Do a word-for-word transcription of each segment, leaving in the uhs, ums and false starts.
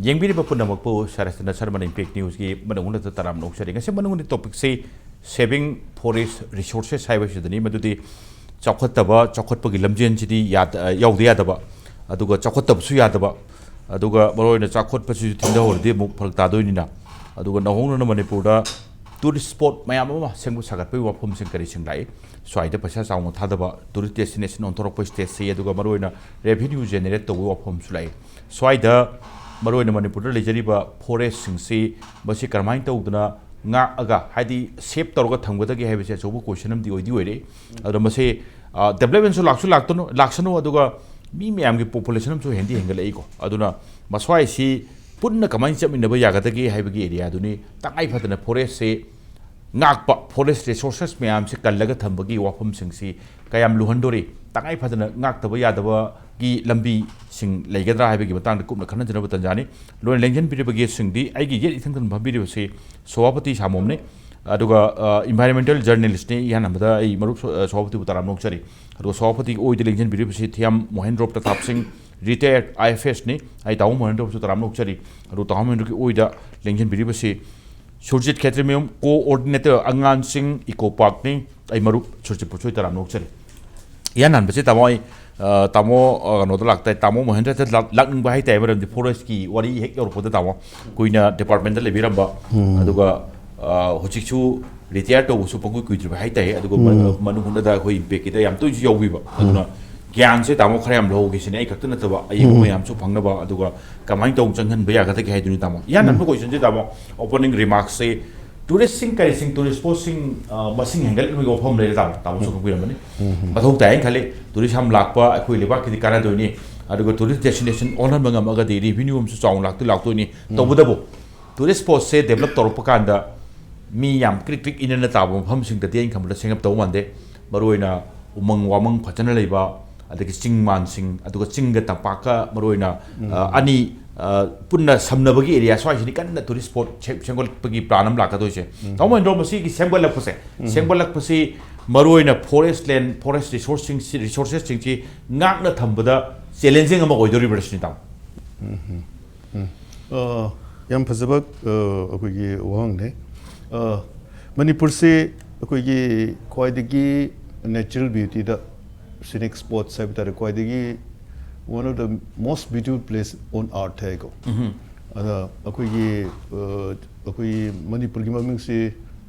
ꯌꯦꯡꯕꯤꯔꯤꯕ ꯄꯨꯝꯅꯃꯛꯄꯨ ꯁꯔꯁꯅ ꯁꯔꯃꯟ ꯏꯝꯄꯦꯛ ꯅ꯭ꯌꯨꯁꯀꯤ ꯃꯅꯨꯡꯗ ꯇꯔꯥꯝꯅ ꯑꯣꯛꯆꯔꯤ꯫ ꯉꯁꯤ ꯃꯅꯨꯡꯒꯤ ꯇꯣꯄꯤꯛꯁꯤ ꯁꯦꯚꯤꯡ ꯐꯣꯔꯦꯁ ꯔꯤꯁꯣꯔꯁꯦꯁ ꯍꯥꯏꯕꯁꯤꯗꯅꯤ꯫ ꯃꯗꯨꯗꯤ ꯆꯥꯎꯈꯠꯇꯕ, ꯆꯥꯎꯈꯠꯄꯒꯤ ꯂꯝꯖꯦꯟꯁꯤꯗꯤ ꯌꯥꯗ-, ꯌꯥꯎꯗ ꯌꯥꯗꯕ, ꯑꯗꯨꯒ ꯆꯥꯎꯈꯠꯇꯕꯁꯨ ꯌꯥꯗꯕ, ꯑꯗꯨꯒ ꯃꯔꯨꯑꯣꯏꯅ ꯆꯥꯎꯈꯠꯄꯁꯤꯁꯨ ꯊꯤꯡꯊꯍꯧꯔꯗꯤ ꯑꯃꯨꯛ ꯐꯔꯛ ꯇꯥꯗꯣꯏꯅꯤꯅ꯫ ꯑꯗꯨꯒ ꯅꯧꯍꯧꯅꯅ ꯃꯅꯤꯄꯨꯔꯗ ꯇꯨꯔꯤꯁ ꯁ꯭ꯄꯣꯠ ꯃꯌꯥꯝ ꯑꯃ ꯁꯦꯝꯒꯠ ꯁꯥꯒꯠꯄꯒꯤ ꯋꯥꯐꯝꯁꯤꯡ ꯀꯔꯤꯁꯤꯡ ꯂꯥꯛꯏ꯫ ꯁ꯭ꯋꯥꯏꯗ ꯄꯩꯁꯥ ꯆꯥꯎꯅ ꯊꯥꯗꯕ, ꯇꯨꯔꯤꯁ ꯗꯦꯁꯇꯤꯅꯦꯁꯟ ꯑꯣꯟꯊꯣꯔꯛꯄ ꯁ꯭ꯇꯦꯠꯁꯤ, ꯑꯗꯨꯒ ꯃꯔꯨꯑꯣꯏꯅ ꯔꯦꯚꯤꯅ꯭ꯌꯨ ꯖꯦꯅꯦꯔꯦꯠ ꯇꯧꯕꯒꯤ ꯋꯥꯐꯝꯁꯨ ꯂꯥꯛꯏ꯫ ꯁ꯭ꯋꯥꯏꯗ ꯃꯔꯨꯑꯣꯏꯅ ꯃꯅꯤꯄꯨꯔꯗ ꯂꯩꯖꯔꯤꯕ ꯐꯣꯔꯦꯁꯁꯤꯡꯁꯤ ꯃꯁꯤ ꯀꯔꯝꯍꯥꯏꯅ ꯇꯧꯗꯅ ꯉꯥꯛꯑꯒ, ꯍꯥꯏꯗꯤ ꯁꯦꯞ ꯇꯧꯔꯒ ꯊꯝꯒꯗꯒꯦ ꯍꯥꯏꯕꯁꯤ ꯑꯆꯧꯕ ꯀꯣꯏꯁꯟ ꯑꯃꯗꯤ ꯑꯣꯏꯗꯤ ꯑꯣꯏꯔꯦ꯫ ꯑꯗꯨꯅ ꯃꯁꯤ, ꯑ, ꯗꯦꯕꯂꯞꯃꯦꯟꯁꯨ ꯂꯥꯛꯁꯨ ꯂꯥꯛꯇꯅꯨ, ꯂꯥꯛꯁꯅꯨ, ꯑꯗꯨꯒ ꯃꯤ ꯃꯌꯥꯝꯒꯤ ꯄꯣꯄꯨꯂꯦꯁꯟ ꯑꯃꯁꯨ ꯍꯦꯟꯗꯤ ꯍꯦꯟꯒꯠꯂꯛꯏꯀꯣ꯫ ꯑꯗꯨꯅ ꯃꯁ꯭ꯋꯥꯏꯁꯤ ꯄꯨꯟꯅ ꯀꯃꯥꯏꯅ ꯆꯠꯃꯤꯟꯅꯕ ꯌꯥꯒꯗꯒꯦ ꯍꯥꯏꯕꯒꯤ ꯑꯦꯔꯤꯌꯥꯗꯨꯅꯤ ꯇꯉꯥꯏ ꯐꯗꯅ ꯐꯣꯔꯦꯁꯁꯦ ꯉꯥꯛꯄ, ꯐꯣꯔꯦꯁ ꯔꯤꯁꯣꯔꯁꯦꯁ ꯃꯌꯥꯝꯁꯦ ꯀꯜꯂꯒ ꯊꯝꯕꯒꯤ ꯋꯥꯐꯝꯁꯤꯡꯁꯤ ꯀꯌꯥꯝ ꯂꯨꯍꯟꯗꯣꯔꯤ, ꯇꯉꯥꯏ ꯐꯗꯅ ꯉꯥꯛꯇꯕ ꯌꯥꯗꯕꯒꯤ ꯂꯝꯕꯤꯁꯤꯡ ꯂꯩꯒꯗ꯭ꯔꯥ ꯍꯥꯏꯕꯒꯤ ꯃꯇꯥꯡꯗ ꯀꯨꯞꯅ ꯈꯟꯅꯖꯅꯕ ꯇꯟꯖꯥꯅꯤ꯫ ꯂꯣꯏꯅ ꯂꯦꯡꯁꯤꯟꯕꯤꯔꯤꯕ ꯒꯦꯁꯁꯤꯡꯗꯤ ꯑꯩꯒꯤ ꯌꯦꯠ ꯏꯊꯪ ꯊꯪꯕ ꯐꯝꯕꯤꯔꯤꯕꯁꯤ ꯁꯣꯚꯥꯄꯇꯤ ꯁꯥꯃꯣꯝꯅꯤ, ꯑꯗꯨꯒ, ꯑ, ꯏꯟꯚꯥꯏꯔꯣꯟꯃꯦꯟꯇꯦꯜ ꯖꯔꯅꯦꯂꯤꯁ꯭ꯠꯅꯤ꯫ ꯏꯍꯥꯟ ꯍꯥꯟꯕꯗ ꯑꯩ ꯃꯔꯨꯞ ꯁꯣ-, ꯑ, ꯁꯣꯚꯥꯄꯇꯤꯕꯨ ꯇꯔꯥꯝꯅ ꯑꯣꯛꯆꯔꯤ꯫ ꯑꯗꯨꯒ ꯁꯣꯚꯥꯄꯇꯤꯒꯤ ꯑꯣꯏꯗ ꯂꯦꯡꯁꯤꯟꯕꯤꯔꯤꯕꯁꯤ ꯊꯤꯌꯥꯝ ꯃꯣꯍꯦꯟꯗ꯭ꯔꯣꯞ ꯄ꯭ꯔꯇꯥꯞ ꯁꯤꯡ, ꯔꯤꯇꯥꯌꯔꯗ ꯑꯥꯏ ꯑꯦꯐ ꯑꯦꯁꯅꯤ꯫ ꯑꯩ ꯇꯥꯃꯣ ꯃꯣꯍꯦꯟꯗ꯭ꯔꯣꯞꯁꯨ ꯇꯔꯥꯝꯅ ꯑꯣꯛꯆꯔꯤ꯫ ꯑꯗꯨ ꯇꯥꯃꯣ ꯃꯣꯍꯦꯟꯗ꯭ꯔꯣꯞꯀꯤ ꯑꯣꯏꯗ ꯂꯦꯡꯁꯤꯟꯕꯤꯔꯤꯕꯁꯤ ꯁꯨꯔꯖꯤꯠ ꯈꯦꯇ꯭ꯔꯤꯃꯌꯨꯝ, ꯀꯣꯑꯣꯔꯗꯤꯅꯦꯇꯔ ꯑꯉꯥꯟꯁꯤꯡ, ꯏꯀꯣ ꯄꯥꯔꯛꯅꯤ꯫ ꯑꯩ ꯃꯔꯨꯞ ꯁꯨꯔꯖꯤꯠꯄꯨꯁꯨ ꯑꯩ ꯇꯔꯥꯝꯅ ꯑꯣꯛꯆꯔꯤ꯫ ꯏꯍꯥꯟ ꯍꯥꯟꯕꯁꯦ ꯇꯥꯃꯣ ꯑꯩ, ꯑ, ꯇꯥꯃꯣ, ꯑ, ꯀꯩꯅꯣꯗ ꯂꯥꯛꯇꯥꯏ, ꯇꯥꯃꯣ ꯃꯣꯍꯦꯟꯗ꯭ꯔꯗ ꯂꯥꯛ-, ꯂꯥꯛꯅꯤꯡꯕ ꯍꯥꯏꯇꯥꯔꯦ, ꯃꯔꯝꯗꯤ ꯐꯣꯔꯦꯁꯀꯤ ꯋꯥꯔꯤ ꯍꯦꯛ ꯌꯧꯔꯛꯄꯗ ꯇꯥꯃꯣ ꯀꯨꯏꯅ ꯗꯤꯄꯥꯔꯠꯃꯦꯟꯗ ꯂꯩꯕꯤꯔꯝꯕ, ꯑꯗꯨꯒ, ꯑ, ꯍꯧꯖꯤꯛꯁꯨ ꯔꯤꯇꯥꯌꯔ ꯇꯧꯕꯁꯨ ꯄꯪꯀꯨꯏ ꯀꯨꯏꯗ꯭ꯔꯤꯕ ꯍꯥꯏꯇꯥꯔꯦ, ꯑꯗꯨꯒ ꯃꯅꯨꯡ ꯍꯨꯠꯅꯗ ꯑꯩꯈꯣꯏ ꯏꯝꯄꯦꯛꯀꯤꯗ ꯌꯥꯝ ꯇꯣꯏꯅꯁꯨ ꯌꯥꯎꯕꯤꯕ꯫ ꯑꯗꯨꯅ ꯒ꯭ꯌꯥꯟꯁꯦ ꯇꯥꯃꯣ ꯈꯔ ꯌꯥꯝ ꯂꯧꯍꯧꯒꯦ ꯁꯤꯅꯦ, ꯑꯩ ꯈꯛꯇ ꯅꯠꯇꯕ ꯑꯌꯦꯡꯕ ꯃꯌꯥꯝꯁꯨ ꯐꯪꯅꯕ, ꯑꯗꯨꯒ ꯀꯃꯥꯏꯅ ꯇꯧꯅ ꯆꯪꯍꯟꯕ ꯌꯥꯒꯗꯒꯦ ꯍꯥꯏꯗꯨꯅꯤ ꯇꯥꯃꯣ꯫ ꯏꯍꯥꯟ ꯍꯥꯟꯕ ꯀꯣꯏꯁꯟꯁꯦ ꯇꯥꯃꯣ, ꯑꯣꯄꯅꯤꯡ ꯔꯤꯃꯥꯔꯛꯁꯁꯦ ꯇꯨꯔꯤꯁꯁꯤꯡ ꯀꯔꯤꯁꯤꯡ, ꯇꯨꯔꯤꯁ ꯁ꯭ꯄꯣꯠꯁꯤꯡ, ꯑ, ꯃꯁꯤꯡ ꯍꯦꯟꯒꯠꯍꯟꯕꯒꯤ ꯋꯥꯐꯝ ꯂꯩꯔꯦ ꯇꯥꯃꯣ, ꯇꯥꯃꯣꯁꯨ ꯈꯪꯕꯤꯔꯝꯃꯅꯤ꯫ ꯃꯊꯧ ꯇꯥꯏ ꯍꯥꯏꯅ ꯈꯜꯂꯤ꯫ ꯇꯨꯔꯤꯁ ꯌꯥꯝ ꯂꯥꯛꯄ ꯑꯩꯈꯣꯏ ꯂꯩꯕꯥꯛꯀꯤꯗꯤ ꯀꯥꯟꯅꯗꯣꯏꯅꯤ꯫ ꯑꯗꯨꯒ ꯇꯨꯔꯤꯁ ꯗꯦꯁꯇꯤꯅꯦꯁꯟ ꯑꯣꯜꯍꯟꯕ ꯉꯝꯃꯒꯗꯤ ꯔꯤꯚꯤꯅ꯭ꯌꯨ ꯑꯃꯁꯨ ꯆꯥꯎꯅ ꯂꯥꯛꯇꯤ ꯂꯥꯛꯇꯣꯏꯅꯤ꯫ ꯇꯧꯕꯇꯕꯨ ꯇꯨꯔꯤꯁ ꯁ꯭ꯄꯣꯠꯁꯦ ꯗꯦꯕꯂꯞ ꯇꯧꯔꯛꯄ ꯀꯥꯟꯗ ꯃꯤ ꯌꯥꯝ ꯀ꯭ꯔꯤꯛ ꯀ꯭ꯔꯤꯛ ꯏꯅꯅ ꯇꯥꯕ ꯃꯐꯝꯁꯤꯡꯗꯗꯤ ꯑꯩꯅ ꯈꯟꯕꯗ ꯁꯦꯝꯒꯠꯇꯧ ꯃꯥꯟꯗꯦ꯫ ꯃꯔꯨꯑꯣꯏꯅ ꯎꯃꯪ ꯋꯥꯃꯪ ꯐꯖꯅ ꯂꯩꯕ, ꯑꯗꯒꯤ ꯆꯤꯡ ꯃꯥꯟꯁꯤꯡ, ꯑꯗꯨꯒ ꯆꯤꯡꯒ ꯇꯝꯄꯥꯛꯀ ꯃꯔꯨꯑꯣꯏꯅ, ꯑ, ꯑꯅꯤ, ꯑ, ꯄꯨꯟꯅ ꯁꯝꯅꯕꯒꯤ ꯑꯦꯔꯤꯌꯥ ꯁ꯭ꯋꯥꯏꯁꯤꯅꯤ ꯀꯟꯅ ꯇꯨꯔꯤꯁ ꯁ꯭ꯄꯣꯠ ꯁꯦꯝ-, ꯁꯦꯝꯒꯠꯄꯒꯤ ꯄ꯭ꯂꯥꯟ ꯑꯃ ꯂꯥꯛꯀꯗꯣꯏꯁꯦ꯫ ꯇꯥꯃꯣ ꯃꯍꯦꯟꯗ꯭ꯔꯣ, ꯃꯁꯤꯒꯤ ꯁꯦꯝꯒꯠꯂꯛꯄꯁꯦ, ꯁꯦꯝꯒꯠꯂꯛꯄꯁꯤ ꯃꯔꯨꯑꯣꯏꯅ ꯐꯣꯔꯦꯁ ꯂꯦꯟ, ꯐꯣꯔꯦꯁ ꯔꯤꯁꯣꯔꯁꯁꯤꯡꯁꯤ, ꯔꯤꯁꯣꯔꯁꯦꯁꯁꯤꯡꯁꯤ ꯉꯥꯛꯅ ꯊꯝꯕꯗ ꯆꯦꯂꯦꯟꯖꯤꯡ ꯑꯃ ꯑꯣꯏꯗꯣꯔꯤꯕ꯭ꯔꯥ ꯁꯤꯅꯤ ꯇꯥꯃꯣ? ꯑ, ꯌꯥꯝ ꯐꯖꯕ, ꯑ, ꯑꯩꯈꯣꯏꯒꯤ ꯋꯥꯍꯪꯅꯦ꯫ ꯑ, ꯃꯅꯤꯄꯨꯔꯁꯤ ꯑꯩꯈꯣꯏꯒꯤ ꯈ꯭ꯋꯥꯏꯗꯒꯤ natural beautyꯗ, scenic spots ꯍꯥꯏꯕ ꯇꯥꯔꯦ, ꯈ꯭ꯋꯥꯏꯗꯒꯤ one of the most beautiful place on earth ꯍꯥꯏꯀꯣ꯫ ꯑꯗ ꯑꯩꯈꯣꯏꯒꯤ, ꯑ, ꯑꯩꯈꯣꯏꯒꯤ ꯃꯅꯤꯄꯨꯔꯒꯤ ꯃꯃꯤꯡꯁꯤ,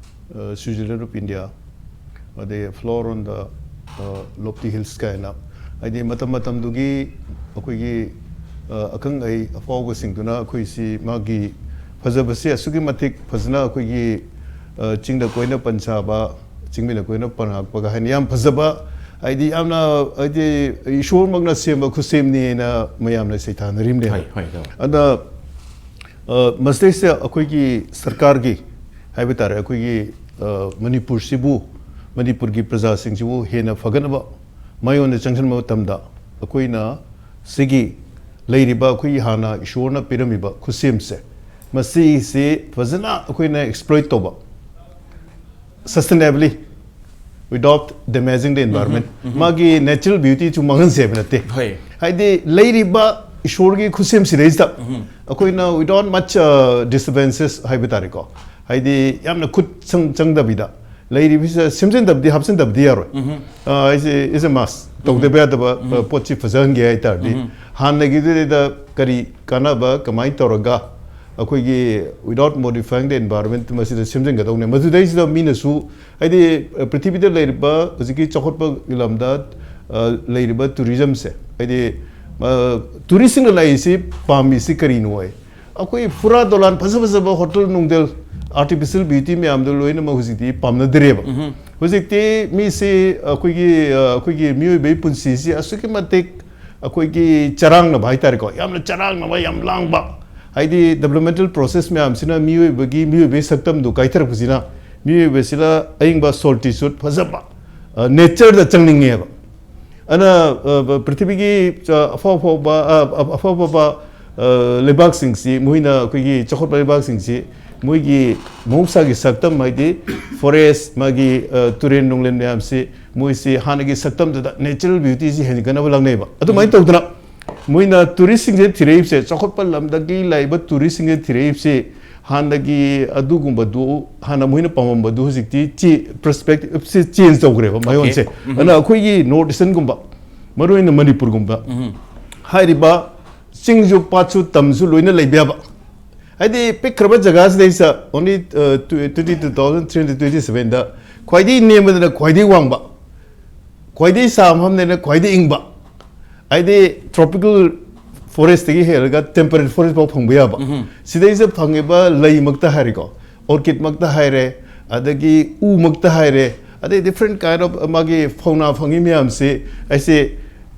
ꯑ, Switzerland of India, ꯑꯗꯩ Flower on the, ꯑ, Lofty Hills ꯀꯥꯏꯅ, ꯍꯥꯏꯗꯤ ꯃꯇꯝ ꯃꯇꯝꯗꯨꯒꯤ ꯑꯩꯈꯣꯏꯒꯤ, ꯑ, ꯑꯈꯪ ꯑꯍꯩ ꯑꯐꯥꯎꯕꯁꯤꯡꯗꯨꯅ ꯑꯩꯈꯣꯏꯁꯤ ꯃꯥꯒꯤ ꯐꯖꯕꯁꯤ ꯑꯁꯨꯛꯀꯤ ꯃꯇꯤꯛ ꯐꯖꯅ ꯑꯩꯈꯣꯏꯒꯤ, ꯑ, ꯆꯤꯡꯗ ꯀꯣꯏꯅ ꯄꯟꯁꯥꯕ, ꯆꯤꯡꯃꯤꯅ ꯀꯣꯏꯅ ꯄꯟꯉꯥꯛꯄꯒ ꯍꯥꯏꯅ ꯌꯥꯝ ꯐꯖꯕ, ꯍꯥꯏꯗꯤ ꯌꯥꯝꯅ, ꯍꯥꯏꯗꯤ ꯏꯁꯣꯔꯃꯛꯅ ꯁꯦꯝꯕ ꯈꯨꯠꯁꯦꯝꯅꯤꯅ ꯃꯌꯥꯝꯅ ꯁꯩꯊꯥꯅꯔꯤꯕꯅꯦꯕ꯫ ꯍꯣꯏ, ꯍꯣꯏ, ꯍꯣꯏ꯫ ꯑꯗ, ꯑ, ꯃꯁꯤꯗꯩꯁꯤꯗ ꯑꯩꯈꯣꯏꯒꯤ ꯁꯔꯀꯥꯔꯒꯤ ꯍꯥꯏꯕ ꯇꯥꯔꯦ, ꯑꯩꯈꯣꯏꯒꯤ, ꯑ, ꯃꯅꯤꯄꯨꯔꯁꯤꯕꯨ, ꯃꯅꯤꯄꯨꯔꯒꯤ ꯄ꯭ꯔꯖꯥꯁꯤꯡꯁꯤꯕꯨ ꯍꯦꯟꯅ ꯐꯒꯠꯅꯕ ꯃꯥꯏꯌꯣꯟꯗ ꯆꯪꯁꯤꯟꯕ ꯃꯇꯝꯗ ꯑꯩꯈꯣꯏꯅ ꯁꯤꯒꯤ ꯂꯩꯔꯤꯕ ꯑꯩꯈꯣꯏꯒꯤ ꯍꯥꯟꯅ ꯏꯁꯣꯔꯅ ꯄꯤꯔꯝꯃꯤꯕ ꯈꯨꯠꯁꯦꯝꯁꯦ, ꯃꯁꯤꯁꯤ ꯐꯖꯅ ꯑꯩꯈꯣꯏꯅ exploit ꯇꯧꯕ, sustainably, without damaging the environment, ꯃꯥꯒꯤ natural beautyꯁꯨ ꯃꯥꯡꯍꯟꯁꯦ ꯍꯥꯏꯕ ꯅꯠꯇꯦ꯫ ꯍꯣꯏ꯫ ꯍꯥꯏꯗꯤ ꯂꯩꯔꯤꯕ ꯏꯁꯣꯔꯒꯤ ꯈꯨꯠꯁꯦꯝꯁꯤꯗꯩꯁꯤꯗ ꯑꯩꯈꯣꯏꯅ without much, uh, disturbances ꯍꯥꯏꯕ ꯇꯥꯔꯦꯀꯣ, ꯍꯥꯏꯗꯤ ꯌꯥꯝꯅ ꯈꯨꯠ ꯆꯪ-, ꯆꯪꯗꯕꯤꯗ ꯂꯩꯔꯤꯕꯁꯤꯗ ꯁꯦꯝꯖꯤꯟꯗꯕꯗꯤ, ꯍꯥꯞꯆꯤꯟꯗꯕꯗꯤ ꯌꯥꯔꯣꯏ꯫ ꯑ, ꯑꯩꯁꯦ is a must꯫ ꯇꯧꯗꯕ ꯌꯥꯗꯕ, ꯑ, ꯄꯣꯠꯁꯤ ꯐꯖꯍꯟꯒꯦ ꯍꯥꯏ ꯇꯥꯔꯗꯤ, ꯍꯥꯟꯅꯒꯤꯗꯨꯗ ꯀꯔꯤ ꯀꯥꯟꯅꯕ, ꯀꯃꯥꯏꯅ ꯇꯧꯔꯒ ꯑꯩꯈꯣꯏꯒꯤ without modifying the environment ꯃꯁꯤꯗ ꯁꯦꯝꯖꯤꯟꯒꯗꯧꯅꯦ꯫ ꯃꯗꯨꯗꯩꯁꯤꯗ ꯃꯤꯅꯁꯨ, ꯍꯥꯏꯗꯤ, ꯑ, ꯄ꯭ꯔꯤꯊꯤꯕꯤꯗ ꯂꯩꯔꯤꯕ ꯍꯧꯖꯤꯛꯀꯤ ꯆꯥꯎꯈꯠꯄꯒꯤ ꯂꯝꯗ, ꯑ, ꯂꯩꯔꯤꯕ tourismꯁꯦ, ꯍꯥꯏꯗꯤ, ꯑ, touristꯁꯤꯡꯅ ꯂꯥꯛꯏꯁꯤ ꯄꯥꯝꯃꯤꯁꯤ ꯀꯔꯤꯅꯣ ꯍꯥꯏ, ꯑꯩꯈꯣꯏ ꯐꯨꯔꯥ ꯗꯣꯂꯥꯟ ꯐꯖ ꯐꯖꯕ hotel ꯅꯨꯡꯗꯦꯜ, artificial beauty ꯃꯌꯥꯝꯗꯣ ꯂꯣꯏꯅꯃꯛ ꯍꯧꯖꯤꯛꯇꯤ ꯄꯥꯝꯅꯗ꯭ꯔꯦꯕ꯫ ꯍꯧꯖꯤꯛꯇꯤ ꯃꯤꯁꯤ ꯑꯩꯈꯣꯏꯒꯤ, ꯑ, ꯑꯩꯈꯣꯏꯒꯤ ꯃꯤꯑꯣꯏꯕꯒꯤ ꯄꯨꯟꯁꯤꯁꯤ ꯑꯁꯨꯛꯀꯤ ꯃꯇꯤꯛ ꯑꯩꯈꯣꯏꯒꯤ ꯆꯔꯥꯡꯅꯕ ꯍꯥꯏꯇꯥꯔꯦꯀꯣ, ꯌꯥꯝꯅ ꯆꯔꯥꯡꯅꯕ, ꯌꯥꯝ ꯂꯥꯡꯕ, ꯍꯥꯏꯗꯤ developmental process ꯃꯌꯥꯝꯁꯤꯅ ꯃꯤꯑꯣꯏꯕꯒꯤ, ꯃꯤꯑꯣꯏꯕꯒꯤ ꯁꯛꯇꯝꯗꯨ ꯀꯥꯏꯊꯔꯛꯄꯁꯤꯅ ꯃꯤꯑꯣꯏꯕꯁꯤꯗ ꯑꯏꯪꯕ solitude ꯐꯖꯕ, ꯑ, natureꯗ ꯆꯪꯅꯤꯡꯉꯦꯕ꯫ ꯑꯗꯨꯅ, ꯑ, ꯄ꯭ꯔꯤꯊꯤꯕꯤꯒꯤ, ꯑ, ꯑꯐꯥꯎ ꯑꯐꯥꯎꯕ, ꯑ, ꯑ, ꯑꯐꯥꯎ ꯑꯐꯥꯎꯕ, ꯑ, ꯂꯩꯕꯥꯛꯁꯤꯡꯁꯤ, ꯃꯣꯏꯅ ꯑꯩꯈꯣꯏꯒꯤ ꯆꯥꯎꯈꯠꯄ ꯂꯩꯕꯥꯛꯁꯤꯡꯁꯤ ꯃꯣꯏꯒꯤ ꯃꯍꯧꯁꯥꯒꯤ ꯁꯛꯇꯝ ꯍꯥꯏꯗꯤ forest, ꯃꯥꯒꯤ, ꯑ, ꯇꯨꯔꯦꯟ ꯅꯨꯡꯂꯦꯟ ꯃꯌꯥꯝꯁꯤ ꯃꯣꯏꯁꯤ ꯍꯥꯟꯅꯒꯤ ꯁꯛꯇꯝꯗꯨꯗ natural beautyꯁꯤ ꯍꯦꯟꯒꯠꯅꯕ ꯂꯥꯛꯅꯩꯕ꯫ ꯑꯗꯨꯃꯥꯏꯅ ꯇꯧꯗꯅ ꯃꯣꯏꯅ ꯇꯨꯔꯤꯁꯁꯤꯡꯁꯦ ꯊꯤꯔꯛꯏꯕꯁꯦ, ꯆꯥꯎꯈꯠꯄ ꯂꯝꯗꯒꯤ ꯂꯥꯛꯏꯕ ꯇꯨꯔꯤꯁꯁꯤꯡꯁꯦ ꯊꯤꯔꯛꯏꯕꯁꯦ, ꯍꯥꯟꯅꯒꯤ ꯑꯗꯨꯒꯨꯝꯕꯗꯨ, ꯍꯥꯟꯅ ꯃꯣꯏꯅ ꯄꯥꯝꯃꯝꯕꯗꯨ ꯍꯧꯖꯤꯛꯇꯤ ꯆꯦ-, ꯄꯔꯁꯄꯦꯛꯇꯤꯞꯁꯦ ꯆꯦꯟꯖ ꯇꯧꯈ꯭ꯔꯦꯕ ꯃꯌꯣꯟꯁꯦ꯫ ꯑꯣꯀꯦ꯫ ꯎꯝ꯫ ꯑꯗꯨꯅ ꯑꯩꯈꯣꯏꯒꯤ ꯅꯣꯔꯠ ꯏꯁꯇꯔꯟꯒꯨꯝꯕ, ꯃꯔꯨꯑꯣꯏꯅ ꯃꯅꯤꯄꯨꯔꯒꯨꯝꯕ, ꯎꯝ꯫ ꯍꯥꯏꯔꯤꯕ ꯆꯤꯡꯁꯨ ꯄꯥꯠꯁꯨ ꯇꯝꯁꯨ ꯂꯣꯏꯅ ꯂꯩꯕ ꯌꯥꯕ, ꯍꯥꯏꯗꯤ ꯄꯤꯛꯈ꯭ꯔꯕ ꯖꯒꯥꯁꯤꯗꯩꯁꯤꯗ only, ꯑ, twenty two thousand three hundred twenty sevenꯗ ꯈ꯭ꯋꯥꯏꯗꯒꯤ ꯅꯦꯝꯕꯗꯅ ꯈ꯭ꯋꯥꯏꯗꯒꯤ ꯋꯥꯡꯕ, ꯈ꯭ꯋꯥꯏꯗꯒꯤ ꯁꯥꯕ ꯃꯐꯝꯗꯅ ꯈ꯭ꯋꯥꯏꯗꯒꯤ ꯏꯪꯕ, ꯍꯥꯏꯗꯤ tropical forestꯇꯒꯤ ꯍꯦꯜꯂꯒ temperate forest ꯐꯥꯎ ꯐꯪꯕ ꯌꯥꯕ꯫ ꯎꯝ꯫ ꯁꯤꯗꯩꯁꯤꯗ ꯐꯪꯉꯤꯕ ꯂꯩꯃꯛꯇ ꯍꯥꯏꯔꯦꯀꯣ, orchidꯃꯛꯇ ꯍꯥꯏꯔꯦ, ꯑꯗꯒꯤ ꯎꯃꯛꯇ ꯍꯥꯏꯔꯦ, ꯑꯗꯩ different kind of ꯃꯥꯒꯤ fauna ꯐꯪꯉꯤ ꯃꯌꯥꯝꯁꯤ, ꯑꯩꯁꯦ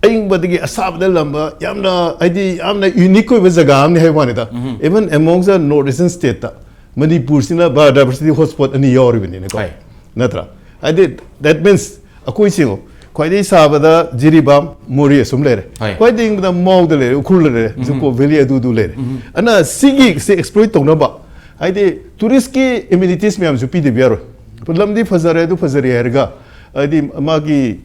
ꯑꯏꯪꯕꯗꯒꯤ ꯑꯁꯥꯕꯗ ꯂꯝꯕ ꯌꯥꯝꯅ, ꯍꯥꯏꯗꯤ ꯌꯥꯝꯅ unique ꯑꯣꯏꯕ ꯖꯒꯥ ꯑꯃꯅꯤ ꯍꯥꯏꯕ ꯋꯥꯅꯤꯗ꯫ ꯎꯝ꯫ Even amongst the north eastern stateꯇ ꯃꯅꯤꯄꯨꯔꯁꯤꯅ biodiversity hotspot ꯑꯅꯤ ꯌꯥꯎꯔꯤꯕꯅꯤꯅꯀꯣ꯫ ꯍꯣꯏ꯫ ꯅꯠꯇ꯭ꯔꯥ? ꯍꯥꯏꯗꯤ, that means ꯑꯩꯈꯣꯏꯁꯤ ꯈ꯭ꯋꯥꯏꯗꯒꯤ ꯁꯥꯕꯗ ꯖꯤꯔꯤꯕꯥꯝ, ꯃꯣꯔꯦ ꯑꯁꯨꯝ ꯂꯩꯔꯦ꯫ ꯍꯣꯏ꯫ ꯈ꯭ꯋꯥꯏꯗꯒꯤ ꯏꯪꯕꯗ ꯃꯥꯎꯗ ꯂꯩꯔꯦ, ꯎꯈ꯭ꯔꯨꯜꯗ ꯂꯩꯔꯦ, ꯎꯝ꯫ ꯖꯨꯀꯣ ꯚꯦꯂꯤ ꯑꯗꯨꯗꯨ ꯂꯩꯔꯦ꯫ ꯎꯝ꯫ ꯑꯗꯨꯅ ꯁꯤꯒꯤꯁꯦ exploit ꯇꯧꯅꯕ, ꯍꯥꯏꯗꯤ touristꯀꯤ amenities ꯃꯌꯥꯝꯁꯨ ꯄꯤꯗꯕ ꯌꯥꯔꯣꯏ꯫ ꯂꯝꯗꯤ ꯐꯖꯔꯦ, ꯑꯗꯨ ꯐꯖꯔꯦ ꯍꯥꯏꯔꯒ, ꯍꯥꯏꯗꯤ ꯃꯥꯒꯤ,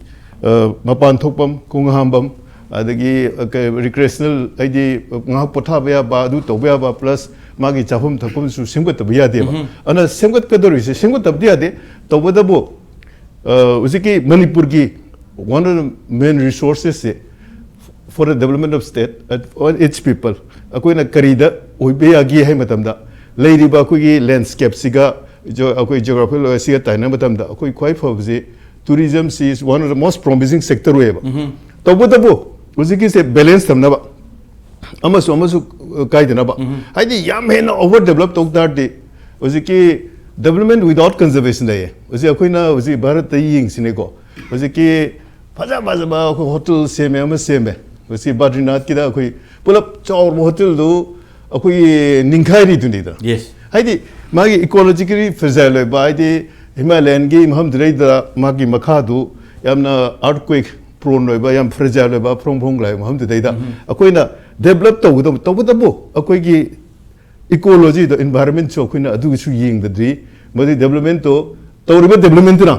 ꯑ, ꯃꯄꯥꯟ ꯊꯣꯛꯐꯝ, ꯈꯣꯡ ꯍꯥꯝꯐꯝ, ꯑꯗꯒꯤ, ꯑ, ꯀꯩ, recreational, ꯍꯥꯏꯗꯤ ꯉꯥꯏꯍꯥꯛ ꯄꯣꯊꯥꯕ ꯌꯥꯕ, ꯑꯗꯨ ꯇꯧꯕ ꯌꯥꯕ, plus ꯃꯥꯒꯤ ꯆꯥꯐꯝ ꯊꯛꯐꯝꯁꯨ ꯁꯦꯝꯒꯠꯇꯕ ꯌꯥꯗꯦꯕ꯫ ꯎꯝ꯫ ꯑꯗꯨꯅ ꯁꯦꯝꯒꯠꯀꯗꯧꯔꯤꯁꯦ, ꯁꯦꯝꯒꯠꯇꯕꯗꯤ ꯌꯥꯗꯦ꯫ ꯇꯧꯕꯇꯕꯨ, ꯑ, ꯍꯧꯖꯤꯛꯀꯤ ꯃꯅꯤꯄꯨꯔꯒꯤ one of the main resourcesꯁꯦ for the development of state, uh, for its people, ꯑꯩꯈꯣꯏꯅ ꯀꯔꯤꯗ ꯑꯣꯏꯕ ꯌꯥꯒꯦ ꯍꯥꯏ ꯃꯇꯝꯗ, ꯂꯩꯔꯤꯕ ꯑꯩꯈꯣꯏꯒꯤ landscapeꯁꯤꯒ, ꯖꯣ-, ꯑꯩꯈꯣꯏ geographical ꯑꯁꯤꯒ ꯇꯥꯏꯅꯕ ꯃꯇꯝꯗ, ꯑꯩꯈꯣꯏ ꯈ꯭ꯋꯥꯏ ꯐꯕꯁꯤ tourismꯁꯤ is one of the most promising sector ꯑꯣꯏꯌꯦꯕ꯫ ꯎꯝ꯫ ꯇꯧꯕꯇꯕꯨ ꯍꯧꯖꯤꯛꯀꯤꯁꯦ balance ꯊꯝꯅꯕ, ꯑꯃꯁꯨ ꯑꯃꯁꯨ ꯀꯥꯏꯗꯅꯕ, ꯎꯝ꯫ ꯍꯥꯏꯗꯤ ꯌꯥꯝ ꯍꯦꯟꯅ over develop ꯇꯧ ꯇꯥꯔꯗꯤ, ꯍꯧꯖꯤꯛꯀꯤ development without conservation ꯂꯩꯌꯦ꯫ ꯍꯧꯖꯤꯛ ꯑꯩꯈꯣꯏꯅ ꯍꯧꯖꯤꯛ ꯚꯥꯔꯠꯇ ꯌꯦꯡꯁꯤꯅꯦꯀꯣ, ꯍꯧꯖꯤꯛꯀꯤ ꯐꯖ ꯐꯖꯕ ꯑꯩꯈꯣꯏ hotel ꯁꯦꯝꯃꯦ, ꯑꯃ ꯁꯦꯝꯃꯦ, ꯍꯧꯖꯤꯛ ꯕꯗ꯭ꯔꯤꯅꯥꯊꯀꯤꯗ ꯑꯩꯈꯣꯏ ꯄꯨꯂꯞ ꯆꯥꯎꯔꯕ hotelꯗꯨ ꯑꯩꯈꯣꯏꯒꯤ ꯅꯤꯡꯈꯥꯏꯔꯤꯗꯨꯅꯤꯗꯅ꯫ Yes꯫ ꯍꯥꯏꯗꯤ ꯃꯥꯒꯤ ecologically fragile ꯑꯣꯏꯕ, ꯍꯥꯏꯗꯤ ꯍꯤꯃꯥꯂꯌꯟꯒꯤ ꯃꯐꯝꯗꯨꯗꯩꯗ ꯃꯥꯒꯤ ꯃꯈꯥꯗꯨ ꯌꯥꯝꯅ earthquake prone ꯑꯣꯏꯕ, ꯌꯥꯝ fragile ꯑꯣꯏꯕ, ꯐ꯭ꯔꯣꯡ ꯐ꯭ꯔꯣꯡ ꯂꯥꯏꯕ ꯃꯐꯝꯗꯨꯗꯩꯗ ꯎꯝ꯫ ꯑꯩꯈꯣꯏꯅ develop ꯇꯧꯒꯗꯕ, ꯇꯧꯕꯇꯕꯨ ꯑꯩꯈꯣꯏꯒꯤ ecologyꯗꯣ, environmentꯁꯨ ꯑꯩꯈꯣꯏꯅ ꯑꯗꯨꯒꯤꯁꯨ ꯌꯦꯡꯗꯗ꯭ꯔꯤ꯫ ꯃꯗꯨꯒꯤ developmentꯇꯣ, ꯇꯧꯔꯤꯕ developmentꯇꯨꯅ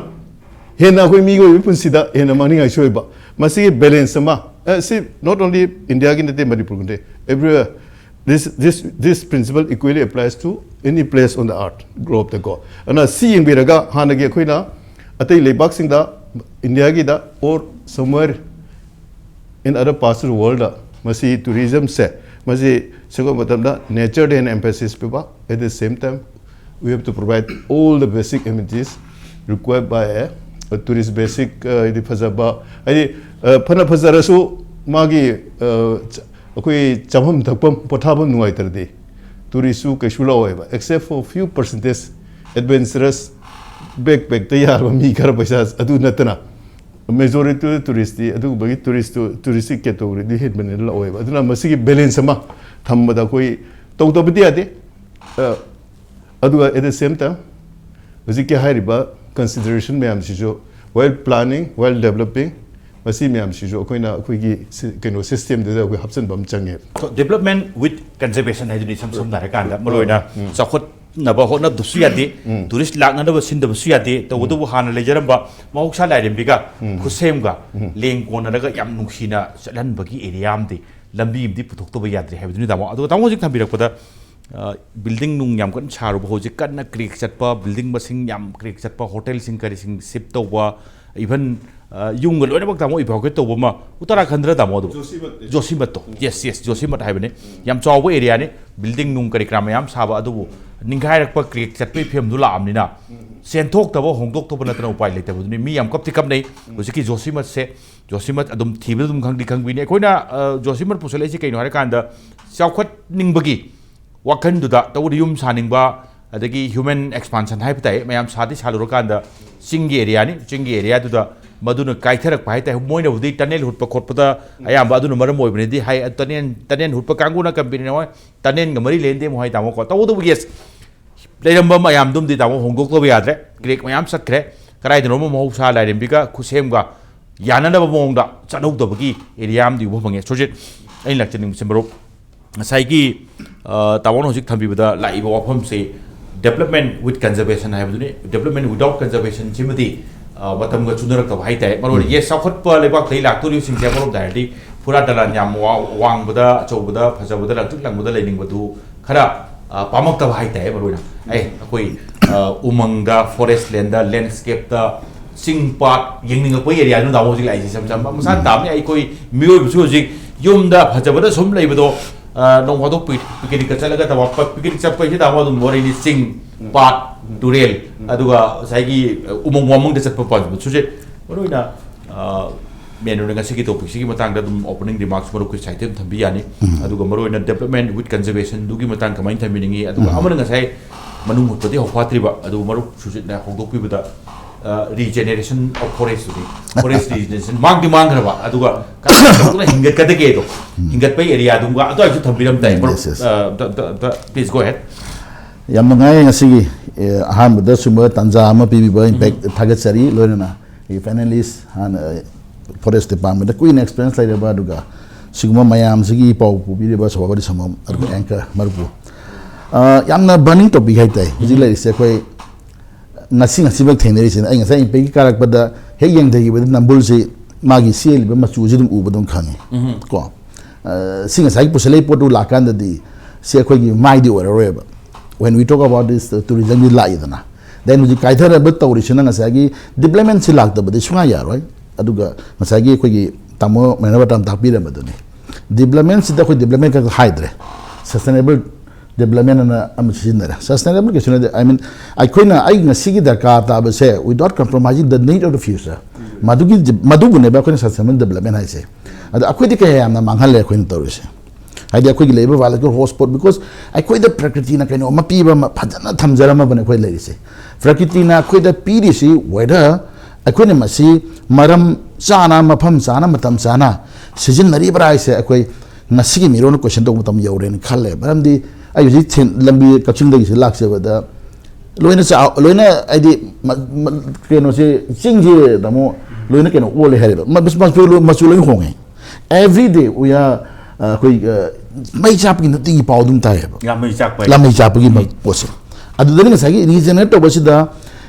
ꯍꯦꯟꯅ ꯑꯩꯈꯣꯏ ꯃꯤꯑꯣꯏꯕꯒꯤ ꯄꯨꯟꯁꯤꯗ ꯍꯦꯟꯅ ꯃꯥꯡꯅꯤꯡꯉꯥꯏꯁꯨ ꯑꯣꯏꯕ, ꯃꯁꯤꯒꯤ balance ꯑꯃ ꯑ, ꯁꯤ not only ꯏꯟꯗꯤꯌꯥꯒꯤ ꯅꯠꯇꯦ, ꯃꯅꯤꯄꯨꯔꯒꯤ ꯅꯠꯇꯦ, everywhere this, this, this principle equally applies to any place on the earth, globe ꯗꯀꯣ꯫ ꯑꯗꯨꯅ ꯁꯤ ꯌꯦꯡꯕꯤꯔꯒ ꯍꯥꯟꯅꯒꯤ ꯑꯩꯈꯣꯏꯅ ꯑꯇꯩ ꯂꯩꯕꯥꯛꯁꯤꯡꯗ, ꯏꯟꯗꯤꯌꯥꯒꯤꯗ or somewhere in other parts of the world ꯗ ꯃꯁꯤ tourism ꯁꯦ, ꯃꯁꯤ ꯁꯤꯒꯨꯝꯕ ꯃꯇꯝꯗ nature ꯗ ꯍꯦꯟꯅ emphasis ꯄꯤꯕ, at the same time we have to provide all the basic amenities required by a, a tourist, basic, ꯑ, ꯍꯥꯏꯗꯤ ꯐꯖꯕ, ꯍꯥꯏꯗꯤ, ꯑ, ꯐꯅ ꯐꯖꯔꯁꯨ ꯃꯥꯒꯤ, ꯑ, ꯆ-, ꯑꯩꯈꯣꯏ ꯆꯥꯐꯝ ꯊꯛꯐꯝ ꯄꯣꯊꯥꯐꯝ ꯅꯨꯡꯉꯥꯏꯇ꯭ꯔꯗꯤ tourist ꯁꯨ ꯀꯩꯁꯨ ꯂꯥꯛꯑꯣꯏꯕ, except for few percentage adventurous backpack ꯇ ꯌꯥꯕ ꯃꯤ ꯈꯔ, ꯄꯩꯁꯥ ꯑꯗꯨ ꯅꯠꯇꯅ majority tourist ꯇꯤ ꯑꯗꯨꯒꯨꯝꯕꯒꯤ tourist ꯇꯨ, touristic category ꯗꯤ ꯍꯦꯟꯕꯅꯤꯅ ꯂꯥꯛꯑꯣꯏꯕ꯫ ꯑꯗꯨꯅ ꯃꯁꯤꯒꯤ balance ꯑꯃ ꯊꯝꯕꯗ ꯑꯩꯈꯣꯏ ꯇꯧꯗꯕꯗꯤ ꯌꯥꯗꯦ꯫ ꯑ, ꯑꯗꯨꯒ at the same time ꯍꯧꯖꯤꯛꯀꯤ ꯍꯥꯏꯔꯤꯕ consideration ꯃꯌꯥꯝꯁꯤꯁꯨ, while planning, while developing, ꯃꯁꯤ ꯃꯌꯥꯝꯁꯤꯁꯨ ꯑꯩꯈꯣꯏꯅ ꯑꯩꯈꯣꯏꯒꯤ ꯁꯤ-, ꯀꯩꯅꯣ system ꯗꯨꯗ ꯑꯩꯈꯣꯏ ꯍꯥꯞꯆꯤꯟꯕ ꯑꯃ ꯆꯪꯉꯦ꯫ So, development with conservation ꯍꯥꯏꯗꯨꯅꯤ ꯏꯁꯝ ꯁꯝꯅ ꯍꯥꯏꯔꯀꯥꯟꯗ, ꯃꯔꯨꯑꯣꯏꯅ ꯎꯝ꯫ ꯆꯥꯎꯈꯠꯅꯕ ꯍꯣꯠꯅꯕꯁꯨ ꯌꯥꯗꯦ, ꯎꯝ꯫ Tourist ꯂꯥꯛꯅꯅꯕ ꯁꯤꯟꯗꯕꯁꯨ ꯌꯥꯗꯦ, ꯇꯧꯕꯇꯕꯨ ꯍꯥꯟꯅ ꯂꯩꯖꯔꯝꯕ ꯃꯍꯧꯁꯥ ꯂꯥꯏꯔꯦꯝꯕꯤꯒ ꯎꯝ꯫ ꯈꯨꯠꯁꯦꯝꯒ ꯎꯝ꯫ ꯂꯦꯡ ꯀꯣꯟꯅꯔꯒ ꯌꯥꯝ ꯅꯨꯡꯁꯤꯅ ꯆꯠꯍꯟꯕꯒꯤ area ꯑꯃꯗꯤ ꯂꯝꯕꯤ ꯑꯃꯗꯤ ꯄꯨꯊꯣꯛꯇꯕ ꯌꯥꯗ꯭ꯔꯦ ꯍꯥꯏꯕꯗꯨꯅꯤ, ꯇꯥꯃꯣ꯫ ꯑꯗꯨꯒ ꯇꯥꯃꯣ ꯍꯧꯖꯤꯛ ꯊꯝꯕꯤꯔꯛꯄꯗ, ꯑ, building ꯅꯨꯡ ꯌꯥꯝ ꯀꯟꯅ ꯁꯥꯔꯨꯕ, ꯍꯧꯖꯤꯛ ꯀꯟꯅ crack ꯆꯠꯄ, building ꯃꯁꯤꯡ ꯌꯥꯝ crack ꯆꯠꯄ, hotel ꯁꯤꯡ ꯀꯔꯤꯁꯤꯡ shift ꯇꯧꯕ, even, ꯑ, ꯌꯨꯝꯒ ꯂꯣꯏꯅꯃꯛ ꯇꯥꯃꯣ evacuate ꯇꯧꯕ ꯑꯃ ꯎꯠꯇꯔꯥꯈꯟꯗꯔ ꯇꯥꯃꯣ ꯑꯗꯨꯕꯨ? ꯖꯣꯁꯤꯃꯠ꯫ ꯖꯣꯁꯤꯃꯠꯇꯣ꯫ ꯎꯝ꯫ Yes, yes, ꯖꯣꯁꯤꯃꯠ ꯍꯥꯏꯕꯅꯤ꯫ ꯎꯝ꯫ ꯌꯥꯝ ꯆꯥꯎꯕ area ꯅꯤ, building ꯅꯨꯡ ꯀꯔꯤ ꯀꯔꯥ ꯃꯌꯥꯝ ꯁꯥꯕ, ꯑꯗꯨꯕꯨ ꯅꯤꯡꯈꯥꯏꯔꯛꯄ, crack ꯆꯠꯄꯒꯤ ꯐꯤꯕꯝꯗꯨ ꯂꯥꯛꯑꯕꯅꯤꯅ, ꯎꯝ꯫ ꯆꯦꯟꯊꯣꯛꯇꯕ, ꯍꯣꯡꯗꯣꯛꯇꯕ ꯅꯠꯇꯅ ꯎꯄꯥꯏ ꯂꯩꯇꯕꯗꯨꯅꯤ꯫ ꯃꯤ ꯌꯥꯝ ꯀꯞꯇꯤ ꯀꯞꯅꯩ꯫ ꯎꯝ꯫ ꯍꯧꯖꯤꯛꯀꯤ ꯖꯣꯁꯤꯃꯠꯁꯦ, ꯖꯣꯁꯤꯃꯠ ꯑꯗꯨꯝ ꯊꯤꯕꯗ ꯑꯗꯨꯝ ꯈꯪꯗꯤ ꯈꯪꯕꯤꯅꯤ꯫ ꯑꯩꯈꯣꯏꯅ, ꯑ, ꯖꯣꯁꯤꯃꯠ ꯄꯨꯁꯜꯂꯛꯏꯁꯤ ꯀꯩꯅꯣ ꯍꯥꯏꯔꯀꯥꯟꯗ, ꯆꯥꯎꯈꯠꯅꯤꯡꯕꯒꯤ ꯋꯥꯈꯟꯗꯨꯗ ꯇꯧꯕꯗꯤ ꯌꯨꯝ ꯁꯥꯅꯤꯡꯕ, ꯑꯗꯒꯤ human expansion ꯍꯥꯏꯕ ꯇꯥꯏ, ꯃꯌꯥꯝ ꯁꯥꯗꯤ ꯁꯥꯜꯂꯨꯔꯀꯥꯟꯗ ꯆꯤꯡꯒꯤ area ꯅꯤ, ꯆꯤꯡꯒꯤ area ꯗꯨꯗ ꯃꯗꯨꯅ ꯀꯥꯏꯊꯔꯛꯄ ꯍꯥꯏ ꯇꯥꯏ꯫ ꯃꯣꯏꯅꯕꯨꯗꯤ tunnel ꯍꯨꯠꯄ ꯈꯣꯠꯄꯗ ꯑꯌꯥꯝꯕ ꯑꯗꯨꯅ ꯃꯔꯝ ꯑꯣꯏꯕꯅꯤꯗꯤ ꯍꯥꯏ꯫ Tunnel, tunnel ꯍꯨꯠꯄ ꯀꯥꯡꯕꯨꯅ company ꯅ ꯍꯣꯏ tunnel ꯒ ꯃꯔꯤ ꯂꯩꯅꯗꯦ ꯑꯃꯨꯛ ꯍꯥꯏ ꯇꯥꯃꯣꯀꯣ꯫ ꯇꯧꯕꯇꯕꯨ yes, ꯂꯩꯔꯝꯕ ꯃꯌꯥꯝꯗꯨꯝꯗꯤ ꯇꯥꯃꯣ ꯍꯣꯡꯗꯣꯛꯇꯕ ꯌꯥꯗ꯭ꯔꯦ, crack ꯃꯌꯥꯝ ꯆꯠꯈ꯭ꯔꯦ꯫ ꯀꯗꯥꯏꯗꯅꯣꯃ ꯃꯍꯧꯁꯥ ꯂꯥꯏꯔꯦꯝꯕꯤꯒ ꯈꯨꯠꯁꯦꯝꯒ ꯌꯥꯅꯅꯕ ꯃꯑꯣꯡꯗ ꯆꯠꯍꯧꯗꯕꯒꯤ area ꯑꯃꯗꯤ ꯎꯕ ꯐꯪꯉꯦ꯫ ꯁꯨꯔꯖꯤꯠ, ꯑꯩꯅ ꯂꯥꯛꯆꯅꯤꯡꯕꯁꯦ ꯃꯔꯨꯞ, ꯉꯁꯥꯏꯒꯤ, ꯑ, ꯇꯥꯃꯣꯅ ꯍꯧꯖꯤꯛ ꯊꯝꯕꯤꯕꯗ ꯂꯥꯛꯏꯕ ꯋꯥꯐꯝꯁꯤ development with conservation ꯍꯥꯏꯕꯗꯨꯅꯤ꯫ Development without conservation ꯁꯤꯃꯗꯤ ꯑ, ꯃꯇꯝꯒ ꯆꯨꯅꯔꯛꯇꯕ ꯍꯥꯏꯇꯥꯔꯦ꯫ ꯃꯔꯨ ꯑꯣꯏꯅ, ꯌꯦꯁ, ꯆꯥꯎꯈꯠꯄ ꯂꯩꯕꯥꯛꯇꯒꯤ ꯂꯥꯛꯇꯣꯔꯤꯕꯁꯤꯡꯁꯦ ꯑꯃꯔꯣꯝꯗ ꯍꯥꯏꯔꯗꯤ ꯐꯨꯔꯥ ꯗꯂꯥꯟ ꯌꯥꯝ ꯋꯥ-, ꯋꯥꯡꯕꯗ, ꯑꯆꯧꯕꯗ, ꯐꯖꯕꯗ, ꯂꯪꯇ꯭ꯔꯤꯛ ꯂꯪꯕꯗ ꯂꯩꯅꯤꯡꯕꯗꯨ ꯈꯔ, ꯑ, ꯄꯥꯝꯃꯛꯇꯕ ꯍꯥꯏꯇꯥꯔꯦ꯫ ꯃꯔꯨ ꯑꯣꯏꯅ ꯑꯦ, ꯑꯩꯈꯣꯏ, ꯑ, ꯎꯃꯪꯗ, ꯐꯣꯔꯦꯁ ꯂꯦꯟꯗ, ꯂꯦꯟꯁ꯭ꯀꯦꯞꯇ, ꯆꯤꯡ ꯄꯥꯠ ꯌꯦꯡꯅꯤꯡꯉꯛꯄꯒꯤ ꯑꯦꯔꯤꯌꯥꯗꯨꯅ ꯇꯥꯃꯣ ꯍꯧꯖꯤꯛ ꯂꯥꯛꯏꯁꯦ ꯏꯁꯝ ꯁꯝꯕ ꯃꯁꯥꯅ ꯇꯥꯕꯅꯤ꯫ ꯑꯩꯈꯣꯏ ꯃꯤꯑꯣꯏꯕꯁꯨ ꯍꯧꯖꯤꯛ ꯌꯨꯝꯗ ꯐꯖꯕꯗ ꯁꯨꯝ ꯂꯩꯕꯗꯣ, ꯑ, ꯅꯣꯡ ꯐꯥꯗꯣꯛ ꯄꯤ-, ꯄꯤꯀꯅꯤꯛꯀ ꯆꯠꯂꯒ ꯇꯥꯃꯣ ꯄ-, ꯄꯤꯀꯅꯤꯛ ꯆꯠꯄ ꯍꯥꯏꯁꯤ ꯇꯥꯃꯣ ꯑꯗꯨꯝ ꯋꯥꯔꯤꯅꯤ, ꯆꯤꯡ, ꯄꯥꯠ, ꯇꯨꯔꯦꯜ, ꯑꯗꯨꯒ ꯉꯁꯥꯏꯒꯤ, ꯑ, ꯎꯃꯪ ꯋꯥꯃꯪꯗ ꯆꯠꯄ ꯄꯥꯝꯕꯁꯨꯁꯦ ꯃꯔꯨ ꯑꯣꯏꯅ, ꯑ, ꯃꯦꯟ ꯑꯣꯏꯅ ꯉꯁꯤꯒꯤ ꯇꯣꯄꯤꯛꯁꯤꯒꯤ ꯃꯇꯥꯡꯗ ꯑꯗꯨꯝ ꯑꯣꯄꯅꯤꯡ ꯔꯤꯃꯥꯔꯛꯁ ꯃꯔꯨꯞꯀꯤ ꯁꯥꯏꯠꯇ ꯑꯗꯨꯝ ꯊꯝꯕꯤ ꯌꯥꯅꯤ꯫ ꯑꯗꯨꯒ ꯃꯔꯨ ꯑꯣꯏꯅ development with conservationꯗꯨꯒꯤ ꯃꯇꯥꯡ ꯀꯃꯥꯏꯅ ꯊꯝꯕꯤꯅꯤꯡꯉꯤ? ꯑꯗꯨꯒ ꯑꯃꯅ ꯉꯁꯥꯏ ꯃꯅꯨꯡ ꯍꯨꯠꯄꯗꯤ ꯍꯧꯐꯥꯠꯇ꯭ꯔꯤꯕ, ꯑꯗꯨ ꯃꯔꯨꯞ ꯁꯨꯖꯤꯠꯅ ꯍꯧꯗꯣꯛꯄꯤꯕꯗ, ꯑ, regeneration of forestꯇꯨꯅꯤ꯫ Forest regeneration ꯃꯥꯡꯗꯤ ꯃꯥꯡꯈ꯭ꯔꯕ, ꯑꯗꯨꯒ ꯀꯔꯝꯅ ꯇꯧꯗꯨꯅ ꯍꯤꯡꯒꯠꯀꯗꯒꯦꯗꯣ, ꯍꯤꯡꯒꯠꯄꯒꯤ ꯑꯦꯔꯤꯌꯥꯗꯨꯒ ꯑꯗꯨꯋꯥꯏꯁꯨ ꯊꯝꯕꯤꯔꯝ ꯇꯥꯏ꯫ ꯃꯔꯨꯞ, Yes, yes. ꯑ, ꯗ-, ꯗ-, ꯗ-, please go ahead꯫ ꯌꯥꯝ ꯅꯨꯡꯉꯥꯏ ꯉꯁꯤꯒꯤ, ꯑꯦ, ꯑꯍꯥꯟꯕꯗ ꯁꯨꯝꯕ ꯇꯥꯟꯖꯥ ꯑꯃ ꯄꯤꯕꯤꯕ, in fact, ꯊꯥꯒꯠꯆꯔꯤ꯫ ꯂꯣꯏꯅꯅ ꯑꯩꯒꯤ panelist, ꯍꯥꯟꯅ, ꯑ, forest departmentꯇ ꯀꯨꯏꯅ experience ꯂꯩꯔꯕ, ꯑꯗꯨꯒ ꯁꯤꯒꯨꯝꯕ ꯃꯌꯥꯝꯁꯤꯒꯤ ꯄꯥꯎ ꯄꯨꯕꯤꯔꯤꯕ ꯁꯣꯚꯥꯄꯇꯤ ꯁꯪꯒꯣꯝ, ꯑꯗꯨꯒ anchor ꯃꯔꯨꯞꯄꯨ꯫ ꯑ, ꯌꯥꯝꯅ burning topic ꯍꯥꯏꯇꯥꯔꯦ꯫ ꯍꯧꯖꯤꯛ ꯂꯩꯔꯤꯁꯦ ꯑꯩꯈꯣꯏ ꯉꯁꯤ, ꯉꯁꯤꯃꯛ ꯊꯦꯡꯅꯔꯤꯁꯤꯅ꯫ ꯑꯩ ꯉꯁꯥꯏ ꯏꯝꯄꯦꯛꯀꯤ ꯀꯥꯔꯛꯄꯗ ꯍꯦꯛ ꯌꯦꯡꯊꯈꯤꯕꯗ ꯅꯝꯕꯨꯜꯁꯤ ꯃꯥꯒꯤ ꯆꯦꯜꯂꯤꯕ ꯃꯆꯨꯁꯤ ꯑꯗꯨꯝ ꯎꯕ ꯑꯗꯨꯝ ꯈꯪꯉꯤ꯫ ꯀꯣ? ꯑ, ꯁꯤ ꯉꯁꯥꯏꯒꯤ ꯄꯨꯁꯜꯂꯛꯏ ꯄꯣꯠꯇꯨ ꯂꯥꯛꯀꯥꯟꯗꯗꯤ ꯁꯤ ꯑꯩꯈꯣꯏꯒꯤ ꯃꯥꯏꯗꯤ ꯑꯣꯏꯔꯔꯣꯏꯕ꯫ When we talk about this, uh, tourismꯒꯤ ꯂꯥꯛꯏꯗꯅ꯫ Then ꯍꯧꯖꯤꯛ ꯀꯥꯏꯊꯔꯕ ꯇꯧꯔꯤꯁꯤꯅ ꯉꯁꯥꯏꯒꯤ developmentꯁꯤ ꯂꯥꯛꯇꯕꯗꯤ ꯁꯨꯡꯌꯥ ꯌꯥꯔꯣꯏ꯫ ꯑꯗꯨꯒ ꯉꯁꯥꯏꯒꯤ ꯑꯩꯈꯣꯏꯒꯤ ꯇꯥꯃꯣ ꯃꯩꯅꯕꯇꯥꯝ ꯇꯥꯛꯄꯤꯔꯝꯕꯗꯨꯅꯤ꯫ Developmentꯁꯤꯗ ꯑꯩꯈꯣꯏ development ꯈꯛꯇ ꯍꯥꯏꯗ꯭ꯔꯦ꯫ Sustainable development ꯑꯅ ꯑꯃ ꯁꯤꯖꯤꯟꯅꯔꯦ꯫ Sustainable ꯀꯩꯁꯨ ꯅꯠꯇꯦ꯫ I mean, ꯑꯩꯈꯣꯏꯅ, ꯑꯩ ꯉꯁꯤꯒꯤ ꯗꯔꯀꯥꯔ ꯇꯥꯕꯁꯦ, without compromising the need of the future, ꯃꯗꯨꯒꯤ, ꯃꯗꯨꯕꯨꯅꯦꯕ ꯑꯩꯈꯣꯏꯅ sustainable development ꯍꯥꯏꯁꯦ꯫ ꯑꯗ ꯑꯩꯈꯣꯏꯗꯤ ꯀꯌꯥ ꯌꯥꯝꯅ ꯃꯥꯡꯍꯜꯂꯦ ꯑꯩꯈꯣꯏꯅ ꯇꯧꯔꯤꯁꯦ꯫ ꯍꯥꯏꯗꯤ ꯑꯩꯈꯣꯏꯒꯤ ꯂꯩꯔꯤꯕ biological hotspot, because ꯑꯩꯈꯣꯏꯗ ꯄ꯭ꯔꯀ꯭ꯔꯤꯇꯤꯅ ꯀꯩꯅꯣꯝꯃ ꯄꯤꯕ ꯑꯃ ꯐꯖꯅ ꯊꯝꯖꯔꯝꯃꯕꯅꯦ ꯑꯩꯈꯣꯏ ꯂꯩꯔꯤꯁꯦ꯫ ꯄ꯭ꯔꯀ꯭ꯔꯤꯇꯤꯅ ꯑꯩꯈꯣꯏꯗ ꯄꯤꯔꯤꯁꯤ, whether ꯑꯩꯈꯣꯏꯅ ꯃꯁꯤ ꯃꯔꯝ ꯆꯥꯅ, ꯃꯐꯝ ꯆꯥꯅ, ꯃꯇꯝ ꯆꯥꯅ ꯁꯤꯖꯤꯟꯅꯔꯤꯕ꯭ꯔꯥ ꯍꯥꯏꯁꯦ ꯑꯩꯈꯣꯏ ꯉꯁꯤꯒꯤ ꯃꯤꯔꯣꯟꯅ question ꯇꯧꯕ ꯃꯇꯝ ꯌꯧꯔꯦꯅ ꯈꯜꯂꯦ꯫ ꯃꯔꯝꯗꯤ ꯑꯩ ꯍꯧꯖꯤꯛ ꯊꯦꯡ-, ꯂꯝꯕꯤ ꯀꯛꯆꯤꯡꯗꯒꯤꯁꯤ ꯂꯥꯛꯆꯕꯗ ꯂꯣꯏꯅ ꯆꯥ-, ꯂꯣꯏꯅ ꯍꯥꯏꯗꯤ ꯃ-, ꯃ-, ꯀꯩꯅꯣꯁꯦ, ꯆꯤꯡꯁꯦ ꯇꯥꯃꯣ ꯂꯣꯏꯅ ꯀꯩꯅꯣ ꯑꯣꯜꯂꯦ ꯍꯥꯏꯔꯦꯕ꯫ ꯃ-, ꯃꯆꯨ ꯂꯣꯏ, ꯃꯆꯨ ꯂꯣꯏ ꯍꯣꯡꯉꯦ꯫ Every day we are, ꯑ, ꯑꯩꯈꯣꯏ, ꯑ, ꯃꯩ ꯆꯥꯛꯄꯒꯤ ꯅꯨꯡꯇꯤꯒꯤ ꯄꯥꯎ ꯑꯗꯨꯝ ꯇꯥꯏꯌꯦꯕ꯫ ꯂꯥꯃꯩ ꯆꯥꯛꯄ ꯍꯥꯏ꯫ ꯂꯥꯃꯩ ꯆꯥꯛꯄꯒꯤ ꯃ-, ꯄꯣꯠꯁꯦ꯫ ꯑꯗꯨꯗꯅꯤ ꯉꯁꯥꯏꯒꯤ regenerate ꯇꯧꯕꯁꯤꯗ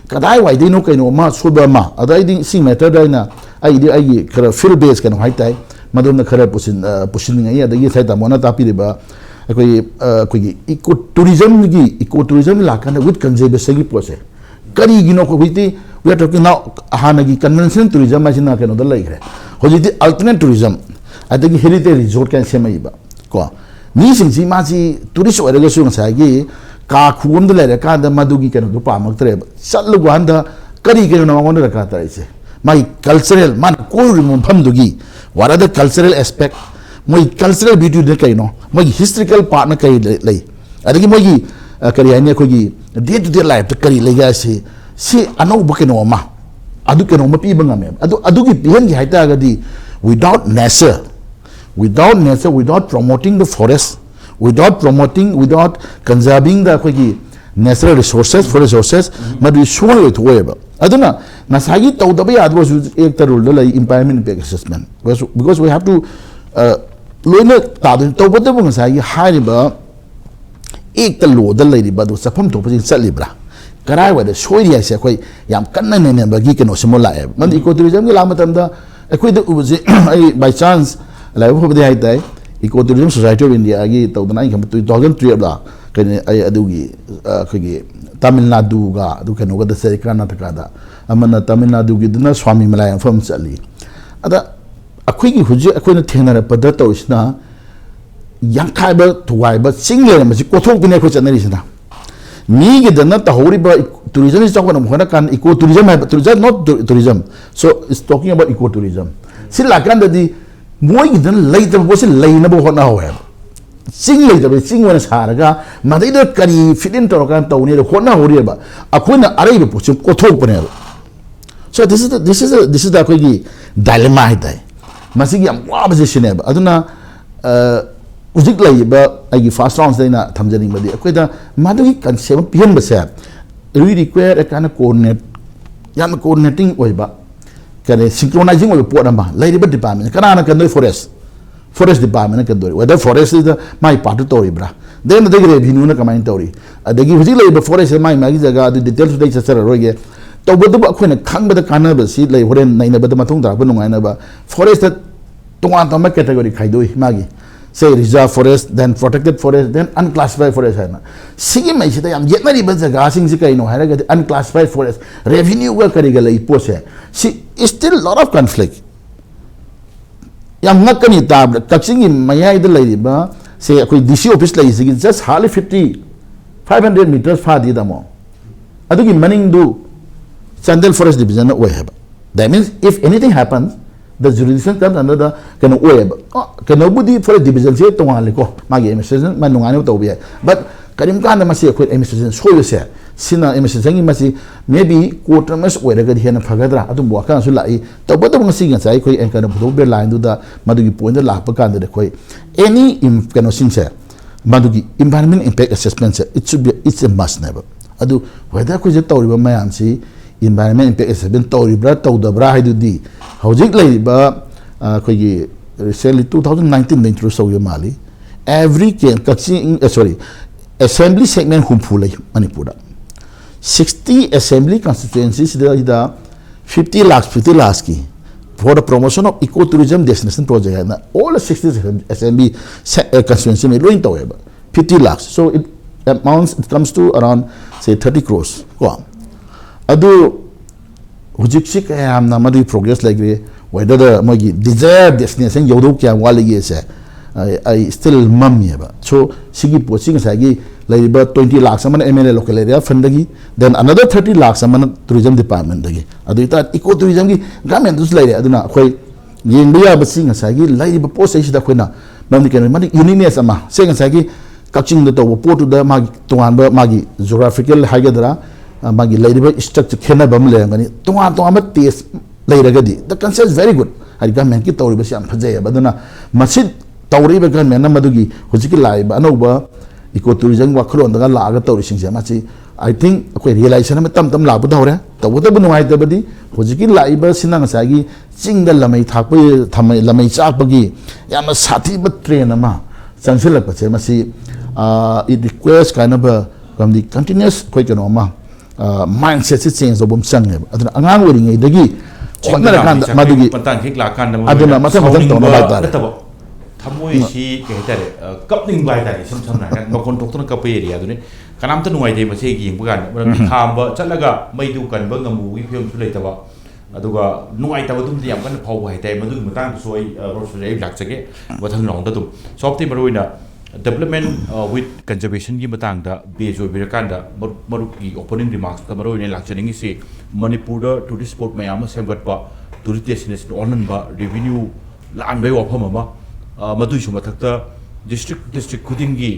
ꯀꯗꯥꯏꯋꯥꯏꯗꯩꯅꯣ ꯀꯩꯅꯣ ꯑꯃ ꯁꯣꯏꯕ ꯑꯃ꯫ ꯑꯗ ꯑꯩꯗꯤ ꯁꯤ ꯃꯦꯇꯔꯗ ꯑꯩꯅ, ꯑꯩꯗꯤ ꯑꯩꯒꯤ ꯈꯔ ꯐꯤꯜ ꯕꯦꯁ ꯀꯩꯅꯣ ꯍꯥꯏꯇꯥꯔꯦ, ꯃꯗꯣꯝꯗ ꯈꯔ ꯄꯨꯁꯤꯟ-, ꯑ, ꯄꯨꯁꯤꯟꯅꯤꯡꯉꯛꯏ꯫ ꯑꯗꯒꯤ ꯉꯁꯥꯏ ꯇꯥꯃꯣꯅ ꯇꯥꯛꯄꯤꯔꯤꯕ ꯑꯩꯈꯣꯏꯒꯤ, ꯑ, ꯑꯩꯈꯣꯏꯒꯤ ꯏꯀꯣ ꯇꯨꯔꯤꯖꯝꯒꯤ, ꯏꯀꯣ ꯇꯨꯔꯤꯖꯝ ꯂꯥꯛꯀꯥꯟꯗ ꯋꯤꯠ ꯀꯟꯖꯔꯕꯦꯁꯟꯒꯤ ꯄꯣꯠꯁꯦ ꯀꯔꯤꯒꯤꯅꯣ? ꯑꯩꯈꯣꯏ ꯍꯧꯖꯤꯛꯇꯤ we are talking now, ꯍꯥꯟꯅꯒꯤ ꯀꯟꯚꯦꯟꯁꯅꯦꯜ ꯇꯨꯔꯤꯖꯝ ꯍꯥꯏꯁꯤꯅ ꯀꯩꯅꯣꯗ ꯂꯩꯈ꯭ꯔꯦ, ꯍꯧꯖꯤꯛꯇꯤ ꯑꯜꯇꯔꯅꯦꯠ ꯇꯨꯔꯤꯖꯝ, ꯑꯗꯒꯤ ꯍꯦꯔꯤꯇꯦꯖ ꯔꯤꯖꯣꯔꯠ ꯀꯥꯏꯅ ꯁꯦꯝꯃꯛꯏꯕ꯫ ꯀꯣ, ꯃꯤꯁꯤꯡꯁꯤ ꯃꯥꯁꯤ ꯇꯨꯔꯤꯁ ꯑꯣꯏꯔꯒꯁꯨ ꯉꯁꯥꯏꯒꯤ ꯀꯥ ꯈꯨ ꯑꯃꯗ ꯂꯩꯔꯀꯥꯟꯗ ꯃꯗꯨꯒꯤ ꯀꯩꯅꯣꯗꯣ ꯄꯥꯝꯃꯛꯇ꯭ꯔꯦꯕ꯫ ꯆꯠꯂꯨꯀꯥꯟꯗ ꯀꯔꯤ ꯀꯩꯅꯣ ꯃꯉꯣꯟꯗ ꯗꯔꯀꯥꯔ ꯇꯥꯔꯛꯏꯁꯦ? ꯃꯥꯒꯤ ꯀꯜꯆꯔꯦꯜ, ꯃꯥꯅ ꯀꯣꯏꯔꯨꯔꯤꯕ ꯃꯐꯝꯗꯨꯒꯤ what are the cultural aspect, ꯃꯣꯏ ꯀꯜꯆꯔꯦꯜ ꯕ꯭ꯌꯨꯇꯤꯗꯨꯅ ꯀꯩꯅꯣ, ꯃꯣꯏꯒꯤ ꯍꯤꯁꯇ꯭ꯔꯤꯀꯦꯜ ꯄꯥꯔꯠꯅ ꯀꯔꯤ ꯂꯩ, ꯂꯩ? ꯑꯗꯒꯤ ꯃꯣꯏꯒꯤ, ꯑ, ꯀꯔꯤ ꯍꯥꯏꯅꯤ, ꯑꯩꯈꯣꯏꯒꯤ ꯗꯦ ꯇꯨ ꯗꯦ ꯂꯥꯏꯐꯇ ꯀꯔꯤ ꯂꯩꯒꯦ ꯍꯥꯏꯁꯤ, ꯁꯤ ꯑꯅꯧꯕ ꯀꯩꯅꯣ ꯑꯃ, ꯑꯗꯨ ꯀꯩꯅꯣꯝꯃ ꯄꯤꯕ ꯉꯝꯃꯦꯕ꯫ ꯑꯗꯨ, ꯑꯗꯨꯒꯤ ꯄꯤꯍꯟꯒꯦ ꯍꯥꯏꯇꯥꯔꯒꯗꯤ, without nature, without nature, without promoting the forest, without promoting, without conserving the ꯑꯩꯈꯣꯏꯒꯤ natural resources, forest resources, ꯃꯗꯨꯗꯤ ꯁꯨꯡꯑꯣꯏ ꯑꯣꯏꯊꯣꯛꯑꯣꯏꯕ꯫ ꯑꯗꯨꯅ ꯉꯁꯥꯏꯒꯤ ꯇꯧꯗꯕ ꯌꯥꯗꯕꯁꯨ ꯑꯦꯛꯇ ꯔꯨꯜꯗ ꯂꯩ, environment impact assessment, because, because we have to, ꯑ, ꯂꯣꯏꯅ ꯇꯥꯗꯣꯏꯅꯤ꯫ ꯇꯧꯕꯇꯕꯨ ꯉꯁꯥꯏꯒꯤ ꯍꯥꯏꯔꯤꯕ ꯑꯦꯛꯇ ꯂꯣꯗ ꯂꯩꯔꯤꯕ ꯑꯗꯨ ꯆꯠꯐꯝ ꯊꯣꯛꯄꯁꯤꯡ ꯆꯠꯂꯤꯕ꯭ꯔꯥ, ꯀꯔꯥꯏꯋꯥꯏꯗ ꯁꯣꯏꯔꯤ ꯍꯥꯏꯁꯦ ꯑꯩꯈꯣꯏ ꯌꯥꯝ ꯀꯟꯅ ꯅꯩꯅꯕꯒꯤ ꯀꯩꯅꯣꯁꯤꯃ ꯂꯥꯛꯑꯦꯕ꯫ ꯃꯔꯝꯗꯤ ꯏꯀꯣ ꯇꯨꯔꯤꯖꯝꯒꯤ ꯂꯥꯛꯄ ꯃꯇꯝꯗ ꯑꯩꯈꯣꯏꯗ ꯎꯕꯁꯦ ꯑꯩ by chance ꯂꯥꯏꯕꯛ ꯐꯕꯗꯤ ꯍꯥꯏꯇꯥꯔꯦ, Eco Tourism Society of Indiaꯒꯤ ꯇꯧꯗꯅ ꯑꯩ ꯈꯪꯕ two thousand twelveꯂ ꯀꯩꯅꯣ, ꯑꯩ ꯑꯗꯨꯒꯤ, ꯑ, ꯑꯩꯈꯣꯏꯒꯤ ꯇꯥꯃꯤꯜ ꯅꯥꯗꯨꯒ ꯑꯗꯨ ꯀꯩꯅꯣꯒꯗ ꯆꯠꯂꯤ, ꯀꯔꯅꯥꯇꯀꯥꯗ꯫ ꯑꯃꯅ ꯇꯥꯃꯤꯜ ꯅꯥꯗꯨꯒꯤꯗꯨꯅ ꯁ꯭ꯋꯥꯃꯤ ꯃꯂꯥꯏ ꯃꯐꯝ ꯑꯃ ꯆꯠꯂꯤ꯫ ꯑꯗ ꯑꯩꯈꯣꯏꯒꯤ ꯍꯧꯖꯤꯛ ꯑꯩꯈꯣꯏꯅ ꯊꯦꯡꯅꯔꯛꯄꯗ ꯇꯧꯔꯤꯁꯤꯅ ꯌꯥꯡꯈꯥꯏꯕ ꯊꯨꯒꯥꯏꯕ ꯆꯤꯡ ꯂꯩꯔꯝꯕꯁꯤ ꯀꯣꯊꯣꯛꯇꯨꯅꯦ ꯑꯩꯈꯣꯏ ꯆꯠꯅꯔꯤꯁꯤꯅ꯫ ꯃꯤꯒꯤꯗꯅ ꯇꯧꯍꯧꯔꯤꯕ ꯏ-, ꯇꯨꯔꯤꯖꯝꯁꯤ ꯆꯥꯎꯈꯠꯅꯕ ꯍꯣꯠꯅ ꯀꯥꯟꯗ ꯏꯀꯣ ꯇꯨꯔꯤꯖꯝ ꯍꯥꯏꯕ, tourism, not two-, tourism, so it's talking about eco tourism꯫ ꯁꯤ ꯂꯥꯛꯀꯥꯟꯗꯗꯤ ꯃꯣꯏꯒꯤꯗꯅ ꯂꯩꯇꯕ ꯄꯣꯠꯁꯤ ꯂꯩꯅꯕ ꯍꯣꯠꯅꯍꯧꯋꯦꯕ꯫ ꯆꯤꯡ ꯂꯩꯇꯕ ꯆꯤꯡ ꯑꯣꯏꯅ ꯁꯥꯔꯒ ꯃꯗꯩꯗ ꯀꯔꯤ ꯐꯤꯠ ꯏꯟ ꯇꯧꯔꯀꯥꯟꯗ ꯇꯧꯅꯤꯗ ꯍꯣꯠꯅꯍꯧꯔꯤꯑꯕ꯫ ꯑꯩꯈꯣꯏꯅ ꯑꯔꯩꯕ ꯄꯣꯠꯁꯤ ꯀꯣꯊꯣꯛꯄꯅꯦꯕ꯫ So this is the, this is the, this is the ꯑꯩꯈꯣꯏꯒꯤ dilemma ꯍꯥꯏꯇꯥꯔꯦ꯫ ꯃꯁꯤꯒꯤ ꯌꯥꯝ ꯋꯥꯕꯁꯦ ꯁꯤꯅꯦꯕ꯫ ꯑꯗꯨꯅ, ꯑ, ꯍꯧꯖꯤꯛ ꯂꯩꯔꯤꯕ ꯑꯩꯒꯤ first roundꯁꯤꯗ ꯑꯩꯅ ꯊꯝꯖꯅꯤꯡꯕꯗꯤ ꯑꯩꯈꯣꯏꯗ ꯃꯗꯨꯒꯤ concept ꯑꯃ ꯄꯤꯍꯟꯕꯁꯦ, we require a kind of coordinate, ꯌꯥꯝꯅ coordinating ꯑꯣꯏꯕ, ꯀꯔꯤ, synchronizing ꯑꯣꯏꯕ ꯄꯣꯠ ꯑꯃ ꯂꯩꯔꯤꯕ department, ꯀꯅꯥꯅ ꯀꯟꯗꯣꯏ? Forest, forest departmentꯅ ꯀꯟꯗꯣꯔꯤ꯫ Whether forestꯁꯤꯗ ꯃꯥꯏ part ꯇꯧꯔꯤꯕ꯭ꯔꯥ, then ꯑꯗꯒꯤ revenueꯅ ꯀꯃꯥꯏꯅ ꯇꯧꯔꯤ, ꯑꯗꯒꯤ ꯍꯧꯖꯤꯛ ꯂꯩꯔꯤꯕ ꯐꯣꯔꯦꯁꯁꯦ ꯃꯥꯒꯤ ꯃꯥꯒꯤ ꯖꯒꯥ, ꯑꯗꯨ ꯗꯤꯇꯦꯜꯁꯇꯨꯗ ꯑꯩ ꯆꯠꯆꯔꯔꯣꯏꯒꯦ꯫ ꯇꯧꯕꯇꯕꯨ ꯑꯩꯈꯣꯏꯅ ꯈꯪꯕꯗ ꯀꯥꯟꯅꯕꯁꯤ ꯂꯩ, ꯍꯣꯔꯦꯟ ꯅꯩꯅꯕꯗ ꯃꯇꯨꯡ ꯇꯥꯔꯛꯄ ꯅꯨꯡꯉꯥꯏꯅꯕ꯫ ꯐꯣꯔꯦꯁꯇ ꯇꯣꯉꯥꯟ ꯇꯣꯉꯥꯟꯕ ꯀꯦꯇꯦꯒꯣꯔꯤ ꯈꯥꯏꯗꯣꯛꯏ ꯃꯥꯒꯤ꯫ ꯁꯦ, reserve forest, then protected forest, then unclassified forest ꯍꯥꯏꯅ꯫ ꯁꯤꯒꯤ ꯃꯩꯁꯤꯗ ꯌꯥꯝ ꯌꯦꯠꯅꯔꯤꯕ ꯖꯒꯥꯁꯤꯡꯁꯤ ꯀꯩꯅꯣ ꯍꯥꯏꯔꯒꯗꯤ, unclassified forest, revenue ꯒ ꯀꯔꯤꯒ ꯂꯩ ꯄꯣꯠꯁꯦ, ꯁꯤ still lot of conflict꯫ ꯌꯥꯝ ꯉꯛꯀꯅꯤ ꯇꯥꯕꯗ, ꯀꯛꯆꯤꯡꯒꯤ ꯃꯌꯥꯏꯗ ꯂꯩꯔꯤꯕ, ꯁꯦ, ꯑꯩꯈꯣꯏ D C office ꯂꯩꯔꯤꯁꯤꯒꯤ just hardly fifty, five hundred meters ꯐꯥꯗꯦ, ꯇꯥꯃꯣ꯫ ꯑꯗꯨꯒꯤ ꯃꯅꯤꯡꯗꯨ ꯆꯥꯟꯗꯦꯜ forest division ꯅ ꯑꯣꯏ ꯍꯥꯏꯕ꯫ That means, if anything happens, the jurisdiction comes under the ꯀꯩꯅꯣ ꯑꯣꯏꯌꯦꯕ꯫ ꯑ, ꯀꯩꯅꯣꯕꯨꯗꯤ forest division ꯁꯦ ꯇꯣꯉꯥꯜꯂꯦꯀꯣ, ꯃꯥꯒꯤ administration ꯃꯥ ꯅꯨꯡꯉꯥꯏꯅꯕ ꯇꯧꯕ ꯌꯥꯏ, but ꯀꯔꯤꯒꯨꯝꯕ ꯀꯥꯟꯗ ꯃꯁꯤ ꯑꯩꯈꯣꯏ administration ꯁꯣꯏꯕꯁꯦ, ꯁꯤꯅ administration ꯒꯤ ꯃꯁꯤ maybe autonomous ꯑꯣꯏꯔꯒꯗꯤ ꯍꯦꯟꯅ ꯐꯒꯗ꯭ꯔꯥ, ꯑꯗꯨꯝꯕ ꯋꯥꯈꯜꯁꯨ ꯂꯥꯛꯏ꯫ ꯇꯧꯕꯇꯕꯨ ꯉꯁꯤ ꯉꯁꯥꯏ ꯑꯩꯈꯣꯏ ꯀꯩꯅꯣ ꯄꯨꯊꯣꯛꯄ line ꯗꯨꯗ ꯃꯗꯨꯒꯤ point ꯗ ꯂꯥꯛꯄ ꯀꯥꯟꯗꯗꯤ, ꯑꯩꯈꯣꯏ any ꯏꯝ-, ꯀꯩꯅꯣꯁꯤꯡꯁꯦ, ꯃꯗꯨꯒꯤ environment impact assessment say, it should be, it's a must ꯅꯦꯕ꯫ ꯑꯗꯨ whether ꯑꯩꯈꯣꯏꯁꯦ ꯇꯧꯔꯤꯕ ꯃꯌꯥꯝꯁꯤ environment impact assessment ꯇꯧꯔꯤꯕ꯭ꯔꯥ ꯇꯧꯗꯕ꯭ꯔꯥ ꯍꯥꯏꯗꯨꯗꯤ, ꯍꯧꯖꯤꯛ ꯂꯩꯔꯤꯕ, ꯑ, ꯑꯩꯈꯣꯏꯒꯤ recently two thousand nineteen ꯗ introduce ꯇꯧꯈꯤꯕ ꯃꯥꯜꯂꯤ꯫ Every ꯀꯦ-, ꯀꯛꯆꯤꯡ, ꯑ, sorry, assembly segment ꯍꯨꯝꯐꯨ ꯂꯩ ꯃꯅꯤꯄꯨꯔꯗ꯫ Sixty assembly constituency ꯁꯤꯗꯩꯗ fifty lakhs, fifty lakhs ꯀꯤ for the promotion of eco tourism destination project ꯍꯥꯏꯅ all the sixty assembly se-, ꯑ, constituency ꯃꯩ ꯂꯣꯏ ꯇꯧꯋꯦꯕ꯫ Fifty lakhs. So it amounts, it comes to around, say, thirty crores ꯀꯣ꯫ ꯑꯗꯨ ꯍꯧꯖꯤꯛꯁꯤ ꯀꯌꯥꯝꯅ ꯃꯗꯨꯒꯤ progress ꯂꯩꯈ꯭ꯔꯦ, whether the ꯃꯣꯏꯒꯤ desired destination ꯌꯧꯗꯧ ꯀꯌꯥꯝ ꯋꯥꯠꯂꯤꯒꯦꯁꯦ ꯑꯩ, ꯑꯩ still ꯃꯝꯃꯤꯑꯕ꯫ So ꯁꯤꯒꯤ ꯄꯣꯠꯁꯤ ꯉꯁꯥꯏꯒꯤ ꯂꯩꯔꯤꯕ twenty lakhs ꯑꯃꯅ M L A local area fund ꯗꯒꯤ, then another thirty lakhs ꯑꯃꯅ tourism department ꯗꯒꯤ, ꯑꯗꯨ ꯑꯣꯏꯇꯥꯔꯗꯤ eco tourism ꯒꯤ government ꯇꯨꯁꯨ ꯂꯩꯔꯦ꯫ ꯑꯗꯨꯅ ꯑꯩꯈꯣꯏ ꯌꯦꯡꯕ ꯌꯥꯕꯁꯤ ꯉꯁꯥꯏꯒꯤ ꯂꯩꯔꯤꯕ ꯄꯣꯠ ꯆꯩꯁꯤꯗ ꯑꯩꯈꯣꯏꯅ ꯃꯔꯝꯗꯤ ꯀꯩꯅꯣ, ꯃꯗꯨ uniqueness ꯑꯃ, ꯁꯦ, ꯉꯁꯥꯏꯒꯤ ꯀꯛꯆꯤꯡꯗ ꯇꯧꯕ ꯄꯣꯠꯇꯨꯗ ꯃꯥꯒꯤ ꯇꯣꯉꯥꯟꯕ ꯃꯥꯒꯤ geographical ꯍꯥꯏꯒꯗ꯭ꯔꯥ, ꯑ, ꯃꯥꯒꯤ ꯂꯩꯔꯤꯕ structure ꯈꯦꯠꯅꯕ ꯑꯃ ꯂꯩꯔꯝꯒꯅꯤ꯫ ꯇꯣꯉꯥꯟ ꯇꯣꯉꯥꯟꯕ taste ꯂꯩꯔꯒꯗꯤ the concept is very good꯫ ꯍꯥꯏꯗꯤ government ꯀꯤ ꯇꯧꯔꯤꯕꯁꯤ ꯌꯥꯝ ꯐꯖꯩꯑꯕ꯫ ꯑꯗꯨꯅ ꯃꯁꯤ ꯇꯧꯔꯛꯏꯕ government ꯅ ꯃꯗꯨꯒꯤ ꯍꯧꯖꯤꯛꯀꯤ ꯂꯥꯛꯏꯕ ꯑꯅꯧꯕ eco tourism ꯋꯥꯈꯜꯂꯣꯟꯗꯒ ꯂꯥꯛꯑꯒ ꯇꯧꯔꯤꯁꯤꯡꯁꯦ, ꯃꯁꯤ I think ꯑꯩꯈꯣꯏ realization ꯑꯃ ꯇꯞ ꯇꯞꯅ ꯂꯥꯛꯄꯗ ꯍꯧꯔꯦ꯫ ꯇꯧꯕꯇꯕꯨ ꯅꯨꯡꯉꯥꯏꯇꯕꯗꯤ ꯍꯧꯖꯤꯛꯀꯤ ꯂꯥꯛꯏꯕꯁꯤꯅ ꯉꯁꯥꯏꯒꯤ ꯆꯤꯡꯗ ꯂꯃꯩ ꯊꯥꯛꯄ, ꯊꯝꯃꯩ-, ꯂꯃꯩ ꯆꯥꯛꯄꯒꯤ ꯌꯥꯝꯅ ꯁꯥꯊꯤꯕ trend ꯑꯃ ꯆꯪꯁꯤꯜꯂꯛꯄꯁꯦ, ꯃꯁꯤ, ꯑ, it requires kind of a ꯃꯔꯝꯗꯤ continuous ꯑꯩꯈꯣꯏ ꯀꯩꯅꯣ ꯑꯃ, mindset ꯁꯦ change ꯇꯧꯕ ꯑꯃ ꯆꯪꯉꯦꯕ꯫ ꯑꯗꯨꯅ ꯑꯉꯥꯡ ꯑꯣꯏꯔꯤꯉꯩꯗꯒꯤ ꯍꯣꯠꯅꯔꯀꯥꯟꯗ ꯃꯗꯨꯒꯤ, ꯃꯇꯥꯡ ꯍꯦꯛ ꯂꯥꯛꯀꯥꯟꯗ ꯃꯔꯨ ꯑꯗꯨꯅ ꯑꯣꯏꯅ ꯃꯊꯪ ꯃꯊꯪ ꯁꯥꯎꯅꯤꯡꯕ ꯇꯧꯅꯕ ꯍꯥꯏꯇꯥꯔꯦ꯫ ꯅꯠꯇꯕ, ꯊꯃꯣꯏꯁꯤ ꯀꯩ ꯍꯥꯏꯇꯥꯔꯦ, ꯑ, ꯀꯞꯅꯤꯡꯕ ꯍꯥꯏꯇꯥꯔꯦ, ꯏꯁꯝ ꯁꯝꯅ ꯍꯥꯏꯔꯀꯥꯟꯗ ꯃꯈꯣꯟ ꯊꯣꯛꯇꯅ ꯀꯞꯄ area ꯗꯨꯅꯤ꯫ ꯀꯅꯥꯝꯇ ꯅꯨꯡꯉꯥꯏꯇꯦ ꯃꯁꯤ ꯌꯦꯡꯕ ꯀꯥꯟꯗ, ꯃꯔꯝꯗꯤ ꯎꯝ꯫ ꯈꯥꯝꯕ ꯆꯠꯂꯒ ꯃꯩꯗꯨ ꯀꯟꯕ ꯉꯝꯕꯒꯤ ꯐꯤꯕꯝꯁꯨ ꯂꯩꯇꯕ, ꯑꯗꯨꯒ ꯅꯨꯡꯉꯥꯏꯇꯕ ꯑꯗꯨꯝꯗꯤ ꯌꯥꯝ ꯀꯟꯅ ꯐꯥꯎꯕ ꯍꯥꯏꯇꯥꯔꯦ꯫ ꯃꯗꯨꯒꯤ ꯃꯇꯥꯡꯗꯁꯨ ꯑꯩ, ꯑ, ꯔꯣꯁ ꯑꯩ ꯂꯥꯛꯆꯒꯦ ꯃꯊꯪ round ꯗ ꯑꯗꯨꯝ꯫ ꯁꯣꯝꯇꯤ ꯃꯔꯨ ꯑꯣꯏꯅ development, ꯑ, with conservation ꯒꯤ ꯃꯇꯥꯡꯗ base ꯑꯣꯏꯕꯤꯔꯀꯥꯟꯗ ꯃꯔꯨꯞ, ꯃꯔꯨꯞꯀꯤ opening remarks ꯇ ꯃꯔꯨ ꯑꯣꯏꯅ ꯂꯥꯛꯆꯅꯤꯡꯉꯤꯁꯤ, ꯃꯅꯤꯄꯨꯔꯗ tourist spot ꯃꯌꯥꯝ ꯑꯃ ꯁꯦꯝꯒꯠꯄ, tourist destination ꯑꯣꯜꯍꯟꯕ, revenue ꯂꯥꯛꯍꯟꯕꯒꯤ ꯋꯥꯐꯝ ꯑꯃ, ꯑ, ꯃꯗꯨꯏꯁꯨ ꯃꯊꯛꯇ district, district ꯈꯨꯗꯤꯡꯒꯤ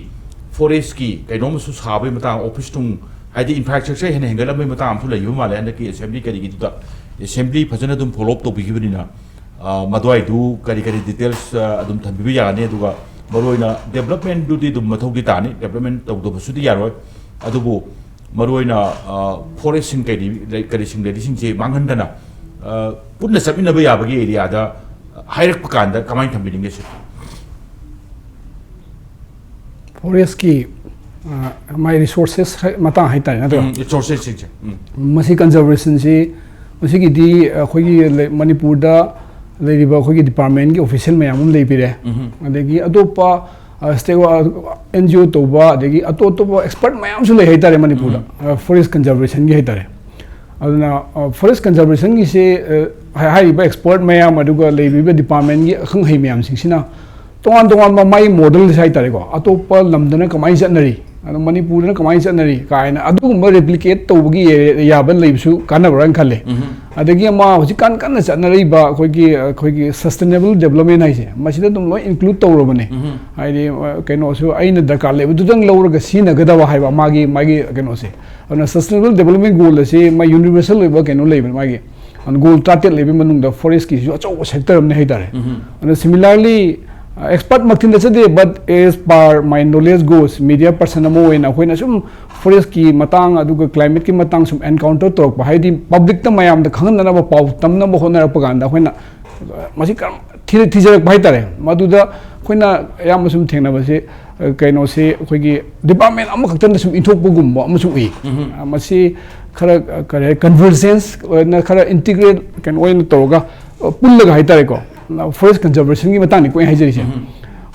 forest ꯀꯤ ꯀꯩꯅꯣꯝꯃꯁꯨ ꯁꯥꯕꯒꯤ ꯃꯇꯥꯡ, office ꯅꯨꯡ, ꯍꯥꯏꯗꯤ infrastructure ꯍꯦꯟꯅ ꯍꯦꯟꯒꯠꯂꯝꯕꯒꯤ ꯃꯇꯥꯡ ꯑꯃꯁꯨ ꯂꯩꯕ ꯃꯥꯜꯂꯦ ꯍꯟꯗꯛꯀꯤ assembly ꯀꯔꯤꯒꯤꯗꯨꯗ꯫ Assembly ꯐꯖꯅ ꯑꯗꯨꯝ follow up ꯇꯧꯕꯤꯈꯤꯕꯅꯤꯅ, ꯑ, ꯃꯗꯨꯋꯥꯏꯗꯨ ꯀꯔꯤ ꯀꯔꯤ details, ꯑ, ꯑꯗꯨꯝ ꯊꯝꯕꯤꯕ ꯌꯥꯒꯅꯤ꯫ ꯑꯗꯨꯒ ꯃꯔꯨꯑꯣꯏꯅ development ꯗꯨꯗꯤ ꯑꯗꯨꯝ ꯃꯊꯧꯗꯤ ꯇꯥꯅꯤ, development ꯇꯧꯗꯕꯁꯨꯗꯤ ꯌꯥꯔꯣꯏ꯫ ꯑꯗꯨꯕꯨ ꯃꯔꯨꯑꯣꯏꯅ, ꯑ, forest ꯁꯤꯡ ꯀꯩꯗꯤ-, ꯂꯩ-, ꯀꯔꯤꯁꯤꯡ ꯂꯩꯔꯤꯁꯤꯡꯁꯦ ꯃꯥꯡꯍꯟꯗꯅ, ꯑ, ꯄꯨꯟꯅ ꯆꯠꯃꯤꯟꯅꯕ ꯌꯥꯕꯒꯤ area ꯗ ꯍꯥꯏꯔꯛꯄ ꯀꯥꯟꯗ ꯀꯃꯥꯏꯅ ꯊꯝꯕꯤꯅꯤꯡꯒꯦ ꯁꯤꯔ? Forest ꯀꯤ, ꯑ, ꯃꯥꯏ resources ꯃꯇꯥꯡ ꯍꯥꯏꯇꯥꯔꯦ, ꯅꯠꯇ꯭ꯔꯣ? ꯎꯝ, resources ꯁꯤꯡꯁꯦ꯫ ꯎꯝ꯫ ꯃꯁꯤ conservation ꯁꯤ, ꯃꯁꯤꯒꯤꯗꯤ ꯑꯩꯈꯣꯏꯒꯤ ꯂꯩ-, ꯃꯅꯤꯄꯨꯔꯗ ꯂꯩꯔꯤꯕ ꯑꯩꯈꯣꯏꯒꯤ department ꯀꯤ official ꯃꯌꯥꯝ ꯑꯃ ꯂꯩꯕꯤꯔꯦ꯫ ꯎꯝ꯫ ꯑꯗꯒꯤ ꯑꯇꯣꯞꯄ, ꯑ, state, ꯑ, N G O ꯇꯧꯕ, ꯑꯗꯒꯤ ꯑꯇꯣꯞ ꯑꯇꯣꯞꯄ expert ꯃꯌꯥꯝꯁꯨ ꯂꯩ ꯍꯥꯏꯇꯥꯔꯦ ꯃꯅꯤꯄꯨꯔꯗ, ꯎꯝ꯫ ꯑ, forest conservation ꯒꯤ ꯍꯥꯏꯇꯥꯔꯦ꯫ ꯑꯗꯨꯅ, ꯑ, forest conservation ꯒꯤꯁꯦ, ꯑ, ꯍꯥꯏ-, ꯍꯥꯏꯔꯤꯕ expert ꯃꯌꯥꯝ, ꯑꯗꯨꯒ ꯂꯩꯔꯤꯕ department ꯀꯤ ꯑꯈꯪ ꯑꯍꯩ ꯃꯌꯥꯝꯁꯤꯡꯁꯤꯅ ꯇꯣꯉꯥꯟ ꯇꯣꯉꯥꯟꯕ ꯃꯥꯏ models ꯍꯥꯏꯇꯥꯔꯦꯀꯣ, ꯑꯇꯣꯞꯄ ꯂꯝꯗꯅ ꯀꯃꯥꯏꯅ ꯆꯠꯅꯔꯤ, ꯑꯗꯣ ꯃꯅꯤꯄꯨꯔꯗꯅ ꯀꯃꯥꯏꯅ ꯆꯠꯅꯔꯤ ꯀꯥꯏꯅ ꯑꯗꯨꯒꯨꯝꯕ replicate ꯇꯧꯕꯒꯤ ꯌꯥꯕ ꯂꯩꯕꯁꯨ ꯀꯥꯟꯅꯕ꯭ꯔꯥꯅ ꯈꯜꯂꯦ꯫ ꯎꯝ꯫ ꯑꯗꯒꯤ ꯑꯃ ꯍꯧꯖꯤꯛꯀꯥꯟ ꯀꯟꯅ ꯆꯠꯅꯔꯤꯕ ꯑꯩꯈꯣꯏꯒꯤ, ꯑꯩꯈꯣꯏꯒꯤ sustainable development ꯍꯥꯏꯁꯦ, ꯃꯁꯤꯗ ꯑꯗꯨꯝ ꯂꯣꯏ include ꯇꯧꯔꯕꯅꯦ꯫ ꯎꯝ꯫ ꯍꯥꯏꯗꯤ, ꯑ, ꯀꯩꯅꯣꯁꯨ ꯑꯩꯅ ꯗꯔꯀꯥꯔ ꯂꯩꯕꯗꯨꯗꯪ ꯂꯧꯔꯒ ꯁꯤꯖꯤꯟꯅꯒꯗꯕ ꯍꯥꯏꯕ ꯃꯥꯒꯤ, ꯃꯥꯒꯤ ꯀꯩꯅꯣꯁꯦ꯫ ꯑꯗꯨꯅ sustainable development goal ꯑꯁꯤ ꯃꯥ universal ꯑꯣꯏꯕ ꯀꯩꯅꯣ ꯂꯩꯕꯅꯦ ꯃꯥꯒꯤ꯫ ꯑꯗꯨꯅ goal ꯇꯔꯥꯇꯔꯦꯠ ꯂꯩꯕꯒꯤ ꯃꯅꯨꯡꯗ forest ꯀꯤꯁꯤꯁꯨ ꯑꯆꯧꯕ sector ꯑꯃꯅꯦ ꯍꯥꯏꯇꯥꯔꯦ꯫ ꯎꯝ꯫ ꯑꯗꯨꯅ similarly, ꯑ, expert ꯃꯛꯇꯤ ꯅꯠꯆꯗꯦ, but as per my knowledge goes, media person ꯑꯃ ꯑꯣꯏꯅ ꯑꯩꯈꯣꯏꯅ ꯁꯨꯝ forest ꯀꯤ ꯃꯇꯥꯡ ꯑꯗꯨꯒ climate ꯀꯤ ꯃꯇꯥꯡ ꯁꯨꯝ encounter ꯇꯧꯔꯛꯄ, ꯍꯥꯏꯗꯤ public ꯇ ꯃꯌꯥꯝꯗ ꯈꯪꯍꯟꯅꯅꯕ ꯄꯥꯎ ꯇꯝꯅꯕ ꯍꯣꯠꯅꯔꯛꯄ ꯀꯥꯟꯗ ꯑꯩꯈꯣꯏꯅ, ꯑ, ꯃꯁꯤ ꯀꯔꯝ ꯊꯤ-, ꯊꯤꯖꯔꯛꯄ ꯍꯥꯏꯇꯥꯔꯦ꯫ ꯃꯗꯨꯗ ꯑꯩꯈꯣꯏꯅ ꯑꯌꯥꯝꯕ ꯁꯨꯝ ꯊꯦꯡꯅꯕꯁꯦ, ꯑ, ꯀꯩꯅꯣꯁꯤ ꯑꯩꯈꯣꯏꯒꯤ ꯗꯤꯄꯥꯔꯠꯃꯦꯟ ꯑꯃꯈꯛꯇꯪꯗ ꯁꯨꯝ ꯏꯟꯊꯣꯛꯄꯒꯨꯝꯕ ꯑꯃꯁꯨ ꯎꯏ꯫ ꯑ, ꯃꯁꯤ ꯈꯔ, ꯑ, ꯀꯔꯤ ꯍꯥꯏ, ꯀꯟꯚꯔꯖꯦꯟꯁ ꯑꯣꯏꯅ ꯈꯔ ꯏꯟꯇꯤꯒ꯭ꯔꯦꯠ ꯀꯩꯅꯣ ꯑꯣꯏꯅ ꯇꯧꯔꯒ, ꯑ, ꯄꯨꯜꯂꯒ ꯍꯥꯏꯇꯥꯔꯦꯀꯣ, ꯐꯣꯔꯦꯁ ꯀꯟꯖꯔꯕꯦꯁꯟꯒꯤ ꯃꯇꯥꯡꯅꯤꯀꯣ ꯑꯩꯅ ꯍꯥꯏꯖꯔꯤꯁꯦ꯫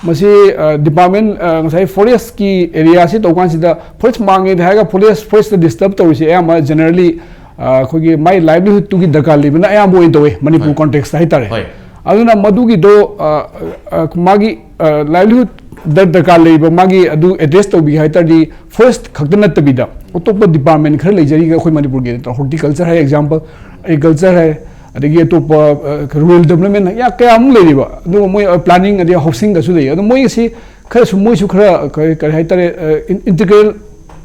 ꯃꯁꯤ, ꯑ, ꯗꯤꯄꯥꯔꯠꯃꯦꯟ, ꯑ, ꯉꯁꯥꯏ ꯐꯣꯔꯦꯁꯀꯤ ꯑꯦꯔꯤꯌꯥꯁꯤ ꯇꯧꯕ ꯀꯥꯟꯁꯤꯗ ꯐꯣꯔꯦꯁ ꯃꯥꯡꯉꯦꯗꯤ ꯍꯥꯏꯔꯒ ꯐꯣꯔꯦꯁ, ꯐꯣꯔꯦꯁꯇ ꯗꯤꯁꯇꯔꯕ ꯇꯧꯔꯤꯁꯦ ꯑꯌꯥꯝꯕ ꯖꯦꯅꯔꯦꯜꯂꯤ, ꯑ, ꯑꯩꯈꯣꯏꯒꯤ ꯃꯥꯏ ꯂꯥꯏꯚꯂꯤꯍꯨꯗꯇꯨꯒꯤ ꯗꯔꯀꯥꯔ ꯂꯩꯕꯅ ꯑꯌꯥꯝꯕ ꯑꯣꯏꯅ ꯇꯧꯋꯦ ꯃꯅꯤꯄꯨꯔ ꯍꯣꯏ꯫ ꯀꯣꯟꯇꯦꯛꯁꯇ ꯍꯥꯏꯇꯥꯔꯦ꯫ ꯍꯣꯏ꯫ ꯑꯗꯨꯅ ꯃꯗꯨꯒꯤꯗꯣ, ꯑ, ꯑ, ꯃꯥꯒꯤ, ꯑ, ꯂꯥꯏꯚꯂꯤꯍꯨꯗ ꯗ-, ꯗꯔꯀꯥꯔ ꯂꯩꯕ ꯃꯥꯒꯤ ꯑꯗꯨ ꯑꯦꯗ꯭ꯔꯦꯁ ꯇꯧꯕꯤꯒꯦ ꯍꯥꯏ ꯇꯥꯔꯗꯤ ꯐꯣꯔꯦꯁ ꯈꯛꯇ ꯅꯠꯇꯕꯤꯗ ꯑꯇꯣꯞꯄ ꯗꯤꯄꯥꯔꯠꯃꯦꯟ ꯈꯔ ꯂꯩꯖꯔꯤꯒ ꯑꯩꯈꯣꯏ ꯃꯅꯤꯄꯨꯔꯒꯤ ꯍꯣꯔꯇꯤꯀꯜꯆꯔ ꯍꯥꯏꯔꯦ ꯑꯦꯛꯖꯥꯝꯄꯜ, ꯑꯦꯒ꯭ꯔꯤꯀꯜꯆꯔ ꯍꯥꯏꯔꯦ, ꯑꯗꯒꯤ ꯑꯇꯣꯞꯄ, ꯑ, ꯔꯨꯔꯦꯜ ꯗꯦꯕꯂꯞꯃꯦꯟ ꯀꯌꯥ, ꯀꯌꯥꯃꯨꯛ ꯂꯩꯔꯤꯕ, ꯑꯗꯨꯒ ꯃꯣꯏ, ꯑ, ꯄ꯭ꯂꯥꯅꯤꯡ ꯑꯗꯩ ꯍꯥꯎꯁꯤꯡꯗꯁꯨ ꯂꯩ꯫ ꯑꯗꯣ ꯃꯣꯏꯒꯤꯁꯤ ꯈꯔꯁꯨ ꯃꯣꯏꯁꯨ ꯈꯔ ꯀꯔꯤ, ꯀꯔꯤ ꯍꯥꯏꯇꯥꯔꯦ, ꯑ, ꯏꯟ-, ꯏꯟꯇꯤꯒ꯭ꯔꯦꯜ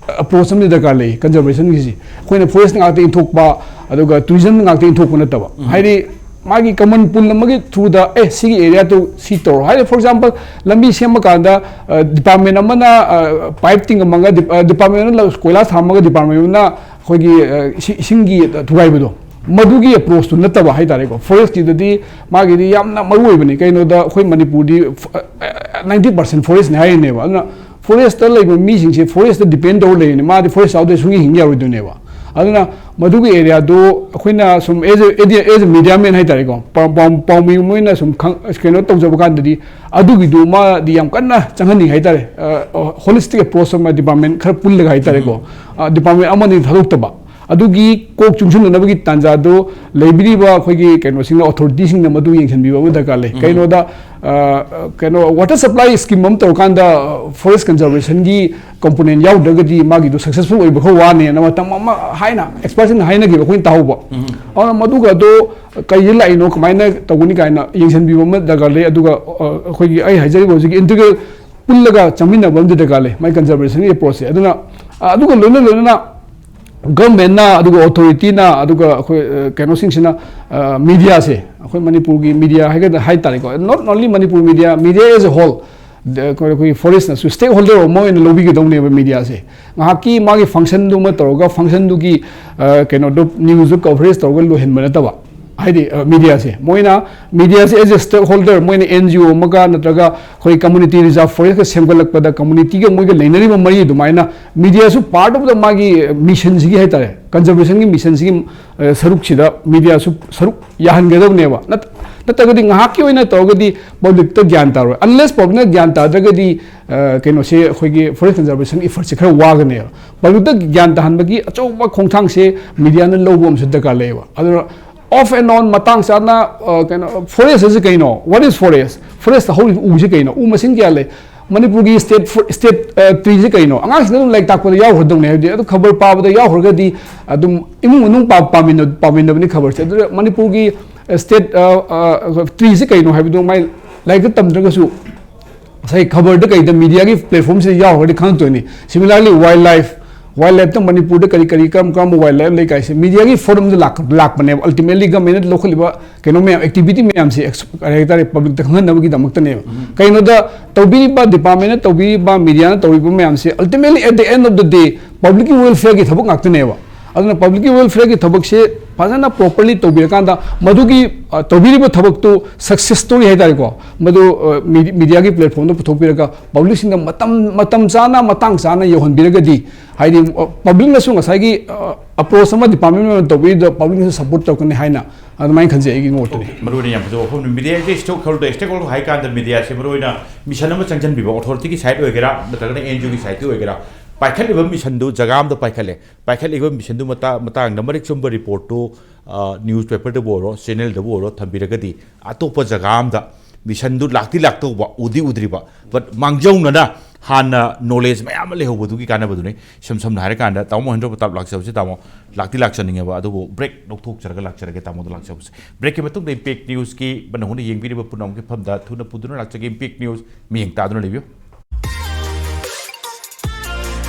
ꯑꯦꯄ꯭ꯔꯣꯆ ꯑꯃꯗꯤ ꯗꯔꯀꯥꯔ ꯂꯩ ꯀꯟꯖꯔꯕꯦꯁꯟꯒꯤꯁꯤ꯫ ꯑꯩꯈꯣꯏꯅ ꯐꯣꯔꯦꯁꯇ ꯉꯥꯛꯇ ꯏꯟꯊꯣꯛꯄ, ꯑꯗꯨꯒ ꯇꯨꯔꯤꯖꯝꯗ ꯉꯥꯛꯇ ꯏꯟꯊꯣꯛꯄ ꯅꯠꯇꯕ꯫ ꯎꯝ꯫ ꯍꯥꯏꯗꯤ ꯃꯥꯒꯤ ꯀꯃꯟ ꯄꯨꯜ ꯑꯃꯒꯤ ꯊ꯭ꯔꯨꯗ, "ꯑꯦ, ꯁꯤꯒꯤ ꯑꯦꯔꯤꯌꯥꯗꯨ ꯁꯤ ꯇꯧꯔꯣ"꯫ ꯍꯥꯏꯗꯤ, ꯐꯣꯔ ꯑꯦꯛꯖꯥꯝꯄꯜ, ꯂꯝꯕꯤ ꯁꯦꯝꯕ ꯀꯥꯟꯗ, ꯑ, ꯗꯤꯄꯥꯔꯠꯃꯦꯟ ꯑꯃꯅ, ꯑ, ꯄꯥꯏꯞ ꯇꯤꯡꯉꯝꯃꯒ, ꯗꯤꯞ-, ꯑ, ꯗꯤꯄꯥꯔꯠꯃꯦꯟ ꯑꯃꯅ ꯂ-, ꯀꯣꯏꯂꯥꯁ ꯊꯥꯔꯝꯃꯒ ꯗꯤꯄꯥꯔꯠꯃꯦꯟ ꯑꯃꯅ ꯑꯩꯈꯣꯏꯒꯤ, ꯑ, ꯏꯁꯤ-, ꯏꯁꯤꯡꯒꯤ ꯊꯨꯒꯥꯏꯕꯗꯣ, ꯃꯗꯨꯒꯤ ꯑꯦꯄ꯭ꯔꯣꯆꯇꯨ ꯅꯠꯇꯕ ꯍꯥꯏ ꯇꯥꯔꯦꯀꯣ꯫ ꯐꯣꯔꯦꯁꯀꯤꯗꯗꯤ ꯃꯥꯒꯤꯗꯤ ꯌꯥꯝꯅ ꯃꯔꯨ ꯑꯣꯏꯕꯅꯤ꯫ ꯀꯩꯅꯣꯗ ꯑꯩꯈꯣꯏ ꯃꯅꯤꯄꯨꯔꯗꯤ ꯐ-, ꯑ, ꯑ, ꯅꯥꯏꯟꯇꯤ ꯄꯥꯔꯁꯦꯟ ꯐꯣꯔꯦꯁꯅꯤ ꯍꯥꯏꯔꯤꯅꯦꯕ꯫ ꯑꯗꯨꯅ ꯐꯣꯔꯦꯁꯇ ꯂꯩꯕ ꯃꯤꯁꯤꯡꯁꯦ ꯐꯣꯔꯦꯁꯇ ꯗꯤꯄꯦꯟ ꯇꯧꯔ ꯂꯩꯔꯤꯅꯦ꯫ ꯃꯥꯗꯤ ꯐꯣꯔꯦꯁ ꯌꯥꯎꯗ꯭ꯔꯗꯤ ꯁꯨꯡꯍꯤꯡ ꯍꯤꯡ ꯌꯥꯔꯣꯏꯗꯣꯏꯅꯦꯕ꯫ ꯑꯗꯨꯅ ꯃꯗꯨꯒꯤ ꯑꯦꯔꯤꯌꯥꯗꯨ ꯑꯩꯈꯣꯏꯅ ꯁꯨꯝ as a, as a, as a media man ꯍꯥꯏ ꯇꯥꯔꯦꯀꯣ, ꯄꯥꯎ, ꯄꯥꯎ, ꯄꯥꯎꯃꯤ ꯑꯃ ꯑꯣꯏꯅ ꯁꯨꯝ ꯈꯪ-, ꯀꯩꯅꯣ ꯇꯧꯖꯕ ꯀꯥꯟꯗꯗꯤ ꯑꯗꯨꯒꯤꯗꯨ ꯃꯥꯗꯤ ꯌꯥꯝ ꯀꯟꯅ ꯆꯪꯍꯟꯅꯤꯡꯉꯤ ꯍꯥꯏ ꯇꯥꯔꯦ꯫ ꯑ, ꯍꯣꯂꯤꯁꯇꯤꯛ ꯑꯦꯄ꯭ꯔꯣꯆ ꯑꯃ ꯗꯤꯄꯥꯔꯠꯃꯦꯟ ꯈꯔ ꯄꯨꯜꯂꯒ ꯍꯥꯏ ꯇꯥꯔꯦꯀꯣ꯫ ꯑ, ꯗꯤꯄꯥꯔꯠꯃꯦꯟ ꯑꯃꯅꯤ ꯊꯥꯗꯣꯛꯇꯕ꯫ ꯑꯗꯨꯒꯤ ꯀꯣꯛ ꯆꯨꯡꯁꯤꯟꯅꯅꯕꯒꯤ ꯇꯥꯟꯖꯥꯗꯨ ꯂꯩꯕꯤꯔꯤꯕ ꯑꯩꯈꯣꯏꯒꯤ ꯀꯩꯅꯣꯁꯤꯡꯅ, ꯑꯣꯊꯣꯔꯤꯇꯤꯁꯤꯡꯅ ꯃꯗꯨ ꯌꯦꯡꯁꯤꯟꯕꯤꯕ ꯑꯃ ꯗꯔꯀꯥꯔ ꯂꯩ꯫ ꯎꯝ꯫ ꯀꯩꯅꯣꯗ, ꯑ, ꯀꯩꯅꯣ, ꯋꯥꯇꯔ ꯁꯄ꯭ꯂꯥꯏ ꯁ꯭ꯀꯤꯝ ꯑꯃ ꯇꯧꯔꯀꯥꯟꯗ, ꯑ, ꯐꯣꯔꯦꯁ ꯀꯟꯖꯔꯕꯦꯁꯟꯒꯤ ꯀꯣꯝꯄꯣꯅꯦꯟ ꯌꯥꯎꯗ꯭ꯔꯒꯗꯤ ꯃꯥꯒꯤꯗꯣ ꯁꯛꯁꯦꯁꯐꯨꯜ ꯑꯣꯏꯕ ꯈꯔ ꯋꯥꯅꯦꯅ ꯃꯇꯝ ꯑꯃ ꯍꯥꯏꯅ ꯑꯦꯛꯁꯄꯔꯠꯁꯤꯡꯅ ꯍꯥꯏꯅꯈꯤꯕ ꯑꯩꯈꯣꯏꯅ ꯇꯥꯍꯧꯕ꯫ ꯎꯝ꯫ ꯑꯗꯨꯅ ꯃꯗꯨꯒ ꯑꯗꯣ ꯀꯩꯗ ꯂꯥꯛꯏꯅꯣ, ꯀꯃꯥꯏꯅ ꯇꯧꯒꯅꯤ ꯀꯥꯏꯅ ꯌꯦꯡꯁꯤꯟꯕꯤꯕ ꯑꯃ ꯗꯔꯀꯥꯔ ꯂꯩ꯫ ꯑꯗꯨꯒ, ꯑ, ꯑꯩꯈꯣꯏꯒꯤ ꯑꯩ ꯍꯥꯏꯖꯔꯤꯕ ꯍꯧꯖꯤꯛꯀꯤ ꯏꯟꯇꯤꯒ꯭ꯔꯦꯜ ꯄꯨꯜꯂꯒ ꯆꯪꯃꯤꯟꯅꯕ ꯑꯃꯗꯤ ꯗꯔꯀꯥꯔ ꯂꯩ, ꯃꯥꯏ ꯀꯟꯖꯔꯕꯦꯁꯟꯒꯤ ꯑꯦꯄ꯭ꯔꯣꯆꯁꯦ꯫ ꯑꯗꯨꯅ, ꯑ, ꯑꯗꯨꯒ ꯂꯣꯏꯅ ꯂꯣꯏꯅꯅ ꯒꯚꯔꯟꯃꯦꯟꯅ, ꯑꯗꯨꯒ ꯑꯣꯊꯣꯔꯤꯇꯤꯅ, ꯑꯗꯨꯒ ꯑꯩꯈꯣꯏ, ꯑ, ꯀꯩꯅꯣꯁꯤꯡꯁꯤꯅ, ꯑ, ꯃꯤꯗꯤꯌꯥꯁꯦ, ꯑꯩꯈꯣꯏ ꯃꯅꯤꯄꯨꯔꯒꯤ ꯃꯤꯗꯤꯌꯥ ꯍꯥꯏꯒꯗ꯭ꯔꯥ ꯍꯥꯏ ꯇꯥꯔꯦꯀꯣ, not only Manipur media, media as a whole, ꯗ-, ꯑꯩꯈꯣꯏ, ꯑꯩꯈꯣꯏꯒꯤ ꯐꯣꯔꯦꯁꯅꯁꯨ ꯁ꯭ꯇꯦꯛ ꯍꯣꯜꯗꯔ ꯑꯃ ꯑꯣꯏꯅ ꯂꯧꯕꯤꯒꯗꯧꯅꯦꯕ ꯃꯤꯗꯤꯌꯥꯁꯦ꯫ ꯉꯥꯏꯍꯥꯛꯀꯤ ꯃꯥꯒꯤ ꯐꯪꯁꯟꯗꯨꯃ ꯇꯧꯔꯒ, ꯐꯪꯁꯟꯗꯨꯒꯤ, ꯑ, ꯀꯩꯅꯣꯗꯣ, ꯅ꯭ꯌꯨꯁꯇꯣ ꯀꯚꯔꯦꯖ ꯇꯧꯔꯒ ꯂꯣꯏꯍꯟꯕ ꯅꯠꯇꯕ, ꯍꯥꯏꯗꯤ ꯃꯤꯗꯤꯌꯥꯁꯦ, ꯃꯣꯏꯅ ꯃꯤꯗꯤꯌꯥꯁꯦ as a stakeholder, ꯃꯣꯏꯅ ꯑꯦꯟ ꯖꯤ ꯑꯣ ꯑꯃꯒ ꯅꯠꯇ꯭ꯔꯒ ꯑꯩꯈꯣꯏ ꯀꯝꯃꯨꯅꯤꯇꯤ ꯔꯤꯖꯥꯔꯚ ꯐꯣꯔꯦꯁꯀ ꯁꯦꯝꯒꯠꯂꯛꯄꯗ ꯀꯝꯃꯨꯅꯤꯇꯤꯒ ꯃꯣꯏꯒ ꯂꯩꯅꯔꯤꯕ ꯃꯔꯤ ꯑꯗꯨꯃꯥꯏꯅ ꯃꯤꯗꯤꯌꯥꯁꯨ part of the ꯃꯥꯒꯤ ꯃꯤꯁꯟꯁꯤꯒꯤ ꯍꯥꯏꯇꯥꯔꯦ, ꯀꯟꯖꯔꯕꯦꯁꯟꯒꯤ ꯃꯤꯁꯟꯁꯤꯒꯤ ꯁꯔꯨꯛꯁꯤꯗ ꯃꯤꯗꯤꯌꯥꯁꯨ ꯁꯔꯨꯛ ꯌꯥꯍꯟꯒꯗꯕꯅꯦꯕ꯫ ꯅꯠ- ꯅꯠꯇ꯭ꯔꯒꯗꯤ ꯉꯥꯏꯍꯥꯛꯀꯤ ꯑꯣꯏꯅ ꯇꯧꯔꯒꯗꯤ ꯄꯕ꯭ꯂꯤꯛꯇ ꯒ꯭ꯌꯥꯟ ꯇꯥꯔꯣꯏ, unless ꯄꯕ꯭ꯂꯤꯛꯅ ꯒ꯭ꯌꯥꯟ ꯇꯥꯗ꯭ꯔꯒꯗꯤ ꯀꯩꯅꯣꯁꯦ, ꯑꯩꯈꯣꯏꯒꯤ ꯐꯣꯔꯦꯁ ꯀꯟꯖꯔꯕꯦꯁꯟ ꯏꯐꯔꯠꯁꯦ ꯈꯔ ꯋꯥꯒꯅꯦꯕ꯫ ꯄꯕ꯭ꯂꯤꯛꯇ ꯒ꯭ꯌꯥꯟ ꯇꯥꯍꯟꯕꯒꯤ ꯑꯆꯧꯕ ꯈꯣꯡꯊꯥꯡꯁꯦ ꯃꯤꯗꯤꯌꯥꯅ ꯂꯧꯕ ꯑꯃꯁꯨ ꯗꯔꯀꯥꯔ ꯂꯩꯌꯦꯕ꯫ ꯑꯗꯨꯅ off and on ꯃꯇꯥꯡ ꯆꯥꯅ, ꯑ, ꯀꯩꯅꯣ, ꯐꯣꯔꯦꯁ ꯑꯁꯤ ꯀꯩꯅꯣ? What is forest? ꯐꯣꯔꯦꯁꯇ ꯍꯧꯔꯤꯕ ꯎꯁꯤ ꯀꯩꯅꯣ? ꯎ ꯃꯁꯤꯡ ꯀꯌꯥ ꯂꯩ? ꯃꯅꯤꯄꯨꯔꯒꯤ ꯁ꯭ꯇꯦꯠ ꯐꯣ-, ꯁ꯭ꯇꯦꯠ, ꯑ, ꯇ꯭ꯔꯤꯁꯤ ꯀꯩꯅꯣ? ꯑꯉꯥꯡꯁꯤꯡꯅ ꯑꯗꯨꯝ ꯂꯥꯏꯔꯤꯛ ꯇꯥꯛꯄꯗ ꯌꯥꯎꯈ꯭ꯔꯗꯧꯅꯦ, ꯍꯥꯏꯕꯗꯤ ꯑꯗꯨ ꯈꯕꯔ ꯄꯥꯕꯗ ꯌꯥꯎꯈ꯭ꯔꯒꯗꯤ ꯑꯗꯨꯝ ꯏꯃꯨꯡ ꯃꯅꯨꯡ ꯄꯥ-, ꯄꯥꯃꯤꯟꯅ-, ꯄꯥꯃꯤꯟꯅꯕꯅꯤ ꯈꯕꯔꯁꯦ꯫ ꯑꯗꯨꯗ ꯃꯅꯤꯄꯨꯔꯒꯤ, ꯑ, ꯁ꯭ꯇꯦꯠ, ꯑ, ꯑ, ꯇ꯭ꯔꯤꯁꯤ ꯀꯩꯅꯣ ꯍꯥꯏꯕꯗꯨ ꯃꯥꯏ ꯂꯥꯏꯔꯤꯛꯇ ꯇꯝꯗ꯭ꯔꯒꯁꯨ ꯉꯁꯥꯏ ꯈꯕꯔꯗ ꯀꯩꯗ ꯃꯤꯗꯤꯌꯥꯒꯤ ꯄ꯭ꯂꯦꯠꯐꯣꯝꯁꯤꯗ ꯌꯥꯎꯔꯒꯗꯤ ꯈꯪꯉꯛꯇꯣꯏꯅꯤ꯫ Similarly, wild life, wild lifeꯇ ꯃꯅꯤꯄꯨꯔꯗ ꯀꯔꯤ ꯀꯔꯤ, ꯀꯔꯝ ꯀꯔꯝꯕ wild life ꯂꯩ ꯀꯥꯏꯁꯦ ꯃꯤꯗꯤꯌꯥꯒꯤ ꯐꯣꯔꯝꯗ ꯂꯥꯛ-, ꯂꯥꯛꯄꯅꯦꯕ꯫ Ultimately, governmentꯅ ꯂꯧꯈꯠꯂꯤꯕ ꯀꯩꯅꯣ ꯃꯌꯥꯝ, activity ꯃꯌꯥꯝꯁꯦ ꯑꯦꯛꯁ-, ꯀꯔꯤ ꯍꯥꯏꯇꯥꯔꯦ, ꯄꯕ꯭ꯂꯤꯛꯇ ꯈꯪꯍꯟꯅꯕꯒꯤꯗꯃꯛꯇꯅꯦꯕ꯫ ꯀꯩꯅꯣꯗ ꯇꯧꯕꯤꯔꯤꯕ, ꯗꯤꯄꯥꯔꯠꯃꯦꯟꯅ ꯇꯧꯕꯤꯔꯤꯕ, ꯃꯤꯗꯤꯌꯥꯅ ꯇꯧꯔꯤꯕ ꯃꯌꯥꯝꯁꯦ, ultimately, at the end of the day, ꯄꯕ꯭ꯂꯤꯛꯀꯤ ꯋꯦꯜꯐꯤꯌꯔꯒꯤ ꯊꯕꯛ ꯉꯥꯛꯇꯅꯦꯕ꯫ ꯑꯗꯨꯅ ꯄꯕ꯭ꯂꯤꯛꯀꯤ ꯋꯦꯜꯐꯤꯌꯔꯒꯤ ꯊꯕꯛꯁꯦ ꯐꯖꯅ properly ꯇꯧꯕꯤꯔꯀꯥꯟꯗ, ꯃꯗꯨꯒꯤ, ꯑ, ꯇꯧꯕꯤꯔꯤꯕ ꯊꯕꯛꯇꯨ success story ꯍꯥꯏꯇꯥꯔꯦꯀꯣ, ꯃꯗꯨ, ꯑ, ꯃꯤ-, ꯃꯤꯗꯤꯌꯥꯒꯤ ꯄ꯭ꯂꯦꯠꯐꯣꯝꯗ ꯄꯨꯊꯣꯛꯄꯤꯔꯒ ꯄꯕ꯭ꯂꯤꯛꯁꯤꯡꯗ ꯃꯇꯝ, ꯃꯇꯝ ꯆꯥꯅ, ꯃꯇꯥꯡ ꯆꯥꯅ ꯌꯧꯍꯟꯕꯤꯔꯒꯗꯤ, ꯍꯥꯏꯗꯤ, ꯑ, ꯄꯕ꯭ꯂꯤꯛꯅꯁꯨ ꯉꯁꯥꯏꯒꯤ, ꯑ, ꯑꯦꯄ꯭ꯔꯣꯆ ꯑꯃ ꯗꯤꯄꯥꯔꯠꯃꯦꯟ ꯑꯃ ꯇꯧꯕꯤꯔꯤꯗ ꯄꯕ꯭ꯂꯤꯛꯅꯁꯨ ꯁꯞꯄꯣꯔꯠ ꯇꯧꯔꯛꯀꯅꯤ ꯍꯥꯏꯅ ꯑꯗꯨꯃꯥꯏꯅ ꯈꯟꯖꯩ, ꯑꯩꯒꯤ ꯃꯣꯠꯇꯗꯤ꯫ ꯃꯔꯨꯑꯣꯏꯅ ꯌꯥꯝ ꯐꯖꯕ ꯋꯥꯐꯝꯅꯤ꯫ ꯃꯤꯗꯤꯌꯥꯁꯦ ꯁ꯭ꯇꯦꯛ ꯍꯣꯜꯗꯔ, ꯁ꯭ꯇꯦꯛ ꯍꯣꯜꯗꯔ ꯍꯥꯏ ꯀꯥꯟꯗ ꯃꯤꯗꯤꯌꯥꯁꯦ ꯃꯔꯨꯑꯣꯏꯅ ꯃꯤꯁꯟ ꯑꯃ ꯆꯪꯁꯤꯟꯕꯤꯕ, ꯑꯣꯊꯣꯔꯤꯇꯤꯒꯤ ꯁꯥꯏꯠ ꯑꯣꯏꯒꯦꯔꯥ ꯅꯠꯇ꯭ꯔꯒꯅ ꯑꯦꯟ ꯖꯤ ꯑꯣꯒꯤ ꯁꯥꯏꯠꯇ ꯑꯣꯏꯒꯦꯔꯥ, ꯄꯥꯏꯈꯠꯂꯤꯕ ꯃꯤꯁꯟꯗꯨ ꯖꯒꯥ ꯑꯃꯗ ꯄꯥꯏꯈꯠꯂꯦ, ꯄꯥꯏꯈꯠꯂꯤꯕ ꯃꯤꯁꯟꯗꯨ ꯃꯇꯥ-, ꯃꯇꯥꯡꯗ ꯃꯔꯤꯛ ꯆꯨꯝꯕ ꯔꯤꯄꯣꯔꯠꯇꯨ, ꯑ, ꯅ꯭ꯌꯨꯁ ꯄꯦꯄꯔꯗꯕꯨ ꯑꯣꯏꯔꯣ, ꯆꯦꯅꯦꯜꯗꯕꯨ ꯑꯣꯏꯔꯣ ꯊꯝꯕꯤꯔꯒꯗꯤ ꯑꯇꯣꯞꯄ ꯖꯒꯥ ꯑꯃꯗ ꯃꯤꯁꯟꯗꯨ ꯂꯥꯛꯇꯤ ꯂꯥꯛꯇꯧꯕ, ꯎꯗꯤ ꯎꯗ꯭ꯔꯤꯕ, but ꯃꯥꯡꯖꯧꯅꯅ ꯍꯥꯟꯅ ꯅꯣꯂꯦꯖ ꯃꯌꯥꯝ ꯑꯃ ꯂꯩꯍꯧꯕꯗꯨꯒꯤ ꯀꯥꯟꯅꯕꯗꯨꯅꯤ꯫ ꯏꯁꯝ ꯁꯝꯅ ꯍꯥꯏꯔꯀꯥꯟꯗ ꯇꯥꯃꯣ ꯃꯍꯦꯟꯗ꯭ꯔ ꯄ꯭ꯔꯇꯥꯞ ꯂꯥꯛꯆꯕꯁꯦ, ꯇꯥꯃꯣ ꯂꯥꯛꯇꯤ ꯂꯥꯛꯆꯅꯤꯡꯉꯦꯕ, ꯑꯗꯨꯕꯨ ꯕ꯭ꯔꯦꯛ ꯂꯧꯊꯣꯛꯆꯔꯒ ꯂꯥꯛꯆꯔꯒꯦ ꯇꯥꯃꯣꯗ ꯂꯥꯛꯆꯕꯁꯦ꯫ ꯕ꯭ꯔꯦꯛꯀꯤ ꯃꯇꯨꯡꯗ ꯏꯝꯄꯦꯛ ꯅ꯭ꯌꯨꯁꯀꯤ ꯃꯅ ꯍꯧꯅ ꯌꯦꯡꯕꯤꯔꯤꯕ ꯄꯨꯝꯅꯃꯛꯀꯤ ꯃꯐꯝꯗ ꯊꯨꯅ ꯄꯨꯗꯨꯅ ꯂꯥꯛꯆꯒꯦ꯫ ꯏꯝꯄꯦꯛ ꯅ꯭ꯌꯨꯁ ꯃꯤꯠꯌꯦꯡ ꯇꯥꯗꯨꯅ ꯂꯩꯕꯤꯌꯨ꯫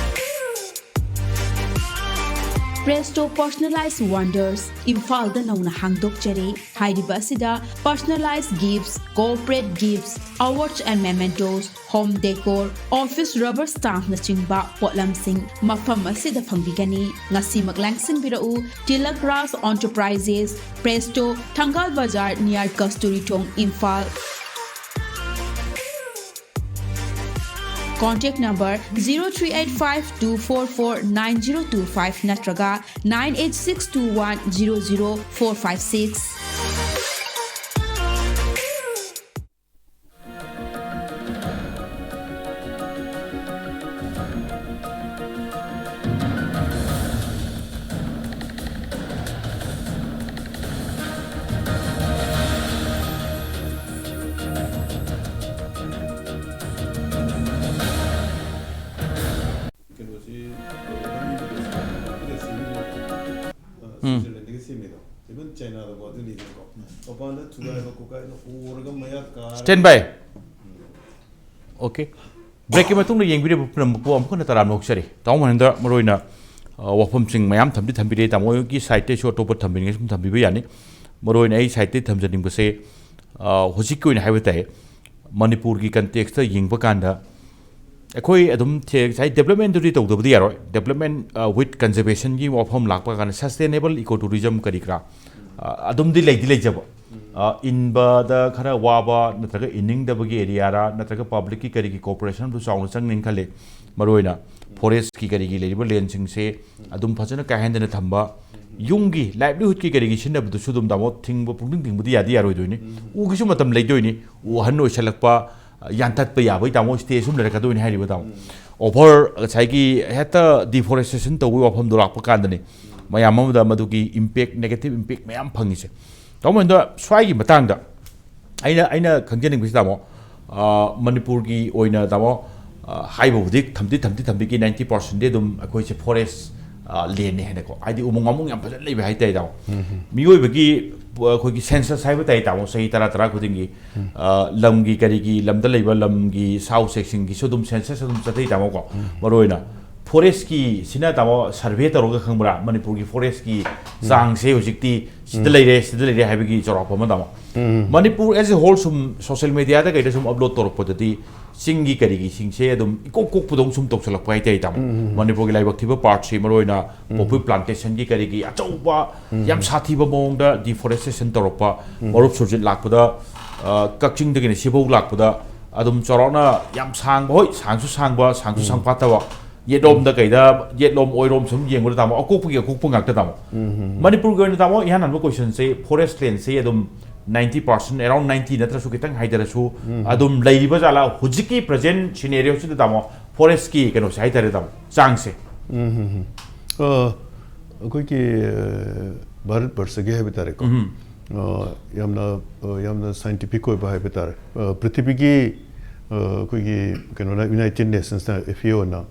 Presto Personalized Wonders, ꯏꯝꯐꯥꯜꯗ ꯅꯧꯅ ꯍꯥꯡꯗꯣꯛꯆꯔꯦ꯫ ꯍꯥꯏꯔꯤꯕ ꯑꯁꯤꯗ personalized gifts, corporate gifts, awards and mementos, home decor, office rubber stampꯅꯆꯤꯡꯕ ꯄꯣꯠꯂꯝꯁꯤꯡ ꯃꯐꯝ ꯑꯁꯤꯗ ꯐꯪꯕꯤꯒꯅꯤ꯫ ꯉꯁꯤꯃꯛ ꯂꯥꯡꯁꯤꯟꯕꯤꯔꯛꯎ꯫ Tilak Raj Enterprises, Presto, Thangal Bazar, near Kasturi Thong, Imphal. Contact number zero three eight five two four four nine zero two five ꯅꯠꯇ꯭ꯔꯒ nine eight six two one zero zero four five six꯫ ꯀꯩꯅꯣꯁꯤ ꯎꯝ꯫ ꯁ꯭ꯋꯤꯖꯔꯂꯦꯟꯗꯒꯤ ꯁꯦꯝꯃꯦꯗꯣ꯫ Even ꯆꯥꯏꯅꯥꯗꯀꯣ ꯑꯗꯨꯅꯤꯗꯅꯀꯣ꯫ ꯃꯄꯥꯟꯗ ꯊꯨꯒꯥꯏꯕ ꯈꯣꯠꯀꯥꯏꯕ ꯍꯣꯔꯒ ꯃꯌꯥ ꯀꯥꯔꯒ Stand by. Okay. Breakꯀꯤ ꯃꯇꯨꯡꯗ ꯌꯦꯡꯕꯤꯔꯤꯕ ꯄꯨꯝꯅꯃꯛꯄꯨ ꯑꯃꯨꯛ ꯍꯟꯅ ꯇꯔꯥꯝꯅ ꯑꯣꯛꯆꯔꯤ꯫ ꯇꯥꯃꯣ ꯃꯍꯦꯟꯗ꯭ꯔ, ꯃꯔꯨꯑꯣꯏꯅ, ꯑ, ꯋꯥꯐꯝꯁꯤꯡ ꯃꯌꯥꯝ ꯊꯝꯗꯤ ꯊꯝꯕꯤꯔꯦ꯫ ꯇꯥꯃꯣꯒꯤ sideꯇꯩꯁꯨ ꯑꯇꯣꯞꯄ ꯊꯝꯕꯤꯅꯤꯡꯉꯥꯏ ꯁꯨꯝ ꯊꯝꯕꯤꯕ ꯌꯥꯅꯤ꯫ ꯃꯔꯨꯑꯣꯏꯅ ꯑꯩ sideꯇꯩ ꯊꯝꯖꯅꯤꯡꯕꯁꯦ, ꯑ, ꯍꯧꯖꯤꯛꯀꯤ ꯑꯣꯏꯅ ꯍꯥꯏꯕ ꯇꯥꯏ, ꯃꯅꯤꯄꯨꯔꯒꯤ contextꯇ ꯌꯦꯡꯕ ꯀꯥꯟꯗ ꯑꯩꯈꯣꯏ ꯑꯗꯨꯝ ꯊꯦ-, ꯉꯁꯥꯏ developmentꯗꯨꯗꯤ ꯇꯧꯗꯕꯗꯤ ꯌꯥꯔꯣꯏ꯫ Development, ꯑ, with conservationꯒꯤ ꯋꯥꯐꯝ ꯂꯥꯛꯄ ꯀꯥꯟꯗ sustainable ecotourism ꯀꯔꯤ ꯀꯔꯥ, ꯑ, ꯑꯗꯨꯝꯗꯤ ꯂꯩꯗꯤ ꯂꯩꯖꯕ꯫ ꯑ, ꯏꯟꯕꯗ ꯈꯔ ꯋꯥꯕ ꯅꯠꯇ꯭ꯔꯒ ꯏꯟꯅꯤꯡꯗꯕꯒꯤ areaꯔꯥ ꯅꯠꯇ꯭ꯔꯒ publicꯀꯤ ꯀꯔꯤꯒꯤ cooperation ꯑꯗꯨ ꯆꯥꯎꯅ ꯆꯪꯅꯤꯅ ꯈꯜꯂꯤ꯫ ꯃꯔꯨꯑꯣꯏꯅ forestꯀꯤ ꯀꯔꯤꯒꯤ ꯂꯩꯔꯤꯕ landꯁꯤꯡꯁꯦ ꯑꯗꯨꯝ ꯐꯖꯅ ꯀꯥꯏꯍꯟꯗꯅ ꯊꯝꯕ, ꯌꯨꯝꯒꯤ livelihoodꯀꯤ ꯀꯔꯤꯒꯤ ꯁꯤꯖꯤꯟꯅꯕꯗꯨꯁꯨ ꯑꯗꯨꯝ ꯇꯥꯃꯣ ꯊꯤꯡꯕ, ꯄꯨꯡꯊꯤꯡ ꯊꯤꯡꯕꯗꯤ ꯌꯥꯗꯤ ꯌꯥꯔꯣꯏꯗꯣꯏꯅꯤ꯫ ꯎꯒꯤꯁꯨ ꯃꯇꯝ ꯂꯩꯗꯣꯏꯅꯤ꯫ ꯎ ꯑꯍꯟ ꯑꯣꯏꯁꯜꯂꯛꯄ, ꯌꯥꯟꯊꯠꯄ ꯌꯥꯕꯒꯤ ꯇꯥꯃꯣ stage ꯑꯃ ꯂꯩꯔꯛꯀꯗꯣꯏꯅꯤ ꯍꯥꯏꯔꯤꯕ ꯇꯥꯃꯣ꯫ Over ꯉꯁꯥꯏꯒꯤ ꯍꯦꯛꯇ deforestation ꯇꯧꯕꯒꯤ ꯋꯥꯐꯝꯗꯣ ꯂꯥꯛꯄ ꯀꯥꯟꯗꯅꯤ ꯃꯌꯥꯝ ꯑꯃꯗ ꯃꯗꯨꯒꯤ impact, negative impact ꯃꯌꯥꯝ ꯐꯪꯉꯤꯁꯦ꯫ ꯇꯥꯃꯣ ꯃꯍꯦꯟꯗ꯭ꯔ, ꯁ꯭ꯋꯥꯏꯒꯤ ꯃꯇꯥꯡꯗ ꯑꯩꯅ, ꯑꯩꯅ ꯈꯪꯖꯅꯤꯡꯕꯁꯤ ꯇꯥꯃꯣ, ꯑ, ꯃꯅꯤꯄꯨꯔꯒꯤ ꯑꯣꯏꯅ ꯇꯥꯃꯣ, ꯑ, ꯍꯥꯏꯕꯕꯨꯗꯤ ꯊꯝꯗꯤ ꯊꯝꯗꯤ ꯊꯝꯕꯤꯒꯤ ninety percentꯗꯤ ꯑꯗꯨꯝ ꯑꯩꯈꯣꯏꯁꯦ forest, ꯑ, landꯅꯤ ꯍꯥꯏꯅꯀꯣ, ꯍꯥꯏꯗꯤ ꯎꯃꯪ ꯋꯥꯃꯪ ꯌꯥꯝ ꯐꯖꯅ ꯂꯩꯕ ꯍꯥꯏꯇꯥꯔꯦ ꯇꯥꯃꯣ꯫ ꯎꯝ꯫ ꯃꯤꯑꯣꯏꯕꯒꯤ, ꯑ, ꯑꯩꯈꯣꯏꯒꯤ census ꯍꯥꯏꯕ ꯇꯥꯏ ꯇꯥꯃꯣ, ꯆꯍꯤ ꯇꯔꯥ ꯇꯔꯥ ꯈꯨꯗꯤꯡꯒꯤ, ꯎꯝ꯫ ꯑ, ꯂꯝꯒꯤ ꯀꯔꯤꯒꯤ ꯂꯝꯗ ꯂꯩꯕ ꯂꯝꯒꯤ ꯁꯥ ꯎꯆꯦꯛꯁꯤꯡꯒꯤꯁꯨ ꯑꯗꯨꯝ census ꯑꯗꯨꯝ ꯆꯠꯊꯩ ꯇꯥꯃꯣꯀꯣ꯫ ꯎꯝ꯫ ꯃꯔꯨꯑꯣꯏꯅ ꯐꯣꯔꯦꯁꯀꯤ ꯁꯤꯅ, ꯇꯥꯃꯣ, ꯁꯔꯚꯦ ꯇꯧꯔꯒ ꯈꯪꯕ꯭ꯔꯥ? ꯃꯅꯤꯄꯨꯔꯒꯤ ꯐꯣꯔꯦꯁꯀꯤ ꯆꯥꯡꯁꯦ ꯍꯧꯖꯤꯛꯇꯤ ꯁꯤꯗ ꯂꯩꯔꯦ, ꯁꯤꯗ ꯂꯩꯔꯦ ꯍꯥꯏꯕꯒꯤ ꯆꯥꯎꯔꯥꯛꯄ ꯑꯃ, ꯇꯥꯃꯣ꯫ ꯃꯅꯤꯄꯨꯔ as a whole ꯁꯨꯝ ꯁꯣꯁꯤꯌꯦꯜ ꯃꯦꯗꯤꯌꯥꯗ ꯀꯩꯗ ꯁꯨꯝ ꯑꯞꯂꯣꯗ ꯇꯧꯔꯛꯄꯗꯗꯤ ꯆꯤꯡꯒꯤ ꯀꯔꯤꯒꯤꯁꯤꯡꯁꯦ ꯑꯗꯨꯝ ꯏꯀꯣꯛ ꯀꯣꯛꯄꯗꯧ ꯁꯨꯝ ꯇꯧꯁꯜꯂꯛꯄ ꯍꯥꯏꯇꯥꯔꯦ, ꯇꯥꯃꯣ꯫ ꯃꯅꯤꯄꯨꯔꯒꯤ ꯂꯥꯏꯕꯛ ꯊꯤꯕ ꯄꯥꯔꯠꯁꯤ, ꯃꯔꯨꯑꯣꯏꯅ ꯄꯣꯄꯤ ꯄ꯭ꯂꯥꯟꯇꯦꯁꯟꯒꯤ ꯀꯔꯤꯒꯤ ꯑꯆꯧꯕ ꯌꯥꯝ ꯁꯥꯊꯤꯕ ꯃꯑꯣꯡꯗ ꯗꯤꯐꯣꯔꯦꯁꯇꯦꯁꯟ ꯇꯧꯔꯛꯄ, ꯃꯔꯨꯞ ꯁꯨꯔꯖꯤꯠ ꯂꯥꯛꯄꯗ, ꯑ, ꯀꯛꯆꯤꯡꯗꯒꯤꯅ ꯁꯤꯐꯧ ꯂꯥꯛꯄꯗ ꯑꯗꯨꯝ ꯆꯥꯎꯔꯥꯛꯅ ꯌꯥꯝ ꯁꯥꯡꯕ, ꯍꯣꯏ, ꯁꯥꯡꯁꯨ ꯁꯥꯡꯕ, ꯁꯥꯡꯁꯨ ꯁꯥꯡꯐꯥꯠꯇꯕ, ꯌꯦꯠꯂꯣꯝꯗ ꯀꯩꯗ, ꯌꯦꯠꯂꯣꯝ ꯑꯣꯏꯔꯣꯝ ꯁꯨꯝ ꯌꯦꯡꯕꯗ, ꯇꯥꯃꯣ, ꯑꯀꯣꯛꯄꯒꯤ ꯑꯀꯣꯛꯄ ꯉꯥꯛꯇ, ꯇꯥꯃꯣ꯫ ꯃꯅꯤꯄꯨꯔꯒꯤ ꯑꯣꯏꯅ, ꯇꯥꯃꯣ, ꯏꯍꯥꯟ ꯍꯥꯟꯕ ꯀꯣꯏꯁꯟꯁꯦ, ꯐꯣꯔꯦꯁ ꯂꯦꯟꯁꯦ ꯑꯗꯨꯝ ꯅꯥꯏꯟꯇꯤ ꯄꯥꯔꯁꯦꯟ, ꯑꯦꯔꯥꯎꯟ ꯅꯥꯏꯟꯇꯤ ꯅꯠꯇ꯭ꯔꯁꯨ ꯈꯤꯇꯪ ꯍꯥꯏꯊꯔꯁꯨ, ꯑꯗꯨꯝ ꯂꯩꯔꯤꯕ ꯖꯥꯠꯂꯥ ꯍꯧꯖꯤꯛꯀꯤ ꯄ꯭ꯔꯖꯦꯟ ꯁꯤꯅꯦꯔꯤꯌꯣꯁꯤꯗ, ꯇꯥꯃꯣ, ꯐꯣꯔꯦꯁꯀꯤ ꯀꯩꯅꯣꯁꯦ ꯍꯥꯏꯇꯥꯔꯦ, ꯇꯥꯃꯣ, ꯆꯥꯡꯁꯦ? ꯑ, ꯑꯩꯈꯣꯏꯒꯤ, ꯑ, ꯚꯥꯔꯠ ꯕꯔꯁꯒꯤ ꯍꯥꯏꯕ ꯇꯥꯔꯦꯀꯣ꯫ ꯑ, ꯌꯥꯝꯅ, ꯑ, ꯌꯥꯝꯅ ꯁꯥꯏꯟꯇꯤꯐꯤꯛ ꯑꯣꯏꯕ ꯍꯥꯏꯕ ꯇꯥꯔꯦ꯫ ꯑ, ꯄ꯭ꯔꯤꯊꯤꯕꯤꯒꯤ, ꯑ, ꯑꯩꯈꯣꯏꯒꯤ ꯀꯩꯅꯣꯅ, ꯌꯨꯅꯥꯏꯇꯦꯗ ꯅꯦꯁꯟꯁꯅ, ꯑꯦꯐ ꯑꯦ ꯑꯣꯅ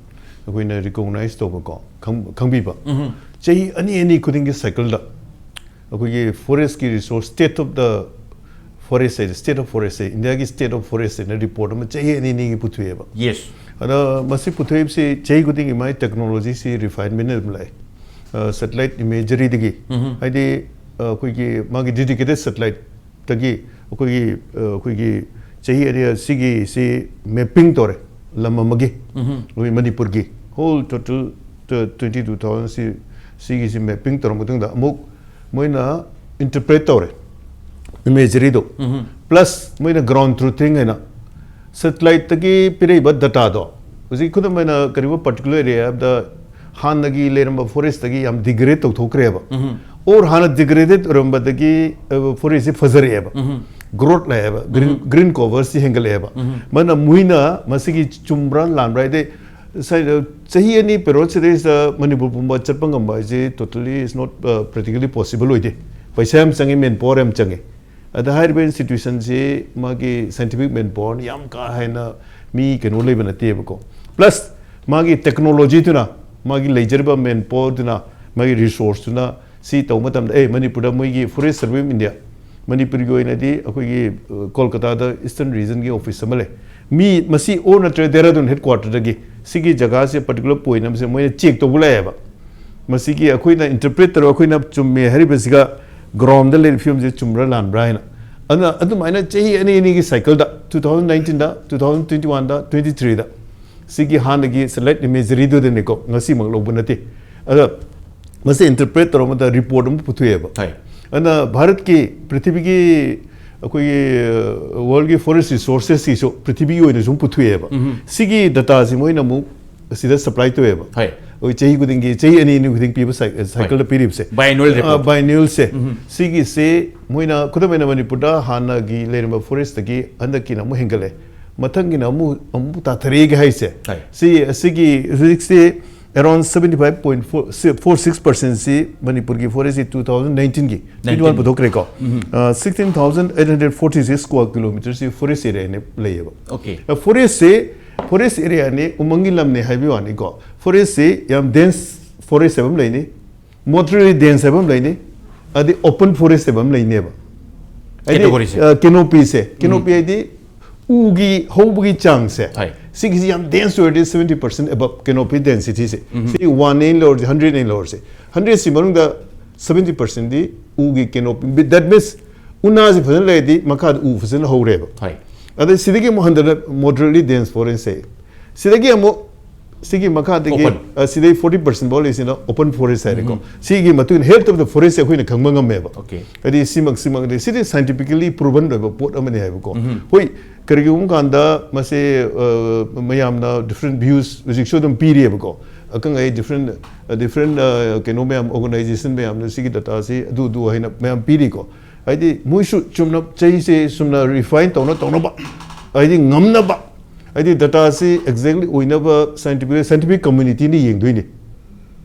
ꯑꯩꯈꯣꯏꯅ ꯔꯤꯀꯣꯒꯅꯥꯏꯖ ꯇꯧꯕꯀꯣ, ꯈꯪ-, ꯈꯪꯕꯤꯕ꯫ ꯆꯍꯤ ꯑꯅꯤ ꯑꯅꯤ ꯈꯨꯗꯤꯡꯒꯤ ꯁꯥꯏꯀꯜꯗ ꯑꯩꯈꯣꯏꯒꯤ ꯐꯣꯔꯦꯁꯀꯤ resource, state of the forest ꯍꯥꯏꯁꯦ, ꯁ꯭ꯇꯦꯠ ꯑꯣꯐ ꯐꯣꯔꯦꯁꯁꯦ, ꯏꯟꯗꯤꯌꯥꯒꯤ ꯁ꯭ꯇꯦꯠ ꯑꯣꯐ ꯐꯣꯔꯦꯁ ꯍꯥꯏꯅ ꯔꯤꯄꯣꯔꯠ ꯑꯃ ꯆꯍꯤ ꯑꯅꯤ ꯑꯅꯤꯒꯤ ꯄꯨꯊꯣꯛꯑꯦꯕ꯫ ꯌꯦꯁ꯫ ꯑꯗ ꯃꯁꯤ ꯄꯨꯊꯣꯛꯏꯕꯁꯤ ꯆꯍꯤ ꯈꯨꯗꯤꯡꯒꯤ ꯃꯥꯒꯤ ꯇꯦꯛꯅꯣꯂꯣꯖꯤꯁꯤ ꯔꯤꯐꯥꯏꯟꯃꯦꯟ ꯑꯗꯨꯝ ꯂꯥꯛꯑꯦ꯫ ꯑ, ꯁꯦꯇꯦꯂꯥꯏꯠ ꯏꯃꯦꯖꯔꯤꯗꯒꯤ, ꯍꯥꯏꯗꯤ, ꯑ, ꯑꯩꯈꯣꯏꯒꯤ ꯃꯥꯒꯤ ꯗꯦꯗꯤꯀꯦꯇꯦꯗ ꯁꯦꯇꯦꯂꯥꯏꯠꯇꯒꯤ ꯑꯩꯈꯣꯏꯒꯤ, ꯑ, ꯑꯩꯈꯣꯏꯒꯤ ꯆꯍꯤ ꯑꯅꯤ ꯁꯤꯒꯤꯁꯤ ꯃꯦꯞꯄꯤꯡ ꯇꯧꯔꯦ, ꯂꯝ ꯑꯃꯒꯤ, ꯑꯩꯈꯣꯏ ꯃꯅꯤꯄꯨꯔꯒꯤ ꯍꯣꯜ ꯇꯣꯇꯦꯜ ꯇ꯭ꯋꯦꯟꯇꯤ ꯇꯨ ꯊꯥꯎꯖꯟꯁꯤ, ꯁꯤꯒꯤꯁꯤ ꯃꯦꯞꯄꯤꯡ ꯇꯧꯔ ꯃꯇꯨꯡꯗ ꯑꯃꯨꯛ ꯃꯣꯏꯅ ꯏꯟꯇꯔꯄ꯭ꯔꯦꯠ ꯇꯧꯔꯦ ꯏꯃꯦꯖꯔꯤꯗꯣ꯫ ꯄ꯭ꯂꯁ ꯃꯣꯏꯅ ꯒ꯭ꯔꯥꯎꯟ ꯇ꯭ꯔꯨꯊꯤꯡ ꯍꯥꯏꯅ ꯁꯦꯇꯦꯂꯥꯏꯠꯇꯒꯤ ꯄꯤꯔꯛꯏꯕ ꯗꯇꯥꯗꯣ, ꯍꯧꯖꯤꯛ ꯈꯨꯗꯝ ꯑꯣꯏꯅ ꯀꯔꯤꯒꯨꯝꯕ ꯄꯥꯔꯇꯤꯀꯨꯂꯔ ꯑꯦꯔꯤꯌꯥ ꯑꯃꯗ ꯍꯥꯟꯅꯒꯤ ꯂꯩꯔꯝꯕ ꯐꯣꯔꯦꯁꯇꯒꯤ ꯌꯥꯝ ꯗꯤꯒ꯭ꯔꯦꯗ ꯇꯧꯊꯣꯛꯈ꯭ꯔꯦꯕ, ꯑꯣꯔ ꯍꯥꯟꯅ ꯗꯤꯒ꯭ꯔꯦꯗꯦꯗ ꯑꯣꯏꯔꯝꯕꯗꯒꯤ, ꯑ, ꯐꯣꯔꯦꯁꯁꯤ ꯐꯖꯔꯛꯑꯦꯕ, ꯒ꯭ꯔꯣꯠ ꯂꯥꯛꯑꯦꯕ, ꯒ꯭ꯔꯤꯟ, ꯒ꯭ꯔꯤꯟ ꯀꯣꯚꯔꯁꯤ ꯍꯦꯟꯒꯠꯂꯛꯑꯦꯕ꯫ ꯃꯗꯨꯅ ꯃꯣꯏꯅ ꯃꯁꯤꯒꯤ ꯆꯨꯝꯕ꯭ꯔꯥ ꯂꯥꯟꯕ꯭ꯔꯥ ꯍꯥꯏꯗꯤ, ꯁ-, ꯆꯍꯤ ꯑꯅꯤ ꯄꯦꯔꯣꯠꯁꯤꯗꯩꯁꯤꯗ ꯃꯅꯤꯄꯨꯔ ꯄꯨꯝꯕ ꯆꯠꯄ ꯉꯝꯕ ꯍꯥꯏꯁꯦ totally is not, uh, practically possible ꯑꯣꯏꯗꯦ꯫ ꯄꯩꯁꯥ ꯌꯥꯝ ꯆꯪꯉꯤ, ꯃꯦꯟ ꯄꯥꯋꯔ ꯌꯥꯝ ꯆꯪꯉꯤ꯫ ꯑꯗ ꯍꯥꯏꯔꯤꯕ ꯏꯟꯁꯇꯤꯇ꯭ꯌꯨꯁꯟꯁꯤ ꯃꯥꯒꯤ ꯁꯥꯏꯟꯇꯤꯐꯤꯛ ꯃꯦꯟ ꯄꯥꯋꯔꯅ ꯌꯥꯝ ꯀꯥ ꯍꯦꯟꯅ ꯃꯤ ꯀꯩꯅꯣ ꯂꯩꯕ ꯅꯠꯇꯦꯕꯀꯣ꯫ ꯄ꯭ꯂꯁ ꯃꯥꯒꯤ ꯇꯦꯛꯅꯣꯂꯣꯖꯤꯗꯨꯅ, ꯃꯥꯒꯤ ꯂꯩꯖꯔꯤꯕ ꯃꯦꯟ ꯄꯥꯋꯔꯗꯨꯅ, ꯃꯥꯒꯤ ꯔꯤꯁꯣꯔꯁꯇꯨꯅ ꯁꯤ ꯇꯧꯕ ꯃꯇꯝꯗ, ꯑꯦ, ꯃꯅꯤꯄꯨꯔꯗ ꯃꯣꯏꯒꯤ Forest Survey of India, ꯃꯅꯤꯄꯨꯔꯒꯤ ꯑꯣꯏꯅꯗꯤ ꯑꯩꯈꯣꯏꯒꯤ, ꯑ, ꯀꯣꯜꯀꯇꯥꯗ ꯏꯁꯇꯔꯟ ꯔꯤꯖꯟꯒꯤ ꯑꯣꯐꯤꯁ ꯑꯃ ꯂꯩ꯫ ꯃꯤ ꯃꯁꯤ ꯑꯣꯔ ꯅꯠꯇ꯭ꯔꯒ ꯗꯦꯔꯥꯗꯨꯟ ꯍꯦꯗ ꯀ꯭ꯋꯥꯇꯔꯗꯒꯤ ꯁꯤꯒꯤ ꯖꯒꯥꯁꯦ particular point ꯑꯃꯁꯦ ꯃꯣꯏꯅ check ꯇꯧꯕ ꯂꯥꯛꯑꯦꯕ꯫ ꯃꯁꯤꯒꯤ ꯑꯩꯈꯣꯏꯅ interpret ꯇꯧꯔꯒ ꯑꯩꯈꯣꯏꯅ ꯆꯨꯝꯃꯦ ꯍꯥꯏꯔꯤꯕꯁꯤꯒ ground ꯗ ꯂꯩꯔꯤꯕ ꯐꯤꯕꯝꯁꯦ ꯆꯨꯝꯕ꯭ꯔꯥ ꯂꯥꯟꯕ꯭ꯔꯥ ꯍꯥꯏꯅ꯫ ꯑꯗꯨꯅ ꯑꯗꯨꯃꯥꯏꯅ ꯆꯍꯤ ꯑꯅꯤ ꯑꯅꯤꯒꯤ cycle ꯗ, two thousand nineteen ꯗ, two thousand twenty one ꯗ, twenty three ꯗ, ꯁꯤꯒꯤ ꯍꯥꯟꯅꯒꯤ satellite imagery ꯗꯨꯗꯅꯤꯀꯣ, ꯉꯁꯤꯃꯛ ꯂꯧꯕ ꯅꯠꯇꯦ꯫ ꯑꯗ ꯃꯁꯤ interpret ꯇꯧꯔꯕ ꯃꯇꯝꯗ report ꯑꯃ ꯄꯨꯊꯣꯛꯑꯦꯕ꯫ ꯍꯣꯏ꯫ ꯑꯗꯨꯅ ꯚꯥꯔꯠꯀꯤ, ꯄ꯭ꯔꯤꯊꯤꯕꯤꯒꯤ, ꯑꯩꯈꯣꯏꯒꯤ world ꯒꯤ forest resources ꯁꯤꯁꯨ ꯄ꯭ꯔꯤꯊꯤꯕꯤꯒꯤ ꯑꯣꯏꯅ ꯁꯨꯝ ꯄꯨꯊꯣꯛꯑꯦꯕ꯫ ꯎꯝ꯫ ꯁꯤꯒꯤ data ꯁꯤ ꯃꯣꯏꯅ ꯑꯃꯨꯛ ꯁꯤꯗ supply ꯇꯧꯋꯦꯕ꯫ ꯍꯣꯏ꯫ ꯑꯩꯈꯣꯏ ꯆꯍꯤ ꯈꯨꯗꯤꯡꯒꯤ, ꯆꯍꯤ ꯑꯅꯤ ꯑꯅꯤ ꯈꯨꯗꯤꯡ ꯄꯤꯕ ꯁꯥꯏ-, cycle ꯗ ꯄꯤꯔꯤꯕꯁꯦ꯫ Biannual report꯫ ꯑ, biannual ꯁꯦ꯫ ꯎꯝ꯫ ꯁꯤꯒꯤꯁꯦ ꯃꯣꯏꯅ ꯈꯨꯗꯝ ꯑꯣꯏꯅ ꯃꯅꯤꯄꯨꯔꯗ ꯍꯥꯟꯅꯒꯤ ꯂꯩꯔꯝꯕ forest ꯇꯒꯤ ꯍꯟꯗꯛꯀꯤꯅ ꯑꯃꯨꯛ ꯍꯦꯟꯒꯠꯂꯦ, ꯃꯊꯪꯒꯤꯅ ꯑꯃꯨꯛ, ꯑꯃꯨꯛ ꯇꯥꯊꯔꯛꯑꯦꯒ ꯍꯥꯏꯁꯦ꯫ ꯍꯣꯏ꯫ ꯁꯤ, ꯑꯁꯤꯒꯤ ꯍꯧꯖꯤꯛꯁꯦ around seventy five point four six percent ꯁꯤ ꯃꯅꯤꯄꯨꯔꯒꯤ forest ꯁꯤ two thousand nineteen ꯒꯤ, twenty one Nineteen꯫ ꯄꯨꯊꯣꯛꯈ꯭ꯔꯦꯀꯣ꯫ ꯎꯝ꯫ ꯑ, sixteen thousand eight hundred forty six square kilometer ꯁꯤ forest area ꯅꯦ ꯂꯩꯌꯦꯕ꯫ Okay꯫ ꯑ, forest ꯁꯦ, forest area ꯅꯦ, ꯎꯃꯪꯒꯤ ꯂꯝꯅꯦ ꯍꯥꯏꯕꯒꯤ ꯋꯥꯅꯤꯀꯣ꯫ Forest ꯁꯦ ꯌꯥꯝ dense forest ꯍꯥꯏꯕ ꯑꯃ ꯂꯩꯅꯤ, moderately dense ꯍꯥꯏꯕ ꯑꯃ ꯂꯩꯅꯤ, ꯑꯗꯩ open forest ꯍꯥꯏꯕ ꯑꯃ ꯂꯩꯅꯦꯕ꯫ ꯍꯥꯏꯗꯤ, Category ꯁꯦ꯫ ꯑ, canopy ꯁꯦ, canopy ꯍꯥꯏꯗꯤ ꯎꯒꯤ ꯍꯧꯕꯒꯤ ꯆꯥꯡꯁꯦ, ꯍꯣꯏ꯫ ꯁꯤꯒꯤꯁꯤ ꯌꯥꯝ dense ꯑꯣꯏꯔꯗꯤ seventy percent above canopy density ꯁꯦ꯫ ꯎꯝ꯫ ꯁꯤ one ꯅꯦ ꯂꯧꯔꯁꯦ, hundred ꯅꯦ ꯂꯧꯔꯁꯦ, hundred ꯁꯤ ꯃꯅꯨꯡꯗ seventy percent ꯗꯤ ꯎꯒꯤ canopy, that means ꯎꯅꯥꯁꯤ ꯐꯖꯅ ꯂꯩꯔꯗꯤ ꯃꯈꯥꯗ ꯎ ꯐꯖꯅ ꯍꯧꯔꯦꯕ꯫ ꯍꯣꯏ꯫ ꯑꯗꯩ ꯁꯤꯗꯒꯤ ꯑꯃꯨꯛ ꯍꯟꯊꯅ moderately dense forest ꯁꯦ, ꯁꯤꯗꯒꯤ ꯑꯃꯨꯛ ꯁꯤꯒꯤ ꯃꯈꯥꯗꯒꯤ, Open꯫ ꯑ, ꯁꯤꯗꯩ forty percent ꯐꯥꯎ ꯂꯩꯁꯤꯅ open forest ꯍꯥꯏꯔꯦꯀꯣ꯫ ꯁꯤꯒꯤ ꯃꯇꯨꯡ ꯏꯟꯅ health of the forest ꯁꯦ ꯑꯩꯈꯣꯏꯅ ꯈꯪꯕ ꯉꯝꯃꯦꯕ꯫ Okay꯫ ꯍꯥꯏꯗꯤ ꯁꯤꯃꯛ, ꯁꯤꯃꯛ, ꯑꯗꯩ ꯁꯤꯗꯤ scientifically proven ꯑꯣꯏꯕ ꯄꯣꯠ ꯑꯃꯅꯤ ꯍꯥꯏꯕꯀꯣ꯫ ꯍꯣꯏ, ꯀꯔꯤꯒꯨꯝꯕ ꯀꯥꯟꯗ ꯃꯁꯦ, ꯑ, ꯃꯌꯥꯝꯅ different views ꯍꯧꯖꯤꯛꯁꯨ ꯑꯗꯨꯝ ꯄꯤꯔꯤꯑꯕꯀꯣ꯫ ꯑꯈꯪ ꯑꯍꯩ different, different, ꯑ, ꯀꯩꯅꯣ ꯃꯌꯥꯝ, organization ꯃꯌꯥꯝꯅ ꯁꯤꯒꯤ data ꯁꯤ ꯑꯗꯨ, ꯑꯗꯨ ꯍꯥꯏꯅ ꯃꯌꯥꯝ ꯄꯤꯔꯤꯀꯣ꯫ ꯍꯥꯏꯗꯤ ꯃꯣꯏꯁꯨ ꯆꯨꯝꯅ ꯆꯍꯤꯁꯦ ꯆꯨꯝꯅ refine ꯇꯧꯅ, ꯇꯧꯅꯕ, ꯍꯥꯏꯗꯤ ꯉꯝꯅꯕ, ꯍꯥꯏꯗꯤ data ꯁꯤ exactly ꯑꯣꯏꯅꯕ scientific, scientific community ꯅ ꯌꯦꯡꯗꯣꯏꯅꯤ꯫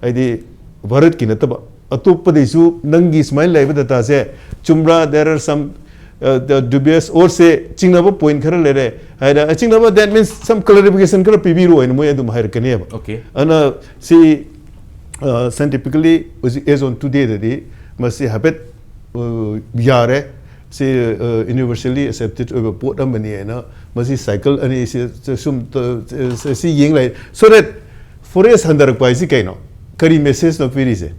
ꯍꯥꯏꯗꯤ ꯚꯥꯔꯠꯀꯤ ꯅꯠꯇꯕ ꯑꯇꯣꯞꯄꯗꯩꯁꯨ ꯅꯪꯒꯤ ꯁꯨꯃꯥꯏꯅ ꯂꯩꯕ data ꯁꯦ ꯆꯨꯝꯕ꯭ꯔꯥ, there are some, uh, the dubious or ꯁꯦ ꯆꯤꯡꯅꯕ point ꯈꯔ ꯂꯩꯔꯦ ꯍꯥꯏꯔ, ꯆꯤꯡꯅꯕ, that means some clarification ꯈꯔ ꯄꯤꯕꯤꯔꯣ ꯍꯥꯏꯅ ꯃꯣꯏ ꯑꯗꯨꯝ ꯍꯥꯏꯔꯛꯀꯅꯦꯕ꯫ Okay꯫ ꯑꯗꯨꯅ ꯁꯤ, uh, scientifically ꯍꯧꯖꯤꯛ as on today ꯗꯗꯤ ꯃꯁꯤ ꯍꯥꯏꯐꯦꯠ, uh, ꯌꯥꯔꯦ꯫ ꯁꯤ ꯌꯨꯅꯤꯚꯔꯁꯦꯜꯂꯤ ꯑꯦꯛꯁꯦꯞꯇꯦꯠ ꯑꯣꯏꯕ ꯄꯣꯠ ꯑꯃꯅꯤ ꯍꯥꯏꯅ ꯃꯁꯤ ꯁꯥꯏꯀꯜ ꯑꯅꯤꯁꯤ ꯁꯨꯝ ꯁꯤ ꯌꯦꯡ ꯂꯩ꯫ So that forest ꯍꯟꯊꯔꯛꯄ ꯍꯥꯏꯁꯤ ꯀꯩꯅꯣ? ꯀꯔꯤ ꯃꯦꯁꯦꯖꯅꯣ ꯄꯤꯔꯤꯁꯦ?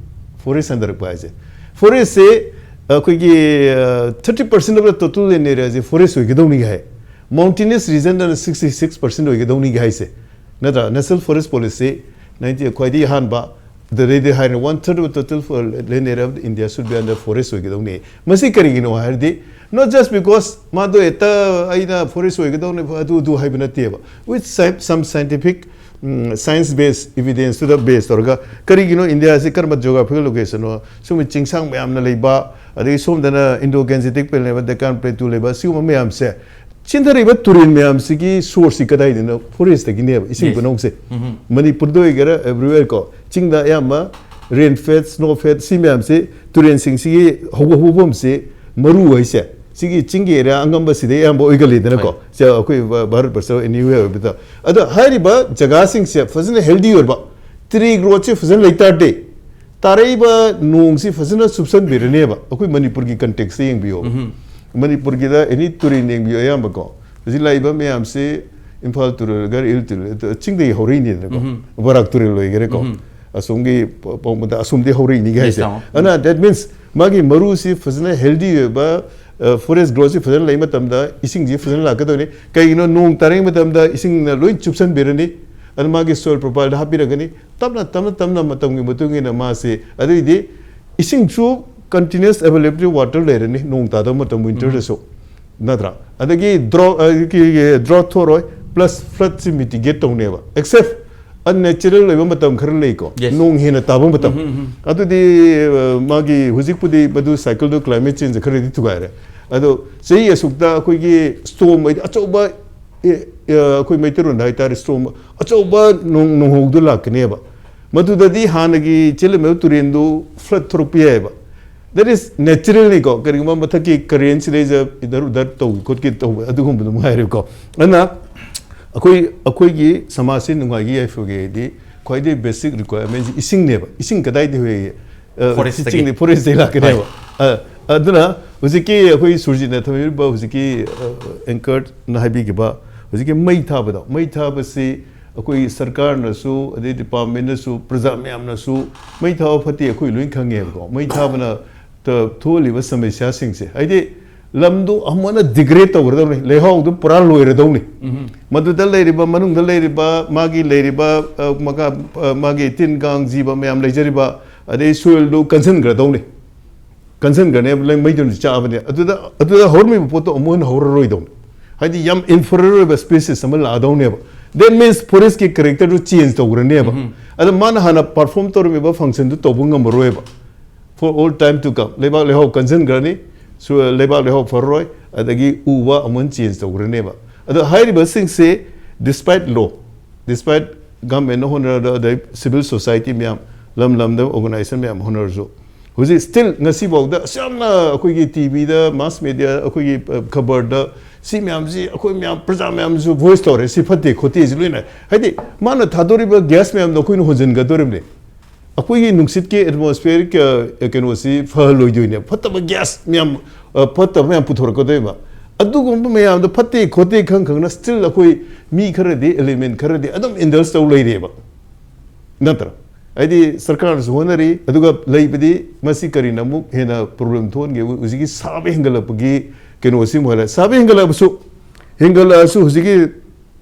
ꯐꯣꯔꯦꯁ ꯍꯟꯊꯔꯛꯄ ꯍꯥꯏꯁꯦ, ꯐꯣꯔꯦꯁꯁꯦ ꯑꯩꯈꯣꯏꯒꯤ ꯊꯥꯔꯇꯤ ꯄꯥꯔꯁꯦꯟ ꯑꯣꯐ ꯇꯣꯇꯦꯜ ꯂꯦꯟ ꯑꯦꯔꯤꯌꯥꯁꯦ ꯐꯣꯔꯦꯁ ꯑꯣꯏꯒꯗꯧꯅꯤ ꯍꯥꯏ꯫ ꯃꯥꯎꯟꯇꯦꯅꯁ ꯔꯤꯖꯟꯗꯅ ꯁꯤꯛꯁꯇꯤ ꯁꯤꯛꯁ ꯄꯥꯔꯁꯦꯟ ꯑꯣꯏꯒꯗꯧꯅꯤ ꯍꯥꯏꯁꯦ, ꯅꯠꯇ꯭ꯔꯥ? National Forest Policy ninety ꯈ꯭ꯋꯥꯏꯗꯒꯤ ꯑꯍꯥꯟꯕ, ꯑꯗꯨꯗꯩꯗꯤ ꯍꯥꯏꯔꯦ, one third of the total land area of India should be under forest ꯑꯣꯏꯒꯗꯧꯅꯤ꯫ ꯃꯁꯤ ꯀꯔꯤꯒꯤꯅꯣ ꯍꯥꯏꯔꯗꯤ, not just because ꯃꯥꯗꯣ ꯍꯦꯛꯇ ꯑꯩꯅ ꯐꯣꯔꯦꯁ ꯑꯣꯏꯒꯗꯧꯅꯦ ꯑꯗꯨ ꯑꯗꯨ ꯍꯥꯏꯕ ꯅꯠꯇꯦꯕ꯫ With some scientific, ꯁꯥꯏꯟꯁ ꯕꯦꯁ, ꯏꯚꯤꯗꯦꯟꯁꯇꯨꯗ ꯕꯦꯁ ꯇꯧꯔꯒ, ꯀꯔꯤꯒꯤꯅꯣ ꯏꯟꯗꯤꯌꯥꯁꯤ ꯀꯔꯝꯕ ꯖꯣꯒ꯭ꯔꯥꯐꯤꯀꯦꯜ ꯂꯣꯀꯦꯁꯟꯅꯣ, ꯁꯨꯝꯕ ꯆꯤꯡꯁꯥꯡ ꯃꯌꯥꯝꯅ ꯂꯩꯕ, ꯑꯗꯒꯤ ꯁꯣꯝꯗꯅ ꯏꯟꯗꯣ ꯒꯦꯟꯖꯦꯇꯤꯛ ꯄ꯭ꯂꯦꯟ ꯂꯩꯕ, ꯗꯦꯀꯥꯟ ꯄ꯭ꯂꯦꯇꯨ ꯂꯩꯕ, ꯁꯤꯒꯨꯝꯕ ꯃꯌꯥꯝꯁꯦ, ꯆꯦꯟꯊꯔꯛꯏꯕ ꯇꯨꯔꯦꯜ ꯃꯌꯥꯝꯁꯤꯒꯤ ꯁꯣꯔꯁꯁꯤ ꯀꯗꯥꯏꯗꯅꯣ? ꯐꯣꯔꯦꯁꯇꯒꯤꯅꯦꯕ ꯏꯁꯤꯡ ꯄꯨꯅꯧꯁꯦ꯫ ꯃꯅꯤꯄꯨꯔꯗ ꯑꯣꯏꯒꯦꯔꯥ, everywhere ꯀꯣ, ꯆꯤꯡꯗ ꯑꯌꯥꯝꯕ ꯔꯦꯟ ꯐꯦꯗ, ꯁ꯭ꯅꯣ ꯐꯦꯗ, ꯁꯤ ꯃꯌꯥꯝꯁꯤ, ꯇꯨꯔꯦꯜꯁꯤꯡꯁꯤꯒꯤ ꯍꯧꯕ ꯍꯧꯐꯝꯁꯤ, ꯃꯔꯨ ꯍꯥꯏꯁꯦ ꯁꯤꯒꯤ ꯆꯤꯡꯒꯤ ꯑꯦꯔꯤꯌꯥ ꯑꯉꯝꯕꯁꯤꯗ ꯑꯌꯥꯝꯕ ꯑꯣꯏꯒꯜꯂꯤꯗꯅꯀꯣ꯫ ꯍꯣꯏ꯫ ꯁꯦ ꯑꯩꯈꯣꯏ ꯚꯥ-, ꯚꯥꯔꯠ ꯕꯔꯁ anywhere ꯑꯣꯏꯕꯗ꯫ ꯑꯗꯣ ꯍꯥꯏꯔꯤꯕ ꯖꯒꯥꯁꯤꯡꯁꯦ ꯐꯖꯅ ꯍꯦꯜꯗꯤ ꯑꯣꯏꯕ, ꯇ꯭ꯔꯤ ꯒ꯭ꯔꯣꯠꯁꯦ ꯐꯖꯅ ꯂꯩꯇꯥꯔꯗꯤ, ꯇꯥꯔꯛꯏꯕ ꯅꯣꯡꯁꯤ ꯐꯖꯅ ꯆꯨꯞꯁꯟꯕꯤꯔꯅꯦꯕ꯫ ꯑꯩꯈꯣꯏ ꯃꯅꯤꯄꯨꯔꯒꯤ ꯀꯟꯇꯦꯛꯁꯇ ꯌꯦꯡꯕꯤꯌꯣꯕ꯫ ꯃꯅꯤꯄꯨꯔꯒꯤꯗ ꯑꯦꯅꯤ ꯇꯨꯔꯦꯜ ꯌꯦꯡꯕꯤꯌꯣ ꯑꯌꯥꯝꯕꯀꯣ꯫ ꯍꯧꯖꯤꯛ ꯂꯥꯛꯏꯕ ꯃꯌꯥꯝꯁꯤ ꯏꯝꯐꯥꯜ ꯇꯨꯔꯦꯜ ꯑꯣꯏꯒꯦꯔꯥ, ꯏꯜ ꯇꯨꯔꯦꯜ, ꯆꯤꯡꯗꯒꯤ ꯍꯧꯔꯛꯏꯅꯤꯗꯅꯀꯣ꯫ ꯕꯔꯥꯛ ꯇꯨꯔꯦꯜ ꯑꯣꯏꯒꯦꯔꯥꯀꯣ꯫ ꯑꯁꯣꯝꯒꯤ ꯄ-, ꯄ-, ꯑꯁꯣꯝꯗꯒꯤ ꯍꯧꯔꯛꯏꯅꯤꯒ ꯍꯥꯏꯁꯦ꯫ ꯑꯗꯨꯅ that means ꯃꯥꯒꯤ ꯃꯔꯨꯁꯤ ꯐꯖꯅ ꯍꯦꯜꯗꯤ ꯑꯣꯏꯕ, ꯐꯣꯔꯦꯁ ꯒ꯭ꯔꯣꯠꯁꯤ ꯐꯖꯅ ꯂꯩ ꯃꯇꯝꯗ ꯏꯁꯤꯡꯁꯤ ꯐꯖꯅ ꯂꯥꯛꯀꯗꯧꯅꯤ꯫ ꯀꯩꯒꯤꯅꯣ? ꯅꯣꯡ ꯇꯥꯔꯛꯄ ꯃꯇꯝꯗ ꯏꯁꯤꯡꯅ ꯂꯣꯏ ꯆꯨꯞꯁꯟꯕꯤꯔꯅꯤ꯫ ꯑꯗꯨ ꯃꯥꯒꯤ ꯁꯣꯏꯜ ꯄ꯭ꯔꯣꯐꯥꯏꯜꯗ ꯍꯥꯞꯄꯤꯔꯒꯅꯤ꯫ ꯇꯞꯅ, ꯇꯞꯅ, ꯇꯞꯅ ꯃꯇꯝꯒꯤ ꯃꯇꯨꯡ ꯏꯟꯅ ꯃꯥꯁꯤ, ꯑꯗꯨꯏꯗꯤ ꯏꯁꯤꯡꯁꯨ continuous availability water ꯂꯩꯔꯅꯤ, ꯅꯣꯡ ꯇꯥꯗꯕ ꯃꯇꯝ ꯋꯤꯟꯇꯔꯗꯁꯨ, ꯅꯠꯇ꯭ꯔꯥ? ꯑꯗꯒꯤ ꯗ꯭ꯔꯣ-, ꯑ, ꯀꯤ-, ꯀꯤ-, ꯗ꯭ꯔꯣꯠ ꯊꯣꯛꯑꯔꯣꯏ, ꯄ꯭ꯂꯁ ꯐ꯭ꯂꯠꯁꯤ ꯃꯤꯇꯤꯒꯦꯠ ꯇꯧꯅꯦꯕ, ꯑꯦꯛꯁꯦꯞ ꯑꯟꯅꯦꯆꯔꯦꯜ ꯑꯣꯏꯕ ꯃꯇꯝ ꯈꯔ ꯂꯩꯀꯣ, Yes. ꯅꯣꯡ ꯍꯦꯟꯅ ꯇꯥꯕ ꯃꯇꯝ꯫ ꯑꯗꯨꯗꯤ, ꯑ, ꯃꯥꯒꯤ ꯍꯧꯖꯤꯛꯄꯨꯗꯤ ꯃꯗꯨ ꯁꯥꯏꯀꯜꯗꯨ ꯀ꯭ꯂꯥꯏꯃꯦꯠ ꯆꯦꯟꯖ ꯈꯔꯗꯤ ꯊꯨꯒꯥꯏꯔꯦ꯫ ꯑꯗꯣ ꯆꯍꯤ ꯑꯁꯨꯛꯇ ꯑꯩꯈꯣꯏꯒꯤ ꯁ꯭ꯇꯣꯔꯝ ꯍꯥꯏꯗꯤ ꯑꯆꯧꯕ, ꯑꯦ, ꯑ, ꯑꯩꯈꯣꯏ ꯃꯩꯇꯩꯔꯣꯟꯗ ꯍꯥꯏꯇꯥꯔꯦ, ꯁ꯭ꯇꯣꯔꯝ ꯑꯆꯧꯕ ꯅꯣꯡ-, ꯅꯣꯡꯍꯧꯗꯨ ꯂꯥꯛꯀꯅꯦꯕ꯫ ꯃꯗꯨꯗꯗꯤ ꯍꯥꯟꯅꯒꯤ ꯆꯦꯜꯂꯝꯃꯤꯕ ꯇꯨꯔꯦꯟꯗꯨ ꯐ꯭ꯂꯠ ꯊꯣꯔꯛꯄ ꯌꯥꯏꯑꯕ꯫ That is naturally ꯀꯣ, ꯀꯔꯤꯒꯨꯝꯕ ꯃꯊꯛꯀꯤ ꯀꯔꯦꯟꯁꯤꯗꯩꯗ ꯏꯙꯔ ꯎꯙꯔ ꯇꯧꯒꯦ ꯈꯣꯠꯀꯦ ꯇꯧꯕ ꯑꯗꯨꯒꯨꯝꯕꯗꯨ ꯃꯉꯥꯏꯔꯦꯀꯣ꯫ ꯑꯗꯨꯅ ꯑꯩꯈꯣꯏ, ꯑꯩꯈꯣꯏꯒꯤ ꯁꯃꯥꯖꯁꯤ ꯅꯨꯡꯉꯥꯏꯒꯦ ꯌꯥꯏꯐꯒꯦ ꯍꯥꯏꯗꯤ ꯈ꯭ꯋꯥꯏꯗꯒꯤ ꯕꯦꯁꯤꯛ ꯔꯤꯀ꯭ꯋꯥꯏꯔꯃꯦꯟꯁꯤ ꯏꯁꯤꯡꯅꯦꯕ꯫ ꯏꯁꯤꯡ ꯀꯗꯥꯏꯗꯒꯤ ꯍꯨꯏ-, ꯑ, ꯐꯣꯔꯦꯁꯇꯒꯤ꯫ ꯆꯤꯡꯗꯒꯤ, ꯐꯣꯔꯦꯁꯇꯒꯤ ꯂꯥꯛꯀꯅꯦꯕ꯫ ꯍꯣꯏ꯫ ꯑ, ꯑꯗꯨꯅ ꯍꯧꯖꯤꯛꯀꯤ ꯑꯩꯈꯣꯏ ꯁꯨꯔꯖꯤꯠꯅ ꯊꯝꯕꯤꯔꯤꯕ ꯍꯧꯖꯤꯛꯀꯤ ꯑꯦꯡꯀꯔꯅ ꯍꯥꯏꯕꯤꯈꯤꯕ ꯍꯧꯖꯤꯛꯀꯤ ꯃꯩ ꯊꯥꯕꯗꯣ, ꯃꯩ ꯊꯥꯕꯁꯤ ꯑꯩꯈꯣꯏ ꯁꯔꯀꯥꯔꯅꯁꯨ ꯑꯗꯩ ꯗꯤꯄꯥꯔꯠꯃꯦꯟꯅꯁꯨ ꯄ꯭ꯔꯖꯥ ꯃꯌꯥꯝꯅꯁꯨ ꯃꯩ ꯊꯥꯕ ꯐꯠꯇꯦ ꯑꯩꯈꯣꯏ ꯂꯣꯏ ꯈꯪꯉꯦꯕꯀꯣ꯫ ꯃꯩ ꯊꯥꯕꯅ ꯊꯣꯛꯍꯜꯂꯤꯕ ꯁꯃꯁ꯭ꯌꯥꯁꯤꯡꯁꯦ, ꯍꯥꯏꯗꯤ ꯂꯝꯗꯣ ꯑꯃꯨꯛ ꯍꯟꯅ ꯗꯤꯒ꯭ꯔꯦꯗ ꯇꯧꯒꯗꯕꯅꯤ, ꯂꯩꯍꯥꯎꯗꯣ ꯄꯨꯔꯥ ꯂꯣꯏꯔꯗꯧꯅꯤ꯫ ꯃꯗꯨꯗ ꯂꯩꯔꯤꯕ, ꯃꯅꯨꯡꯗ ꯂꯩꯔꯤꯕ, ꯃꯥꯒꯤ ꯂꯩꯔꯤꯕ, ꯑ, ꯃꯈꯥ, ꯑ, ꯃꯥꯒꯤ ꯇꯤꯟ ꯀꯥꯡ ꯖꯤꯕ ꯃꯌꯥꯝ ꯂꯩꯖꯔꯤꯕ, ꯑꯗꯩ ꯁꯣꯏꯜꯗꯨ ꯀꯟꯁꯤꯟꯈ꯭ꯔꯗꯧꯅꯤ꯫ ꯀꯟꯁꯤꯟꯈ꯭ꯔꯅꯦꯕ, ꯂꯩ-, ꯃꯩꯗꯨꯅ ꯆꯥꯕꯅꯦ꯫ ꯑꯗꯨꯗ, ꯑꯗꯨꯗ ꯍꯧꯔꯝꯃꯤꯕ ꯄꯣꯠꯇꯣ ꯑꯃꯨꯛ ꯍꯟꯅ ꯍꯧꯔꯔꯣꯏꯗꯧꯅꯤ꯫ ꯍꯥꯏꯗꯤ ꯌꯥꯝ ꯏꯟꯐꯤꯔꯤꯌꯔ ꯑꯣꯏꯕ ꯁ꯭ꯄꯤꯁꯤꯁ ꯑꯃ ꯂꯥꯛꯑꯗꯧꯅꯦꯕ꯫ That means forest ꯀꯤ character ꯗꯨ ꯆꯦꯟꯖ ꯇꯧꯈ꯭ꯔꯅꯦꯕ꯫ ꯑꯗ ꯃꯥꯅ ꯍꯥꯟꯅ ꯄꯔꯐꯣꯔꯝ ꯇꯧꯔꯝꯃꯤꯕ ꯐꯪꯁꯟꯗꯨ ꯇꯧꯕ ꯉꯝꯃꯔꯣꯏꯕ꯫ For all time to come, ꯂꯩꯕꯥꯛ ꯂꯩꯍꯥꯎ ꯀꯟꯁꯤꯟꯈ꯭ꯔꯅꯤ, ꯁꯨ-, ꯂꯩꯕꯥꯛ ꯂꯩꯍꯥꯎ ꯐꯔꯔꯣꯏ, ꯑꯗꯒꯤ ꯎ ꯋꯥ ꯑꯃꯨꯛ ꯍꯟꯅ ꯆꯦꯟꯖ ꯇꯧꯈ꯭ꯔꯅꯦꯕ꯫ ꯑꯗꯣ ꯍꯥꯏꯔꯤꯕꯁꯤꯡꯁꯦ, despite law, despite ꯒꯚꯔꯟꯃꯦꯟꯅ ꯍꯣꯠꯅꯔꯗ, ꯑꯗꯩ ꯁꯤꯚꯤꯜ ꯁꯣꯁꯥꯏꯇꯤ ꯃꯌꯥꯝ, ꯂꯝ ꯂꯝꯗ ꯑꯣꯔꯒꯅꯥꯏꯖꯦꯁꯟ ꯃꯌꯥꯝ ꯍꯣꯠꯅꯔꯁꯨ, ꯍꯧꯖꯤꯛ ꯁ꯭ꯇꯤꯜ ꯉꯁꯤꯐꯥꯎꯗ ꯑꯁꯨꯛ ꯌꯥꯝꯅ ꯑꯩꯈꯣꯏꯒꯤ ꯇꯤ ꯚꯤꯗ, ꯃꯥꯁ ꯃꯦꯗꯤꯌꯥ, ꯑꯩꯈꯣꯏꯒꯤ, ꯑ, ꯈꯕꯔꯗ ꯁꯤ ꯃꯌꯥꯝꯁꯤ ꯑꯩꯈꯣꯏ ꯃꯌꯥꯝ, ꯄ꯭ꯔꯖꯥ ꯃꯌꯥꯝꯁꯨ ꯚꯣꯏꯁ ꯇꯧꯔꯦ, ꯁꯤ ꯐꯠꯇꯦ ꯈꯣꯠꯇꯦꯁꯤ ꯂꯣꯏꯅ꯫ ꯍꯥꯏꯗꯤ ꯃꯥꯅ ꯊꯥꯗꯣꯔꯤꯕ ꯒ꯭ꯌꯥꯁ ꯃꯌꯥꯝꯗꯣ ꯑꯩꯈꯣꯏꯅ ꯍꯣꯟꯖꯤꯟꯒꯗꯣꯔꯤꯕꯅꯤ꯫ ꯑꯩꯈꯣꯏꯒꯤ ꯅꯨꯡꯁꯤꯠꯀꯤ ꯑꯦꯠꯃꯣꯁꯐꯤꯌꯔ ꯀ-, ꯀꯩꯅꯣꯁꯤ ꯐꯍꯜꯂꯣꯏꯗꯣꯏꯅꯦ, ꯐꯠꯇꯕ ꯒ꯭ꯌꯥꯁ ꯃꯌꯥꯝ, ꯑ, ꯐꯠꯇꯕ ꯃꯌꯥꯝ ꯄꯨꯊꯣꯔꯛꯀꯗꯣꯏꯕ꯫ ꯑꯗꯨꯒꯨꯝꯕ ꯃꯌꯥꯝꯗꯣ ꯐꯠꯇꯦ ꯈꯣꯠꯇꯦ ꯈꯪ ꯈꯪꯅ ꯁ꯭ꯇꯤꯜ ꯑꯩꯈꯣꯏ ꯃꯤ ꯈꯔꯗꯤ, ꯑꯦꯂꯤꯃꯦꯟ ꯈꯔꯗꯤ ꯑꯗꯨꯝ ꯏꯟꯗꯜꯖ ꯇꯧ ꯂꯩꯔꯦꯕ, ꯅꯠꯇ꯭ꯔꯥ? ꯍꯥꯏꯗꯤ ꯁꯔꯀꯥꯔꯅꯁꯨ ꯍꯣꯠꯅꯔꯤ, ꯑꯗꯨꯒ ꯂꯩꯕꯗꯤ ꯃꯁꯤ ꯀꯔꯤꯅ ꯑꯃꯨꯛ ꯍꯦꯟꯅ ꯄ꯭ꯔꯣꯕ꯭ꯂꯦꯝ ꯊꯣꯛꯍꯟꯒꯦ? ꯍꯧꯖꯤꯛꯀꯤ ꯁꯥꯕ ꯍꯦꯟꯒꯠꯂꯛꯄꯒꯤ ꯀꯩꯅꯣꯁꯤ ꯑꯃꯨꯛ ꯍꯥꯏꯔꯦ꯫ ꯁꯥꯕ ꯍꯦꯟꯒꯠꯂꯛꯑꯕꯁꯨ, ꯍꯦꯟꯒꯠꯂꯛꯑꯁꯨ ꯍꯧꯖꯤꯛꯀꯤ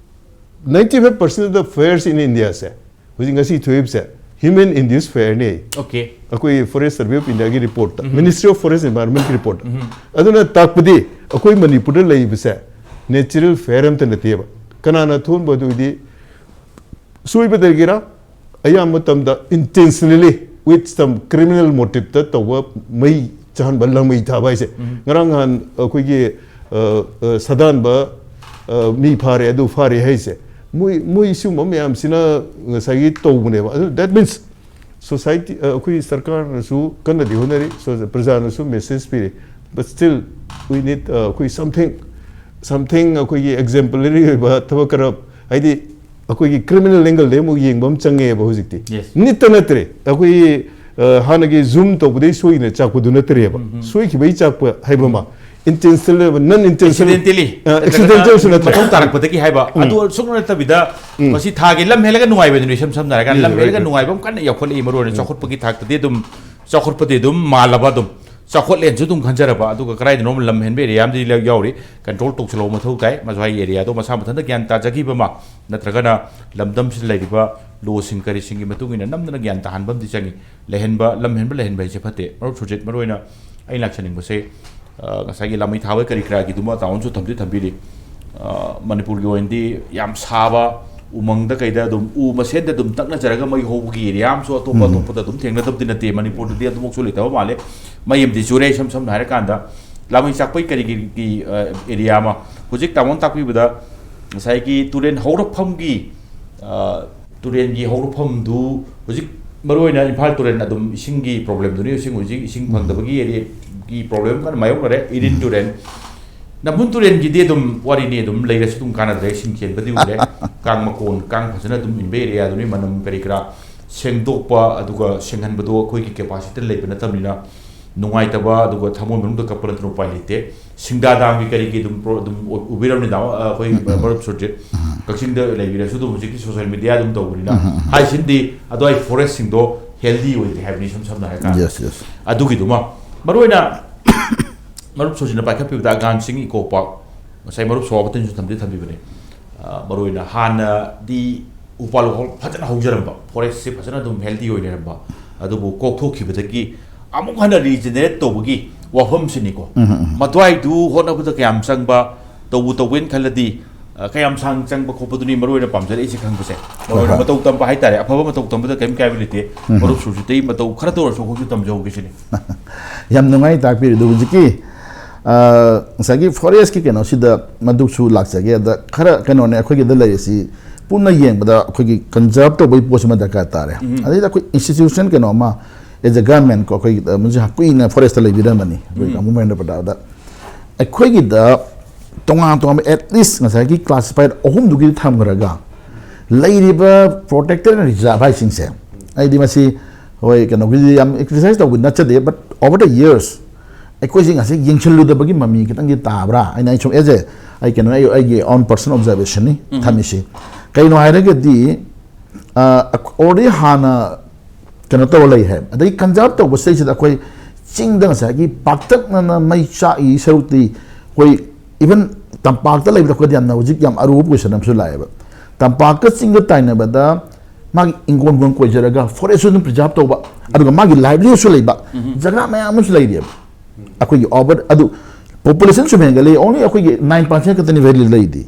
ninety five percent of the fires in India ꯁꯦ, ꯍꯧꯖꯤꯛ ꯉꯁꯤ ꯊꯣꯛꯏꯕꯁꯦ human induced fire ꯅꯦ꯫ ꯑꯣꯀꯦ꯫ ꯑꯩꯈꯣꯏ Forest Survey of India ꯒꯤ ꯔꯤꯄꯣꯔꯠꯇ, Ministry of Forest Environment ꯀꯤ ꯔꯤꯄꯣꯔꯠꯇ꯫ ꯑꯗꯨꯅ ꯇꯥꯛꯄꯗꯤ ꯑꯩꯈꯣꯏ ꯃꯅꯤꯄꯨꯔꯗ ꯂꯩꯔꯤꯕꯁꯦ natural fire ꯑꯝꯇ ꯅꯠꯇꯦꯕ꯫ ꯀꯅꯥꯅ ꯊꯣꯛꯍꯟꯕ ꯑꯗꯨꯗꯤ ꯁꯣꯏꯕꯗꯒꯤꯔ, ꯑꯌꯥꯝꯕ ꯃꯇꯝꯗ intentionally with some criminal motive ꯇ ꯇꯧꯕ ꯃꯩ ꯆꯥꯍꯟꯕ, ꯂꯪꯃꯩ ꯊꯥꯕ ꯍꯥꯏꯁꯦ꯫ ꯉꯔꯥꯡ ꯅꯍꯥꯟ ꯑꯩꯈꯣꯏꯒꯤ, ꯑ, ꯑ, ꯁꯥꯗꯥꯟꯕ, ꯑ, ꯃꯤ ꯐꯥꯔꯦ, ꯑꯗꯨ ꯐꯥꯔꯦ ꯍꯥꯏꯁꯦ, ꯃꯣꯏ, ꯃꯣꯏ ꯁꯤꯒꯨꯝꯕ ꯃꯌꯥꯝꯁꯤꯅ ꯉꯁꯥꯏꯒꯤ ꯇꯧꯕꯅꯦꯕ꯫ ꯑꯗꯨ, that means society, ꯑ, ꯑꯩꯈꯣꯏ ꯁꯔꯀꯥꯔꯅꯁꯨ ꯀꯟꯅꯗꯤ ꯍꯣꯠꯅꯔꯤ, so, ꯄ꯭ꯔꯖꯥꯅꯁꯨ ꯃꯦꯁꯦꯖ ꯄꯤꯔꯤ, but still we need, ꯑ, ꯑꯩꯈꯣꯏ something, something ꯑꯩꯈꯣꯏꯒꯤ exemplary ꯑꯣꯏꯕ ꯊꯕꯛ ꯈꯔ, ꯍꯥꯏꯗꯤ ꯑꯩꯈꯣꯏꯒꯤ criminal angle ꯗꯩ ꯑꯃꯨꯛ ꯌꯦꯡꯕ ꯑꯃ ꯆꯪꯉꯦꯕ ꯍꯧꯖꯤꯛꯇꯤ꯫ Yes. ꯅꯤꯠꯇ ꯅꯠꯇ꯭ꯔꯦ, ꯑꯩꯈꯣꯏꯒꯤ ꯑ, ꯍꯥꯟꯅꯒꯤ ꯖꯨꯝ ꯇꯧꯕꯗꯩ ꯁꯣꯏꯈꯤꯅ ꯆꯥꯛꯄꯗꯨ ꯅꯠꯇ꯭ꯔꯦꯕ꯫ ꯁꯣꯏꯈꯤꯕꯩ ꯆꯥꯛꯄ ꯍꯥꯏꯕ ꯑꯃ, intentional ꯑꯣꯏꯕ, non intentional, ꯑꯦꯛꯁꯤꯗꯦꯟꯇꯦꯂꯤ ꯑ, accidental ꯁꯨ ꯅꯠꯇ꯭ꯔꯦ꯫ ꯃꯊꯧ ꯇꯥꯔꯛꯄꯗꯒꯤ ꯍꯥꯏꯕ ꯑꯗꯨ ꯁꯨꯛ ꯅꯠꯇꯕꯤꯗ ꯃꯁꯤ ꯊꯥꯒꯤ ꯂꯝ ꯍꯦꯜꯂꯒ ꯅꯨꯡꯉꯥꯏꯕꯗꯨꯅꯤ꯫ ꯏꯁꯝ ꯁꯝꯅ ꯍꯥꯏꯔꯀꯥꯟꯗ ꯂꯝ ꯍꯦꯜꯂꯒ ꯅꯨꯡꯉꯥꯏꯕ ꯑꯃ ꯀꯟꯅ ꯌꯥꯎꯈꯠꯂꯛꯏ꯫ ꯃꯔꯨ ꯑꯣꯏꯅ ꯆꯥꯎꯈꯠꯄꯒꯤ ꯊꯥꯛꯇꯗꯤ ꯑꯗꯨꯝ ꯆꯥꯎꯈꯠꯄꯗꯤ ꯑꯗꯨꯝ ꯃꯥꯜꯂꯕ, ꯑꯗꯨꯝ ꯆꯥꯎꯈꯠꯂꯦꯅꯁꯨ ꯑꯗꯨꯝ ꯈꯟꯖꯔꯕ, ꯑꯗꯨꯒ ꯀꯗꯥꯏꯗꯅꯣ ꯂꯝ ꯍꯦꯟꯕ ꯑꯦꯔꯤꯌꯥ ꯑꯃꯗꯤ ꯌꯥꯎꯔꯤ꯫ ꯀꯟꯇ꯭ꯔꯣꯜ ꯇꯧꯁꯜꯍꯧꯕ ꯃꯊꯧ ꯇꯥꯏ꯫ ꯃꯁꯥꯒꯤ ꯑꯦꯔꯤꯌꯥꯗꯣ ꯃꯁꯥ ꯃꯊꯟꯇ ꯒ꯭ꯌꯥꯟ ꯇꯥꯖꯈꯤꯕ ꯑꯃ, ꯅꯠꯇ꯭ꯔꯒꯅ ꯂꯝꯗꯝꯁꯤꯗ ꯂꯩꯔꯤꯕ ꯂꯣꯁꯤꯡ ꯀꯔꯤꯁꯤꯡꯒꯤ ꯃꯇꯨꯡ ꯏꯟꯅ ꯅꯝꯗꯅ ꯒ꯭ꯌꯥꯟ ꯇꯥꯍꯟꯕ ꯑꯃꯗꯤ ꯆꯪꯉꯤ꯫ ꯂꯩꯍꯟꯕ, ꯂꯝ ꯍꯦꯟꯕ ꯂꯩꯍꯟꯕ ꯍꯥꯏꯁꯦ ꯐꯠꯇꯦ꯫ ꯃꯔꯨꯞ ꯁꯨꯔꯖꯤꯠ, ꯃꯔꯨ ꯑꯣꯏꯅ ꯑꯩꯅ ꯂꯥꯛꯆꯅꯤꯡꯕꯁꯦ, ꯑ, ꯉꯁꯥꯏꯒꯤ ꯂꯥꯃꯩ ꯊꯥꯕ ꯀꯔꯤ ꯀꯔꯥꯒꯤꯗꯨꯃ ꯇꯥꯃꯣꯅꯁꯨ ꯊꯝꯗꯤ ꯊꯝꯕꯤꯔꯤ꯫ ꯑ, ꯃꯅꯤꯄꯨꯔꯒꯤ ꯑꯣꯏꯅꯗꯤ ꯌꯥꯝ ꯁꯥꯕ, ꯎꯃꯪꯗ ꯀꯩꯗ ꯑꯗꯨꯝ ꯎ ꯃꯁꯦꯟꯗ ꯑꯗꯨꯝ ꯇꯛꯅꯖꯔꯒ ꯃꯩ ꯍꯧꯕꯒꯤ ꯑꯦꯔꯤꯌꯥ ꯑꯃꯁꯨ ꯑꯇꯣꯞꯄ ꯑꯇꯣꯞꯄꯗ ꯑꯗꯨꯝ ꯊꯦꯡꯅꯗꯕꯗꯤ ꯅꯠꯇꯦ꯫ ꯃꯅꯤꯄꯨꯔꯗꯗꯤ ꯑꯗꯨꯃꯛꯁꯨ ꯂꯩꯇꯕ ꯃꯥꯜꯂꯦ꯫ ꯃꯩ ꯑꯃꯗꯤ ꯆꯨꯔꯦ, ꯏꯁꯝ ꯁꯝꯅ ꯍꯥꯏꯔꯀꯥꯟꯗ ꯂꯥꯃꯩ ꯆꯥꯛꯄꯩ ꯀꯔꯤꯒꯤ, ꯑ, ꯑꯦꯔꯤꯌꯥ ꯑꯃ, ꯍꯧꯖꯤꯛ ꯇꯥꯃꯣꯅ ꯇꯥꯛꯄꯤꯕꯗ ꯉꯁꯥꯏꯒꯤ ꯇꯨꯔꯦꯟ ꯍꯧꯔꯛꯐꯝꯒꯤ, ꯑ, ꯇꯨꯔꯦꯟꯒꯤ ꯍꯧꯔꯛꯐꯝꯗꯨ ꯍꯧꯖꯤꯛ ꯃꯔꯨꯑꯣꯏꯅ ꯏꯝꯐꯥꯜ ꯇꯨꯔꯦꯜ ꯑꯗꯨꯝ ꯏꯁꯤꯡꯒꯤ ꯄ꯭ꯔꯣꯕ꯭ꯂꯦꯝꯗꯨꯅꯤ꯫ ꯍꯧꯖꯤꯛ ꯍꯧꯖꯤꯛ ꯏꯁꯤꯡ ꯐꯪꯗꯕꯒꯤ ꯑꯦꯔꯤꯌꯥꯒꯤ ꯄ꯭ꯔꯣꯕ꯭ꯂꯦꯝ ꯀꯟꯅ ꯃꯥꯌꯣꯛꯅꯔꯦ꯫ ꯏꯔꯤꯟ ꯇꯨꯔꯦꯜ, ꯅꯝꯕꯨꯜ ꯇꯨꯔꯦꯜꯒꯤꯗꯤ ꯑꯗꯨꯝ ꯋꯥꯔꯤꯅꯤ, ꯑꯗꯨꯝ ꯂꯩꯔꯁꯨ ꯑꯗꯨꯝ ꯀꯥꯟꯅꯗ꯭ꯔꯦ, ꯏꯁꯤꯡ ꯆꯦꯟꯕꯗꯤ ꯎꯗ꯭ꯔꯦ꯫ ꯀꯥꯡ ꯃꯀꯣꯟ, ꯀꯥꯡ ꯐꯖꯅ ꯑꯗꯨꯝ ꯏꯟꯕ ꯑꯦꯔꯤꯌꯥꯗꯨꯅꯤ꯫ ꯃꯅꯝ ꯀꯔꯤ ꯀꯔꯥ ꯁꯦꯡꯗꯣꯛꯄ ꯑꯗꯨꯒ ꯁꯦꯡꯍꯟꯕꯗꯣ ꯑꯩꯈꯣꯏꯒꯤ ꯀꯦꯄꯥꯁꯤꯇꯤ ꯂꯩꯕ ꯅꯠꯇꯕꯅꯤꯅ ꯅꯨꯡꯉꯥꯏꯇꯕ, ꯑꯗꯨꯒ ꯊꯃꯣꯏ ꯃꯅꯨꯡꯗ ꯀꯞꯄ ꯅꯠꯇꯅ ꯎꯄꯥꯏ ꯂꯩꯇꯦ꯫ ꯁꯤꯡꯗꯥ ꯗꯥꯝꯒꯤ ꯀꯔꯤꯒꯤ ꯑꯗꯨꯝ ꯄ꯭ꯔꯣ-, ꯑꯗꯨꯝ ꯎ-, ꯎꯕꯤꯔꯝꯅꯤꯗ, ꯑ, ꯑꯩꯈꯣꯏ ꯃꯔꯨꯞ ꯁꯨꯔꯖꯤꯠ, ꯀꯛꯆꯤꯡꯗ ꯂꯩꯕꯤꯔꯁꯨ ꯑꯗꯨꯝ ꯍꯧꯖꯤꯛꯀꯤ ꯁꯣꯁꯤꯌꯦꯜ ꯃꯦꯗꯤꯌꯥ ꯑꯗꯨꯝ ꯇꯧꯕꯅꯤꯅ, ꯍꯥꯏꯁꯤꯟꯗꯤ ꯑꯗꯨꯋꯥꯏ ꯐꯣꯔꯦꯁꯁꯤꯡꯗꯣ ꯍꯦꯜꯗꯤ ꯑꯣꯏꯗ꯭ꯔꯦ ꯍꯥꯏꯕꯅꯤ, ꯏꯁꯝ ꯁꯝꯅ ꯍꯥꯏꯔꯀꯥꯟꯗ꯫ Yes, yes. ꯑꯗꯨꯒꯤꯗꯨꯃ ꯃꯔꯨꯑꯣꯏꯅ ꯃꯔꯨꯞ ꯁꯨꯔꯖꯤꯠꯅ ꯄꯥꯏꯈꯠꯄꯤꯕꯗ ꯑꯒꯥꯟ ꯁꯤꯡ ꯏꯀꯣ ꯄꯥꯔꯛ, ꯉꯁꯥꯏ ꯃꯔꯨꯞ ꯁꯣꯕꯥꯄꯇꯤꯅꯁꯨ ꯊꯝꯗꯤ ꯊꯝꯕꯤꯕꯅꯦ꯫ ꯑ, ꯃꯔꯨꯑꯣꯏꯅ ꯍꯥꯟꯅꯗꯤ ꯎꯄꯥꯜ ꯋꯥꯄꯥꯜ ꯐꯖꯅ ꯍꯧꯖꯔꯝꯕ, ꯐꯣꯔꯦꯁꯁꯦ ꯐꯖꯅ ꯑꯗꯨꯝ ꯍꯦꯜꯗꯤ ꯑꯣꯏꯅꯔꯝꯕ, ꯑꯗꯨꯕꯨ ꯀꯣꯛꯊꯣꯛꯈꯤꯕꯗꯒꯤ ꯑꯃꯨꯛ ꯍꯟꯅ ꯔꯤꯖꯦꯅꯦꯔꯦꯠ ꯇꯧꯕꯒꯤ ꯋꯥꯐꯝꯁꯤꯅꯤꯀꯣ꯫ ꯃꯗꯨꯋꯥꯏꯗꯨ ꯍꯣꯠꯅꯕꯗ ꯀꯌꯥꯝ ꯆꯪꯕ, ꯇꯧꯕꯨ ꯇꯧꯒꯦꯅ ꯈꯜꯂꯗꯤ, ꯑ, ꯀꯌꯥꯝ ꯁꯥꯡ ꯆꯪꯕ ꯈꯣꯠꯄꯗꯨꯅꯤ ꯃꯔꯨꯑꯣꯏꯅ ꯄꯥꯝꯖꯔꯛꯏꯁꯦ ꯈꯪꯕꯁꯦ꯫ ꯃꯔꯨꯑꯣꯏꯅ ꯍꯣꯏ꯫ ꯃꯇꯧ ꯇꯝꯕ ꯍꯥꯏꯇꯥꯔꯦ, ꯑꯐꯕ ꯃꯇꯧ ꯇꯝꯕꯗ ꯀꯔꯤꯝ ꯀꯥꯏꯕ ꯂꯩꯇꯦ꯫ ꯃꯔꯨꯞ ꯁꯨꯔꯖꯤꯠꯇꯩ ꯃꯇꯧ ꯈꯔꯇ ꯑꯣꯏꯔꯁꯨ ꯑꯩꯈꯣꯏꯁꯨ ꯇꯝꯖꯍꯧꯒꯦ ꯁꯤꯅꯤ꯫ ꯌꯥꯝ ꯅꯨꯡꯉꯥꯏ ꯇꯥꯛꯄꯤꯔꯤꯗꯨ꯫ ꯍꯧꯖꯤꯛꯀꯤ, ꯑ, ꯉꯁꯥꯏꯒꯤ ꯐꯣꯔꯦꯁꯀꯤ ꯀꯩꯅꯣꯁꯤꯗ ꯃꯗꯨꯁꯨ ꯂꯥꯛꯆꯒꯦ꯫ ꯑꯗ ꯈꯔ ꯀꯩꯅꯣꯅꯦ, ꯑꯩꯈꯣꯏꯒꯤꯗ ꯂꯩꯔꯤꯁꯤ ꯄꯨꯟꯅ ꯌꯦꯡꯕꯗ ꯑꯩꯈꯣꯏꯒꯤ ꯀꯟꯖꯥꯔꯕ ꯇꯧꯕꯒꯤ ꯄꯣꯠꯁꯤꯃ ꯗꯔꯀꯥꯔ ꯇꯥꯔꯦ꯫ ꯑꯗꯩꯗ ꯑꯩꯈꯣꯏ ꯏꯟꯁꯇꯤꯇ꯭ꯌꯨꯁꯟ ꯀꯩꯅꯣ ꯑꯃ, as a government ꯀꯣ, ꯑꯩꯈꯣꯏꯒꯤ, ꯑ, ꯃꯁꯤ ꯀꯨꯏꯅ ꯐꯣꯔꯦꯁꯇ ꯂꯩꯕꯤꯔꯝꯕꯅꯤ ꯑꯩꯈꯣꯏ ꯀꯥꯡꯕꯨ ꯃꯍꯦꯟꯗ꯭ꯔ ꯄ꯭ꯔꯇꯥꯞꯇ꯫ ꯑꯩꯈꯣꯏꯒꯤꯗ ꯇꯣꯉꯥꯟ ꯇꯣꯉꯥꯟꯕ at least ꯉꯁꯥꯏꯒꯤ ꯀ꯭ꯂꯥꯁꯤꯐꯥꯏꯠ ꯑꯍꯨꯝꯗꯨꯒꯤ ꯊꯝꯈ꯭ꯔꯒ ꯂꯩꯔꯤꯕ ꯄ꯭ꯔꯣꯇꯦꯛꯇꯦꯠ ꯔꯤꯖꯥꯔꯚ ꯍꯥꯏꯁꯤꯡꯁꯦ, ꯑꯩꯗꯤ ꯃꯁꯤ ꯍꯣꯏ, ꯀꯩꯅꯣꯒꯤꯗꯤ ꯌꯥꯝ ꯑꯦꯛꯁꯔꯁꯥꯏꯁ ꯇꯧꯕ ꯅꯠꯆꯗꯦ, but over the years ꯑꯩꯈꯣꯏꯁꯤ ꯉꯁꯤ ꯌꯦꯡꯁꯤꯜꯂꯨꯗꯕꯒꯤ ꯃꯃꯤ ꯈꯤꯇꯪꯗꯤ ꯇꯥꯕ꯭ꯔꯥ ꯍꯥꯏꯅ ꯑꯩ ꯁꯨꯝ, ꯑꯦꯖꯦ, ꯑꯩ ꯀꯩꯅꯣ, ꯑꯩ ꯑꯩꯒꯤ ꯑꯣꯟ ꯄꯔꯁꯅꯦꯜ ꯑꯣꯕꯖꯥꯔꯕꯦꯁꯟꯅꯤ ꯊꯝꯃꯤꯁꯤ꯫ ꯀꯩꯅꯣ ꯍꯥꯏꯔꯒꯗꯤ ꯑꯣꯜꯔꯦꯗꯤ ꯍꯥꯟꯅ ꯀꯩꯅꯣ ꯇꯧꯔ ꯂꯩ ꯍꯥꯏ, ꯑꯗꯩ ꯀꯟꯖꯥꯔꯕ ꯇꯧꯕ ꯁꯤꯗꯩꯁꯤꯗ ꯑꯩꯈꯣꯏ ꯆꯤꯡꯗ ꯉꯁꯥꯏꯒꯤ ꯄꯥꯛꯇꯛꯅꯅ ꯃꯩ ꯆꯥꯛꯏ ꯁꯔꯨꯛꯇꯤ ꯑꯩꯈꯣꯏ ꯏꯚꯟ ꯇꯝꯄꯥꯛꯇ ꯂꯩꯕꯗ ꯑꯩꯈꯣꯏꯗ ꯌꯥꯝꯅ ꯍꯧꯖꯤꯛ ꯌꯥꯝ ꯑꯔꯨꯕ ꯀꯣꯏꯁꯟ ꯑꯃꯁꯨ ꯂꯥꯛꯑꯦꯕ꯫ ꯇꯝꯄꯥꯛꯀ ꯆꯤꯡꯒ ꯇꯥꯏꯅꯕꯗ ꯃꯥꯒꯤ ꯏꯪꯈꯣꯜ ꯏꯪꯈꯣꯜ ꯀꯣꯏꯖꯔꯒ ꯐꯣꯔꯦꯁꯁꯨ ꯑꯗꯨꯝ ꯄ꯭ꯔꯤꯖꯥꯔꯕ ꯇꯧꯕ, ꯑꯗꯨꯒ ꯃꯥꯒꯤ ꯂꯥꯏꯚꯂꯤꯍꯨꯗꯁꯨ ꯂꯩꯕ ꯖꯒꯥ ꯃꯌꯥꯝ ꯑꯃꯁꯨ ꯂꯩꯔꯤꯑꯕ꯫ ꯑꯩꯈꯣꯏꯒꯤ ꯑꯣꯚꯔ ꯑꯗꯨ ꯄꯣꯄꯨꯂꯦꯁꯟ ꯁꯨꯝ ꯍꯦꯟꯒꯠꯂꯛꯏ, ꯑꯣꯡꯂꯤ ꯑꯩꯈꯣꯏꯒꯤ ꯅꯥꯏꯟ ꯄꯥꯔꯁꯦꯟ ꯈꯛꯇꯅꯤ ꯚꯦꯂꯤ ꯂꯩꯗꯤ꯫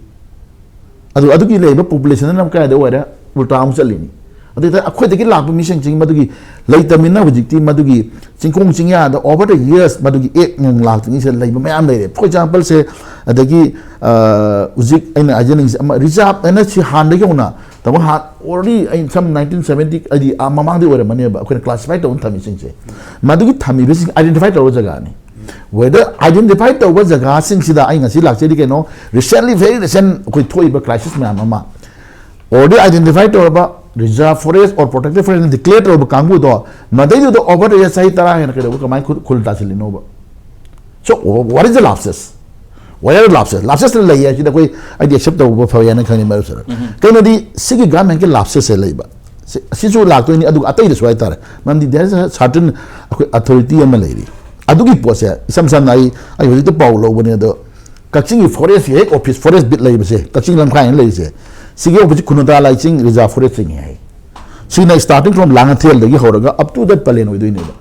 ꯑꯗꯨ ꯑꯗꯨꯒꯤ ꯂꯩꯕ ꯄꯣꯄꯨꯂꯦꯁꯟꯗꯨꯅ ꯀꯥꯏꯗ ꯑꯣꯏꯔꯦ? ꯎꯜꯇꯥ ꯑꯃꯨꯛ ꯆꯠꯂꯤꯅꯤ꯫ ꯑꯗꯨ ꯑꯣꯏꯇꯥꯔꯗꯤ ꯑꯩꯈꯣꯏꯗꯒꯤ ꯂꯥꯛꯄ ꯃꯤꯁꯤꯡꯁꯤ ꯃꯗꯨꯒꯤ ꯂꯩꯇꯃꯤꯅ ꯍꯧꯖꯤꯛꯇꯤ ꯃꯗꯨꯒꯤ ꯆꯤꯡꯈꯣꯡ ꯆꯤꯡꯌꯥꯗ over the years ꯃꯗꯨꯒꯤ ꯑꯦꯛ ꯅꯨꯡ ꯂꯥꯛꯇ꯭ꯔꯤꯉꯩꯁꯤꯗ ꯂꯩꯕ ꯃꯌꯥꯝ ꯂꯩꯔꯦ꯫ ꯐꯣꯔ ꯑꯦꯛꯖꯥꯝꯄꯜꯁꯦ, ꯑꯗꯒꯤ ꯑ, ꯍꯧꯖꯤꯛ ꯑꯩꯅ ꯍꯥꯏꯖꯅꯤꯡꯉꯤꯁꯦ ꯑꯃ ꯔꯤꯖꯥꯔꯕ ꯍꯥꯏꯅ ꯁꯤ ꯍꯥꯟꯅꯗꯒꯤ ꯍꯧꯅ ꯇꯥꯃꯣ ꯍꯥꯟ already ꯑꯩ ꯁꯝ ꯅꯥꯏꯟꯇꯤꯟ ꯁꯕꯦꯟꯇꯤ ꯍꯥꯏꯗꯤ ꯑꯥ ꯃꯃꯥꯡꯗꯩ ꯑꯣꯏꯔꯝꯃꯅꯦꯕ ꯑꯩꯈꯣꯏꯅ ꯀ꯭ꯂꯥꯁꯤꯐꯥꯏ ꯇꯧꯕ ꯊꯝꯃꯤꯁꯤꯡꯁꯦ꯫ ꯃꯗꯨꯒꯤ ꯊꯝꯃꯤꯕꯁꯤꯡ ꯑꯥꯏꯗꯦꯟꯇꯤꯐꯥꯏ ꯇꯧꯔꯕ ꯖꯒꯥꯅꯤ꯫ ꯋꯦꯗꯔ ꯑꯥꯏꯗꯦꯟꯇꯤꯐꯥꯏ ꯇꯧꯕ ꯖꯒꯥꯁꯤꯡꯁꯤꯗ ꯑꯩ ꯉꯁꯤ ꯂꯥꯛꯆꯔꯤ ꯀꯩꯅꯣ, ꯔꯤꯁꯦꯟꯂꯤ, ꯚꯦꯔꯤ ꯔꯤꯁꯦꯟ ꯑꯩꯈꯣꯏ ꯊꯣꯛꯏꯕ ꯀ꯭ꯔꯥꯏꯁꯤꯁ ꯃꯌꯥꯝ ꯑꯃ ꯑꯣꯜꯔꯦꯗꯤ ꯑꯥꯏꯗꯦꯟꯇꯤꯐꯥꯏ ꯇꯧꯔꯕ reserved forest or protected forest declare ꯇꯧꯔꯕ ꯀꯥꯡꯕꯨꯗꯣ ꯃꯗꯩꯗꯨꯗ ꯑꯣꯚꯔ ꯗ ꯌꯔꯁ ꯆꯍꯤ ꯇꯔꯥ ꯍꯦꯟꯅ ꯀꯩꯗꯧꯕ ꯀꯃꯥꯏꯅ ꯈꯨꯜ ꯈꯨꯜ ꯇꯥꯁꯤꯜꯂꯤꯅꯣꯕ? So what is the lapses? Where are the lapses? Lapses ꯂꯩ ꯍꯥꯏꯁꯤꯗ ꯑꯩꯈꯣꯏ ꯑꯩꯗꯤ ꯑꯦꯛꯁꯦꯞ ꯇꯧꯕ ꯐꯩ ꯍꯥꯏꯅ ꯈꯪꯉꯤ ꯃꯔꯨꯞꯁꯤꯗ꯫ ꯀꯩꯅꯣꯗꯤ ꯁꯤꯒꯤ ꯒꯚꯔꯟꯃꯦꯟꯀꯤ ꯂꯥꯞꯁꯦꯁꯁꯦ ꯂꯩꯕ꯫ ꯁꯤ- ꯑꯁꯤꯁꯨ ꯂꯥꯛꯇꯣꯏꯅꯤ, ꯑꯗꯨꯒ ꯑꯇꯩꯗꯁꯨ ꯍꯥꯏꯇꯥꯔꯦ꯫ ꯃꯔꯝꯗꯤ there is a certain ꯑꯩꯈꯣꯏ ꯑꯣꯊꯣꯔꯤꯇꯤ ꯑꯃ ꯂꯩꯔꯤ꯫ ꯑꯗꯨꯒꯤ ꯄꯣꯠꯁꯦ ꯏꯁꯝ ꯁꯝꯅ ꯑꯩ ꯑꯩ ꯍꯧꯖꯤꯛꯇ ꯄꯥꯎ ꯂꯧꯕꯅꯦ, ꯑꯗꯣ ꯀꯛꯆꯤꯡꯒꯤ ꯐꯣꯔꯦꯁꯀꯤ ꯍꯦꯛ ꯑꯣꯐꯤꯁ, ꯐꯣꯔꯦꯁ ꯕꯤꯠ ꯂꯩꯕꯁꯦ, ꯀꯛꯆꯤꯡ ꯂꯝꯈꯥꯏꯅ ꯂꯩꯔꯤꯁꯦ, ꯁꯤꯒꯤ ꯑꯣꯐꯤꯁꯁꯤ ꯈꯨꯅꯨꯇꯥ ꯂꯥꯏꯆꯤꯡ ꯔꯤꯖꯥꯔꯕ ꯐꯣꯔꯦꯁ ꯆꯤꯡꯉꯦ ꯍꯥꯏ꯫ ꯁꯤꯅ starting from ꯂꯥꯡꯉꯊꯦꯜꯗꯒꯤ ꯍꯧꯔꯒ up to that ꯄꯂꯦꯟ ꯑꯣꯏꯗꯣꯏꯅꯦꯕ꯫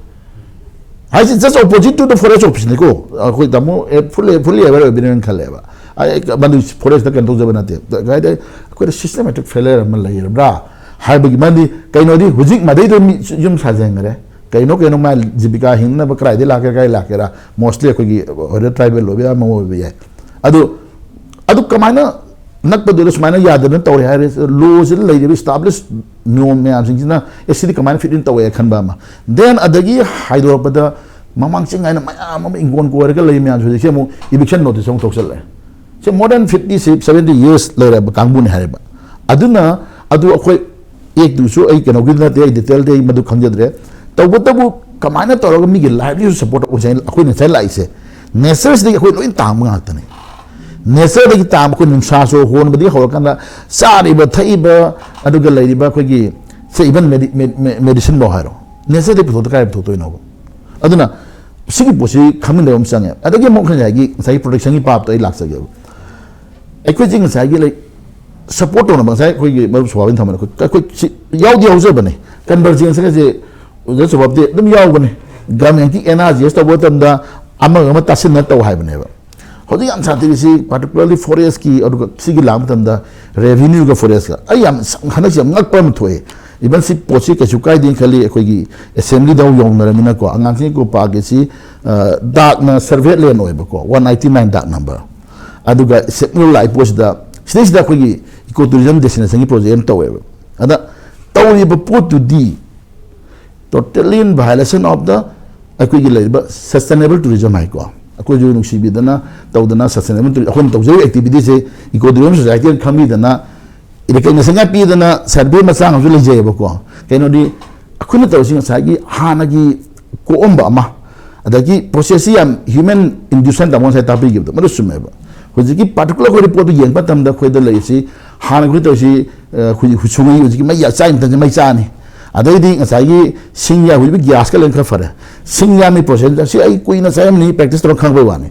ꯍꯥꯏꯁꯤ just opposite to the forest office ꯅꯤꯀꯣ꯫ ꯑꯩꯈꯣꯏ ꯇꯥꯃꯣ ꯑꯦ, fully fully aware ꯑꯣꯏꯕꯤꯔꯦꯅ ꯈꯜꯂꯦꯕ꯫ ꯑꯩ ꯃꯗꯨ ꯐꯣꯔꯦꯁꯇ ꯀꯩꯅꯣ ꯇꯧꯖꯕ ꯅꯠꯇꯦ꯫ ꯀꯩ ꯍꯥꯏꯇꯥꯔꯦ, ꯑꯩꯈꯣꯏꯗ systematic failure ꯑꯃ ꯂꯩꯔꯕ꯭ꯔꯥ ꯍꯥꯏꯕꯒꯤ, ꯃꯔꯝꯗꯤ ꯀꯩꯅꯣꯗꯤ ꯍꯧꯖꯤꯛ ꯃꯗꯩꯗ ꯃꯤ ꯌꯨꯝ ꯁꯥꯖꯟꯈ꯭ꯔꯦ꯫ ꯀꯩꯅꯣ ꯀꯩꯅꯣ ꯃꯥ ꯖꯤꯕꯤꯀꯥ ꯍꯤꯡꯅꯕ ꯀꯗꯥꯏꯗꯒꯤ ꯂꯥꯛꯀꯦꯔꯥ, ꯀꯗꯥꯏ ꯂꯥꯛꯀꯦꯔꯥ, mostly ꯑꯩꯈꯣꯏꯒꯤ ꯍꯣꯏꯗ ꯇ꯭ꯔꯥꯏꯕꯦꯜ ꯑꯣꯏꯕ ꯌꯥꯏ, ꯑꯃ ꯑꯣꯏꯕ ꯌꯥꯏ꯫ ꯑꯗꯨ ꯑꯗꯨ ꯀꯃꯥꯏꯅ ꯅꯛꯄꯗꯨꯗ ꯁꯨꯃꯥꯏꯅ ꯌꯥꯗꯗꯅ ꯇꯧꯔꯦ ꯍꯥꯏꯔꯦ? ꯂꯣꯁꯤꯗ ꯂꯩꯔꯤꯕ ꯏꯁꯇꯥꯕ꯭ꯂꯤꯁ ꯅꯤꯌꯣꯝ ꯃꯌꯥꯝꯁꯤꯡꯁꯤꯅ ꯑꯦ ꯁꯤꯗꯤ ꯀꯃꯥꯏꯅ ꯐꯤꯠ ꯏꯟ ꯇꯧꯋꯦ ꯈꯟꯕ ꯑꯃ꯫ ꯗꯦꯟ ꯑꯗꯒꯤ ꯍꯥꯏꯗꯣꯔꯛꯄꯗ ꯃꯃꯥꯡ ꯆꯤꯡ ꯍꯥꯏꯅ ꯃꯌꯥꯝ ꯑꯃ ꯏꯪꯒꯣꯟ ꯀꯣꯏꯔꯒ ꯂꯩ ꯃꯌꯥꯝꯁꯦ ꯍꯧꯖꯤꯛꯁꯦ ꯑꯃꯨꯛ ꯏꯚꯤꯛꯁꯟ ꯅꯣꯇꯤꯁ ꯑꯃꯨꯛ ꯊꯣꯛꯆꯜꯂꯛꯑꯦ꯫ ꯁꯤ more than fifty, seventy years ꯂꯩꯔꯕ ꯀꯥꯡꯕꯨꯅꯤ ꯍꯥꯏꯔꯤꯕ꯫ ꯑꯗꯨꯅ ꯑꯗꯨ ꯑꯩꯈꯣꯏ ꯑꯦꯛꯇꯨꯁꯨ ꯑꯩ ꯀꯩꯅꯣꯒꯤꯗꯤ ꯅꯠꯇꯦ, ꯑꯩ ꯗꯤꯇꯦꯜꯗꯤ ꯑꯩ ꯃꯗꯨ ꯈꯪꯖꯗ꯭ꯔꯦ꯫ ꯇꯧꯕꯇꯕꯨ ꯀꯃꯥꯏꯅ ꯇꯧꯔꯒ ꯃꯤꯒꯤ ꯂꯥꯏꯐꯂꯤꯍꯨꯗ ꯁꯄꯣꯔꯠ ꯇꯧꯕꯁꯦ ꯑꯩꯈꯣꯏꯅ ꯉꯁꯥꯏ ꯂꯥꯛꯏꯁꯦ ꯅꯦꯆꯔꯁꯤꯗꯒꯤ ꯑꯩꯈꯣꯏ ꯂꯣꯏ ꯇꯥꯡꯕ ꯉꯥꯛꯇꯅꯤ꯫ ꯅꯦꯆꯔꯗꯒꯤ ꯇꯥꯡꯕ ꯑꯩꯈꯣꯏ ꯅꯨꯡꯁꯥꯁꯨ ꯍꯣꯟꯕꯗꯒꯤ ꯍꯧꯔꯀꯥꯟꯗ ꯆꯥꯔꯤꯕ ꯊꯛꯏꯕ ꯑꯗꯨꯒ ꯂꯩꯔꯤꯕ ꯑꯩꯈꯣꯏꯒꯤ ꯁꯦ ꯏꯚꯟ ꯃꯦꯗꯤꯁꯤꯟꯐꯥꯎ ꯍꯥꯏꯔꯣ, ꯅꯦꯆꯔꯗꯒꯤ ꯄꯨꯊꯣꯛꯇ ꯀꯥꯏ ꯄꯨꯊꯣꯛꯇꯣꯏꯅꯣꯕ? ꯑꯗꯨꯅ ꯁꯤꯒꯤ ꯄꯣꯠꯁꯤ ꯈꯪꯃꯤꯟꯅꯕ ꯑꯃ ꯆꯪꯉꯦ꯫ ꯑꯗꯒꯤ ꯑꯃꯨꯛ ꯉꯁꯥꯏꯒꯤ ꯉꯁꯥꯏꯒꯤ ꯄ꯭ꯔꯣꯇꯦꯛꯁꯟꯒꯤ ꯄꯥꯞꯇꯣ ꯑꯩ ꯂꯥꯛꯆꯒꯦꯕ꯫ ꯑꯩꯈꯣꯏꯁꯦ ꯉꯁꯥꯏꯒꯤ ꯂꯩ ꯁꯄꯣꯔꯠ ꯇꯧꯅꯕ ꯉꯁꯥꯏ ꯑꯩꯈꯣꯏꯒꯤ ꯃꯔꯨꯞ ꯁꯨꯕꯥꯕꯤꯅ ꯊꯝꯕꯗ ꯑꯩꯈꯣꯏ ꯑꯩꯈꯣꯏ ꯁꯤ ꯌꯥꯎꯗꯤ ꯌꯥꯎꯖꯕꯅꯦ꯫ ꯀꯟꯚꯔꯖꯦꯟꯁꯀꯁꯦ ꯑꯣꯖꯥ ꯁꯨꯕꯥꯕꯗꯤ ꯑꯗꯨꯝ ꯌꯥꯎꯕꯅꯦ꯫ ꯒꯃꯦꯟꯒꯤ ꯑꯦꯟ ꯑꯥꯔ ꯖꯤ ꯑꯦꯁ ꯇꯧꯕ ꯃꯇꯝꯗ ꯑꯃꯒ ꯑꯃ ꯇꯥꯁꯤꯟꯅ ꯇꯧ ꯍꯥꯏꯕꯅꯦꯕ꯫ ꯍꯧꯖꯤꯛ ꯌꯥꯝ ꯁꯥꯊꯤꯔꯤꯁꯤ ꯄꯥꯔꯇꯤꯀꯨꯂꯔꯂꯤ ꯐꯣꯔꯦꯁꯀꯤ ꯑꯗꯨꯒ ꯁꯤꯒꯤ ꯂꯥꯛꯄ ꯃꯇꯝꯗ ꯔꯦꯚꯤꯅ꯭ꯌꯨꯒ ꯐꯣꯔꯦꯁꯀ ꯑꯩ ꯌꯥꯝ ꯍꯟꯗꯛꯁꯤ ꯌꯥꯝ ꯉꯛꯄ ꯑꯃ ꯊꯣꯛꯑꯦ꯫ ꯏꯚꯟ ꯁꯤ ꯄꯣꯠꯁꯤ ꯀꯩꯁꯨ ꯀꯥꯏꯗꯦꯅ ꯈꯜꯂꯤ꯫ ꯑꯩꯈꯣꯏꯒꯤ ꯑꯦꯁꯦꯝꯕ꯭ꯂꯤꯗ ꯌꯧꯅꯔꯃꯤꯅꯀꯣ ꯑꯉꯥꯡꯁꯤꯡꯒꯤ ꯀꯣꯄꯥꯒꯤꯁꯤ ꯗꯥꯛꯅ ꯁꯔꯚꯦꯠ ꯂꯦꯟ ꯑꯣꯏꯕꯀꯣ, ꯋꯥꯟ ꯑꯥꯏꯇꯤ ꯅꯥꯏꯟ ꯗꯥꯛ ꯅꯝꯕꯔ꯫ ꯑꯗꯨꯒ ꯁꯦꯞꯅꯨ ꯂꯥꯛꯏ ꯄꯣꯠꯁꯤꯗ ꯁꯤꯗꯩꯁꯤꯗ ꯑꯩꯈꯣꯏꯒꯤ ꯏꯀꯣ ꯇꯨꯔꯤꯖꯝ ꯗꯦꯁꯇꯤꯅꯦꯁꯟꯒꯤ ꯄ꯭ꯔꯣꯖꯦꯛ ꯑꯃ ꯇꯧꯋꯦꯕ꯫ ꯑꯗ ꯇꯧꯔꯤꯕ ꯄꯣꯠꯇꯨꯗꯤ totally in violation of the ꯑꯩꯈꯣꯏꯒꯤ ꯂꯩꯔꯤꯕ sustainable tourism ꯍꯥꯏꯀꯣ꯫ ꯑꯩꯈꯣꯏꯁꯨ ꯅꯨꯡꯁꯤꯕꯤꯗꯅ ꯇꯧꯗꯅ sustainable tourism ꯑꯩꯈꯣꯏꯅ ꯇꯧꯖꯔꯤꯕ ꯑꯦꯛꯇꯤꯚꯤꯇꯤꯁꯦ ꯏꯀꯣ ꯇꯨꯔꯤꯖꯝ ꯁꯣꯁꯥꯏꯇꯤꯅ ꯈꯪꯕꯤꯗꯅ ꯔꯤꯀꯒꯅꯤꯁꯟꯒ ꯄꯤꯗꯅ ꯁꯔꯚꯦ ꯃꯆꯥ ꯑꯃꯁꯨ ꯂꯩꯖꯩꯑꯕꯀꯣ꯫ ꯀꯩꯅꯣꯗꯤ ꯑꯩꯈꯣꯏꯅ ꯇꯧꯔꯤꯁꯤ ꯉꯁꯥꯏꯒꯤ ꯍꯥꯟꯅꯒꯤ ꯀꯣꯛꯑꯝꯕ ꯑꯃ, ꯑꯗꯒꯤ ꯄ꯭ꯔꯣꯁꯦꯁꯁꯤ ꯌꯥꯝ ꯍ꯭ꯌꯨꯃꯦꯟ ꯏꯟꯗ꯭ꯌꯨꯁꯟ ꯇꯥꯃꯣ ꯉꯁꯥꯏ ꯇꯥꯛꯄꯤꯈꯤꯕꯗꯣ ꯃꯗꯨ ꯆꯨꯝꯃꯦꯕ꯫ ꯍꯧꯖꯤꯛꯀꯤ ꯄꯥꯔꯇꯤꯀꯨꯂꯔ ꯑꯩꯈꯣꯏ ꯔꯤꯄꯣꯔꯠꯇꯨ ꯌꯦꯡꯕ ꯃꯇꯝꯗ ꯑꯩꯈꯣꯏꯗ ꯂꯩꯔꯤꯁꯤ ꯍꯥꯟꯅ ꯑꯩꯈꯣꯏ ꯇꯧꯔꯤꯁꯤ ꯑꯩꯈꯣꯏꯒꯤ ꯁꯨꯡꯉꯩ ꯍꯧꯖꯤꯛꯀꯤ ꯃꯩ ꯆꯥꯏ ꯃꯇꯝꯁꯦ ꯃꯩ ꯆꯥꯅꯤ꯫ ꯑꯗꯩꯗꯤ ꯉꯁꯥꯏꯒꯤ ꯁꯤꯡ ꯌꯥ ꯍꯧꯖꯤꯛ ꯒ꯭ꯌꯥꯁꯀ ꯂꯣꯏꯅ ꯈꯔ ꯐꯔꯦ꯫ ꯁꯤꯡ ꯌꯥꯝꯃꯤ ꯄ꯭ꯔꯣꯁꯦꯁ ꯁꯤ ꯑꯩ ꯀꯨꯏꯅ ꯆꯥꯔꯝꯅꯤ ꯄ꯭ꯔꯦꯛꯇꯤꯁ ꯇꯧꯔ ꯈꯪꯕꯩ ꯋꯥꯅꯤ꯫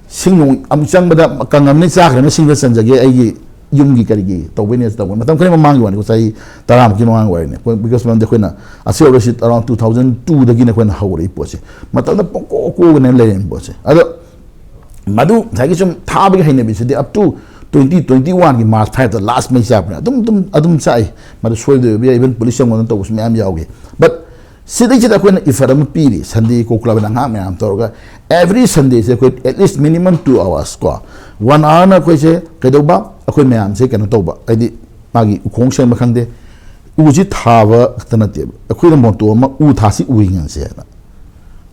ꯁꯤꯡ ꯅꯣꯡ ꯑꯃꯨꯛ ꯆꯪꯕꯗ ꯀꯪꯉꯝꯅꯤ ꯆꯥꯈ꯭ꯔꯅꯤ ꯁꯤꯡꯗ ꯆꯟꯖꯒꯦ ꯑꯩꯒꯤ ꯌꯨꯝꯒꯤ ꯀꯔꯤꯒꯤ ꯇꯧꯕꯩꯅꯦ ꯇꯧꯕ ꯃꯇꯝ ꯈꯔ ꯃꯃꯥꯡꯒꯤ ꯋꯥꯅꯤ ꯆꯍꯤ ꯇꯔꯥꯃꯨꯛꯀꯤ ꯃꯃꯥꯡꯒꯤ ꯋꯥꯔꯤꯅꯤ꯫ ꯑꯩꯈꯣꯏ ꯕꯤꯀꯣꯁ ꯃꯔꯝꯗꯤ ꯑꯩꯈꯣꯏꯅ ꯑꯁꯤ ꯍꯧꯔꯛꯏꯁꯤ ꯑꯔꯥꯎꯟ ꯇꯨ ꯊꯥꯎꯖꯟ ꯇꯨꯗꯒꯤꯅ ꯑꯩꯈꯣꯏꯅ ꯍꯧꯔꯛꯏ ꯄꯣꯠꯁꯦ꯫ ꯃꯇꯝꯗ ꯄꯪꯀꯣꯛ ꯀꯣꯛꯒꯅꯦ ꯂꯩꯔꯝꯃꯤ ꯄꯣꯠꯁꯦ꯫ ꯑꯗꯣ ꯃꯗꯨ ꯉꯁꯥꯏꯒꯤ ꯁꯨꯝ ꯊꯥꯕꯒꯤ ꯍꯩꯅꯕꯤꯁꯤꯗꯤ ꯑꯞ ꯇꯨ ꯇ꯭ꯋꯦꯟꯇꯤ ꯇ꯭ꯋꯦꯟꯇꯤ ꯋꯥꯟꯒꯤ ꯃꯥꯔꯆ ꯐꯥꯏꯚꯇ ꯂꯥꯁ ꯃꯩ ꯆꯥꯛꯄꯅꯦ꯫ ꯑꯗꯨꯝ ꯑꯗꯨꯝ ꯑꯗꯨꯝ ꯆꯥꯛꯏ꯫ ꯃꯗꯨ ꯁꯣꯏꯕ ꯑꯣꯏꯕ ꯌꯥꯏ, ꯏꯚꯟ ꯄꯨꯂꯤꯁ ꯆꯪꯕꯗꯅ ꯇꯧꯕꯁꯨ ꯃꯌꯥꯝ ꯌꯥꯎꯈꯤ꯫ ꯕꯠ ꯁꯤꯗꯩꯁꯤꯗ ꯑꯩꯈꯣꯏꯅ ꯏꯐꯔꯠ ꯑꯃ ꯄꯤꯔꯤ ꯁꯟꯗꯦ ꯀꯣꯀꯨꯂꯥꯕ ꯑꯉꯥꯡ ꯃꯌꯥꯝ ꯇꯧꯔꯒ ꯑꯦꯚ꯭ꯔꯤ ꯁꯟꯗꯦꯁꯦ ꯑꯩꯈꯣꯏ ꯑꯦꯠꯂꯤꯁ ꯃꯤꯅꯤꯃꯝ ꯇꯨ ꯑꯋꯥꯔꯁ ꯀꯣ ꯋꯥꯟ ꯑꯋꯥꯔꯅ ꯑꯩꯈꯣꯏꯁꯦ ꯀꯩꯗꯧꯕ ꯑꯩꯈꯣꯏ ꯃꯌꯥꯝꯁꯦ ꯀꯩꯅꯣ ꯇꯧꯕ ꯍꯥꯏꯗꯤ ꯃꯥꯒꯤ ꯎꯈꯣꯡ ꯁꯦꯝꯕ ꯈꯪꯗꯦ꯫ ꯎꯁꯤ ꯊꯥꯕ ꯈꯛꯇ ꯅꯠꯇꯦꯕ ꯑꯩꯈꯣꯏꯅ ꯃꯣꯇꯣ ꯑꯃ ꯎ ꯊꯥꯁꯤ ꯎ ꯍꯤꯡꯍꯟꯁꯦ ꯍꯥꯏꯅ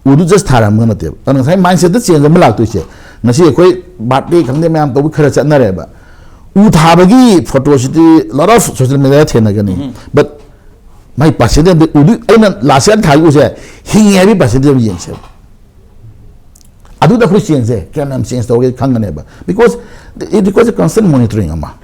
ꯎꯗꯨ ꯖꯁ ꯊꯥꯔꯝꯕ ꯅꯠꯇꯦꯕ꯫ ꯑꯗꯨꯅ ꯉꯁꯥꯏ ꯃꯥꯏꯟꯁꯦꯠꯇ ꯆꯦꯟꯖ ꯑꯃ ꯂꯥꯛꯇꯣꯏꯁꯦ ꯉꯁꯤ ꯑꯩꯈꯣꯏ ꯕꯥꯔꯗꯦ ꯈꯪꯗꯦ ꯃꯌꯥꯝ ꯇꯧꯕ ꯈꯔ ꯆꯠꯅꯔꯦꯕ꯫ ꯎ ꯊꯥꯕꯒꯤ ꯐꯣꯇꯣꯁꯤꯗꯤ ꯂꯣꯠ ꯑꯣꯐ ꯁꯣꯁꯤꯌꯦꯜ ꯃꯦꯗꯤꯌꯥꯗ ꯊꯦꯡꯅꯒꯅꯤ꯫ ꯕꯠ ꯃꯥꯏ percentage ꯑꯝꯇ ꯎꯗꯣꯏ, ꯑꯩꯅ last year ꯊꯥꯈꯤꯕꯁꯦ ꯍꯤꯡꯉꯦ ꯍꯥꯏꯕꯒꯤ percentage ꯑꯃ ꯌꯦꯡꯁꯦꯕ꯫ ꯑꯗꯨꯗ ꯑꯩꯈꯣꯏ changeꯁꯦ ꯀꯌꯥꯝ ꯌꯥꯝ change ꯇꯧꯒꯦ ꯈꯪꯒꯅꯦꯕ, because it requires a constant monitoring ꯑꯃ꯫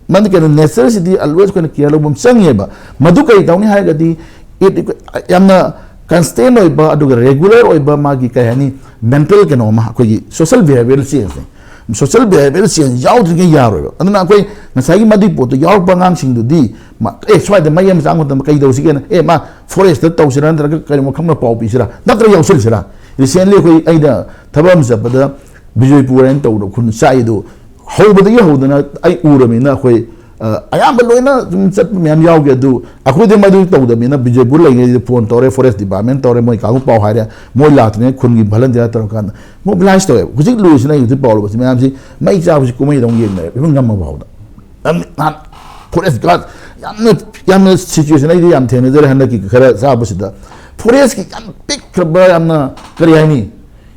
ꯃꯔꯝꯗꯤ ꯀꯩꯅꯣ, natureꯁꯤꯗꯤ always ꯑꯩꯈꯣꯏꯅ care ꯂꯧꯕ ꯑꯃ ꯆꯪꯉꯦꯕ꯫ ꯃꯗꯨ ꯀꯔꯤ ꯇꯧꯅꯤ ꯍꯥꯏꯔꯒꯗꯤ, it requ- ꯌꯥꯝꯅ constant ꯑꯣꯏꯕ ꯑꯗꯨꯒ regular ꯑꯣꯏꯕ ꯃꯥꯒꯤ ꯀꯩ ꯍꯥꯏꯅꯤ, mental ꯀꯩꯅꯣ ꯑꯃ, ꯑꯩꯈꯣꯏꯒꯤ social behavioral changeꯅꯤ꯫ Social behavioral change ꯌꯥꯎꯗ꯭ꯔꯤꯉꯩ ꯌꯥꯔꯣꯏꯕ꯫ ꯑꯗꯨꯅ ꯑꯩꯈꯣꯏ ꯉꯁꯥꯏꯒꯤ ꯃꯗꯨꯒꯤ ꯄꯣꯠꯇꯣ ꯌꯥꯎꯔꯛꯄ ꯑꯉꯥꯡꯁꯤꯡꯗꯨꯗꯤ ꯃ-, ꯑꯦ, ꯁ꯭ꯋꯥꯏꯗ ꯃꯩ ꯑꯃ ꯆꯥꯡ ꯃꯇꯝꯗ ꯀꯩ ꯇꯧꯁꯤꯒꯦꯅ, ꯑꯦ, ꯃꯥ forestꯇ ꯇꯧꯁꯤꯔꯥ ꯅꯠꯇ꯭ꯔꯒ ꯀꯩꯅꯣ ꯃꯐꯝ ꯑꯃ ꯄꯥꯎ ꯄꯤꯁꯤꯔꯥ ꯅꯠꯇ꯭ꯔꯒ ꯌꯥꯎꯁꯤꯟꯁꯤꯔꯥ? Recently ꯑꯩꯈꯣꯏ, ꯑꯩꯅ ꯊꯕꯛ ꯑꯃ ꯆꯠꯄꯗ ꯕꯤꯖꯣꯏꯄꯨꯔ ꯍꯥꯏꯅ ꯇꯧꯕꯗ ꯈꯨꯟ ꯆꯥꯛꯏꯗꯨ ꯍꯧꯕꯗꯒꯤ ꯍꯧꯗꯅ ꯑꯩ ꯎꯔꯕꯅꯤꯅ ꯑꯩꯈꯣꯏ, ꯑ, ꯑꯌꯥꯝꯕ ꯂꯣꯏꯅ ꯑꯗꯨꯝ ꯆꯠꯄ ꯃꯌꯥꯝ ꯌꯥꯎꯒꯦ꯫ ꯑꯗꯨ ꯑꯩꯈꯣꯏꯗꯤ ꯃꯗꯨ ꯇꯧꯗꯕꯅꯤꯅ ꯕꯤꯖꯣꯏꯄꯨꯔ ꯂꯩꯉꯩꯗ phone ꯇꯧꯔꯦ, forest department ꯇꯧꯔꯦ, ꯃꯣꯏ ꯀꯥꯡꯕꯨ ꯄꯥꯎ ꯍꯥꯏꯔꯦ, ꯃꯣꯏ ꯂꯥꯛꯇ꯭ꯔꯤꯉꯩ ꯈꯨꯟꯒꯤ volunteer ꯇꯧꯔꯀꯥꯟꯗ mobilize ꯇꯧꯋꯦꯕ꯫ ꯍꯧꯖꯤꯛ ꯂꯣꯏꯁꯤꯅ ꯑꯩ ꯍꯧꯖꯤꯛ ꯄꯥꯎ ꯂꯧꯕꯁꯤ ꯃꯌꯥꯝꯁꯤ ꯃꯩ ꯆꯥꯕꯁꯤ ꯀꯨꯝꯍꯩꯗꯧꯅ ꯌꯦꯡꯅꯔꯦꯕ, even ꯉꯝꯃ ꯐꯥꯎꯗ꯫ ꯌꯥꯝ ꯅꯍꯥꯟ forest guard ꯌꯥꯝꯅ, ꯌꯥꯝꯅ situation ꯑꯩꯗꯤ ꯌꯥꯝ ꯊꯦꯡꯅꯖꯔꯦ ꯍꯟꯗꯛꯀꯤ ꯈꯔ ꯆꯥꯕꯁꯤꯗ꯫ Forestꯀꯤ ꯌꯥꯝ ꯄꯤꯛꯈ꯭ꯔꯕ, ꯌꯥꯝꯅ ꯀꯔꯤ ꯍꯥꯏꯅꯤ,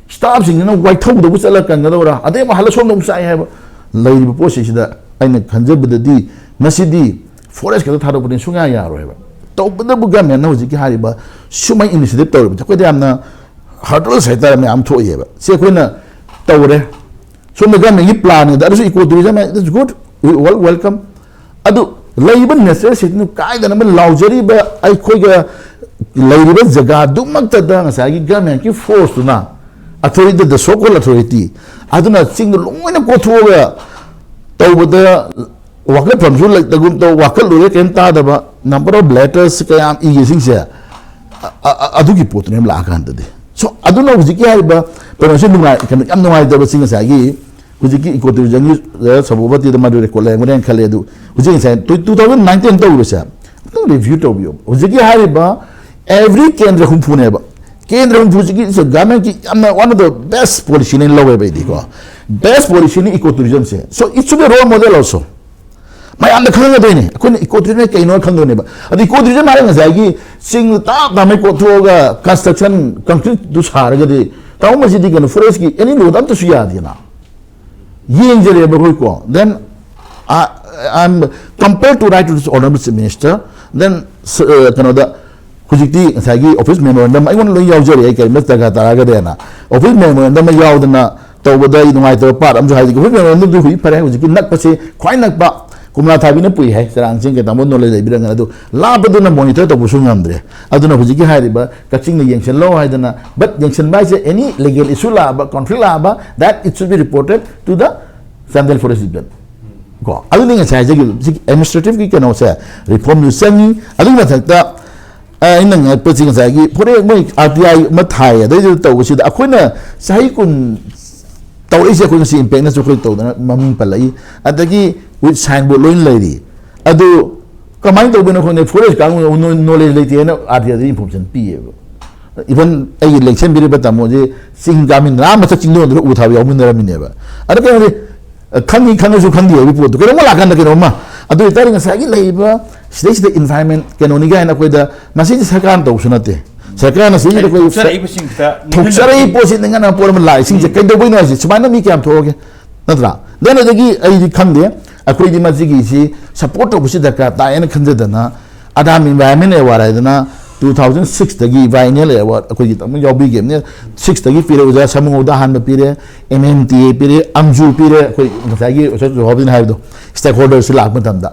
staffꯁꯤꯡꯁꯤꯅ ꯋꯥꯏꯊꯧꯗꯕꯨ ꯆꯠꯂ ꯀꯟꯒꯗꯧꯔꯥ, ꯑꯗꯩ ꯑꯃꯨꯛ ꯍꯜꯂ ꯁꯣꯝꯗ ꯑꯃꯨꯛ ꯆꯥꯏ ꯍꯥꯏꯕ꯫ ꯂꯩꯔꯤꯕ ꯄꯣꯠꯁꯤꯡꯁꯤꯗ ꯑꯩꯅ ꯈꯟꯖꯕꯗꯗꯤ ꯃꯁꯤꯗꯤ forest ꯈꯛꯇ ꯊꯥꯗꯣꯛꯄꯗꯤ ꯁꯨꯡꯌꯥ ꯌꯥꯔꯣꯏ ꯍꯥꯏꯕ꯫ ꯇꯧꯕꯇꯕꯨ governmentꯅ ꯍꯧꯖꯤꯛꯀꯤ ꯍꯥꯏꯔꯤꯕ ꯁꯨꯃꯥꯏꯅ initiative ꯇꯧꯔꯤꯕꯁꯦ ꯑꯩꯈꯣꯏꯗ ꯌꯥꯝꯅ hurdles ꯍꯥꯏꯇꯥꯔꯦ ꯃꯌꯥꯝ ꯊꯣꯛꯏꯑꯕ꯫ ꯁꯤ ꯑꯩꯈꯣꯏꯅ ꯇꯧꯔꯦ, ꯁꯣꯝꯗ governmentꯀꯤ planꯅꯤꯗ, ꯑꯗꯨꯁꯨ eco tourism, it's good, we all welcome꯫ ꯑꯗꯨ ꯂꯩꯔꯤꯕ natural cityꯗꯨ ꯀꯥꯏꯗꯅꯕ ꯂꯥꯎꯖꯔꯤꯕ ꯑꯩꯈꯣꯏꯒ ꯂꯩꯔꯤꯕ ꯖꯒꯥꯗꯨꯃꯛꯇꯗ ꯉꯁꯥꯏꯒꯤ governmentꯀꯤ forceꯇꯨꯅ, authority, the so called authority, ꯑꯗꯨꯅ ꯆꯤꯡꯗꯨ ꯂꯣꯏꯅ ꯀꯣꯊꯣꯛꯑꯒ ꯇꯧꯕꯗ ꯋꯥꯀꯠꯐꯝꯁꯨ ꯂꯩꯇꯒꯨꯝ ꯇꯧ, ꯋꯥꯀꯠꯂꯨꯔꯦ ꯀꯔꯤꯝ ꯇꯥꯗꯕ, number of letters ꯀꯌꯥꯝ ꯏꯒꯦꯁꯤꯡꯁꯦ, ꯑ-, ꯑ-, ꯑ-, ꯑꯗꯨꯒꯤ ꯄꯣꯠꯇꯨꯅꯦꯕ ꯂꯥꯛꯑꯀꯥꯟꯗꯗꯤ꯫ So ꯑꯗꯨꯅ ꯍꯧꯖꯤꯛꯀꯤ ꯍꯥꯏꯔꯤꯕ ꯀꯩꯅꯣꯁꯦ ꯅꯨꯡꯉꯥꯏ-, ꯀꯩꯅꯣ ꯌꯥꯝ ꯅꯨꯡꯉꯥꯏꯇꯕꯁꯤ ꯉꯁꯥꯏꯒꯤ ꯍꯧꯖꯤꯛꯀꯤ eco tourismꯒꯤ, ꯑ, ꯁꯚꯥꯄꯇꯤꯗ ꯃꯗꯨ record ꯂꯩꯔꯝꯒꯅꯦꯅ ꯈꯜꯂꯦ꯫ ꯑꯗꯨ ꯍꯧꯖꯤꯛ ꯉꯁꯥꯏ two thousand nineteen ꯇꯧꯔꯤꯕꯁꯦ ꯑꯝꯇꯪ review ꯇꯧꯕꯤꯌꯣ꯫ ꯍꯧꯖꯤꯛꯀꯤ ꯍꯥꯏꯔꯤꯕ every ꯀꯦꯟꯗ꯭ꯔ ꯍꯨꯝꯐꯨꯅꯦꯕ, ꯀꯦꯟꯗ꯭ꯔ ꯍꯨꯝꯐꯨꯁꯤꯒꯤ governmentꯀꯤ ꯌꯥꯝꯅ one of the best policyꯅꯦꯅ ꯂꯧꯋꯦꯕ ꯑꯩꯗꯤꯀꯣ꯫ Best policyꯅꯤ eco tourismꯁꯦ꯫ So it should be a role model also꯫ ꯃꯌꯥꯝꯅ ꯈꯪꯒꯗꯣꯏꯅꯦ, ꯑꯩꯈꯣꯏꯅ eco tourism ꯀꯩꯅꯣ ꯈꯪꯗꯣꯏꯅꯦꯕ꯫ ꯑꯗ eco tourism ꯍꯥꯏꯔꯒ ꯉꯁꯥꯏꯒꯤ ꯆꯤꯡ ꯇꯥꯞ ꯇꯥꯞꯃꯩ ꯀꯣꯠꯊꯣꯛꯑꯒ construction, concreteꯗꯨ ꯁꯥꯔꯒꯗꯤ ꯇꯥꯃꯣ ꯃꯁꯤꯗꯤ ꯀꯩꯅꯣ forestꯀꯤ any road ꯑꯝꯇꯁꯨ ꯌꯥꯗꯦꯅ꯫ ꯌꯦꯡꯖꯔꯦꯕ ꯑꯩꯈꯣꯏꯀꯣ꯫ Then I, I'm compelled to write to this honorable Chief Minister Then ꯀꯩꯅꯣꯗ ꯍꯧꯖꯤꯛꯇꯤ ꯉꯁꯥꯏꯒꯤ office memorandum ꯑꯩꯉꯣꯟꯗ ꯂꯣꯏ ꯌꯥꯎꯖꯔꯦ, ꯑꯩ ꯀꯔꯤꯝꯇ ꯗꯔꯀꯥꯔ ꯇꯥꯔꯒꯗꯤꯅ office memorandum ꯑꯃ ꯌꯥꯎꯗꯅ ꯇꯧꯕꯗ ꯑꯩ ꯅꯨꯡꯉꯥꯏꯇꯕ part ꯑꯃꯁꯨ ꯍꯥꯏꯗꯤ office memorandumꯗꯨ ꯍꯧꯖꯤꯛ ꯐꯔꯦ, ꯍꯧꯖꯤꯛꯀꯤ ꯅꯛꯄꯁꯦ ꯈ꯭ꯋꯥꯏ ꯅꯛꯄ ꯀꯣꯝꯂꯥ ꯊꯥꯕꯤꯅ ꯄꯨꯏ ꯍꯥꯏ, ꯆꯔꯥꯡ ꯆꯤꯡ ꯀꯩ ꯇꯥꯃꯣ knowledge ꯂꯩꯕꯤꯔꯝꯒꯅꯤ꯫ ꯑꯗꯨ ꯂꯥꯞꯄꯗꯨꯅ monitor ꯇꯧꯕꯁꯨ ꯉꯝꯗ꯭ꯔꯦ꯫ ꯑꯗꯨꯅ ꯍꯧꯖꯤꯛꯀꯤ ꯍꯥꯏꯔꯤꯕ ꯀꯛꯆꯤꯡꯅ ꯌꯦꯡꯁꯤꯜꯂꯣ ꯍꯥꯏꯗꯅ, but ꯌꯦꯡꯁꯤꯟꯕ ꯍꯥꯏꯁꯦ any legal issue ꯂꯥꯛꯑꯕ, conflict ꯂꯥꯛꯑꯕ, that it should be reported to the Chandel Forest Division꯫ ꯀꯣ, ꯑꯗꯨꯅꯤ ꯉꯁꯥꯏ ꯍꯥꯏꯖꯈꯤꯕ ꯁꯤ administrative ꯀꯤ ꯀꯩꯅꯣꯁꯦ reformꯁꯨ ꯆꯪꯉꯤ꯫ ꯑꯗꯨꯒꯤ ꯃꯊꯛꯇ ꯑ, ꯑꯩꯅ ꯉꯛꯄꯁꯤ ꯉꯁꯥꯏꯒꯤ ꯐꯣꯔꯦ ꯃꯣꯏ R T I ꯑꯃ ꯊꯥꯏ, ꯑꯗꯩꯗꯨꯗ ꯇꯧꯕꯁꯤꯗ ꯑꯩꯈꯣꯏꯅ ꯆꯍꯤ ꯀꯨꯟ ꯇꯧꯔꯛꯏꯁꯦ, ꯑꯩꯈꯣꯏ ꯉꯁꯤ impactꯅꯁꯨ ꯑꯩꯈꯣꯏ ꯇꯧꯗꯅ ꯃꯃꯤꯡ ꯄꯜꯂꯛꯏ꯫ ꯑꯗꯒꯤ with signboard ꯂꯣꯏꯅ ꯂꯩꯔꯤ꯫ ꯑꯗꯨ ꯀꯃꯥꯏꯅ ꯇꯧꯗꯣꯏꯅꯣ ꯈꯪꯗꯦ, forest ꯀꯥꯡꯕꯨꯅ knowledge ꯂꯩꯇꯦꯅ R T Iꯗ information ꯄꯤꯌꯦꯕ꯫ Even ꯑꯩꯒꯤ ꯂꯦꯡꯁꯟꯕꯤꯔꯤꯕ ꯇꯥꯃꯣꯁꯦ ꯆꯤꯡ ꯀꯥꯃꯤꯟꯅ ꯑꯥ ꯃꯊꯛ ꯆꯤꯡꯗꯣꯟꯗꯨꯗ ꯎ ꯊꯥꯕ ꯌꯥꯎꯃꯤꯟꯅꯔꯝꯃꯤꯅꯦꯕ꯫ ꯑꯗ ꯀꯩꯅꯣꯗꯤ, ꯈꯪꯉꯤ ꯈꯪꯉꯁꯨ ꯈꯪꯗꯦ ꯍꯥꯏꯕꯒꯤ ꯄꯣꯠꯇꯨ ꯀꯩꯅꯣꯝꯃ ꯂꯥꯛꯀꯥꯟꯗ ꯀꯩꯅꯣꯝꯃ꯫ ꯑꯗꯨ ꯑꯣꯏꯇꯥꯔꯗꯤ ꯉꯁꯥꯏꯒꯤ ꯂꯩꯔꯤꯕ ꯁꯤꯗꯩꯁꯤꯗ environment ꯀꯩꯅꯣꯅꯤ ꯀꯥꯏꯅ ꯑꯩꯈꯣꯏꯗ ꯃꯁꯤꯗꯤ ꯁꯔꯀꯥꯔꯅ ꯇꯧꯕꯁꯨ ꯅꯠꯇꯦ꯫ ꯁꯔꯀꯥꯔꯅ ꯁꯤꯗꯩꯁꯤꯗ ꯑꯩꯈꯣꯏ ꯊꯣꯛꯆꯔꯛꯏꯕꯁꯤꯡꯁꯤꯗ ꯊꯣꯛꯆꯔꯛꯏ ꯅꯤꯡꯍꯟꯅꯕ ꯄꯣꯠꯁꯤ ꯅꯤꯡꯍꯟꯅꯕ ꯄꯣꯠ ꯑꯃ ꯂꯥꯛꯏꯁꯤꯡꯁꯦ ꯎꯝ꯫ ꯀꯩꯗꯧꯕꯩꯅꯣ ꯍꯥꯏꯁꯦ? ꯁꯨꯃꯥꯏꯅ ꯃꯤ ꯀꯌꯥꯝ ꯊꯣꯛꯑꯒꯦ? ꯅꯠꯇ꯭ꯔꯥ? Then ꯑꯗꯒꯤ ꯑꯩꯗꯤ ꯈꯪꯗꯦ, ꯑꯩꯈꯣꯏꯗꯤ ꯃꯁꯤꯒꯤꯁꯤ support ꯇꯧꯕꯁꯤ ꯗꯔꯀꯥꯔ ꯇꯥꯏꯌꯦꯅ ꯈꯟꯖꯗꯅ ꯑꯗꯥꯝ environment award ꯍꯥꯏꯗꯅ two thousand sixꯇꯒꯤ biennial award ꯑꯩꯈꯣꯏꯒꯤ ꯑꯗꯨꯝ ꯌꯥꯎꯕꯤꯈꯤꯕꯅꯤ꯫ Sixꯇꯒꯤ ꯄꯤꯔꯦ, ꯑꯣꯖꯥ ꯁꯥꯃꯨꯉꯧꯗ ꯑꯍꯥꯟꯕ ꯄꯤꯔꯦ, M M T A ꯄꯤꯔꯦ, ꯑꯝꯖꯨ ꯄꯤꯔꯦ, ꯑꯩꯈꯣꯏ ꯉꯁꯥꯏꯒꯤ ꯑꯣꯖꯥ ꯖꯣꯍꯣꯕꯤꯟ ꯍꯥꯏꯕꯗꯣ stakeholderꯁꯨ ꯂꯥꯛꯄ ꯃꯇꯝꯗ꯫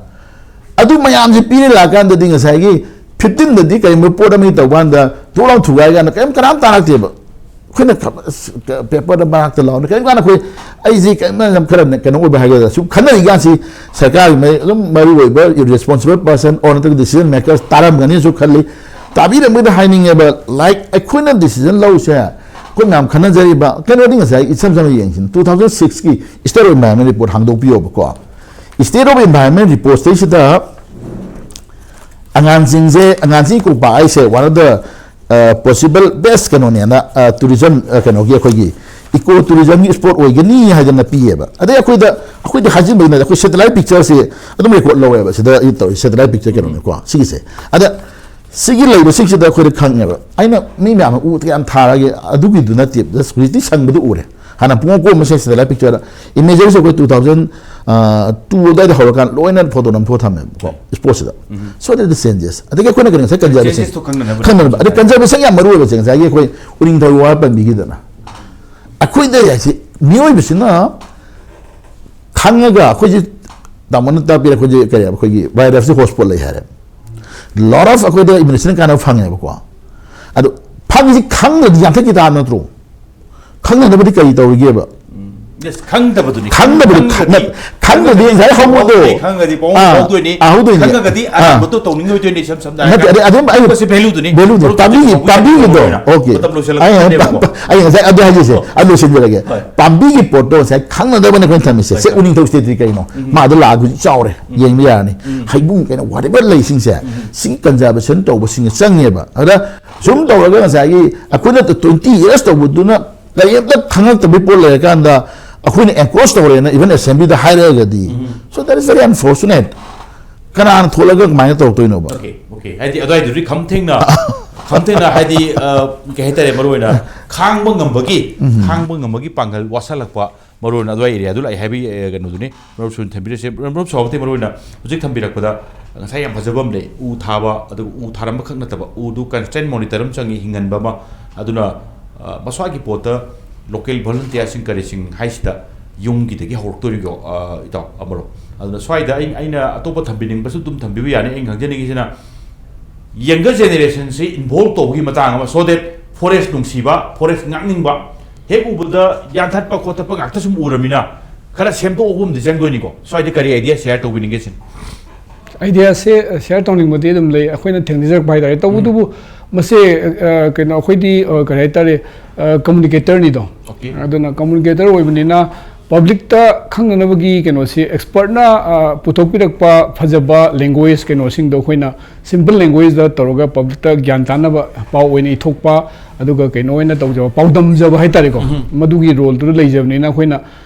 ꯑꯗꯨ ꯃꯌꯥꯝꯁꯦ ꯄꯤꯔꯦ ꯂꯥꯛꯀꯥꯟꯗꯗꯤ ꯉꯁꯥꯏꯒꯤ fifteenꯗꯗꯤ ꯀꯔꯤꯒꯨꯝꯕ ꯄꯣꯠ ꯑꯃ ꯇꯧꯕ ꯀꯥꯟꯗ ꯊꯣꯛ ꯂꯥꯎ ꯊꯨꯒꯥꯏ ꯀꯥꯟꯗ ꯀꯔꯤꯝ ꯀꯅꯥꯝ ꯇꯥꯔꯛꯇꯦꯕ꯫ ꯑꯩꯈꯣꯏꯅ ꯊꯕꯛ ꯑꯁ, ꯀ-, paperꯗ ꯃꯅꯥꯛꯇ ꯂꯥꯎꯅ ꯀꯔꯤꯝ ꯀꯥꯟꯗ ꯑꯩꯈꯣꯏ, ꯑꯩꯁꯤ ꯀꯔꯤꯝ ꯌꯥꯝ ꯈꯔ ꯀꯩꯅꯣ ꯑꯣꯏꯕ ꯍꯥꯏꯒꯗ꯭ꯔꯥ, ꯁꯨꯝ ꯈꯟꯅꯔꯤꯀꯥꯟꯁꯤ ꯁꯔꯀꯥꯔꯒꯤ ꯃꯔꯤ-, ꯑꯗꯨꯝ ꯃꯔꯨ ꯑꯣꯏꯕ responsible person or ꯅꯠꯇ꯭ꯔꯒ decision makers ꯇꯥꯔꯝꯒꯅꯤꯁꯨ ꯈꯜꯂꯤ꯫ ꯇꯥꯕꯤꯔꯝꯒꯅꯤ ꯍꯥꯏꯅꯤꯡꯉꯦꯕ꯫ Like ꯑꯩꯈꯣꯏꯅ decision ꯂꯧꯁꯦ ꯑꯩꯈꯣꯏ ꯃꯌꯥꯝ ꯈꯟꯅꯖꯔꯤꯕ ꯀꯩꯅꯣꯗꯤ ꯉꯁꯥꯏ ꯏꯁꯝ ꯁꯝꯅ ꯌꯦꯡꯁꯤꯅ two thousand sixꯀꯤ State of Environment Report ꯍꯥꯡꯗꯣꯛꯄꯤꯌꯣꯕꯀꯣ꯫ State of Environment Reportꯁꯤꯗ ꯑꯉꯥꯡꯁꯤꯡꯁꯦ, ꯑꯉꯥꯡꯁꯤꯡ ꯏꯀꯣ ꯄꯥꯔꯛ ꯍꯥꯏꯁꯦ one of the, uh, possible best ꯀꯩꯅꯣꯅꯦꯅ, uh, tourism, uh, ꯀꯩꯅꯣꯒꯤ ꯑꯩꯈꯣꯏꯒꯤ eco tourismꯒꯤ spot ꯑꯣꯏꯒꯅꯤ ꯍꯥꯏꯗꯅ ꯄꯤꯌꯦꯕ꯫ ꯑꯗꯩ ꯑꯩꯈꯣꯏꯗ, ꯑꯩꯈꯣꯏꯗ ꯍꯥꯏꯖꯤꯟꯕꯒꯤ ꯅꯠꯇꯦ, ꯑꯩꯈꯣꯏ satellite pictureꯁꯦ ꯑꯗꯨꯝ record ꯂꯧꯋꯦꯕ꯫ ꯁꯤꯗ ꯑꯩ ꯇꯧꯔꯤ satellite picture ꯀꯩꯅꯣꯅꯤꯀꯣ, ꯁꯤꯒꯤꯁꯦ꯫ ꯑꯗ ꯁꯤꯒꯤ ꯂꯩꯕꯁꯤꯡꯁꯤꯗ ꯑꯩꯈꯣꯏꯗ ꯈꯪꯉꯦꯕ꯫ ꯑꯩꯅ ꯃꯤ ꯃꯌꯥꯝꯅ ꯎ ꯀꯌꯥꯝ ꯊꯥꯔꯒꯦ ꯑꯗꯨꯒꯤꯗꯨ ꯅꯠꯇꯦ, just ꯍꯧꯖꯤꯛꯇꯤ ꯁꯪꯕꯗꯨ ꯎꯔꯦ꯫ ꯍꯥꯟꯅ ꯄꯨꯡ ꯀꯣꯝ ꯑꯃ ꯁꯦꯁꯤꯗ ꯂꯥꯏ ꯄꯤꯛꯆꯔꯗ ꯏꯃꯦꯖꯔꯤꯁꯦ ꯑꯩꯈꯣꯏ ꯇꯨ ꯊꯥꯎꯖꯟ ꯇꯨ ꯑꯗꯨꯋꯥꯏꯗ ꯍꯧꯔꯀꯥꯟꯗ ꯂꯣꯏꯅ ꯐꯣꯇꯣ ꯅꯝꯊꯣꯛꯑ ꯊꯝꯃꯦꯕꯀꯣ, ꯁ꯭ꯄꯣꯔꯠꯁꯤꯗ꯫ ꯁꯣ ꯗꯦꯠ ꯆꯦꯟꯖꯦꯁ꯫ ꯑꯗꯒꯤ ꯑꯩꯈꯣꯏꯅ ꯀꯔꯤꯅꯣ ꯉꯁꯥꯏ ꯀꯟꯖꯥꯕꯤꯁꯤꯡ, Changes ꯇꯣ ꯈꯪꯅꯅꯕ꯫ ꯈꯪꯅꯅꯕ꯫ ꯑꯗꯩ ꯀꯟꯖꯥꯕꯤꯁꯤꯡ ꯌꯥꯝ ꯃꯔꯨ ꯑꯣꯏꯕꯁꯦ ꯉꯁꯥꯏꯒꯤ ꯑꯩꯈꯣꯏ ꯎꯔꯤꯡꯊꯧ ꯋꯥ ꯄꯟꯕꯤꯈꯤꯗꯅ, ꯑꯩꯈꯣꯏꯗ ꯍꯥꯏꯁꯤ ꯃꯤꯑꯣꯏꯕꯁꯤꯅ ꯈꯪꯉꯒ ꯑꯩꯈꯣꯏꯁꯦ ꯇꯥꯃꯣꯅ ꯇꯥꯛꯄꯤꯔꯦ, ꯑꯩꯈꯣꯏꯁꯦ ꯀꯔꯤ ꯍꯥꯏꯕ, ꯑꯩꯈꯣꯏꯒꯤ ꯕꯥꯏꯑꯣꯗꯥꯏꯕꯔꯁꯤꯇꯤ ꯍꯣꯠꯁ꯭ꯄꯣꯠ ꯂꯩ ꯍꯥꯏꯔꯦ꯫ ꯂꯣꯠ ꯑꯣꯐ ꯑꯩꯈꯣꯏꯗ ꯏꯃ꯭ꯌꯨꯅꯥꯏꯖꯦꯁꯟ ꯀꯥꯟꯅꯕ ꯐꯪꯉꯦꯕꯀꯣ꯫ ꯑꯗꯣ ꯐꯪꯉꯤꯁꯤ ꯈꯪꯗ꯭ꯔꯗꯤ ꯌꯥꯟꯊꯠꯈꯤ ꯇꯥꯕ ꯅꯠꯇ꯭ꯔꯣ? ꯈꯪꯅꯅꯕꯗꯤ ꯀꯔꯤ ꯇꯧꯔꯤꯒꯦꯕ? Yes, ꯈꯪꯗꯕꯗꯨꯅꯤ꯫ ꯈꯪꯗꯕꯗꯨ ꯈꯪꯗ꯭ꯔꯗꯤ ꯈꯪ-, ꯈꯪꯗ꯭ꯔꯗꯤ ꯉꯁꯥꯏ ꯍꯧꯕꯗꯣ꯫ ꯈꯪꯉꯗꯤ ꯄꯥꯎ ꯑꯥ, ꯐꯥꯎꯗꯣꯏꯅꯤ꯫ ꯑꯥ, ꯍꯧꯗꯣꯏꯅꯤ꯫ ꯈꯪꯉꯒꯗꯤ ꯑꯥ꯫ ꯑꯔꯥꯟꯕꯗꯣ ꯇꯧꯅꯤꯡꯉꯣꯏꯗꯣꯏꯅꯤ꯫ ꯏꯁꯝ ꯁꯝꯅ ꯅꯠꯇꯦ, ꯍꯥꯏꯔꯀꯥꯟꯗ ꯑꯗꯩ ꯑꯗꯨꯝ ꯑꯩ ꯁꯤꯒꯨꯝꯕꯁꯤ value ꯗꯨꯅꯤ꯫ Value ꯗꯨꯅꯤ꯫ ꯃꯔꯨꯞ ꯄꯥꯝꯕꯤꯒꯤ, ꯇꯧꯕꯒꯤ ꯄꯥꯝꯕꯤꯒꯤꯗꯣ꯫ ꯃꯔꯨꯞ ꯑꯣꯏꯅ Okay꯫ ꯃꯇꯝ ꯑꯩ, ꯂꯣꯏꯁꯤꯜꯂꯛꯄꯅꯦꯕꯀꯣ꯫ ꯑꯩ ꯉꯁꯥꯏ ꯑꯗꯨ ꯍꯥꯏꯖꯁꯦ, ꯑꯗꯨ ꯂꯣꯏꯁꯤꯟꯖꯔꯒꯦ꯫ ꯍꯣꯏ꯫ ꯄꯥꯝꯕꯤꯒꯤ ꯄꯣꯠꯇꯣ ꯉꯁꯥꯏ ꯈꯪꯅꯗꯕꯅ ꯑꯩꯈꯣꯏꯅ ꯊꯝꯃꯤꯁꯦ꯫ ꯁꯦ ꯎꯝ꯫ ꯎꯅꯤꯡꯊꯧ ꯁ꯭ꯇꯦꯠꯇꯤ ꯀꯩꯅꯣ? ꯃꯥ ꯑꯗꯨ ꯂꯥꯛꯑꯒ ꯍꯧꯖꯤꯛ ꯆꯥꯎꯔꯦ꯫ ꯌꯦꯡꯕ ꯌꯥꯔꯅꯤ꯫ ꯍꯩꯕꯨꯡ ꯀꯩꯅꯣ, whatever ꯂꯩꯁꯤꯡꯁꯦ, ꯁꯤ ꯀꯟꯖꯥꯔꯕꯦꯁꯟ ꯇꯧꯕꯁꯤꯡꯅ ꯆꯪꯉꯦꯕ꯫ ꯑꯗ ꯁꯨꯝ ꯇꯧꯔꯒ ꯉꯁꯥꯏꯒꯤ ꯑꯩꯈꯣꯏꯅ ꯇ꯭ꯋꯦꯟꯇꯤ ꯌꯔꯁ ꯇꯧꯕꯗꯨꯅ ꯀꯔꯤꯝꯇ ꯈꯪꯉꯛꯇꯕꯒꯤ ꯄꯣꯠ ꯂꯩꯔꯀꯥꯟꯗ ꯑꯩꯈꯣꯏꯅ ꯑꯦꯟꯀ꯭ꯔꯣꯁ ꯇꯧꯔꯦꯅ even assembly the ꯍꯥꯏꯔꯛꯑꯒꯗꯤ, so that is very unfortunate꯫ ꯀꯅꯥꯅ ꯊꯣꯛꯂꯒ ꯀꯃꯥꯏꯅ ꯇꯧꯔꯛꯇꯣꯏꯅꯣꯕ? Okay, okay꯫ ꯍꯥꯏꯗꯤ ꯑꯗꯨꯋꯥꯏꯗꯨꯗꯤ ꯈꯝ ꯊꯦꯡꯅ, ꯈꯝ ꯊꯦꯡꯅ ꯍꯥꯏꯗꯤ, ꯑ, ꯀꯩ ꯍꯥꯏꯇꯥꯔꯦ, ꯃꯔꯨꯑꯣꯏꯅ ꯈꯥꯡꯕ ꯉꯝꯕꯒꯤ, ꯈꯥꯡꯕ ꯉꯝꯕꯒꯤ ꯄꯥꯡꯒꯜ ꯋꯥꯠꯁꯜꯂꯛꯄ, ꯃꯔꯨꯑꯣꯏꯅ ꯑꯗꯨꯋꯥꯏ ꯑꯦꯔꯤꯌꯥꯗꯨ ꯂꯥꯛꯑꯦ ꯍꯥꯏꯕꯒꯤ, ꯑ, ꯀꯩꯅꯣꯗꯨꯅꯤ꯫ ꯃꯔꯨꯞꯁꯨ ꯊꯝꯕꯤꯔꯁꯦ꯫ ꯃꯔꯨꯞ ꯁꯥꯎꯕꯗꯤ ꯃꯔꯨꯑꯣꯏꯅ ꯍꯧꯖꯤꯛ ꯊꯝꯕꯤꯔꯛꯄꯗ ꯉꯁꯥꯏ ꯌꯥꯝ ꯐꯖꯕ ꯑꯃ ꯂꯩ, ꯎ ꯊꯥꯕ꯫ ꯑꯗꯨꯒ ꯎ ꯊꯥꯔꯝꯕ ꯈꯛ ꯅꯠꯇꯕ, ꯎꯗꯨ constant monitor ꯑꯃ ꯆꯪꯉꯤ, ꯍꯤꯡꯍꯟꯕ ꯑꯃ꯫ ꯑꯗꯨꯅ, ꯑ, ꯃꯁ꯭ꯋꯥꯏꯒꯤ ꯄꯣꯠꯇ local volunteer ꯁꯤꯡ ꯀꯔꯤꯁꯤꯡ ꯍꯥꯏꯁꯤꯗ ꯌꯨꯝꯒꯤꯗꯒꯤ ꯍꯧꯔꯛꯇꯣꯏꯅꯤꯀꯣ, ꯑ, ꯏꯇꯥꯎ ꯑꯃꯔꯣꯝ꯫ ꯑꯗꯨꯅ ꯁ꯭ꯋꯥꯏꯗ ꯑꯩ, ꯑꯩꯅ ꯑꯇꯣꯞꯄ ꯊꯝꯕꯤꯅꯤꯡꯕꯁꯨ ꯑꯗꯨꯝ ꯊꯝꯕꯤꯕ ꯌꯥꯅꯤ꯫ ꯑꯩꯅ ꯈꯪꯖꯅꯤꯡꯉꯤꯁꯤꯅ younger generation ꯁꯤ involve ꯇꯧꯕꯒꯤ ꯃꯇꯥꯡ ꯑꯃ, so that forest ꯅꯨꯡꯁꯤꯕ, forest ꯉꯥꯛꯅꯤꯡꯕ, ꯍꯦꯛ ꯎꯕꯗ ꯌꯥꯟꯊꯠꯄ ꯈꯣꯠꯇꯠꯄ ꯉꯥꯛꯇ ꯁꯨꯝ ꯎꯔꯃꯤꯅ ꯈꯔ ꯁꯦꯝꯗꯣꯛꯑꯒꯨꯝꯗꯤ ꯆꯪꯗꯣꯏꯅꯤꯀꯣ꯫ ꯁ꯭ꯋꯥꯏꯗ ꯀꯔꯤ idea share ꯇꯧꯕꯤꯅꯤꯡꯒꯦ ꯁꯤꯅꯤ? Idea ꯁꯦ share ꯇꯧꯅꯤꯡꯕꯗꯤ ꯑꯗꯨꯝ ꯂꯩ, ꯑꯩꯈꯣꯏꯅ ꯊꯦꯡꯅꯖꯔꯛꯄ ꯍꯥꯏꯇꯥꯔꯦ꯫ ꯇꯧꯕꯇꯕꯨ ꯃꯁꯦ, ꯑ, ꯀꯩꯅꯣ, ꯑꯩꯈꯣꯏꯗꯤ, ꯑ, ꯀꯔꯤ ꯍꯥꯏꯇꯥꯔꯦ, ꯑ, communicator ꯅꯤꯗꯣ꯫ Okay꯫ ꯑꯗꯨꯅ communicator ꯑꯣꯏꯕꯅꯤꯅ public ꯇ ꯈꯪꯅꯅꯕꯒꯤ ꯀꯩꯅꯣꯁꯤ expert ꯅ, ꯑ, ꯄꯨꯊꯣꯛꯄꯤꯔꯛꯄ ꯐꯖꯕ language ꯀꯩꯅꯣꯁꯤꯡꯗꯣ ꯑꯩꯈꯣꯏꯅ simple language ꯇ ꯇꯧꯔꯒ public ꯇ ꯒ꯭ꯌꯥꯟ ꯇꯥꯅꯕ ꯄꯥꯎ ꯑꯣꯏꯅ ꯏꯊꯣꯛꯄ, ꯑꯗꯨꯒ ꯀꯩꯅꯣ ꯑꯣꯏꯅ ꯇꯧꯖꯕ, ꯄꯥꯎꯗꯝꯖꯕ ꯍꯥꯏꯇꯥꯔꯦꯀꯣ꯫ ꯃꯗꯨꯒꯤ role ꯗꯨꯗ ꯂꯩꯖꯕꯅꯤꯅ ꯑꯩꯈꯣꯏꯅ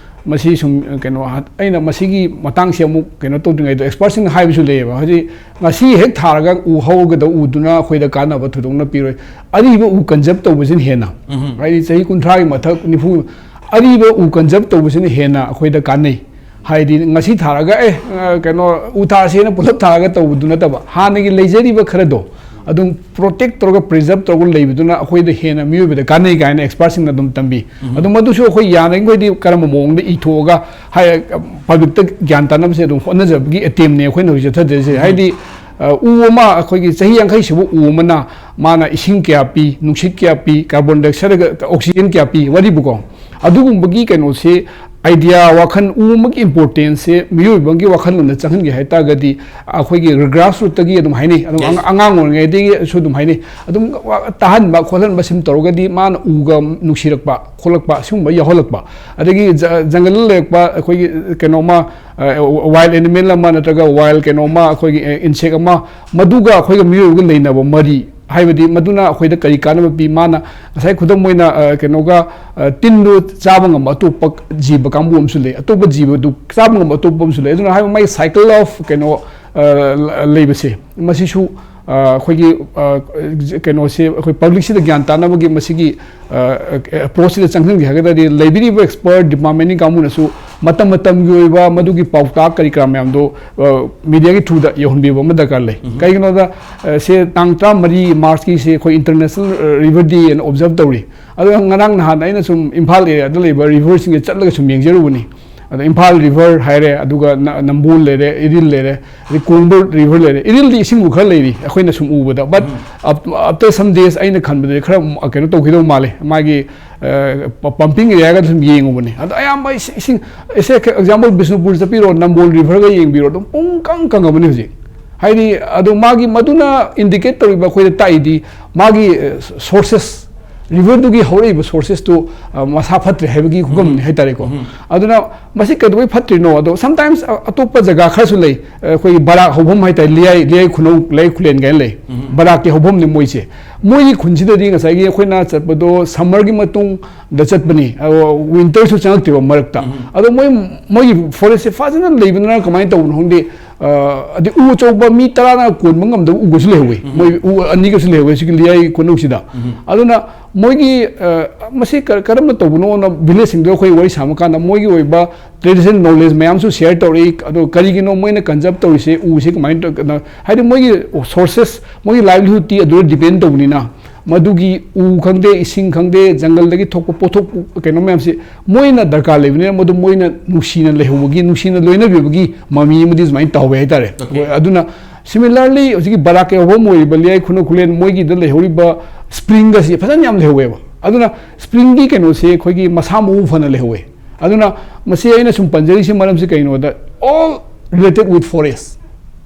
ꯃꯁꯤ ꯁꯨꯝ, ꯀꯩꯅꯣ, ꯑꯩꯅ ꯃꯁꯤꯒꯤ ꯃꯇꯥꯡꯁꯤ ꯑꯃꯨꯛ ꯀꯩꯅꯣ ꯇꯧꯗ꯭ꯔꯤꯉꯩꯗ expert ꯁꯤꯡꯅ ꯍꯥꯏꯕꯁꯨ ꯂꯩꯌꯦꯕ, ꯍꯧꯖꯤꯛ ꯉꯁꯤ ꯍꯦꯛ ꯊꯥꯔꯒ ꯎ ꯍꯧꯒꯗꯕ ꯎꯗꯨꯅ ꯑꯩꯈꯣꯏꯗ ꯀꯥꯟꯅꯕ ꯊꯣꯏꯗꯣꯛꯅ ꯄꯤꯔꯣꯏ, ꯑꯔꯤꯕ ꯎ conserve ꯇꯧꯕꯁꯤꯅ ꯍꯦꯟꯅ, ꯍꯥꯏꯗꯤ ꯆꯍꯤ ꯀꯨꯟꯊ꯭ꯔꯥꯒꯤ ꯃꯊꯛ, ꯅꯤꯐꯨ, ꯑꯔꯤꯕ ꯎ ꯀꯟꯖꯔꯕ ꯇꯧꯕꯁꯤꯅ ꯍꯦꯟꯅ ꯑꯩꯈꯣꯏꯗ ꯀꯥꯟꯅꯩ꯫ ꯍꯥꯏꯗꯤ ꯉꯁꯤ ꯊꯥꯔꯒ, "ꯑꯦ, ꯑ, ꯀꯩꯅꯣ, ꯎ ꯊꯥꯁꯦꯅ ꯄꯨꯂꯞ ꯊꯥꯔꯒ" ꯇꯧꯕꯗꯨ ꯅꯠꯇꯕ, ꯍꯥꯟꯅꯒꯤ ꯂꯩꯖꯔꯤꯕ ꯈꯔꯗꯣ ꯑꯗꯨꯝ ꯄ꯭ꯔꯣꯇꯦꯛ ꯇꯧꯔꯒ, ꯄ꯭ꯔꯤꯖꯔꯕ ꯇꯧꯔꯒ ꯂꯩꯕꯗꯨꯅ ꯑꯩꯈꯣꯏꯗ ꯍꯦꯟꯅ ꯃꯤꯑꯣꯏꯕꯗ ꯀꯥꯟꯅꯩ ꯀꯥꯏꯅ ꯑꯦꯛꯁꯄꯔꯠꯁꯤꯡꯅ ꯑꯗꯨꯝ ꯇꯝꯕꯤ꯫ ꯑꯗꯨ ꯃꯗꯨꯁꯨ ꯑꯩꯈꯣꯏ ꯌꯥꯔꯤꯈꯩꯗꯤ ꯀꯔꯝꯕ ꯃꯑꯣꯡꯗ ꯏꯊꯣꯛꯑꯒ ꯍꯥꯏ, ꯄꯕ꯭ꯂꯤꯛꯇ ꯒ꯭ꯌꯥꯟ ꯇꯥꯅꯕꯁꯦ ꯑꯗꯨꯝ ꯍꯣꯠꯅꯖꯕꯒꯤ ꯑꯦꯇꯦꯝꯅꯦ ꯑꯩꯈꯣꯏꯅ ꯍꯧꯖꯤꯛ ꯆꯠꯊꯗꯣꯏꯁꯦ꯫ ꯍꯥꯏꯗꯤ, ꯑ, ꯎ ꯑꯃ, ꯑꯩꯈꯣꯏꯒꯤ ꯆꯍꯤ ꯌꯥꯡꯈꯩ ꯁꯨꯕ ꯎ ꯑꯃꯅ ꯃꯥꯅ ꯏꯁꯤꯡ ꯀꯌꯥ ꯄꯤ, ꯅꯨꯡꯁꯤꯠ ꯀꯌꯥ ꯄꯤ, ꯀꯥꯔꯕꯣꯟ ꯗꯥꯏꯑꯣꯛꯁꯥꯏꯗ, ꯑꯣꯛꯁꯤꯖꯦꯟ ꯀꯌꯥ ꯄꯤ, ꯋꯥꯔꯤꯕꯨꯀꯣ꯫ ꯑꯗꯨꯒꯨꯝꯕꯒꯤ ꯀꯩꯅꯣꯁꯤ, ꯑꯥꯏꯗꯤꯌꯥ, ꯋꯥꯈꯜ, ꯎ ꯑꯃꯒꯤ ꯏꯝꯄꯣꯔꯇꯦꯟꯁꯁꯦ ꯃꯤꯑꯣꯏꯕ ꯑꯃꯒꯤ ꯋꯥꯈꯜꯂꯣꯟꯗ ꯆꯪꯍꯟꯒꯦ ꯍꯥꯏ ꯇꯥꯔꯒꯗꯤ, ꯑꯩꯈꯣꯏꯒꯤ ꯒ꯭ꯔꯥꯁ ꯔꯨꯠꯇꯒꯤ ꯑꯗꯨꯝ ꯍꯥꯏꯅꯩ, ꯑꯗꯨꯝ ꯑꯉꯥꯡ ꯑꯣꯏꯔꯤꯉꯩꯗꯒꯤꯁꯨ ꯑꯗꯨꯝ ꯍꯥꯏꯅꯩ꯫ ꯑꯗꯨꯝ ꯇꯥꯍꯟꯕ ꯈꯣꯠꯍꯟꯕ ꯁꯨꯝ ꯇꯧꯔꯒꯗꯤ ꯃꯥꯅ ꯎꯒ ꯅꯨꯡꯁꯤꯔꯛꯄ ꯈꯣꯠꯂꯛꯄ, ꯁꯤꯒꯨꯝꯕ ꯌꯥꯎꯍꯜꯂꯛꯄ꯫ ꯑꯗꯒꯤ ꯖ-, ꯖꯪꯒꯜꯗ ꯂꯩꯔꯛꯄ ꯑꯩꯈꯣꯏꯒꯤ ꯀꯩꯅꯣꯃ, ꯋꯥꯏꯜ ꯑꯦꯅꯤꯃꯦꯜ ꯑꯃ ꯅꯠꯇ꯭ꯔꯒ ꯋꯥꯏꯜ ꯀꯩꯅꯣꯃ, ꯑꯩꯈꯣꯏꯒꯤ, ꯑ, ꯏꯟꯁꯦꯛ ꯑꯃ, ꯃꯗꯨꯒ ꯑꯩꯈꯣꯏꯒ ꯃꯤꯑꯣꯏꯕꯒ ꯂꯩꯅꯕ ꯃꯔꯤ ꯍꯥꯏꯕꯗꯤ ꯃꯗꯨꯅ ꯑꯩꯈꯣꯏꯗ ꯀꯔꯤ ꯀꯥꯟꯅꯕ ꯄꯤ? ꯃꯥꯅ ꯉꯁꯥꯏ ꯈꯨꯗꯝ ꯑꯣꯏꯅ, ꯑ, ꯀꯩꯅꯣꯒ, ꯑ, ꯇꯤꯟꯗꯨ ꯆꯥꯕ ꯉꯝꯕ ꯑꯇꯣꯞꯄ ꯖꯤꯕ ꯀꯥꯡꯕꯨ ꯑꯃꯁꯨ ꯂꯩ, ꯑꯇꯣꯞꯄ ꯖꯤꯕꯗꯨ ꯆꯥꯕ ꯉꯝꯕ ꯑꯇꯣꯞꯄ ꯑꯃꯁꯨ ꯂꯩ꯫ ꯑꯗꯨꯅ ꯍꯥꯏꯕ ꯃꯥꯒꯤ cycle of ꯀꯩꯅꯣ, ꯑ, ꯂ-, ꯂꯩꯕꯁꯦ, ꯃꯁꯤꯁꯨ, ꯑ, ꯑꯩꯈꯣꯏꯒꯤ, ꯑ, ꯀꯩꯅꯣꯁꯦ, ꯑꯩꯈꯣꯏ ꯄꯕ꯭ꯂꯤꯛꯁꯤꯗ ꯒ꯭ꯌꯥꯟ ꯇꯥꯅꯕꯒꯤ ꯃꯁꯤꯒꯤ, ꯑ, ꯑꯦꯄ꯭ꯔꯣꯆꯁꯤꯗ ꯆꯪꯍꯟꯒꯦ ꯍꯥꯏꯔꯒꯗꯤ ꯂꯩꯕꯤꯔꯤꯕ ꯑꯦꯛꯁꯄꯔꯠ ꯗꯤꯄꯥꯔꯠꯃꯦꯟꯒꯤ ꯀꯥꯡꯕꯨꯅꯁꯨ ꯃꯇꯝ ꯃꯇꯝꯒꯤ ꯑꯣꯏꯕ ꯃꯗꯨꯒꯤ ꯄꯥꯎꯇꯥꯛ ꯀꯔꯤ ꯀꯔꯥ ꯃꯌꯥꯝꯗꯣ, ꯑ, ꯃꯦꯗꯤꯌꯥꯒꯤ ꯊ꯭ꯔꯨꯗ ꯌꯧꯍꯟꯕꯤꯕ ꯑꯃ ꯗꯔꯀꯥꯔ ꯂꯩ꯫ ꯀꯩꯒꯤꯅꯣꯗ, ꯑ, ꯁꯦ ꯇꯥꯡ ꯇꯔꯥꯃꯔꯤ ꯃꯥꯔꯆꯀꯤꯁꯦ ꯑꯩꯈꯣꯏ ꯏꯟꯇꯔꯅꯦꯁꯅꯦꯜ, ꯑ, ꯔꯤꯚꯔ ꯗꯦ ꯑꯅ ꯑꯣꯕꯖꯔꯕ ꯇꯧꯔꯤ꯫ ꯑꯗꯣ ꯉꯔꯥꯡ ꯅꯍꯥꯟ ꯑꯩꯅ ꯁꯨꯝ ꯏꯝꯐꯥꯜ ꯑꯦꯔꯤꯌꯥꯗ ꯂꯩꯕ ꯔꯤꯚꯔꯁꯤꯡꯁꯦ ꯆꯠꯂꯒ ꯁꯨꯝ ꯌꯦꯡꯖꯔꯨꯕꯅꯤ꯫ ꯑꯗ ꯏꯝꯐꯥꯜ ꯔꯤꯚꯔ ꯍꯥꯏꯔꯦ, ꯑꯗꯨꯒ ꯅ-, ꯅꯝꯕꯣꯜ ꯂꯩꯔꯦ, ꯏꯔꯤꯜ ꯂꯩꯔꯦ, ꯑꯗꯩ ꯀꯣꯡꯕ ꯔꯤꯚꯔ ꯂꯩꯔꯦ꯫ ꯏꯔꯤꯜꯗꯤ ꯏꯁꯤꯡꯕꯨ ꯈꯔ ꯂꯩꯔꯤ ꯑꯩꯈꯣꯏꯅ ꯁꯨꯝ ꯎꯕꯗ, but after some days ꯑꯩꯅ ꯈꯟꯕꯗꯗꯤ ꯈꯔ ꯀꯩꯅꯣ ꯇꯧꯈꯤꯗꯧ ꯃꯥꯜꯂꯦ꯫ ꯃꯥꯒꯤ, ꯑ, ꯄ-, ꯄꯝꯄꯤꯡ ꯑꯦꯔꯤꯌꯥꯒ ꯁꯨꯝ ꯌꯦꯡꯉꯨꯕꯅꯦ꯫ ꯑꯗꯣ ꯑꯌꯥꯝꯕ ꯏꯁꯤꯡ, ꯏꯁꯤꯡ, ꯑꯦꯁꯦ ꯑꯦꯛꯖꯥꯝꯄꯜ ꯕꯤꯁꯅꯨꯄꯨꯔ ꯆꯠꯄꯤꯔꯣ, ꯅꯝꯕꯣꯜ ꯔꯤꯚꯔꯒ ꯌꯦꯡꯕꯤꯔꯣ, ꯑꯗꯨꯝ ꯄꯨꯡ ꯀꯪ ꯀꯪꯉꯕꯅꯤ ꯍꯧꯖꯤꯛ꯫ ꯍꯥꯏꯗꯤ ꯑꯗꯣ ꯃꯥꯒꯤ ꯃꯗꯨꯅ ꯏꯟꯗꯤꯀꯦꯠ ꯇꯧꯔꯤꯕ ꯑꯩꯈꯣꯏꯗ ꯇꯥꯛꯏꯗꯤ ꯃꯥꯒꯤ, ꯑ, ꯁꯣꯔꯁꯦꯁ, ꯔꯤꯚꯔꯗꯨꯒꯤ ꯍꯧꯔꯛꯏꯕ ꯁꯣꯔꯁꯦꯁꯇꯨ, ꯑ, ꯃꯁꯥ ꯐꯠꯇ꯭ꯔꯦ ꯍꯥꯏꯕꯒꯤ ꯈꯨꯗꯝꯅꯤ ꯍꯥꯏꯇꯥꯔꯦꯀꯣ꯫ ꯑꯗꯨꯅ ꯃꯁꯤ ꯀꯩꯗꯧꯕꯩ ꯐꯠꯇ꯭ꯔꯤꯅꯣ? ꯑꯗꯣ sometimes ꯑ-, ꯑꯇꯣꯞꯄ ꯖꯒꯥ ꯈꯔꯁꯨ ꯂꯩ, ꯑ, ꯑꯩꯈꯣꯏꯒꯤ ꯕꯔꯥꯛ ꯍꯧꯐꯝ ꯍꯥꯏꯇꯥꯔꯦ, ꯂꯤꯌꯥꯏ, ꯂꯤꯌꯥꯏ ꯈꯨꯅꯧ, ꯂꯤꯌꯥꯏ ꯈꯨꯂꯦꯟ ꯀꯥꯏꯅ ꯂꯩ꯫ ꯕꯔꯥꯛꯀꯤ ꯍꯧꯐꯝꯅꯤ ꯃꯣꯏꯁꯦ꯫ ꯃꯣꯏꯒꯤ ꯈꯨꯟꯁꯤꯗꯗꯤ ꯉꯁꯥꯏꯒꯤ ꯑꯩꯈꯣꯏꯅ ꯆꯠꯄꯗꯣ summerꯒꯤ ꯃꯇꯨꯡꯗ ꯆꯠꯄꯅꯤ, winterꯁꯨ ꯆꯪꯉꯛꯇꯦꯕ ꯃꯔꯛꯇ꯫ ꯑꯗꯣ ꯃꯣꯏ, ꯃꯣꯏꯒꯤ forestꯁꯦ ꯐꯖꯅ ꯂꯩꯕꯅꯤꯅ ꯀꯃꯥꯏꯅ ꯇꯧꯕꯅꯣ ꯈꯪꯗꯦ꯫ ꯑ, ꯑꯗꯩ ꯎ ꯑꯆꯧꯕ ꯃꯤ ꯇꯔꯥꯅ ꯀꯣꯟꯕ ꯉꯝꯗꯕ ꯎꯒꯁꯨ ꯂꯩꯍꯧꯋꯤ꯫ ꯃꯣꯏ ꯎ ꯑꯅꯤꯒꯁꯨ ꯂꯩꯍꯧꯋꯤ ꯁꯤꯒꯤ ꯂꯤꯌꯥꯏ ꯈꯨꯅꯧꯁꯤꯗ꯫ ꯑꯗꯨꯅ ꯃꯣꯏꯒꯤ, ꯑ, ꯃꯁꯤ ꯀ-, ꯀꯔꯝꯅ ꯇꯧꯕꯅꯣꯅ villageꯁꯤꯡꯗꯣ ꯑꯩꯈꯣꯏ ꯋꯥꯔꯤ ꯁꯥꯕ ꯀꯥꯟꯗ ꯃꯣꯏꯒꯤ ꯑꯣꯏꯕ traditional knowledge ꯃꯌꯥꯝꯁꯨ share ꯇꯧꯔꯛꯏ꯫ ꯑꯗꯣ ꯀꯔꯤꯒꯤꯅꯣ ꯃꯣꯏꯅ conserve ꯇꯧꯔꯤꯁꯦ, ꯎꯁꯦ ꯀꯃꯥꯏꯅ ꯇꯧ-, ꯀꯩꯅꯣ, ꯍꯥꯏꯗꯤ ꯃꯣꯏꯒꯤ sources, ꯃꯣꯏꯒꯤ livelihoodꯇꯤ ꯑꯗꯨꯗ depend ꯇꯧꯕꯅꯤꯅ, ꯃꯗꯨꯒꯤ ꯎ ꯈꯪꯗꯦ, ꯏꯁꯤꯡ ꯈꯪꯗꯦ, ꯖꯪꯒꯜꯗꯒꯤ ꯊꯣꯛꯄ ꯄꯣꯠꯊꯣꯛ ꯀꯩꯅꯣ ꯃꯌꯥꯝꯁꯦ ꯃꯣꯏꯅ ꯗꯔꯀꯥꯔ ꯂꯩꯕꯅꯤꯅ, ꯃꯗꯨ ꯃꯣꯏꯅ ꯅꯨꯡꯁꯤꯅ ꯂꯩꯍꯧꯕꯒꯤ, ꯅꯨꯡꯁꯤꯅ ꯂꯣꯏꯅꯕꯤꯕꯒꯤ ꯃꯃꯤ ꯑꯃꯗꯤ ꯁꯨꯃꯥꯏꯅ ꯇꯧꯍꯧꯋꯦ ꯍꯥꯏꯇꯥꯔꯦ꯫ Okay. ꯑꯗꯨꯅ similarly ꯍꯧꯖꯤꯛꯀꯤ ꯕꯔꯥꯛꯀꯤ ꯍꯧꯐꯝ ꯑꯣꯏꯔꯤꯕ ꯂꯤꯌꯥꯏ ꯈꯨꯅꯧ ꯈꯨꯂꯦꯟ ꯃꯣꯏꯒꯤꯗ ꯂꯩꯍꯧꯔꯤꯕ springꯒꯁꯤ ꯐꯖꯅ ꯌꯥꯝ ꯂꯩꯍꯧꯋꯦꯕ꯫ ꯑꯗꯨꯅ springꯒꯤ ꯀꯩꯅꯣꯁꯦ ꯑꯩꯈꯣꯏꯒꯤ ꯃꯁꯥ ꯃꯎ ꯐꯅ ꯂꯩꯍꯧꯋꯦ꯫ ꯑꯗꯨꯅ ꯃꯁꯤ ꯑꯩꯅ ꯁꯨꯝ ꯄꯟꯖꯔꯤꯁꯤ ꯃꯔꯝꯁꯤ ꯀꯩꯅꯣꯗ, all related with forest꯫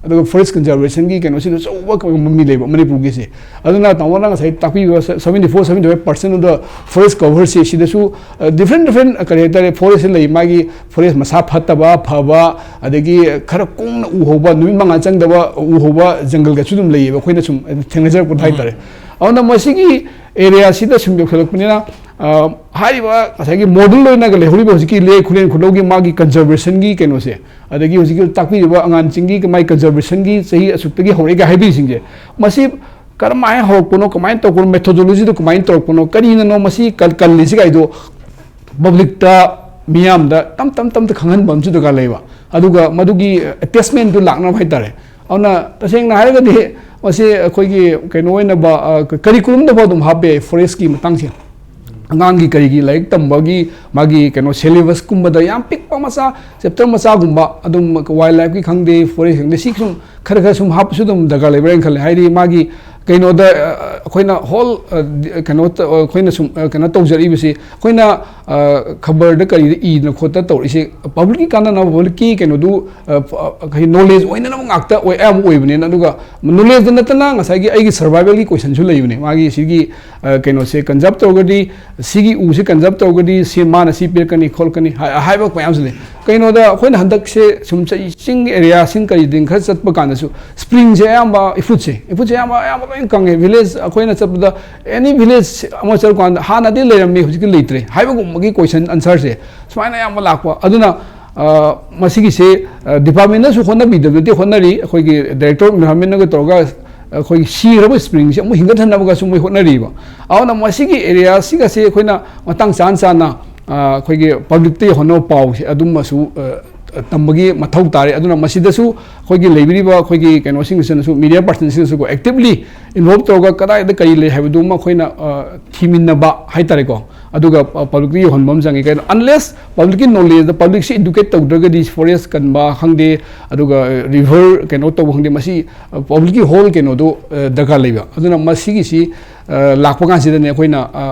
ꯑꯗꯨꯒ forest conservationꯒꯤ ꯀꯩꯅꯣꯁꯤꯗ ꯑꯆꯧꯕ ꯃꯃꯤ ꯂꯩꯕ ꯃꯅꯤꯄꯨꯔꯒꯤꯁꯦ꯫ ꯑꯗꯨꯅ ꯇꯥꯃꯣꯅ ꯉꯁꯥꯏ ꯇꯥꯛꯄꯤꯕ seventy four, seventy five percent of the forest coverꯁꯦ ꯁꯤꯗꯁꯨ, ꯑ, different, different, ꯑ, ꯀꯔꯤ ꯍꯥꯏꯇꯥꯔꯦ, forest ꯂꯩ, ꯃꯥꯒꯤ forest ꯃꯁꯥ ꯐꯠꯇꯕ, ꯐꯕ, ꯑꯗꯒꯤ ꯈꯔ ꯀꯨꯡꯅ ꯎ ꯍꯧꯕ, ꯅꯨꯃꯤꯠ ꯃꯉꯥ ꯆꯪꯗꯕ ꯎ ꯍꯧꯕ ꯖꯪꯒꯜꯒꯁꯨ ꯑꯗꯨꯝ ꯂꯩꯌꯦꯕ, ꯑꯩꯈꯣꯏꯅ ꯁꯨꯝ ꯊꯦꯡꯅꯖꯔꯛꯄꯗ ꯍꯥꯏꯇꯥꯔꯦ꯫ ꯑꯗꯨꯅ ꯃꯁꯤꯒꯤ areaꯁꯤꯗ ꯁꯨꯝ ꯌꯧꯁꯜꯂꯛꯄꯅꯤꯅ, ꯑ, ꯍꯥꯏꯔꯤꯕ ꯉꯁꯥꯏꯒꯤ model ꯑꯣꯏꯅꯒ ꯂꯩꯍꯧꯔꯤꯕ ꯍꯧꯖꯤꯛꯀꯤ ꯂꯤꯌꯥꯏ ꯈꯨꯂꯦꯟ ꯈꯨꯅꯧꯒꯤ ꯃꯥꯒꯤ conservationꯒꯤ ꯀꯩꯅꯣꯁꯦ, ꯑꯗꯒꯤ ꯍꯧꯖꯤꯛꯀꯤ ꯇꯥꯛꯄꯤꯔꯤꯕ ꯑꯉꯥꯟꯁꯤꯡꯒꯤ ꯃꯥꯒꯤ conservationꯒꯤ ꯆꯍꯤ ꯑꯁꯨꯛꯇꯒꯤ ꯍꯧꯔꯛꯑꯦꯒ ꯍꯥꯏꯕꯤꯔꯤꯁꯤꯡꯁꯦ, ꯃꯁꯤ ꯀꯔꯝꯍꯥꯏꯅ ꯍꯧꯔꯛꯄꯅꯣ, ꯀꯃꯥꯏꯅ ꯇꯧꯔꯛꯄꯅꯣ, methodologyꯗꯣ ꯀꯃꯥꯏꯅ ꯇꯧꯔꯛꯄꯅꯣ, ꯀꯔꯤꯅꯅꯣ ꯃꯁꯤ ꯀꯜ-, ꯀꯜꯂꯤꯁꯤ ꯀꯥꯏꯗꯣ publicꯇ, ꯃꯤꯌꯥꯝꯗ ꯇꯞ ꯇꯞ ꯇꯞꯇ ꯈꯪꯍꯟꯕ ꯑꯃꯁꯨ ꯗꯔꯀꯥꯔ ꯂꯩꯕ꯫ ꯑꯗꯨꯒ ꯃꯗꯨꯒꯤ attachmentꯗꯨ ꯂꯥꯛꯅꯕ ꯍꯥꯏꯇꯥꯔꯦ꯫ ꯑꯗꯨꯅ ꯇꯁꯦꯡꯅ ꯍꯥꯏꯔꯒꯗꯤ ꯃꯁꯤ ꯑꯩꯈꯣꯏꯒꯤ ꯀꯩꯅꯣ ꯑꯣꯏꯅꯕ, ꯑ, curriculumꯗꯐꯥꯎ ꯑꯗꯨꯝ ꯍꯥꯞꯄ ꯌꯥꯏ forestꯀꯤ ꯃꯇꯥꯡꯁꯦ꯫ ꯑꯉꯥꯡꯒꯤ ꯀꯔꯤꯒꯤ ꯂꯥꯏꯔꯤꯛ ꯇꯝꯕꯒꯤ ꯃꯥꯒꯤ ꯀꯩꯅꯣ syllabusꯀꯨꯝꯕꯗ ꯌꯥꯝ ꯄꯤꯛꯄ ꯃꯆꯥ, chapter ꯃꯆꯥꯒꯨꯝꯕ ꯑꯗꯨꯝ wildlifeꯀꯤ ꯈꯪꯗꯦ, forest ꯈꯪꯗꯦ, ꯁꯤ ꯁꯨꯝ ꯈꯔ ꯈꯔ ꯁꯨꯝ ꯍꯥꯞꯄꯁꯨ ꯑꯗꯨꯝ ꯗꯔꯀꯥꯔ ꯂꯩꯕ꯭ꯔꯥ ꯍꯥꯏꯅ ꯈꯜꯂꯦ꯫ ꯍꯥꯏꯗꯤ ꯃꯥꯒꯤ ꯀꯩꯅꯣꯗ, ꯑ, ꯑꯩꯈꯣꯏꯅ whole, ꯑ, ꯀꯩꯅꯣ ꯇ-, ꯑꯩꯈꯣꯏꯅ ꯁꯨꯝ, ꯑ, ꯀꯩꯅꯣ ꯇꯧꯖꯔꯛꯏꯕꯁꯤ, ꯑꯩꯈꯣꯏꯅ, ꯑ, ꯈꯕꯔꯗ ꯀꯔꯤꯗ ꯏꯗꯅ ꯈꯣꯠꯇꯅ ꯇꯧꯔꯛꯏꯁꯦ publicꯀꯤ ꯀꯥꯟꯅꯅꯕ, publicꯀꯤ ꯀꯩꯅꯣꯗꯨ, ꯑ, ꯐ-, ꯑ, ꯀꯩ knowledge ꯑꯣꯏꯅꯅꯕ ꯉꯥꯛꯇ ꯑꯣꯏ, ꯑꯌꯥꯝꯕ ꯑꯣꯏꯕꯅꯤꯅ꯫ ꯑꯗꯨꯒ knowledgeꯗ ꯅꯠꯇꯅ ꯉꯁꯥꯏꯒꯤ ꯑꯩꯒꯤ survivalꯒꯤ questionꯁꯨ ꯂꯩꯕꯅꯦ꯫ ꯃꯥꯒꯤ ꯁꯤꯒꯤ, ꯑ, ꯀꯩꯅꯣꯁꯦ conserve ꯇꯧꯔꯒꯗꯤ, ꯁꯤꯒꯤ ꯎꯁꯦ conserve ꯇꯧꯔꯒꯗꯤ ꯁꯤ ꯃꯥꯅ ꯁꯤ ꯄꯤꯔꯛꯀꯅꯤ ꯈꯣꯠꯀꯅꯤ ꯍꯥꯏ-, ꯍꯥꯏꯕ ꯃꯌꯥꯝꯁꯨ ꯂꯩ꯫ ꯀꯩꯅꯣꯗ ꯑꯩꯈꯣꯏꯅ ꯍꯟꯗꯛꯁꯦ ꯁꯨꯝ ꯆꯠ-, ꯆꯤꯡ areaꯁꯤꯡ ꯀꯔꯤꯗꯤꯡ ꯈꯔ ꯆꯠꯄ ꯀꯥꯟꯗꯁꯨ springꯁꯦ ꯑꯌꯥꯝꯕ, ꯏꯐꯨꯠꯁꯦ, ꯏꯐꯨꯠꯁꯦ ꯑꯌꯥꯝꯕ, ꯑꯌꯥꯝꯕ ꯂꯣꯏꯅ ꯀꯪꯉꯦ꯫ Village, ꯑ, ꯑꯩꯈꯣꯏꯅ ꯆꯠꯄꯗ ꯑꯦꯅꯤ ꯚꯤꯂꯦꯖ ꯑꯃ ꯆꯠꯂꯀꯥꯟꯗ ꯍꯥꯟꯅꯗꯤ ꯂꯩꯔꯝꯃꯤ, ꯍꯧꯖꯤꯛꯇꯤ ꯂꯩꯇ꯭ꯔꯦ ꯍꯥꯏꯕꯒꯨꯝꯕꯒꯤ ꯀꯣꯏꯁꯟ ꯑꯟꯁꯔꯁꯦ ꯁꯨꯃꯥꯏꯅ ꯑꯌꯥꯝꯕ ꯂꯥꯛꯄ꯫ ꯑꯗꯨꯅ ꯃꯁꯤꯒꯤꯁꯦ ꯗꯤꯄꯥꯔꯠꯃꯦꯟꯅꯁꯨ ꯍꯣꯠꯅꯕꯤꯗꯕ ꯅꯠꯇꯦ, ꯍꯣꯠꯅꯔꯤ꯫ ꯑꯩꯈꯣꯏꯒꯤ ꯗꯥꯏꯔꯦꯛꯇꯣꯔ ꯑꯣꯐ ꯏꯟꯚꯥꯏꯔꯣꯟꯃꯦꯟꯅꯒ ꯇꯧꯔꯒ ꯑꯩꯈꯣꯏꯒꯤ ꯁꯤꯈ꯭ꯔꯕ ꯁ꯭ꯄ꯭ꯔꯤꯡꯁꯦ ꯑꯃꯨꯛ ꯍꯤꯡꯒꯠꯍꯟꯅꯕꯒꯁꯨ ꯃꯣꯏ ꯍꯣꯠꯅꯔꯤꯕ꯫ ꯑꯗꯨꯅ ꯃꯁꯤꯒꯤ ꯑꯦꯔꯤꯌꯥꯁꯤꯒꯁꯦ ꯑꯩꯈꯣꯏꯅ ꯃꯇꯥꯡ ꯆꯥꯅ ꯆꯥꯅ ꯑꯩꯈꯣꯏꯒꯤ ꯄꯕ꯭ꯂꯤꯛꯇ ꯌꯧꯍꯟꯅꯕ ꯄꯥꯎꯁꯦ ꯑꯗꯨꯃꯁꯨ ꯇꯝꯕꯒꯤ ꯃꯊꯧ ꯇꯥꯔꯦ꯫ ꯑꯗꯨꯅ ꯃꯁꯤꯗꯁꯨ ꯑꯩꯈꯣꯏꯒꯤ ꯂꯩꯕꯤꯔꯤꯕ ꯑꯩꯈꯣꯏꯒꯤ ꯀꯩꯅꯣꯁꯤꯡꯁꯤꯅꯁꯨ, ꯃꯤꯗꯤꯌꯥ ꯄꯥꯔꯁꯟꯁꯤꯡꯅꯁꯨꯀꯣ, ꯑꯦꯛꯇꯤꯚꯂꯤ ꯏꯟꯚꯣꯜꯕ ꯇꯧꯔꯒ ꯀꯗꯥꯏꯗ ꯀꯔꯤ ꯂꯩ ꯍꯥꯏꯕꯗꯨꯃ ꯑꯩꯈꯣꯏꯅ ꯊꯤꯃꯤꯟꯅꯕ ꯍꯥꯏꯇꯥꯔꯦꯀꯣ꯫ ꯑꯗꯨꯒ ꯄꯕ꯭ꯂꯤꯛꯇ ꯌꯧꯍꯟꯕ ꯑꯃ ꯆꯪꯉꯤ꯫ ꯀꯩꯅꯣ, ꯑꯟꯂꯦꯁ ꯄꯕ꯭ꯂꯤꯛꯀꯤ ꯅꯣꯂꯦꯖꯇ ꯄꯕ꯭ꯂꯤꯛꯁꯤ ꯏꯗꯨꯀꯦꯠ ꯇꯧꯗ꯭ꯔꯒꯗꯤ ꯐꯣꯔꯦꯁ ꯀꯟꯕ ꯈꯪꯗꯦ, ꯑꯗꯨꯒ ꯔꯤꯚꯔ ꯀꯩꯅꯣ ꯇꯧꯕ ꯈꯪꯗꯦ, ꯃꯁꯤ ꯄꯕ꯭ꯂꯤꯛꯀꯤ ꯍꯣꯜ ꯀꯩꯅꯣꯗꯣ ꯗꯔꯀꯥꯔ ꯂꯩꯕ꯫ ꯑꯗꯨꯅ ꯃꯁꯤꯒꯤꯁꯤ ꯂꯥꯛꯄ ꯀꯥꯟꯁꯤꯗꯅꯦ ꯑꯩꯈꯣꯏꯅ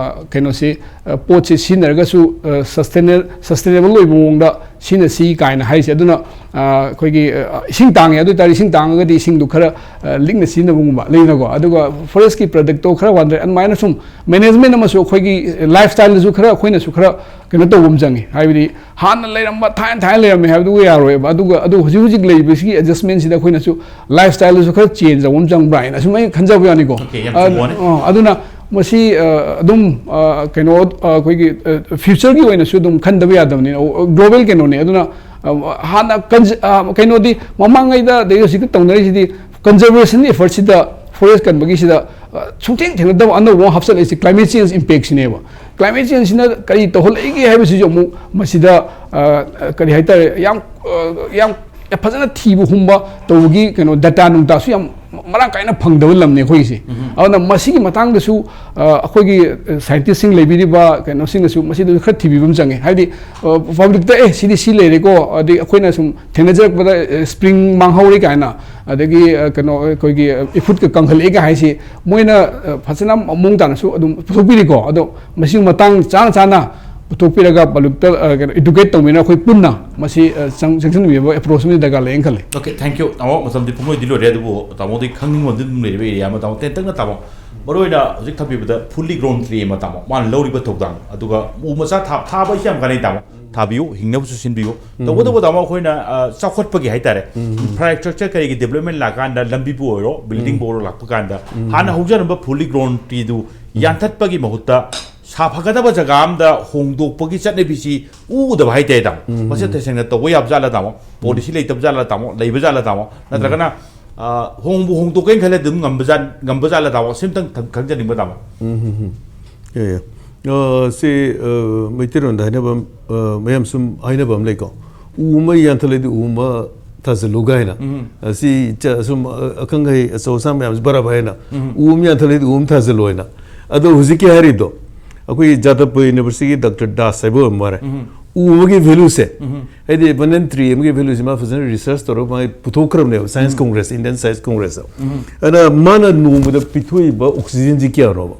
ꯀꯩꯅꯣꯁꯤ, ꯄꯣꯠꯁꯤ ꯁꯤꯖꯤꯟꯅꯔꯒꯁꯨ ꯁꯁꯇꯦꯅꯦꯕꯜ ꯑꯣꯏꯕ ꯃꯑꯣꯡꯗ ꯁꯤꯖꯤꯟꯅꯁꯤ ꯀꯥꯏꯅ ꯍꯥꯏꯔꯤꯁꯦ꯫ ꯑꯗꯨꯅ ꯑꯩꯈꯣꯏꯒꯤ ꯏꯁꯤꯡ ꯇꯥꯡꯉꯦ, ꯑꯗꯨ ꯑꯣꯏꯇꯥꯔꯗꯤ ꯏꯁꯤꯡ ꯇꯥꯡꯉꯒꯗꯤ ꯏꯁꯤꯡꯗꯣ ꯈꯔ ꯂꯤꯛꯅ ꯁꯤꯖꯤꯟꯅꯕꯒꯨꯝꯕ ꯂꯩꯅꯀꯣ꯫ ꯑꯗꯨꯒ ꯐꯣꯔꯦꯁꯀꯤ ꯄ꯭ꯔꯗꯛꯇꯣ ꯈꯔ ꯋꯥꯟꯗ꯭ꯔꯦ, ꯑꯗꯨꯃꯥꯏꯅ ꯁꯨꯝ ꯃꯦꯅꯦꯖꯃꯦꯟ ꯑꯃꯁꯨ ꯑꯩꯈꯣꯏꯒꯤ ꯂꯥꯏꯐ ꯁ꯭ꯇꯥꯏꯜꯗꯁꯨ ꯈꯔ ꯑꯩꯈꯣꯏꯅꯁꯨ ꯈꯔ ꯀꯩꯅꯣ ꯇꯧꯕ ꯑꯃ ꯆꯪꯉꯤ꯫ ꯍꯥꯏꯕꯗꯤ ꯍꯥꯟꯅ ꯂꯩꯔꯝꯕ, ꯊꯥꯏꯅ ꯊꯥꯏꯅ ꯂꯩꯔꯝꯃꯦ ꯍꯥꯏꯕꯗꯨꯒ ꯌꯥꯔꯣꯏꯕ꯫ ꯑꯗꯨꯒ ꯑꯗꯨ ꯍꯧꯖꯤꯛ ꯍꯧꯖꯤꯛ ꯂꯩꯔꯤꯕꯁꯤꯒꯤ ꯑꯦꯗꯖꯁꯃꯦꯟꯁꯤꯗ ꯑꯩꯈꯣꯏꯅꯁꯨ ꯂꯥꯏꯐ ꯁ꯭ꯇꯥꯏꯜꯗꯁꯨ ꯈꯔ ꯆꯦꯟꯖ ꯇꯧꯕ ꯑꯃ ꯆꯪꯕ꯭ꯔꯥ ꯍꯥꯏꯅ ꯑꯁꯨꯝ ꯑꯩꯅ ꯈꯟꯖꯕ ꯌꯥꯅꯤꯀꯣ꯫ ꯑꯣꯀꯦ, ꯌꯥꯝ ꯑ, ꯆꯨꯝꯕ ꯋꯥꯅꯤ꯫ ꯑ, ꯑꯗꯨꯅ ꯃꯁꯤ ꯑ, ꯑꯗꯨꯝ ꯑ, ꯀꯩꯅꯣ ꯑ, ꯑꯩꯈꯣꯏꯒꯤ ꯐ꯭ꯌꯨꯆꯔꯒꯤ ꯑꯣꯏꯅꯁꯨ ꯑꯗꯨꯝ ꯈꯟꯗꯕ ꯌꯥꯗꯕꯅꯤꯅ, ꯒ꯭ꯂꯣꯕꯦꯜ ꯀꯩꯅꯣꯅꯦ꯫ ꯑꯗꯨꯅ ꯑ, ꯍꯥꯟꯅ ꯀꯟꯖ-, ꯑ, ꯀꯩꯅꯣꯗꯤ ꯃꯃꯥꯡꯉꯩꯗ ꯑꯗꯩ ꯍꯧꯖꯤꯛꯇ ꯇꯧꯅꯔꯤꯁꯤꯗꯤ ꯀꯟꯖꯔꯕꯦꯁꯟ ꯑꯦꯐꯔꯠꯁꯤꯗ, ꯐꯣꯔꯦꯁ ꯀꯟꯕꯒꯤꯁꯤꯗ ꯑ, ꯁꯨꯡꯊꯦꯡ ꯊꯦꯡꯅꯗꯕ ꯑꯅꯧꯕ ꯑꯃ ꯍꯥꯞꯆꯤꯜꯂꯛꯏꯁꯦ ꯀ꯭ꯂꯥꯏꯃꯦꯠ ꯆꯦꯟꯖ ꯏꯝꯄꯦꯛꯁꯤꯅꯦꯕ꯫ ꯀ꯭ꯂꯥꯏꯃꯦꯠ ꯆꯦꯟꯖꯁꯤꯅ ꯀꯔꯤ ꯇꯧꯍꯜꯂꯛꯏꯒꯦ ꯍꯥꯏꯕꯁꯤꯁꯨ ꯑꯃꯨꯛ ꯃꯁꯤꯗ ꯑ, ꯀꯔꯤ ꯍꯥꯏꯇꯥꯔꯦ, ꯌꯥꯝ ꯑ, ꯌꯥꯝ ꯐꯖꯅ ꯊꯤꯕ ꯍꯨꯝꯕ ꯇꯧꯕꯒꯤ ꯀꯩꯅꯣ ꯗꯇꯥ ꯅꯨꯡꯇꯥꯁꯨ ꯌꯥꯝ ꯃꯔꯥꯡ ꯀꯥꯏꯅ ꯐꯪꯗꯕ ꯂꯝꯅꯦ ꯑꯩꯈꯣꯏꯒꯤꯁꯦ꯫ ꯑꯗꯨꯅ ꯃꯁꯤꯒꯤ ꯃꯇꯥꯡꯗꯁꯨ ꯑ, ꯑꯩꯈꯣꯏꯒꯤ ꯁꯥꯏꯟꯇꯤꯁꯁꯤꯡ ꯂꯩꯕꯤꯔꯤꯕ ꯀꯩꯅꯣꯁꯤꯡꯅꯁꯨ ꯃꯁꯤꯗꯁꯨ ꯈꯔ ꯊꯤꯕꯤꯕ ꯑꯃ ꯆꯪꯉꯦ꯫ ꯍꯥꯏꯕꯗꯤ ꯄꯕ꯭ꯂꯤꯛꯇ ꯑꯦ ꯁꯤꯗꯤ ꯁꯤ ꯂꯩꯔꯦꯀꯣ, ꯑꯗꯩ ꯑꯩꯈꯣꯏꯅ ꯁꯨꯝ ꯊꯦꯡꯅꯖꯔꯛꯄꯗ ꯁ꯭ꯄ꯭ꯔꯤꯡ ꯃꯥꯡꯍꯧꯔꯦ ꯀꯥꯏꯅ, ꯑꯗꯒꯤ ꯑ, ꯀꯩꯅꯣ ꯑꯩꯈꯣꯏꯒꯤ ꯏꯐꯨꯠꯀ ꯀꯪꯈꯠꯂꯛꯑꯦꯒ ꯍꯥꯏꯁꯤ ꯃꯣꯏꯅ ꯑ, ꯐꯖꯅ ꯃꯑꯣꯡ ꯇꯥꯅꯁꯨ ꯑꯗꯨꯝ ꯄꯨꯊꯣꯛꯄꯤꯔꯤꯀꯣ꯫ ꯑꯗꯣ ꯃꯁꯤꯒꯤ ꯃꯇꯥꯡ ꯆꯥꯅ ꯆꯥꯅ ꯄꯨꯊꯣꯛꯄꯤꯔꯒ ꯄꯕ꯭ꯂꯤꯛꯇ ꯀꯩꯅꯣ ꯏꯗꯨꯀꯦꯠ ꯇꯧꯃꯤꯟꯅ ꯑꯩꯈꯣꯏ ꯄꯨꯟꯅ ꯃꯁꯤ ꯆꯪꯁꯤꯟꯕꯤꯕ ꯑꯦꯄ꯭ꯔꯣꯆ ꯑꯃꯗꯤ ꯗꯔꯀꯥꯔ ꯂꯩꯌꯦꯅ ꯈꯜꯂꯤ꯫ Okay, thank you. ꯇꯥꯃꯣ, ꯃꯇꯝꯗꯤ ꯄꯨꯡꯂꯣꯏꯗꯤ ꯂꯣꯏꯔꯦ, ꯑꯗꯨꯕꯨ ꯇꯥꯃꯣꯗꯤ ꯈꯪꯅꯤꯡꯕ ꯑꯗꯨꯝ ꯂꯩꯔꯤꯕ ꯑꯦꯔꯤꯌꯥ ꯑꯃ, ꯇꯥꯃꯣ, ꯇꯦꯟꯇꯛꯅ, ꯇꯥꯃꯣ, ꯃꯔꯨꯑꯣꯏꯅ ꯍꯧꯖꯤꯛ ꯊꯝꯕꯤꯕꯗ fully grown tree ꯑꯃ, ꯇꯥꯃꯣ, ꯃꯥꯅ ꯂꯧꯔꯤꯕ ꯊꯧꯗꯥꯡ, ꯑꯗꯨꯒ ꯎ ꯃꯆꯥ ꯊꯥ-, ꯊꯥꯕ ꯑꯩꯁꯦ ꯌꯥꯝ ꯀꯥꯟꯅꯩ, ꯇꯥꯃꯣ, ꯊꯥꯕꯤꯌꯨ, ꯍꯤꯡꯅꯕꯁꯨ ꯁꯤꯟꯕꯤꯌꯨ꯫ ꯇꯧꯕꯇꯕꯨ, ꯇꯥꯃꯣ, ꯑꯩꯈꯣꯏꯅ, ꯑ, ꯆꯥꯎꯈꯠꯄꯒꯤ ꯍꯥꯏꯇꯥꯔꯦ, ꯏꯟꯐ꯭ꯔꯥꯁ꯭ꯇ꯭ꯔꯛꯆꯔ ꯀꯔꯤꯒꯤ ꯗꯤꯕ꯭ꯂꯞꯃꯦꯟ ꯂꯥꯛꯀꯥꯟꯗ, ꯂꯝꯕꯤꯕꯨ ꯑꯣꯏꯔꯣ, ꯕꯤꯜꯗꯤꯡꯕꯨ ꯑꯣꯏꯔꯣ, ꯂꯥꯛꯄ ꯀꯥꯟꯗ ꯍꯥꯟꯅ ꯍꯧꯖꯔꯝꯕ fully grown treeꯗꯨ ꯌꯥꯟꯊꯠꯄꯒꯤ ꯃꯍꯨꯠꯇ ꯁꯥꯐꯒꯗꯕ ꯖꯒꯥ ꯑꯝꯗ ꯍꯣꯡꯗꯣꯛꯄꯒꯤ ꯆꯠꯅꯕꯤꯁꯤ ꯎꯗꯕ ꯍꯥꯏꯇꯥꯔꯦ, ꯇꯥꯃꯣ꯫ ꯃꯁꯤ ꯇꯁꯦꯡꯅ ꯇꯧꯕ ꯌꯥꯕ ꯖꯥꯠꯂ, ꯇꯥꯃꯣ? ꯄꯣꯂꯤꯁꯤ ꯂꯩꯇꯕ ꯖꯥꯠꯂ, ꯇꯥꯃꯣ? ꯂꯩꯕ ꯖꯥꯠꯂ, ꯇꯥꯃꯣ? ꯅꯠꯇ꯭ꯔꯒꯅ, ꯑ, ꯍꯣꯡꯕꯨ ꯍꯣꯡꯗꯣꯛꯀꯦꯅ ꯈꯜꯂꯗꯤ ꯑꯗꯨꯝ ꯉꯝꯕ ꯖꯥꯠ-, ꯉꯝꯕ ꯖꯥꯠꯂ, ꯇꯥꯃꯣ? ꯁꯤꯝꯇꯪ ꯈꯪ-, ꯈꯪꯖꯅꯤꯡꯕ, ꯇꯥꯃꯣ꯫ ꯎꯝ, ꯍꯝ, ꯍꯝ꯫ ꯌꯥꯏ, ꯌꯥꯏ꯫ ꯑ, ꯁꯤ, ꯑ, ꯃꯩꯇꯩꯂꯣꯟꯗ ꯍꯥꯏꯅꯕ ꯑꯃ, ꯑ, ꯃꯌꯥꯝ ꯁꯨꯝ ꯍꯥꯏꯅꯕ ꯑꯃ ꯂꯩꯀꯣ, "ꯎ ꯑꯃ ꯌꯥꯟꯊꯠꯂꯗꯤ ꯎ ꯑꯃ ꯊꯥꯖꯤꯜꯂꯨ" ꯀꯥꯏꯅ꯫ ꯑꯁꯤ ꯆ-, ꯁꯨꯝ, ꯑ, ꯑꯈꯪ ꯑꯍꯩ ꯑꯆꯧ ꯑꯁꯥꯡ ꯃꯌꯥꯝꯁꯤ ꯕꯔꯥ ꯕꯔꯥ ꯍꯥꯏꯅ, "ꯎ ꯑꯃ ꯌꯥꯟꯊꯠꯂꯗꯤ ꯎ ꯑꯃ ꯊꯥꯖꯤꯜꯂꯨ" ꯍꯥꯏꯅ꯫ ꯑꯗꯣ ꯍꯧꯖꯤꯛꯀꯤ ꯍꯥꯏꯔꯤꯗꯣ, ꯑꯩꯈꯣꯏꯒꯤ ꯖꯥꯇꯄꯨꯔ ꯌꯨꯅꯤꯚꯔꯁꯤꯇꯤꯒꯤ ꯗꯥꯛꯇꯔ ꯗꯥꯁ ꯍꯥꯏꯕ ꯑꯣꯏꯔ ꯃꯥꯜꯂꯦ꯫ ꯎ ꯑꯃꯒꯤ ꯚꯦꯂꯨꯁꯦ, ꯍꯥꯏꯗꯤ ꯕꯅꯦꯟ ꯇ꯭ꯔꯤ ꯑꯃꯒꯤ ꯚꯦꯂꯨꯁꯦ ꯃꯥ ꯐꯖꯅ ꯔꯤꯁꯔꯆ ꯇꯧꯔꯒ ꯃꯥꯒꯤ ꯄꯨꯊꯣꯛꯈ꯭ꯔꯕꯅꯦꯕ, ꯁꯥꯏꯟꯁ ꯀꯣꯡꯒ꯭ꯔꯦꯁ, ꯏꯟꯗꯤꯌꯟ ꯁꯥꯏꯟꯁ ꯀꯣꯡꯒ꯭ꯔꯦꯁꯇ꯫ ꯑꯗꯨꯅ ꯃꯥꯅ ꯅꯣꯡꯃꯗ ꯄꯤꯊꯣꯛꯏꯕ ꯑꯣꯛꯁꯤꯖꯦꯟꯁꯤ ꯀꯌꯥꯅꯣꯕ?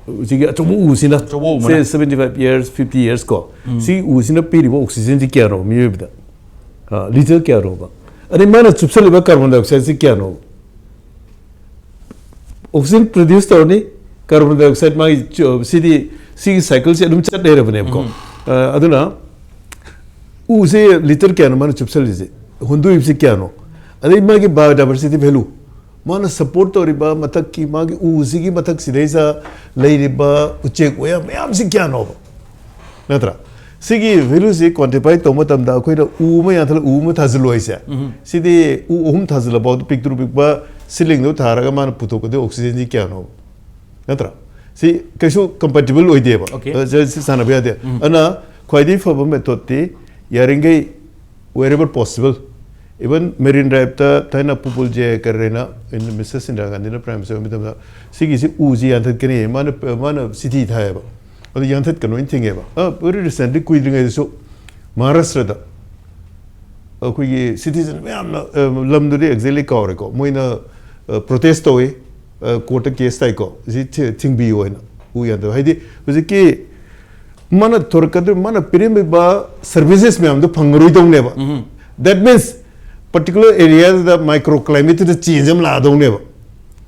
ꯍꯧꯖꯤꯛꯀꯤ ꯑꯆꯧꯕ ꯎꯁꯤꯅ, ꯑꯆꯧꯕ ꯎ ꯑꯃꯅ꯫ Say seventy five years, fifty years ꯀꯣ, ꯁꯤ ꯎꯁꯤꯅ ꯄꯤꯔꯤꯕ ꯑꯣꯛꯁꯤꯖꯦꯟꯁꯤ ꯀꯌꯥꯅꯣ ꯃꯤꯑꯣꯏꯕꯗ? ꯑ, ꯂꯤꯇꯔ ꯀꯌꯥꯅꯣꯕ? ꯑꯗꯩ ꯃꯥꯅ ꯆꯨꯞꯁꯜꯂꯤꯕ ꯀꯥꯔꯕꯣꯟ ꯗꯥꯏꯑꯣꯛꯁꯥꯏꯗꯁꯤ ꯀꯌꯥꯅꯣ? ꯑꯣꯛꯁꯤꯖꯦꯟ ꯄ꯭ꯔꯣꯗ꯭ꯌꯨꯁ ꯇꯧꯔꯅꯤ, ꯀꯥꯔꯕꯣꯟ ꯗꯥꯏꯑꯣꯛꯁꯥꯏꯗ ꯃꯥꯒꯤ ꯆꯨ-, ꯁꯤꯗꯤ, ꯁꯤꯒꯤ ꯁꯥꯏꯀꯜꯁꯦ ꯑꯗꯨꯝ ꯆꯠ ꯂꯩꯔꯕꯅꯦꯕꯀꯣ꯫ ꯑ, ꯑꯗꯨꯅ ꯎꯁꯦ ꯂꯤꯇꯔ ꯀꯌꯥꯅꯣ ꯃꯥꯅ ꯆꯨꯞꯁꯜꯂꯤꯁꯦ? ꯍꯨꯟꯗꯣꯛꯏꯕꯁꯤ ꯀꯌꯥꯅꯣ? ꯑꯗꯩ ꯃꯥꯒꯤ biodiversity value, ꯃꯥꯅ ꯁꯞꯄꯣꯔꯠ ꯇꯧꯔꯤꯕ ꯃꯊꯛꯀꯤ ꯃꯥꯒꯤ ꯎꯁꯤꯒꯤ ꯃꯊꯛꯁꯤꯗꯩꯁꯤꯗ ꯂꯩꯔꯤꯕ ꯎꯆꯦꯛ ꯋꯥꯌꯥ ꯃꯌꯥꯝꯁꯤ ꯀꯌꯥꯅꯣꯕ? ꯅꯠꯇ꯭ꯔꯥ? ꯁꯤꯒꯤ ꯚꯦꯂꯨꯁꯤ ꯀ꯭ꯋꯥꯟꯇꯤꯐꯥꯏ ꯇꯧꯕ ꯃꯇꯝꯗ ꯑꯩꯈꯣꯏꯅ ꯎ ꯑꯃ ꯌꯥꯟꯊꯠꯂ ꯎ ꯑꯃ ꯊꯥꯖꯤꯜꯂꯨ ꯍꯥꯏꯁꯦ, ꯁꯤꯗꯤ ꯎ ꯑꯍꯨꯝ ꯊꯥꯖꯤꯜꯂꯐꯥꯎꯗ ꯄꯤꯛꯇ꯭ꯔꯨ ꯄꯤꯛꯄ ꯁꯤꯂꯤꯡꯗꯣ ꯊꯥꯔꯒ ꯃꯥꯅ ꯄꯨꯊꯣꯛꯀꯗꯣꯏ ꯑꯣꯛꯁꯤꯖꯦꯟꯁꯤ ꯀꯌꯥꯅꯣꯕ? ꯅꯠꯇ꯭ꯔꯥ? ꯁꯤ ꯀꯩꯁꯨ ꯀꯝꯄꯦꯇꯤꯕꯜ ꯑꯣꯏꯗꯦꯕ꯫ Okay. ꯑ, ꯁꯤ, ꯁꯤ ꯁꯥꯟꯅꯕ ꯌꯥꯗꯦ꯫ ꯑꯗꯨꯅ ꯈ꯭ꯋꯥꯏꯗꯒꯤ ꯐꯕ ꯃꯦꯊꯣꯠꯇꯤ ꯌꯥꯔꯤꯈꯩ wherever possible, even Marine Driveꯇ ꯊꯥꯏꯅ ꯄꯨꯄꯨꯜ ꯖꯦ ꯀꯔꯦꯅ, ꯃꯤꯁꯦꯁ ꯏꯟꯗꯤꯔꯥ ꯒꯥꯟꯙꯤꯅ ꯄ꯭ꯔꯥꯏꯝ ꯃꯤꯅꯤꯁꯇꯔ ꯑꯣꯏꯕ ꯃꯇꯝꯗ ꯁꯤꯒꯤꯁꯤ ꯎꯁꯤ ꯌꯥꯟꯊꯠꯀꯅꯤ, ꯃꯥꯅ, ꯃꯥꯅ ꯆꯤꯊꯤ ꯊꯥꯏꯌꯦꯕ꯫ ꯑꯗꯨ ꯌꯥꯟꯊꯠꯀꯅꯣꯅ ꯊꯤꯡꯉꯦꯕ꯫ ꯑ, very recently, ꯀꯨꯏꯗ꯭ꯔꯤꯉꯩꯗꯁꯨ ꯃꯍꯥꯔꯥꯁꯇ꯭ꯔꯗ ꯑꯩꯈꯣꯏꯒꯤ ꯁꯤꯇꯤꯖꯟ ꯃꯌꯥꯝꯅ, ꯑ, ꯂꯝꯗꯨꯗꯤ exactly ꯀꯥꯎꯔꯦꯀꯣ, ꯃꯣꯏꯅ, ꯑ, ꯄ꯭ꯔꯣꯇꯦꯁ ꯇꯧꯋꯤ, ꯑ, ꯀꯣꯔꯠꯇ ꯀꯦꯁ ꯇꯥꯏꯀꯣ, ꯁꯤ ꯊꯤ-, ꯊꯤꯡꯕꯤꯌꯨ ꯍꯥꯏꯅ꯫ ꯎ ꯌꯥꯟꯊꯠ-, ꯍꯥꯏꯗꯤ ꯍꯧꯖꯤꯛꯀꯤ ꯃꯥꯅ ꯊꯣꯔꯛꯀꯗꯧꯔꯤꯕ, ꯃꯥꯅ ꯄꯤꯔꯝꯃꯤꯕ services ꯃꯌꯥꯝꯗꯣ ꯐꯪꯉꯔꯣꯏꯗꯧꯅꯦꯕ꯫ That means particular area the micro climate ꯇꯨꯗ change ꯑꯃ ꯂꯥꯛꯑꯗꯧꯅꯦꯕ꯫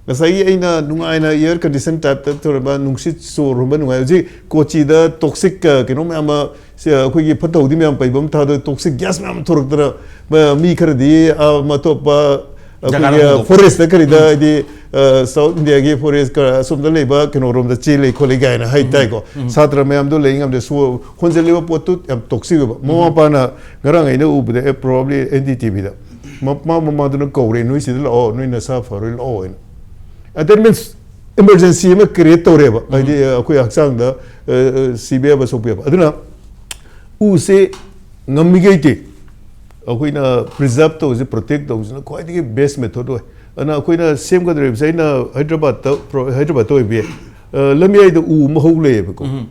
ꯉꯁꯥꯏꯒꯤ ꯑꯩꯅ ꯅꯨꯡꯉꯥꯏꯅ air condition type ꯇ ꯇꯧꯔꯕ ꯅꯨꯡꯁꯤꯠ ꯁꯣꯔ ꯍꯣꯟꯕ ꯅꯨꯡꯉꯥꯏ꯫ ꯍꯧꯖꯤꯛ ꯀꯣꯆꯤꯗ toxic, ꯑ, ꯀꯩꯅꯣ ꯃꯌꯥꯝ ꯑꯃ, ꯁꯤ, ꯑ, ꯑꯩꯈꯣꯏꯒꯤ ꯐꯠꯇ ꯍꯥꯎꯗꯤ ꯃꯌꯥꯝ ꯄꯩꯕ ꯑꯃ ꯊꯥꯗꯣꯛꯑꯦ, toxic gas ꯃꯌꯥꯝ ꯑꯃ ꯊꯣꯔꯛꯇꯅ, ꯃ-, ꯃꯤ ꯈꯔꯗꯤ, ꯑ, ꯑꯇꯣꯞꯄ, ꯑ, ꯖꯒꯥꯗ ꯑꯩꯈꯣꯏꯒꯤ, ꯑ, ꯍꯣꯡꯗꯣꯛꯄ꯫ Forest ꯇ ꯀꯔꯤꯗ, ꯎꯝ꯫ ꯍꯥꯏꯗꯤ, ꯑ, South India ꯒꯤ forest ꯈꯔ ꯑꯁꯣꯝꯗ ꯂꯩꯕ ꯀꯩꯅꯣꯔꯣꯝꯗ ꯆꯦꯜꯂꯤ ꯈꯣꯠꯂꯤ ꯀꯥꯏꯅ ꯍꯥꯏ ꯎꯝ꯫ ꯇꯥꯏꯀꯣ꯫ ꯎꯝ꯫ ꯁꯥꯇ꯭ꯔ ꯃꯌꯥꯝꯗꯣ ꯂꯩ ꯉꯝꯗꯦ, ꯁꯣꯔ ꯍꯣꯟꯖꯜꯂꯤꯕ ꯄꯣꯠꯇꯨ ꯌꯥꯝ toxic ꯑꯣꯏꯕ꯫ ꯃꯃꯥ ꯎꯝ꯫ ꯃꯄꯥꯅ ꯉꯔꯥꯡ ꯑꯩꯅ ꯎꯕꯗ, ꯑꯦ, probably N D T V ꯗ ꯃꯃꯥ ꯃꯃꯥꯗꯨꯅ ꯀꯧꯔꯦ, "ꯅꯣꯏ ꯁꯤꯗ ꯂꯥꯛꯑꯣ, ꯅꯣꯏ ꯅꯁꯥ ꯐꯔꯣꯏ, ꯂꯥꯛꯑꯣ" ꯍꯥꯏꯅ꯫ ꯑ, that means emergency ꯑꯃ create ꯇꯧꯔꯦꯕ꯫ ꯎꯝ꯫ ꯍꯥꯏꯗꯤ, ꯑ, ꯑꯩꯈꯣꯏ ꯍꯛꯆꯥꯡꯗ, ꯑ, ꯑ, ꯁꯤꯕ ꯌꯥꯕ, ꯁꯣꯛꯄ ꯌꯥꯕ꯫ ꯑꯗꯨꯅ ꯎꯁꯦ ꯉꯝꯃꯤꯈꯩꯗꯤ ꯑꯩꯈꯣꯏꯅ preserve ꯇꯧꯕꯁꯦ, protect ꯇꯧꯕꯁꯤꯅ ꯈ꯭ꯋꯥꯏꯗꯒꯤ best method ꯑꯣꯏ꯫ ꯑꯗꯨꯅ ꯑꯩꯈꯣꯏꯅ ꯁꯦꯝꯒꯗꯧꯔꯤꯕꯁꯦ, ꯑꯩꯅ ꯍꯥꯏꯗ꯭ꯔꯕꯥꯗꯇ, ꯄ꯭ꯔꯣ-, ꯍꯥꯏꯗ꯭ꯔꯕꯥꯗꯇ ꯑꯣꯏꯕ ꯌꯥꯏ꯫ ꯑ, ꯂꯝꯌꯥꯏꯗ ꯎ ꯑꯃ ꯍꯧ ꯂꯩꯌꯦꯕꯀꯣ꯫ ꯎꯝ꯫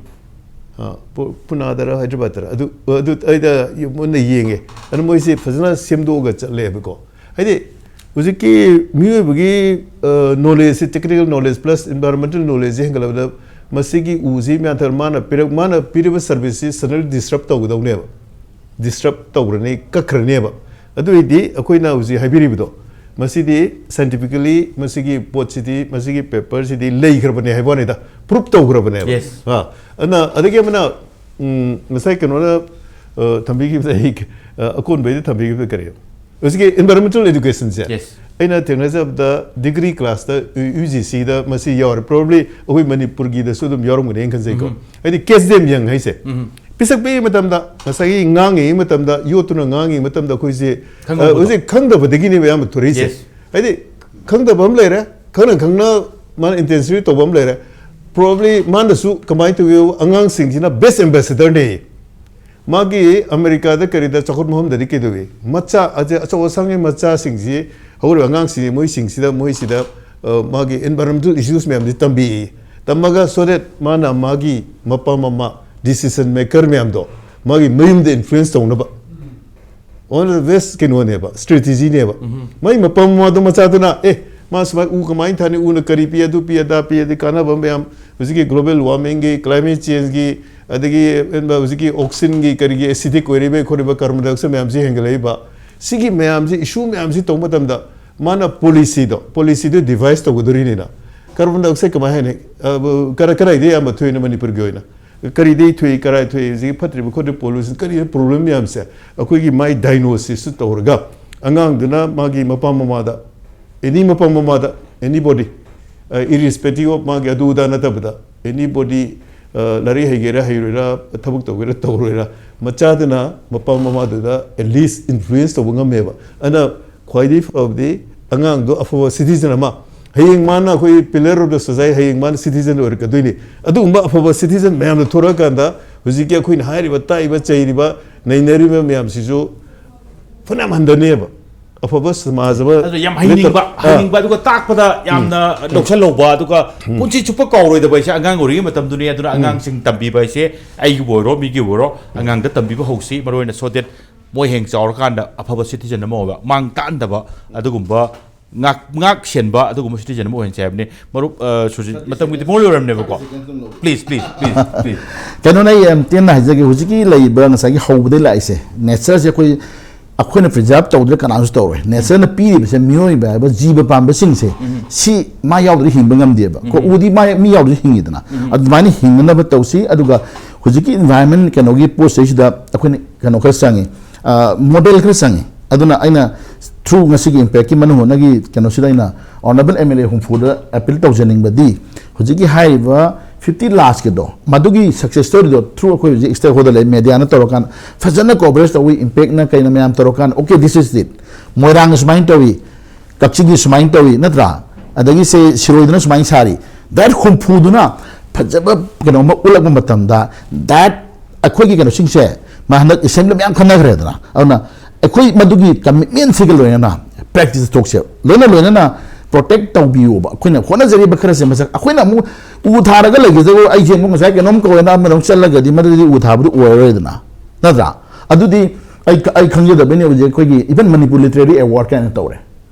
ꯑ, ꯄꯨ-, ꯄꯨꯅꯥꯗꯔ ꯍꯥꯏꯗ꯭ꯔꯕꯥꯗꯇꯔ ꯑꯗꯨ, ꯑꯗꯨ ꯑꯩꯗ ꯃꯨꯟꯅ ꯌꯦꯡꯉꯦ꯫ ꯑꯗꯨ ꯃꯣꯏꯁꯦ ꯐꯖꯅ ꯁꯦꯝꯗꯣꯛꯑꯒ ꯆꯠꯂꯦꯕꯀꯣ꯫ ꯍꯥꯏꯗꯤ ꯍꯧꯖꯤꯛꯀꯤ ꯃꯤꯑꯣꯏꯕꯒꯤ, ꯑ, knowledge ꯁꯤ, technical knowledge plus environmental knowledge ꯁꯤ ꯍꯦꯟꯒꯠꯂꯛꯄꯗ ꯃꯁꯤꯒꯤ ꯎꯁꯤ ꯃꯌꯥꯝ ꯊꯔ-, ꯃꯥꯅ ꯄꯤꯔꯛ-, ꯃꯥꯅ ꯄꯤꯔꯤꯕ service ꯁꯤ suddenly disrupt ꯇꯧꯒꯗꯧꯅꯦꯕ꯫ Disrupt ꯇꯧꯈ꯭ꯔꯅꯤ, ꯀꯛꯈ꯭ꯔꯅꯦꯕ꯫ ꯑꯗꯨ ꯑꯣꯏꯔꯗꯤ ꯑꯩꯈꯣꯏꯅ ꯍꯧꯖꯤꯛ ꯍꯥꯏꯕꯤꯔꯤꯕꯗꯣ, ꯃꯁꯤꯗꯤ scientifically ꯃꯁꯤꯒꯤ ꯄꯣꯠꯁꯤꯗꯤ, ꯃꯁꯤꯒꯤ paper ꯁꯤꯗꯤ ꯂꯩꯈ꯭ꯔꯕꯅꯦ ꯍꯥꯏꯕ ꯋꯥꯅꯤꯗ, proof ꯇꯧꯈ꯭ꯔꯕꯅꯦꯕ꯫ Yes꯫ ꯑ, ꯑꯗꯨꯅ ꯑꯗꯒꯤ ꯑꯃꯅ, ꯎꯝ, ꯉꯁꯥꯏ ꯀꯩꯅꯣꯅ, ꯑ, ꯊꯝꯕꯤꯈꯤꯕꯗ, ꯑꯩ, ꯑ, ꯑꯀꯣꯟꯕꯩꯗ ꯊꯝꯕꯤꯈꯤꯕꯗ ꯀꯔꯤ? ꯍꯧꯖꯤꯛꯀꯤ environmental education ꯁꯦ, Yes꯫ ꯑꯩꯅ ꯊꯦꯡꯅꯖꯕꯗ degree class ꯇ U G C ꯗ ꯃꯁꯤ ꯌꯥꯎꯔꯦ꯫ Probably ꯑꯩꯈꯣꯏ ꯃꯅꯤꯄꯨꯔꯒꯤꯗꯁꯨ ꯑꯗꯨꯝ ꯌꯥꯎꯔꯝꯒꯅꯤ ꯍꯥꯏꯅ ꯈꯟꯖꯩꯀꯣ꯫ ꯎꯝ꯫ ꯍꯥꯏꯗꯤ catch them young ꯍꯥꯏꯁꯦ꯫ ꯎꯝ꯫ ꯄꯤꯁꯛ ꯄꯤꯛꯏ ꯃꯇꯝꯗ, ꯉꯁꯥꯏꯒꯤ ꯉꯥꯡꯉꯤꯉꯩ ꯃꯇꯝꯗ, ꯌꯣꯠꯇꯨꯅ ꯉꯥꯡꯉꯤꯉꯩ ꯃꯇꯝꯗ ꯑꯩꯈꯣꯏꯁꯦ, ꯈꯪꯍꯧꯕꯗꯣ꯫ ꯑ, ꯍꯧꯖꯤꯛ ꯈꯪꯗꯕꯗꯒꯤꯅꯦꯕ ꯑꯌꯥꯝꯕ ꯊꯣꯔꯛꯏꯁꯦ꯫ Yes꯫ ꯍꯥꯏꯗꯤ ꯈꯪꯗꯕ ꯑꯃ ꯂꯩꯔꯦ, ꯈꯪꯅ ꯈꯪꯅ ꯃꯥꯅ intensive ꯇꯧꯕ ꯑꯃ ꯂꯩꯔꯦ꯫ Probably ꯃꯥꯅꯁꯨ ꯀꯃꯥꯏꯅ ꯇꯧꯒꯦ, ꯑꯉꯥꯡꯁꯤꯡꯁꯤꯅ best ambassador ꯅꯦ꯫ ꯃꯥꯒꯤ ꯑꯃꯦꯔꯤꯀꯥꯗ ꯀꯔꯤꯗ ꯆꯥꯎꯈꯠ ꯃꯐꯝꯗꯗꯤ ꯀꯩꯗꯧꯏ? ꯃꯆꯥ, ꯑꯆ-, ꯑꯆꯧ ꯑꯁꯥꯡꯒꯤ ꯃꯆꯥꯁꯤꯡꯁꯤ, ꯍꯧꯔꯤꯕ ꯑꯉꯥꯡꯁꯤꯡꯁꯤ, ꯃꯣꯏꯁꯤꯡꯁꯤꯗ, ꯃꯣꯏꯁꯤꯗ, ꯑ, ꯃꯥꯒꯤ environmental issues ꯃꯌꯥꯝꯁꯤ ꯇꯝꯕꯤꯌꯦ꯫ ꯇꯝꯃꯒ so that ꯃꯥꯅ ꯃꯥꯒꯤ ꯃꯄꯥ ꯃꯃꯥ, decision maker ꯃꯌꯥꯝꯗꯣ ꯃꯥꯒꯤ ꯃꯌꯨꯝꯗ influence ꯇꯧꯅꯕ꯫ One of the best ꯀꯩꯅꯣꯅꯦꯕ, strategy ꯅꯦꯕ꯫ ꯎꯝ꯫ ꯃꯥꯏ ꯃꯄꯥ ꯃꯃꯥꯗꯣ ꯃꯆꯥꯗꯨꯅ, "ꯑꯦ, ꯃꯥ ꯁꯨꯃꯥꯏ ꯎ ꯀꯃꯥꯏꯅ ꯊꯥꯅꯤ? ꯎꯅ ꯀꯔꯤ ꯄꯤ, ꯑꯗꯨ ꯄꯤ, ꯑꯗꯥ ꯄꯤ", ꯑꯗꯩ ꯀꯥꯟꯅꯕ ꯃꯌꯥꯝ, ꯍꯧꯖꯤꯛꯀꯤ global warming ꯒꯤ, climate change ꯒꯤ, ꯑꯗꯒꯤ ꯍꯧꯖꯤꯛꯀꯤ ꯑꯣꯛꯁꯤꯟꯒꯤ ꯀꯔꯤꯒꯤ ꯑꯦꯁꯤꯗꯤꯛ ꯑꯣꯏꯔꯤꯕ ꯈꯣꯠꯂꯤꯕ ꯀꯥꯔꯕꯣꯟ ꯗꯥꯏꯑꯣꯛꯁꯥꯏꯗ ꯃꯌꯥꯝꯁꯤ ꯍꯦꯟꯒꯠꯂꯛꯏꯕ, ꯁꯤꯒꯤ ꯃꯌꯥꯝꯁꯤ, ꯏꯁꯨ ꯃꯌꯥꯝꯁꯤ ꯇꯧꯕ ꯃꯇꯝꯗ ꯃꯥꯅ ꯄꯣꯂꯤꯁꯤꯗꯣ, ꯄꯣꯂꯤꯁꯤꯗꯣ ꯗꯤꯚꯥꯏꯁ ꯇꯧꯒꯗꯣꯔꯤꯅꯤꯅ, ꯀꯥꯔꯕꯣꯟ ꯗꯥꯏꯑꯣꯛꯁꯥꯏꯗ ꯀꯃꯥꯏꯅ ꯍꯥꯏꯅꯤ? ꯑ, ꯀꯔ-, ꯀꯗꯥꯏꯗꯒꯤ ꯑꯌꯥꯝꯕ ꯊꯣꯛꯏꯅꯣ ꯃꯅꯤꯄꯨꯔꯒꯤ ꯑꯣꯏꯅ? ꯀꯔꯤꯗꯒꯤ ꯊꯣꯛꯏ, ꯀꯔꯥꯏ ꯊꯣꯛꯏ, ꯍꯧꯖꯤꯛꯀꯤ ꯐꯠꯇ꯭ꯔꯤꯕ ꯈꯣꯠꯇ꯭ꯔꯤꯕ ꯄꯣꯂꯨꯁꯟ, ꯀꯔꯤ ꯄ꯭ꯔꯣꯕ꯭ꯂꯦꯝ ꯃꯌꯥꯝꯁꯦ ꯑꯩꯈꯣꯏꯒꯤ ꯃꯥꯏ ꯗꯥꯏꯒꯅꯣꯁꯤꯁꯁꯨ ꯇꯧꯔꯒ, ꯑꯉꯥꯡꯗꯨꯅ ꯃꯥꯒꯤ ꯃꯄꯥ ꯃꯃꯥꯗ, ꯑꯦꯅꯤ ꯃꯄꯥ ꯃꯃꯥꯗ, ꯑꯦꯅꯤꯕꯣꯗꯤ, ꯏꯔꯤꯁꯄꯦꯛꯇꯤꯚ ꯑꯣꯐ ꯃꯥꯒꯤ ꯑꯗꯨ ꯑꯗꯥ ꯅꯠꯇꯕꯗ, ꯑꯦꯅꯤꯕꯣꯗꯤ, ꯂꯥꯏꯔꯤꯛ ꯍꯩꯒꯦꯔꯥ ꯍꯩꯔꯣꯏꯔꯥ, ꯊꯕꯛ ꯇꯧꯒꯦꯔꯥ ꯇꯧꯔꯣꯏꯔꯥ, ꯃꯆꯥꯗꯨꯅ ꯃꯄꯥ ꯃꯃꯥꯗꯨꯗ ꯑꯦꯠꯂꯤꯁ ꯏꯟꯐ꯭ꯂꯨꯌꯦꯟꯁ ꯇꯧꯕ ꯉꯝꯃꯦꯕ꯫ ꯑꯗꯨꯅ ꯈ꯭ꯋꯥꯏꯗꯒꯤ ꯐꯕꯗꯤ ꯑꯉꯥꯡꯗꯣ ꯑꯐꯕ ꯁꯤꯇꯤꯖꯟ ꯑꯃ, ꯍꯌꯦꯡ ꯃꯥꯅ ꯑꯩꯈꯣꯏ pillar of the society, ꯍꯌꯦꯡ ꯃꯥꯅ ꯁꯤꯇꯤꯖꯟ ꯑꯣꯏꯔꯛꯀꯗꯣꯏꯅꯤ꯫ ꯑꯗꯨꯒꯨꯝꯕ ꯑꯐꯕ ꯁꯤꯇꯤꯖꯟ ꯃꯌꯥꯝꯗꯣ ꯊꯣꯔꯛꯑꯀꯥꯟꯗ ꯍꯧꯖꯤꯛꯀꯤ ꯑꯩꯈꯣꯏꯅ ꯍꯥꯏꯔꯤꯕ, ꯇꯥꯛꯏꯕ, ꯆꯩꯔꯤꯕ, ꯅꯩꯅꯔꯤꯕ ꯃꯌꯥꯝꯁꯤꯁꯨ ꯐꯅꯌꯥꯝ ꯍꯟꯊꯅꯦꯕ꯫ ꯑꯐꯕ ꯁꯃꯥꯖ ꯑꯃ ꯑꯗꯨ ꯌꯥꯝ ꯍꯩꯅꯤꯡꯕ, ꯑꯥ꯫ ꯍꯩꯅꯤꯡꯕ, ꯑꯗꯨꯒ ꯇꯥꯛꯄꯗ ꯌꯥꯝꯅ ꯂꯧꯁꯜꯍꯧꯕ, ꯑꯗꯨꯒ ꯄꯨꯟꯁꯤ ꯆꯨꯞꯄ ꯀꯥꯎꯔꯣꯏꯗꯕ ꯍꯥꯏꯁꯦ ꯑꯉꯥꯡ ꯑꯣꯏꯔꯤꯉꯩ ꯃꯇꯝꯗꯨꯅꯤ꯫ ꯑꯗꯨꯅ ꯑꯉꯥꯡꯁꯤꯡ ꯇꯝꯕꯤꯕ ꯍꯥꯏꯁꯦ, ꯑꯩꯒꯤꯕꯨ ꯑꯣꯏꯔꯣ, ꯃꯤꯒꯤꯕꯨ ꯑꯣꯏꯔꯣ, ꯑꯉꯥꯡꯗ ꯇꯝꯕꯤꯕ ꯍꯧꯁꯤ, ꯃꯔꯨ ꯑꯣꯏꯅ, so that ꯃꯣꯏ ꯍꯌꯦꯡ ꯆꯥꯎꯔꯀꯥꯟꯗ ꯑꯐꯕ ꯁꯤꯇꯤꯖꯟ ꯑꯃ ꯑꯣꯏꯕ, ꯃꯥꯡ ꯇꯥꯛꯍꯟꯗꯕ ꯑꯗꯨꯒꯨꯝꯕ, ꯉꯥꯛ-, ꯉꯥꯛ ꯁꯦꯟꯕ ꯑꯗꯨꯒꯨꯝꯕ ꯁꯤꯇꯤꯖꯟ ꯑꯃ ꯑꯣꯏꯍꯟꯁꯦ ꯍꯥꯏꯕꯅꯤ꯫ ꯃꯔꯨꯞ, ꯑ, ꯁꯨꯔꯖꯤꯠ, ꯃꯇꯝꯒꯤꯗꯤ ꯃꯣꯏ ꯂꯣꯏꯔꯝꯅꯦꯕꯀꯣ꯫ Please, please, please, please. ꯀꯩꯅꯣꯅꯦ, ꯑꯩ ꯌꯥꯝ ꯇꯦꯟꯅ ꯍꯥꯏꯖꯒꯦ꯫ ꯍꯧꯖꯤꯛꯀꯤ ꯂꯩꯔꯤꯕ ꯉꯁꯥꯏꯒꯤ ꯍꯧꯕꯗꯩ ꯂꯥꯛꯏꯁꯦ, ꯅꯦꯆꯔꯁꯦ ꯑꯩꯈꯣꯏ, ꯑꯩꯈꯣꯏꯅ ꯄ꯭ꯔꯤꯖꯥꯔꯕ ꯇꯧꯗ꯭ꯔꯦ, ꯀꯅꯥꯁꯨ ꯇꯧꯔꯣꯏ꯫ ꯅꯦꯆꯔꯅ ꯄꯤꯔꯤꯕꯁꯦ, ꯃꯤꯑꯣꯏꯕ ꯍꯥꯏꯕ ꯖꯤꯕ ꯄꯥꯟꯕꯁꯤꯡꯁꯦ, ꯁꯤ ꯃꯥ ꯌꯥꯎꯗ꯭ꯔꯗꯤ ꯍꯤꯡꯕ ꯉꯝꯗꯦꯕ꯫ ꯀꯣ, ꯎꯗꯤ ꯃꯥ, ꯃꯤ ꯌꯥꯎꯗ꯭ꯔꯗꯤ ꯍꯤꯡꯉꯤꯗꯅ꯫ ꯑꯗꯨꯃꯥꯏꯅ ꯍꯤꯡꯅꯅꯕ ꯇꯧꯁꯤ꯫ ꯑꯗꯨꯒ ꯍꯧꯖꯤꯛꯀꯤ ꯏꯟꯚꯥꯏꯔꯟꯃꯦꯟ ꯀꯩꯅꯣꯒꯤ ꯄꯣꯠꯁꯤꯗꯩꯁꯤꯗ ꯑꯩꯈꯣꯏꯅ ꯀꯩꯅꯣ ꯈꯔ ꯆꯪꯉꯤ, ꯃꯣꯗꯦꯜ ꯈꯔ ꯆꯪꯉꯤ꯫ ꯑꯗꯨꯅ ꯑꯩꯅ through ꯉꯁꯤꯒꯤ ꯏꯝꯄꯦꯛꯀꯤ ꯃꯅꯨꯡ ꯍꯨꯠꯅꯒꯤ ꯀꯩꯅꯣꯁꯤꯗ ꯑꯩꯅ ꯑꯣꯅꯔꯦꯕꯜ ꯑꯦꯝ ꯑꯦꯜ ꯑꯦ ꯍꯨꯝꯐꯨꯗ ꯑꯦꯄꯤꯜ ꯇꯧꯖꯅꯤꯡꯕꯗꯤ, ꯍꯧꯖꯤꯛꯀꯤ ꯍꯥꯏꯔꯤꯕ ꯐꯤꯐꯇꯤ ꯂꯥꯁꯀꯤꯗꯣ, ꯃꯗꯨꯒꯤ ꯁꯛꯁꯦꯁ ꯁ꯭ꯇꯣꯔꯤꯗꯣ through ꯑꯩꯈꯣꯏ ꯍꯧꯖꯤꯛ ꯁ꯭ꯇꯦꯛ ꯍꯣꯜꯗꯔ ꯂꯩ, ꯃꯦꯗꯤꯌꯥꯅ ꯇꯧꯔꯀꯥꯟꯗ ꯐꯖꯅ ꯀꯣꯚꯔꯦꯖ ꯇꯧꯏ, ꯏꯝꯄꯦꯛꯅ ꯀꯩꯅ ꯃꯌꯥꯝ ꯇꯧꯔꯀꯥꯟꯗ, okay, this is it, ꯃꯣꯏꯔꯥꯡꯅ ꯁꯨꯃꯥꯏꯅ ꯇꯧꯏ, ꯀꯛꯆꯤꯡꯒꯤ ꯁꯨꯃꯥꯏꯅ ꯇꯧꯏ, ꯅꯠꯇ꯭ꯔꯥ? ꯑꯗꯒꯤ ꯁꯦ ꯁꯤꯔꯣꯏꯗꯅ ꯁꯨꯃꯥꯏꯅ ꯁꯥꯔꯤ, ꯗꯦꯠ ꯍꯨꯝꯐꯨꯗꯨꯅ ꯐꯖꯕ ꯀꯩꯅꯣꯝꯃ ꯎꯠꯂꯛꯄ ꯃꯇꯝꯗ, ꯗꯦꯠ ꯑꯩꯈꯣꯏꯒꯤ ꯀꯩꯅꯣꯁꯤꯡꯁꯦ, ꯃꯥ ꯍꯟꯗꯛ ꯑꯦꯁꯦꯝꯕ꯭ꯂꯤ ꯃꯌꯥꯝ ꯈꯟꯅꯈ꯭ꯔꯦꯗꯅ, ꯑꯗꯨꯅ ꯑꯩꯈꯣꯏ ꯃꯗꯨꯒꯤ ꯀꯃꯤꯠꯃꯦꯟꯁꯤꯒ ꯂꯣꯏꯅꯅ ꯄ꯭ꯔꯦꯛꯇꯤꯁ ꯇꯧꯁꯦꯕ, ꯂꯣꯏꯅ ꯂꯣꯏꯅꯅ ꯄ꯭ꯔꯣꯇꯦꯛ ꯇꯧꯕꯤꯌꯣꯕ꯫ ꯑꯩꯈꯣꯏꯅ ꯍꯣꯠꯅꯖꯔꯤꯕ ꯈꯔꯁꯦ ꯃꯁꯛ, ꯑꯩꯈꯣꯏꯅ ꯑꯃꯨꯛ ꯎ ꯊꯥꯔꯒ ꯂꯩꯒꯗꯕ, ꯑꯩꯁꯦ ꯑꯃꯨꯛ ꯉꯁꯥꯏ ꯀꯩꯅꯣꯝ ꯀꯧꯋꯦꯅ ꯑꯃꯗ ꯑꯃꯨꯛ ꯆꯠꯂꯒꯗꯤ ꯃꯗꯨꯗꯤ ꯎ ꯊꯥꯕꯗꯨ ꯑꯣꯏꯔꯔꯣꯏꯗꯅ, ꯅꯠꯇ꯭ꯔꯥ? ꯑꯗꯨꯗꯤ ꯑꯩ, ꯑꯩ ꯈꯪꯖꯗꯕꯩꯅꯦ ꯍꯧꯖꯤꯛ ꯑꯩꯈꯣꯏꯒꯤ even ꯃꯅꯤꯄꯨꯔ ꯂꯤꯇꯔꯦꯔꯤ ꯑꯦꯋꯥꯔꯗ ꯀꯥꯏꯅ ꯇꯧꯔꯦ꯫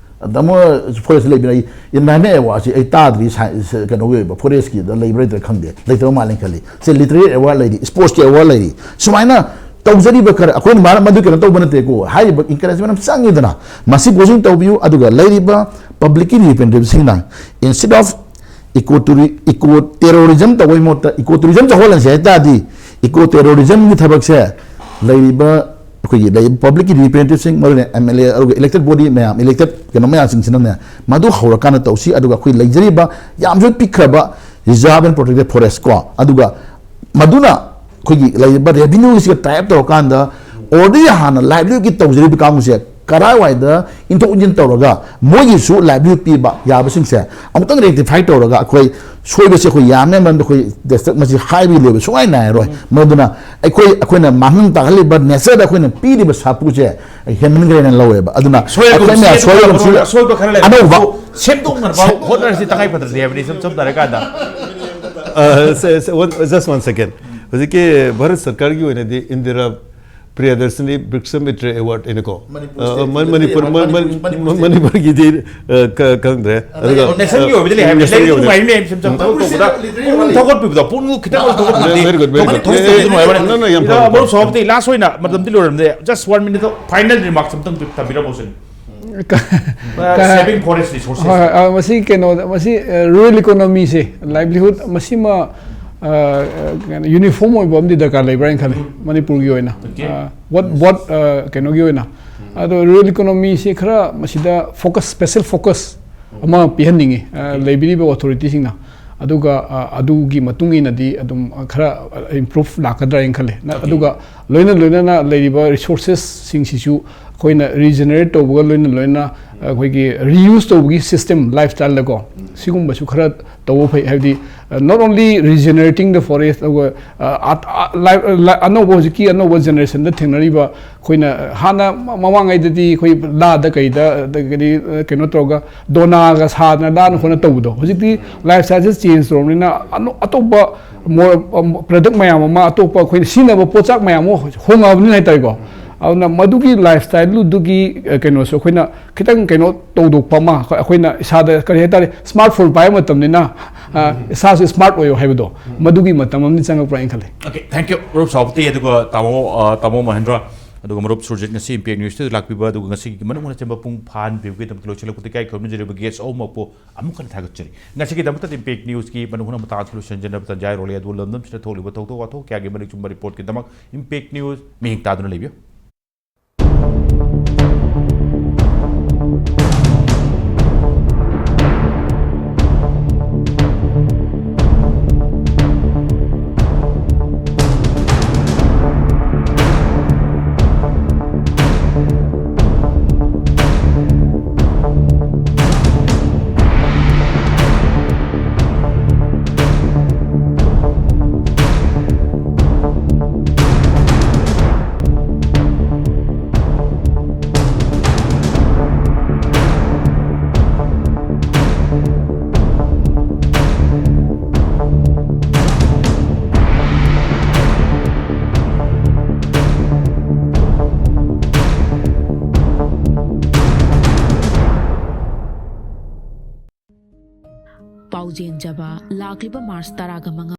ꯇꯥꯃꯣ, ꯐꯣꯔꯦꯁꯇ ꯂꯩꯕꯅ ꯑꯩ ꯏꯟꯚꯥꯏꯔꯟꯃꯦꯟ ꯑꯦꯋꯥꯔꯗꯁꯤ ꯑꯩ ꯇꯥꯗ꯭ꯔꯤ꯫ ꯁꯥꯏ-, ꯁ-, ꯀꯩꯅꯣꯒꯤ ꯑꯣꯏꯕ, ꯐꯣꯔꯦꯁꯀꯤꯗ ꯂꯩꯕ꯭ꯔꯥ ꯂꯩꯇ꯭ꯔꯥ ꯈꯪꯗꯦ, ꯂꯩꯇꯕ ꯃꯥꯜꯂꯦ ꯈꯜꯂꯤ꯫ ꯁꯦ ꯂꯤꯇꯔꯦꯔꯤ ꯑꯦꯋꯥꯔꯗ ꯂꯩꯔꯤ, ꯁ꯭ꯄꯣꯔꯠꯁꯀꯤ ꯑꯦꯋꯥꯔꯗ ꯂꯩꯔꯤ꯫ ꯁꯨꯃꯥꯏꯅ ꯇꯧꯖꯔꯤꯕ ꯈꯔ, ꯑꯩꯈꯣꯏꯅ ꯃꯥꯅ ꯃꯗꯨ ꯀꯩꯅꯣ ꯇꯧꯕ ꯅꯠꯇꯦꯀꯣ, ꯍꯥꯏꯔꯤꯕ ꯏꯟꯀꯔꯦꯖꯃꯦꯟ ꯑꯃ ꯆꯪꯉꯤꯗꯅ꯫ ꯃꯁꯤ ꯄꯣꯠꯁꯤꯡ ꯇꯧꯕꯤꯌꯨ꯫ ꯑꯗꯨꯒ ꯂꯩꯔꯤꯕ ꯄꯕ꯭ꯂꯤꯛꯀꯤ ꯔꯤꯄ꯭ꯔꯦꯖꯦꯟꯇꯦꯇꯤꯚꯁꯤꯡꯅ instead of eco touri-, eco terrorism ꯇꯧꯕꯩ ꯃꯍꯨꯠꯇ eco tourism ꯆꯥꯎꯍꯜꯂꯁꯦ ꯍꯥꯏ ꯇꯥꯔꯗꯤ, eco terrorismꯒꯤ ꯊꯕꯛꯁꯦ ꯂꯩꯔꯤꯕ ꯑꯩꯈꯣꯏꯒꯤ ꯂꯩꯔꯤꯕ ꯄꯕ꯭ꯂꯤꯛꯀꯤ ꯔꯤꯄ꯭ꯔꯦꯖꯦꯟꯇꯦꯇꯤꯚꯁꯤꯡ, ꯃꯔꯨꯑꯣꯏꯅ ꯑꯦꯝ ꯑꯦꯜ ꯑꯦ, ꯑꯗꯨꯒ ꯏꯂꯦꯛꯇꯦꯠ ꯕꯣꯗꯤ ꯃꯌꯥꯝ, ꯏꯂꯦꯛꯇꯦꯠ ꯀꯩꯅꯣ ꯃꯌꯥꯝꯁꯤꯡꯁꯤꯅꯅꯦ, ꯃꯗꯨ ꯍꯧꯔꯀꯥꯟꯗ ꯇꯧꯁꯤ꯫ ꯑꯗꯨꯒ ꯑꯩꯈꯣꯏ ꯂꯩꯖꯔꯤꯕ ꯌꯥꯝꯁꯨ ꯄꯤꯛꯈ꯭ꯔꯕ reserve and protected forest ꯀꯣ, ꯑꯗꯨꯒ ꯃꯗꯨꯅ ꯑꯩꯈꯣꯏꯒꯤ ꯂꯩꯔꯤꯕ ꯔꯦꯚꯤꯅ꯭ꯌꯨꯁꯤꯒ tie up ꯇꯧꯔꯀꯥꯟꯗ already ꯍꯥꯟꯅ ꯂꯥꯏꯚꯂꯤꯍꯨꯗꯀꯤ ꯇꯧꯖꯔꯤꯕ ꯀꯥꯡꯕꯨꯁꯦ ꯀꯔꯥꯏꯋꯥꯏꯗ ꯏꯟꯊꯣꯛ ꯏꯟꯁꯤꯟ ꯇꯧꯔꯒ ꯃꯣꯏꯒꯤꯁꯨ ꯂꯥꯏꯚꯂꯤꯍꯨꯗ ꯄꯤꯕ ꯌꯥꯕꯁꯤꯡꯁꯦ ꯑꯃꯨꯛꯇꯪ ꯔꯦꯛꯇꯤꯐꯥꯏ ꯇꯧꯔꯒ, ꯑꯩꯈꯣꯏ ꯁꯣꯏꯕꯁꯦ ꯑꯩꯈꯣꯏ ꯌꯥꯝꯃꯦ, ꯃꯔꯝꯗꯤ ꯑꯩꯈꯣꯏ ꯗꯤꯁꯇ꯭ꯔꯤꯛ ꯃꯁꯤ ꯍꯥꯏꯕꯒꯤ ꯂꯣꯏꯕ ꯁꯨꯡꯉꯥꯏ ꯅꯥꯏꯔꯣꯏ꯫ ꯃꯗꯨꯅ ꯑꯩꯈꯣꯏ, ꯑꯩꯈꯣꯏꯅ ꯃꯥꯡꯍꯟ ꯇꯥꯛꯍꯜꯂꯤꯕ ꯅꯦꯆꯔꯗ ꯑꯩꯈꯣꯏꯅ ꯄꯤꯔꯤꯕ ꯁꯥꯐꯨꯁꯦ ꯍꯦꯟꯃꯟꯈ꯭ꯔꯦꯅ ꯂꯧꯋꯦꯕ꯫ ꯑꯗꯨꯅ ꯑꯩꯈꯣꯏ ꯃꯌꯥꯝ ꯁꯣꯏꯒꯨꯝꯁꯤ ꯑꯁꯣꯏꯕ ꯈꯔ ꯂꯩꯔꯒꯁꯨ ꯑꯅꯧꯕ ꯁꯦꯝꯗꯣꯛꯅꯕ ꯍꯣꯠꯅꯔꯁꯤ ꯇꯉꯥꯏ ꯐꯗ꯭ꯔꯗꯤ ꯍꯥꯏꯕꯅꯤ, ꯏꯁꯝ ꯁꯝꯅ ꯍꯥꯏꯔꯀꯥꯟꯗ꯫ ꯑ, ꯁꯦ, ꯁꯦ, one, just one second. ꯍꯧꯖꯤꯛꯀꯤ ꯚꯥꯔꯠ ꯁꯔꯀꯥꯔꯒꯤ ꯑꯣꯏꯅꯗꯤ ꯏꯟꯗꯤꯔꯥ ꯄ꯭ꯔꯤꯌꯥꯗꯔꯁꯤꯅꯤ ꯕ꯭ꯔꯤꯛꯁ ꯃꯤꯇ꯭ꯔ ꯑꯦꯋꯥꯔꯗ ꯍꯥꯏꯅꯀꯣ꯫ ꯃꯅꯤꯄꯨꯔ ꯑ, ꯁ꯭ꯇꯦꯠꯀꯤ ꯃ-, ꯃꯅꯤꯄꯨꯔ, ꯃ-, ꯃ-, ꯃꯅꯤꯄꯨꯔ ꯃ-, ꯃꯅꯤꯄꯨꯔꯒꯤꯗꯤ, ꯑ, ꯈ-, ꯈꯪꯗ꯭ꯔꯦ꯫ ꯑꯗꯨꯒ, ꯅꯦꯁꯅꯦꯜꯒꯤ ꯑ, ꯑꯣꯏꯕꯗꯤ ꯂꯩ ꯍꯥꯏꯕꯅꯤ꯫ ꯅꯦꯁꯅꯦꯜꯒꯤ ꯂꯩꯔꯤꯛ ꯑꯣꯏꯕ꯫ ꯅꯨꯡꯉꯥꯏꯕ ꯃꯌꯥꯝ ꯁꯨꯝ ꯆꯪ-, ꯊꯕꯛ ꯇꯧꯕꯗ ꯄꯨꯛꯅꯤꯡ ꯊꯧꯒꯠꯄꯤꯕꯗꯣ, ꯄꯨꯛꯅꯤꯡ ꯈꯤꯇꯪ ꯑꯣꯏꯔꯁꯨ ꯊꯧꯒꯠꯄꯤꯕꯗꯤ꯫ Very good, very good. ꯊꯧꯒꯠ-, ꯊꯧꯒꯠꯄꯤꯕꯗꯤ ꯅꯨꯡꯉꯥꯏꯕꯅꯦ꯫ No, no, ꯌꯥꯝ ꯐꯕ, ꯌꯥꯝ ꯐꯕ꯫ ꯃꯔꯨꯞ ꯁꯣꯍꯥꯕꯨꯗꯤ ꯂꯥꯁ ꯑꯣꯏꯅ ꯃꯇꯝꯗꯤ ꯂꯣꯏꯔꯝꯗꯦ꯫ Just one minute final remarks ꯑꯝꯇꯪ ꯊꯝꯕꯤꯔꯝꯃꯣ ꯁꯤꯅꯤ꯫ ꯀ-, ꯑ, ꯀ-, saving forest resources꯫ ꯍꯣꯏ, ꯍꯣꯏ, ꯑ, ꯃꯁꯤ ꯀꯩꯅꯣꯗ, ꯃꯁꯤ, ꯑ, ꯔꯨꯔꯦꯜ ꯏꯀꯣꯅꯣꯃꯤꯁꯦ, ꯂꯥꯏꯚꯂꯤꯍꯨꯗ, ꯃꯁꯤꯃ, ꯑ, ꯑ, ꯀꯩꯅꯣ, ꯌꯨꯅꯤꯐꯣꯔꯝ ꯑꯣꯏꯕ ꯑꯃꯗꯤ ꯗꯔꯀꯥꯔ ꯂꯩꯕ꯭ꯔꯥ ꯍꯥꯏꯅ ꯈꯜꯂꯤ, ꯎꯝ꯫ ꯃꯅꯤꯄꯨꯔꯒꯤ ꯑꯣꯏꯅ꯫ ꯑꯣꯀꯦ꯫ ꯑ, ꯕꯣꯠ, ꯕꯣꯠ, ꯑ, ꯀꯩꯅꯣꯒꯤ ꯑꯣꯏꯅ꯫ ꯎꯝ꯫ ꯑꯗꯣ ꯔꯨꯔꯦꯜ ꯏꯀꯣꯅꯣꯃꯤꯁꯤ ꯈꯔ ꯃꯁꯤꯗ ꯐꯣꯀꯁ, ꯁ꯭ꯄꯦꯁꯦꯜ ꯐꯣꯀꯁ ꯎꯝ꯫ ꯑꯃ ꯄꯤꯍꯟꯅꯤꯡꯉꯤ, ꯑ, ꯑꯣꯀꯦ꯫ ꯂꯩꯕꯤꯔꯤꯕ ꯑꯣꯊꯣꯔꯤꯇꯤꯁꯤꯡꯅ꯫ ꯑꯗꯨꯒ, ꯑ, ꯑꯗꯨꯒꯤ ꯃꯇꯨꯡ ꯏꯟꯅꯗꯤ ꯑꯗꯨꯝ, ꯑ, ꯈꯔ, ꯑ, ꯏꯝꯄ꯭ꯔꯨꯚ ꯂꯥꯛꯀꯗ꯭ꯔꯥ ꯍꯥꯏꯅ ꯈꯜꯂꯦ꯫ ꯅ-, ꯑꯣꯀꯦ꯫ ꯑꯗꯨꯒ ꯂꯣꯏꯅ ꯂꯣꯏꯅꯅ ꯂꯩꯔꯤꯕ ꯔꯤꯁꯣꯔꯁꯦꯁꯁꯤꯡꯁꯤꯁꯨ ꯑꯩꯈꯣꯏꯅ ꯔꯤꯖꯦꯅꯦꯔꯦꯠ ꯇꯧꯕꯒ ꯂꯣꯏꯅ ꯂꯣꯏꯅꯅ ꯑꯩꯈꯣꯏꯒꯤ ꯔꯤꯌꯨꯁ ꯇꯧꯕꯒꯤ ꯁꯤꯁꯇꯦꯝ, ꯂꯥꯏꯐ ꯁ꯭ꯇꯥꯏꯜꯗꯀꯣ, ꯁꯤꯒꯨꯝꯕꯁꯨ ꯈꯔ ꯇꯧꯕ ꯐꯩ꯫ ꯍꯥꯏꯕꯗꯤ, ꯑ, not only regenerating the forest, ꯑꯗꯨꯒ, ꯑ, ꯑ, ꯑ, ꯂꯥꯏꯐ, ꯑ, ꯂꯥꯏ-, ꯑꯅꯧꯕ, ꯍꯧꯖꯤꯛꯀꯤ ꯑꯅꯧꯕ ꯖꯦꯅꯦꯔꯦꯁꯟꯗ ꯊꯦꯡꯅꯔꯤꯕ, ꯑꯩꯈꯣꯏꯅ ꯍꯥꯟꯅ ꯃ-, ꯃꯃꯥꯡꯉꯩꯗꯗꯤ ꯑꯩꯈꯣꯏ ꯂꯥꯗ ꯀꯩꯗ, ꯑꯗꯒꯤꯗꯤ, ꯑ, ꯀꯩꯅꯣ ꯇꯧꯔꯒ ꯗꯣꯅꯥꯒ ꯁꯥꯗꯅ ꯂꯥꯅ ꯈꯣꯠꯅ ꯇꯧꯕꯗꯣ, ꯍꯧꯖꯤꯛꯇꯤ ꯂꯥꯏꯐ ꯁ꯭ꯇꯥꯏꯜꯁꯦ ꯆꯦꯟꯖ ꯇꯧꯔꯕꯅꯤꯅ ꯑꯅꯧ-, ꯑꯇꯣꯞꯄ ꯃꯣꯔ-, ꯑ, ꯄ꯭ꯔꯗꯛ ꯃꯌꯥꯝ ꯑꯃ, ꯑꯇꯣꯞꯄ ꯑꯩꯈꯣꯏꯅ ꯁꯤꯖꯤꯟꯅꯕ ꯄꯣꯠꯆꯥꯛ ꯃꯌꯥꯝ ꯑꯃ ꯍꯣꯡꯉꯛꯑꯕꯅꯤꯅ ꯍꯥꯏꯇꯥꯔꯦꯀꯣ꯫ ꯑꯗꯨꯅ ꯃꯗꯨꯒꯤ ꯂꯥꯏꯐ ꯁ꯭ꯇꯥꯏꯜꯗꯨꯒꯤ ꯀꯩꯅꯣꯁꯨ ꯑꯩꯈꯣꯏꯅ ꯈꯤꯇꯪ ꯀꯩꯅꯣ ꯇꯧꯗꯣꯛꯄ ꯑꯃ, ꯑꯩꯈꯣꯏꯅ ꯏꯁꯥꯗ ꯀꯔꯤ ꯍꯥꯏꯇꯥꯔꯦ, ꯁ꯭ꯃꯥꯔꯠ ꯐꯣꯟ ꯄꯥꯏꯕ ꯃꯇꯝꯅꯤꯅ, ꯑ, ꯏꯁꯥꯁꯨ ꯁ꯭ꯃꯥꯔꯠ ꯑꯣꯏꯌꯣ ꯍꯥꯏꯕꯗꯣ, ꯃꯗꯨꯒꯤ ꯃꯇꯝ ꯑꯃꯗꯤ ꯆꯪꯉꯛꯄ꯭ꯔꯥ ꯍꯥꯏꯅ ꯈꯜꯂꯤ꯫ Okay, thank you, ꯃꯔꯨꯞ ꯁꯥꯎꯕꯇꯤ꯫ ꯑꯗꯨꯒ ꯇꯥꯃꯣ, ꯑ, ꯇꯥꯃꯣ ꯃꯍꯦꯟꯗ꯭ꯔ, ꯑꯗꯨꯒ ꯃꯔꯨꯞ ꯁꯨꯔꯖꯤꯠ, ꯉꯁꯤ ꯏꯝꯄꯦꯛ ꯅ꯭ꯌꯨꯁꯇ ꯂꯥꯛꯄꯤꯕ, ꯑꯗꯨꯒ ꯉꯁꯤꯒꯤ ꯃꯅꯨꯡ ꯍꯟꯅ ꯆꯟꯕ ꯄꯨꯡ ꯐꯥꯍꯟꯕꯤꯕꯒꯤꯗꯃꯛꯇ ꯂꯣꯏꯁꯤꯜꯂꯛꯄꯗ ꯏꯀꯥꯏ ꯈꯨꯝꯅꯖꯔꯤꯕ ꯒꯦꯁ ꯑꯍꯨꯝꯃꯛꯄꯨ ꯑꯃꯨꯛ ꯍꯟꯅ ꯊꯥꯒꯠꯆꯔꯤ꯫ ꯉꯁꯤꯒꯤꯗꯃꯛꯇꯗꯤ ꯏꯝꯄꯦꯛ ꯅ꯭ꯌꯨꯁꯀꯤ ꯃꯅꯨꯡ ꯍꯟꯅ ꯃꯇꯥꯡ ꯑꯁꯤ ꯂꯣꯏꯁꯤꯟꯖꯅꯕ ꯇꯟꯖꯥ ꯌꯥꯏꯔꯣꯜꯂꯦ꯫ ꯑꯗꯨ ꯂꯝꯗꯝꯁꯤꯗ ꯊꯣꯛꯂꯤꯕ ꯊꯧꯗꯣꯛ ꯋꯥꯊꯣꯛ ꯀꯌꯥꯒꯤ ꯃꯔꯤꯛ ꯆꯨꯝꯕ ꯔꯤꯄꯣꯔꯠꯀꯤꯗꯃꯛ ꯏꯝꯄꯦꯛ ꯅ꯭ꯌꯨꯁ ꯃꯤꯠꯌꯦꯡ ꯇꯥꯗꯨꯅ ꯂꯩꯕꯤꯌꯨ꯫ ꯄꯥꯎꯖꯦꯟꯖꯕ꯫ ꯂꯥꯛꯂꯤꯕ ꯃꯥꯔꯆ ꯇꯔꯥꯒ ꯃꯉꯥ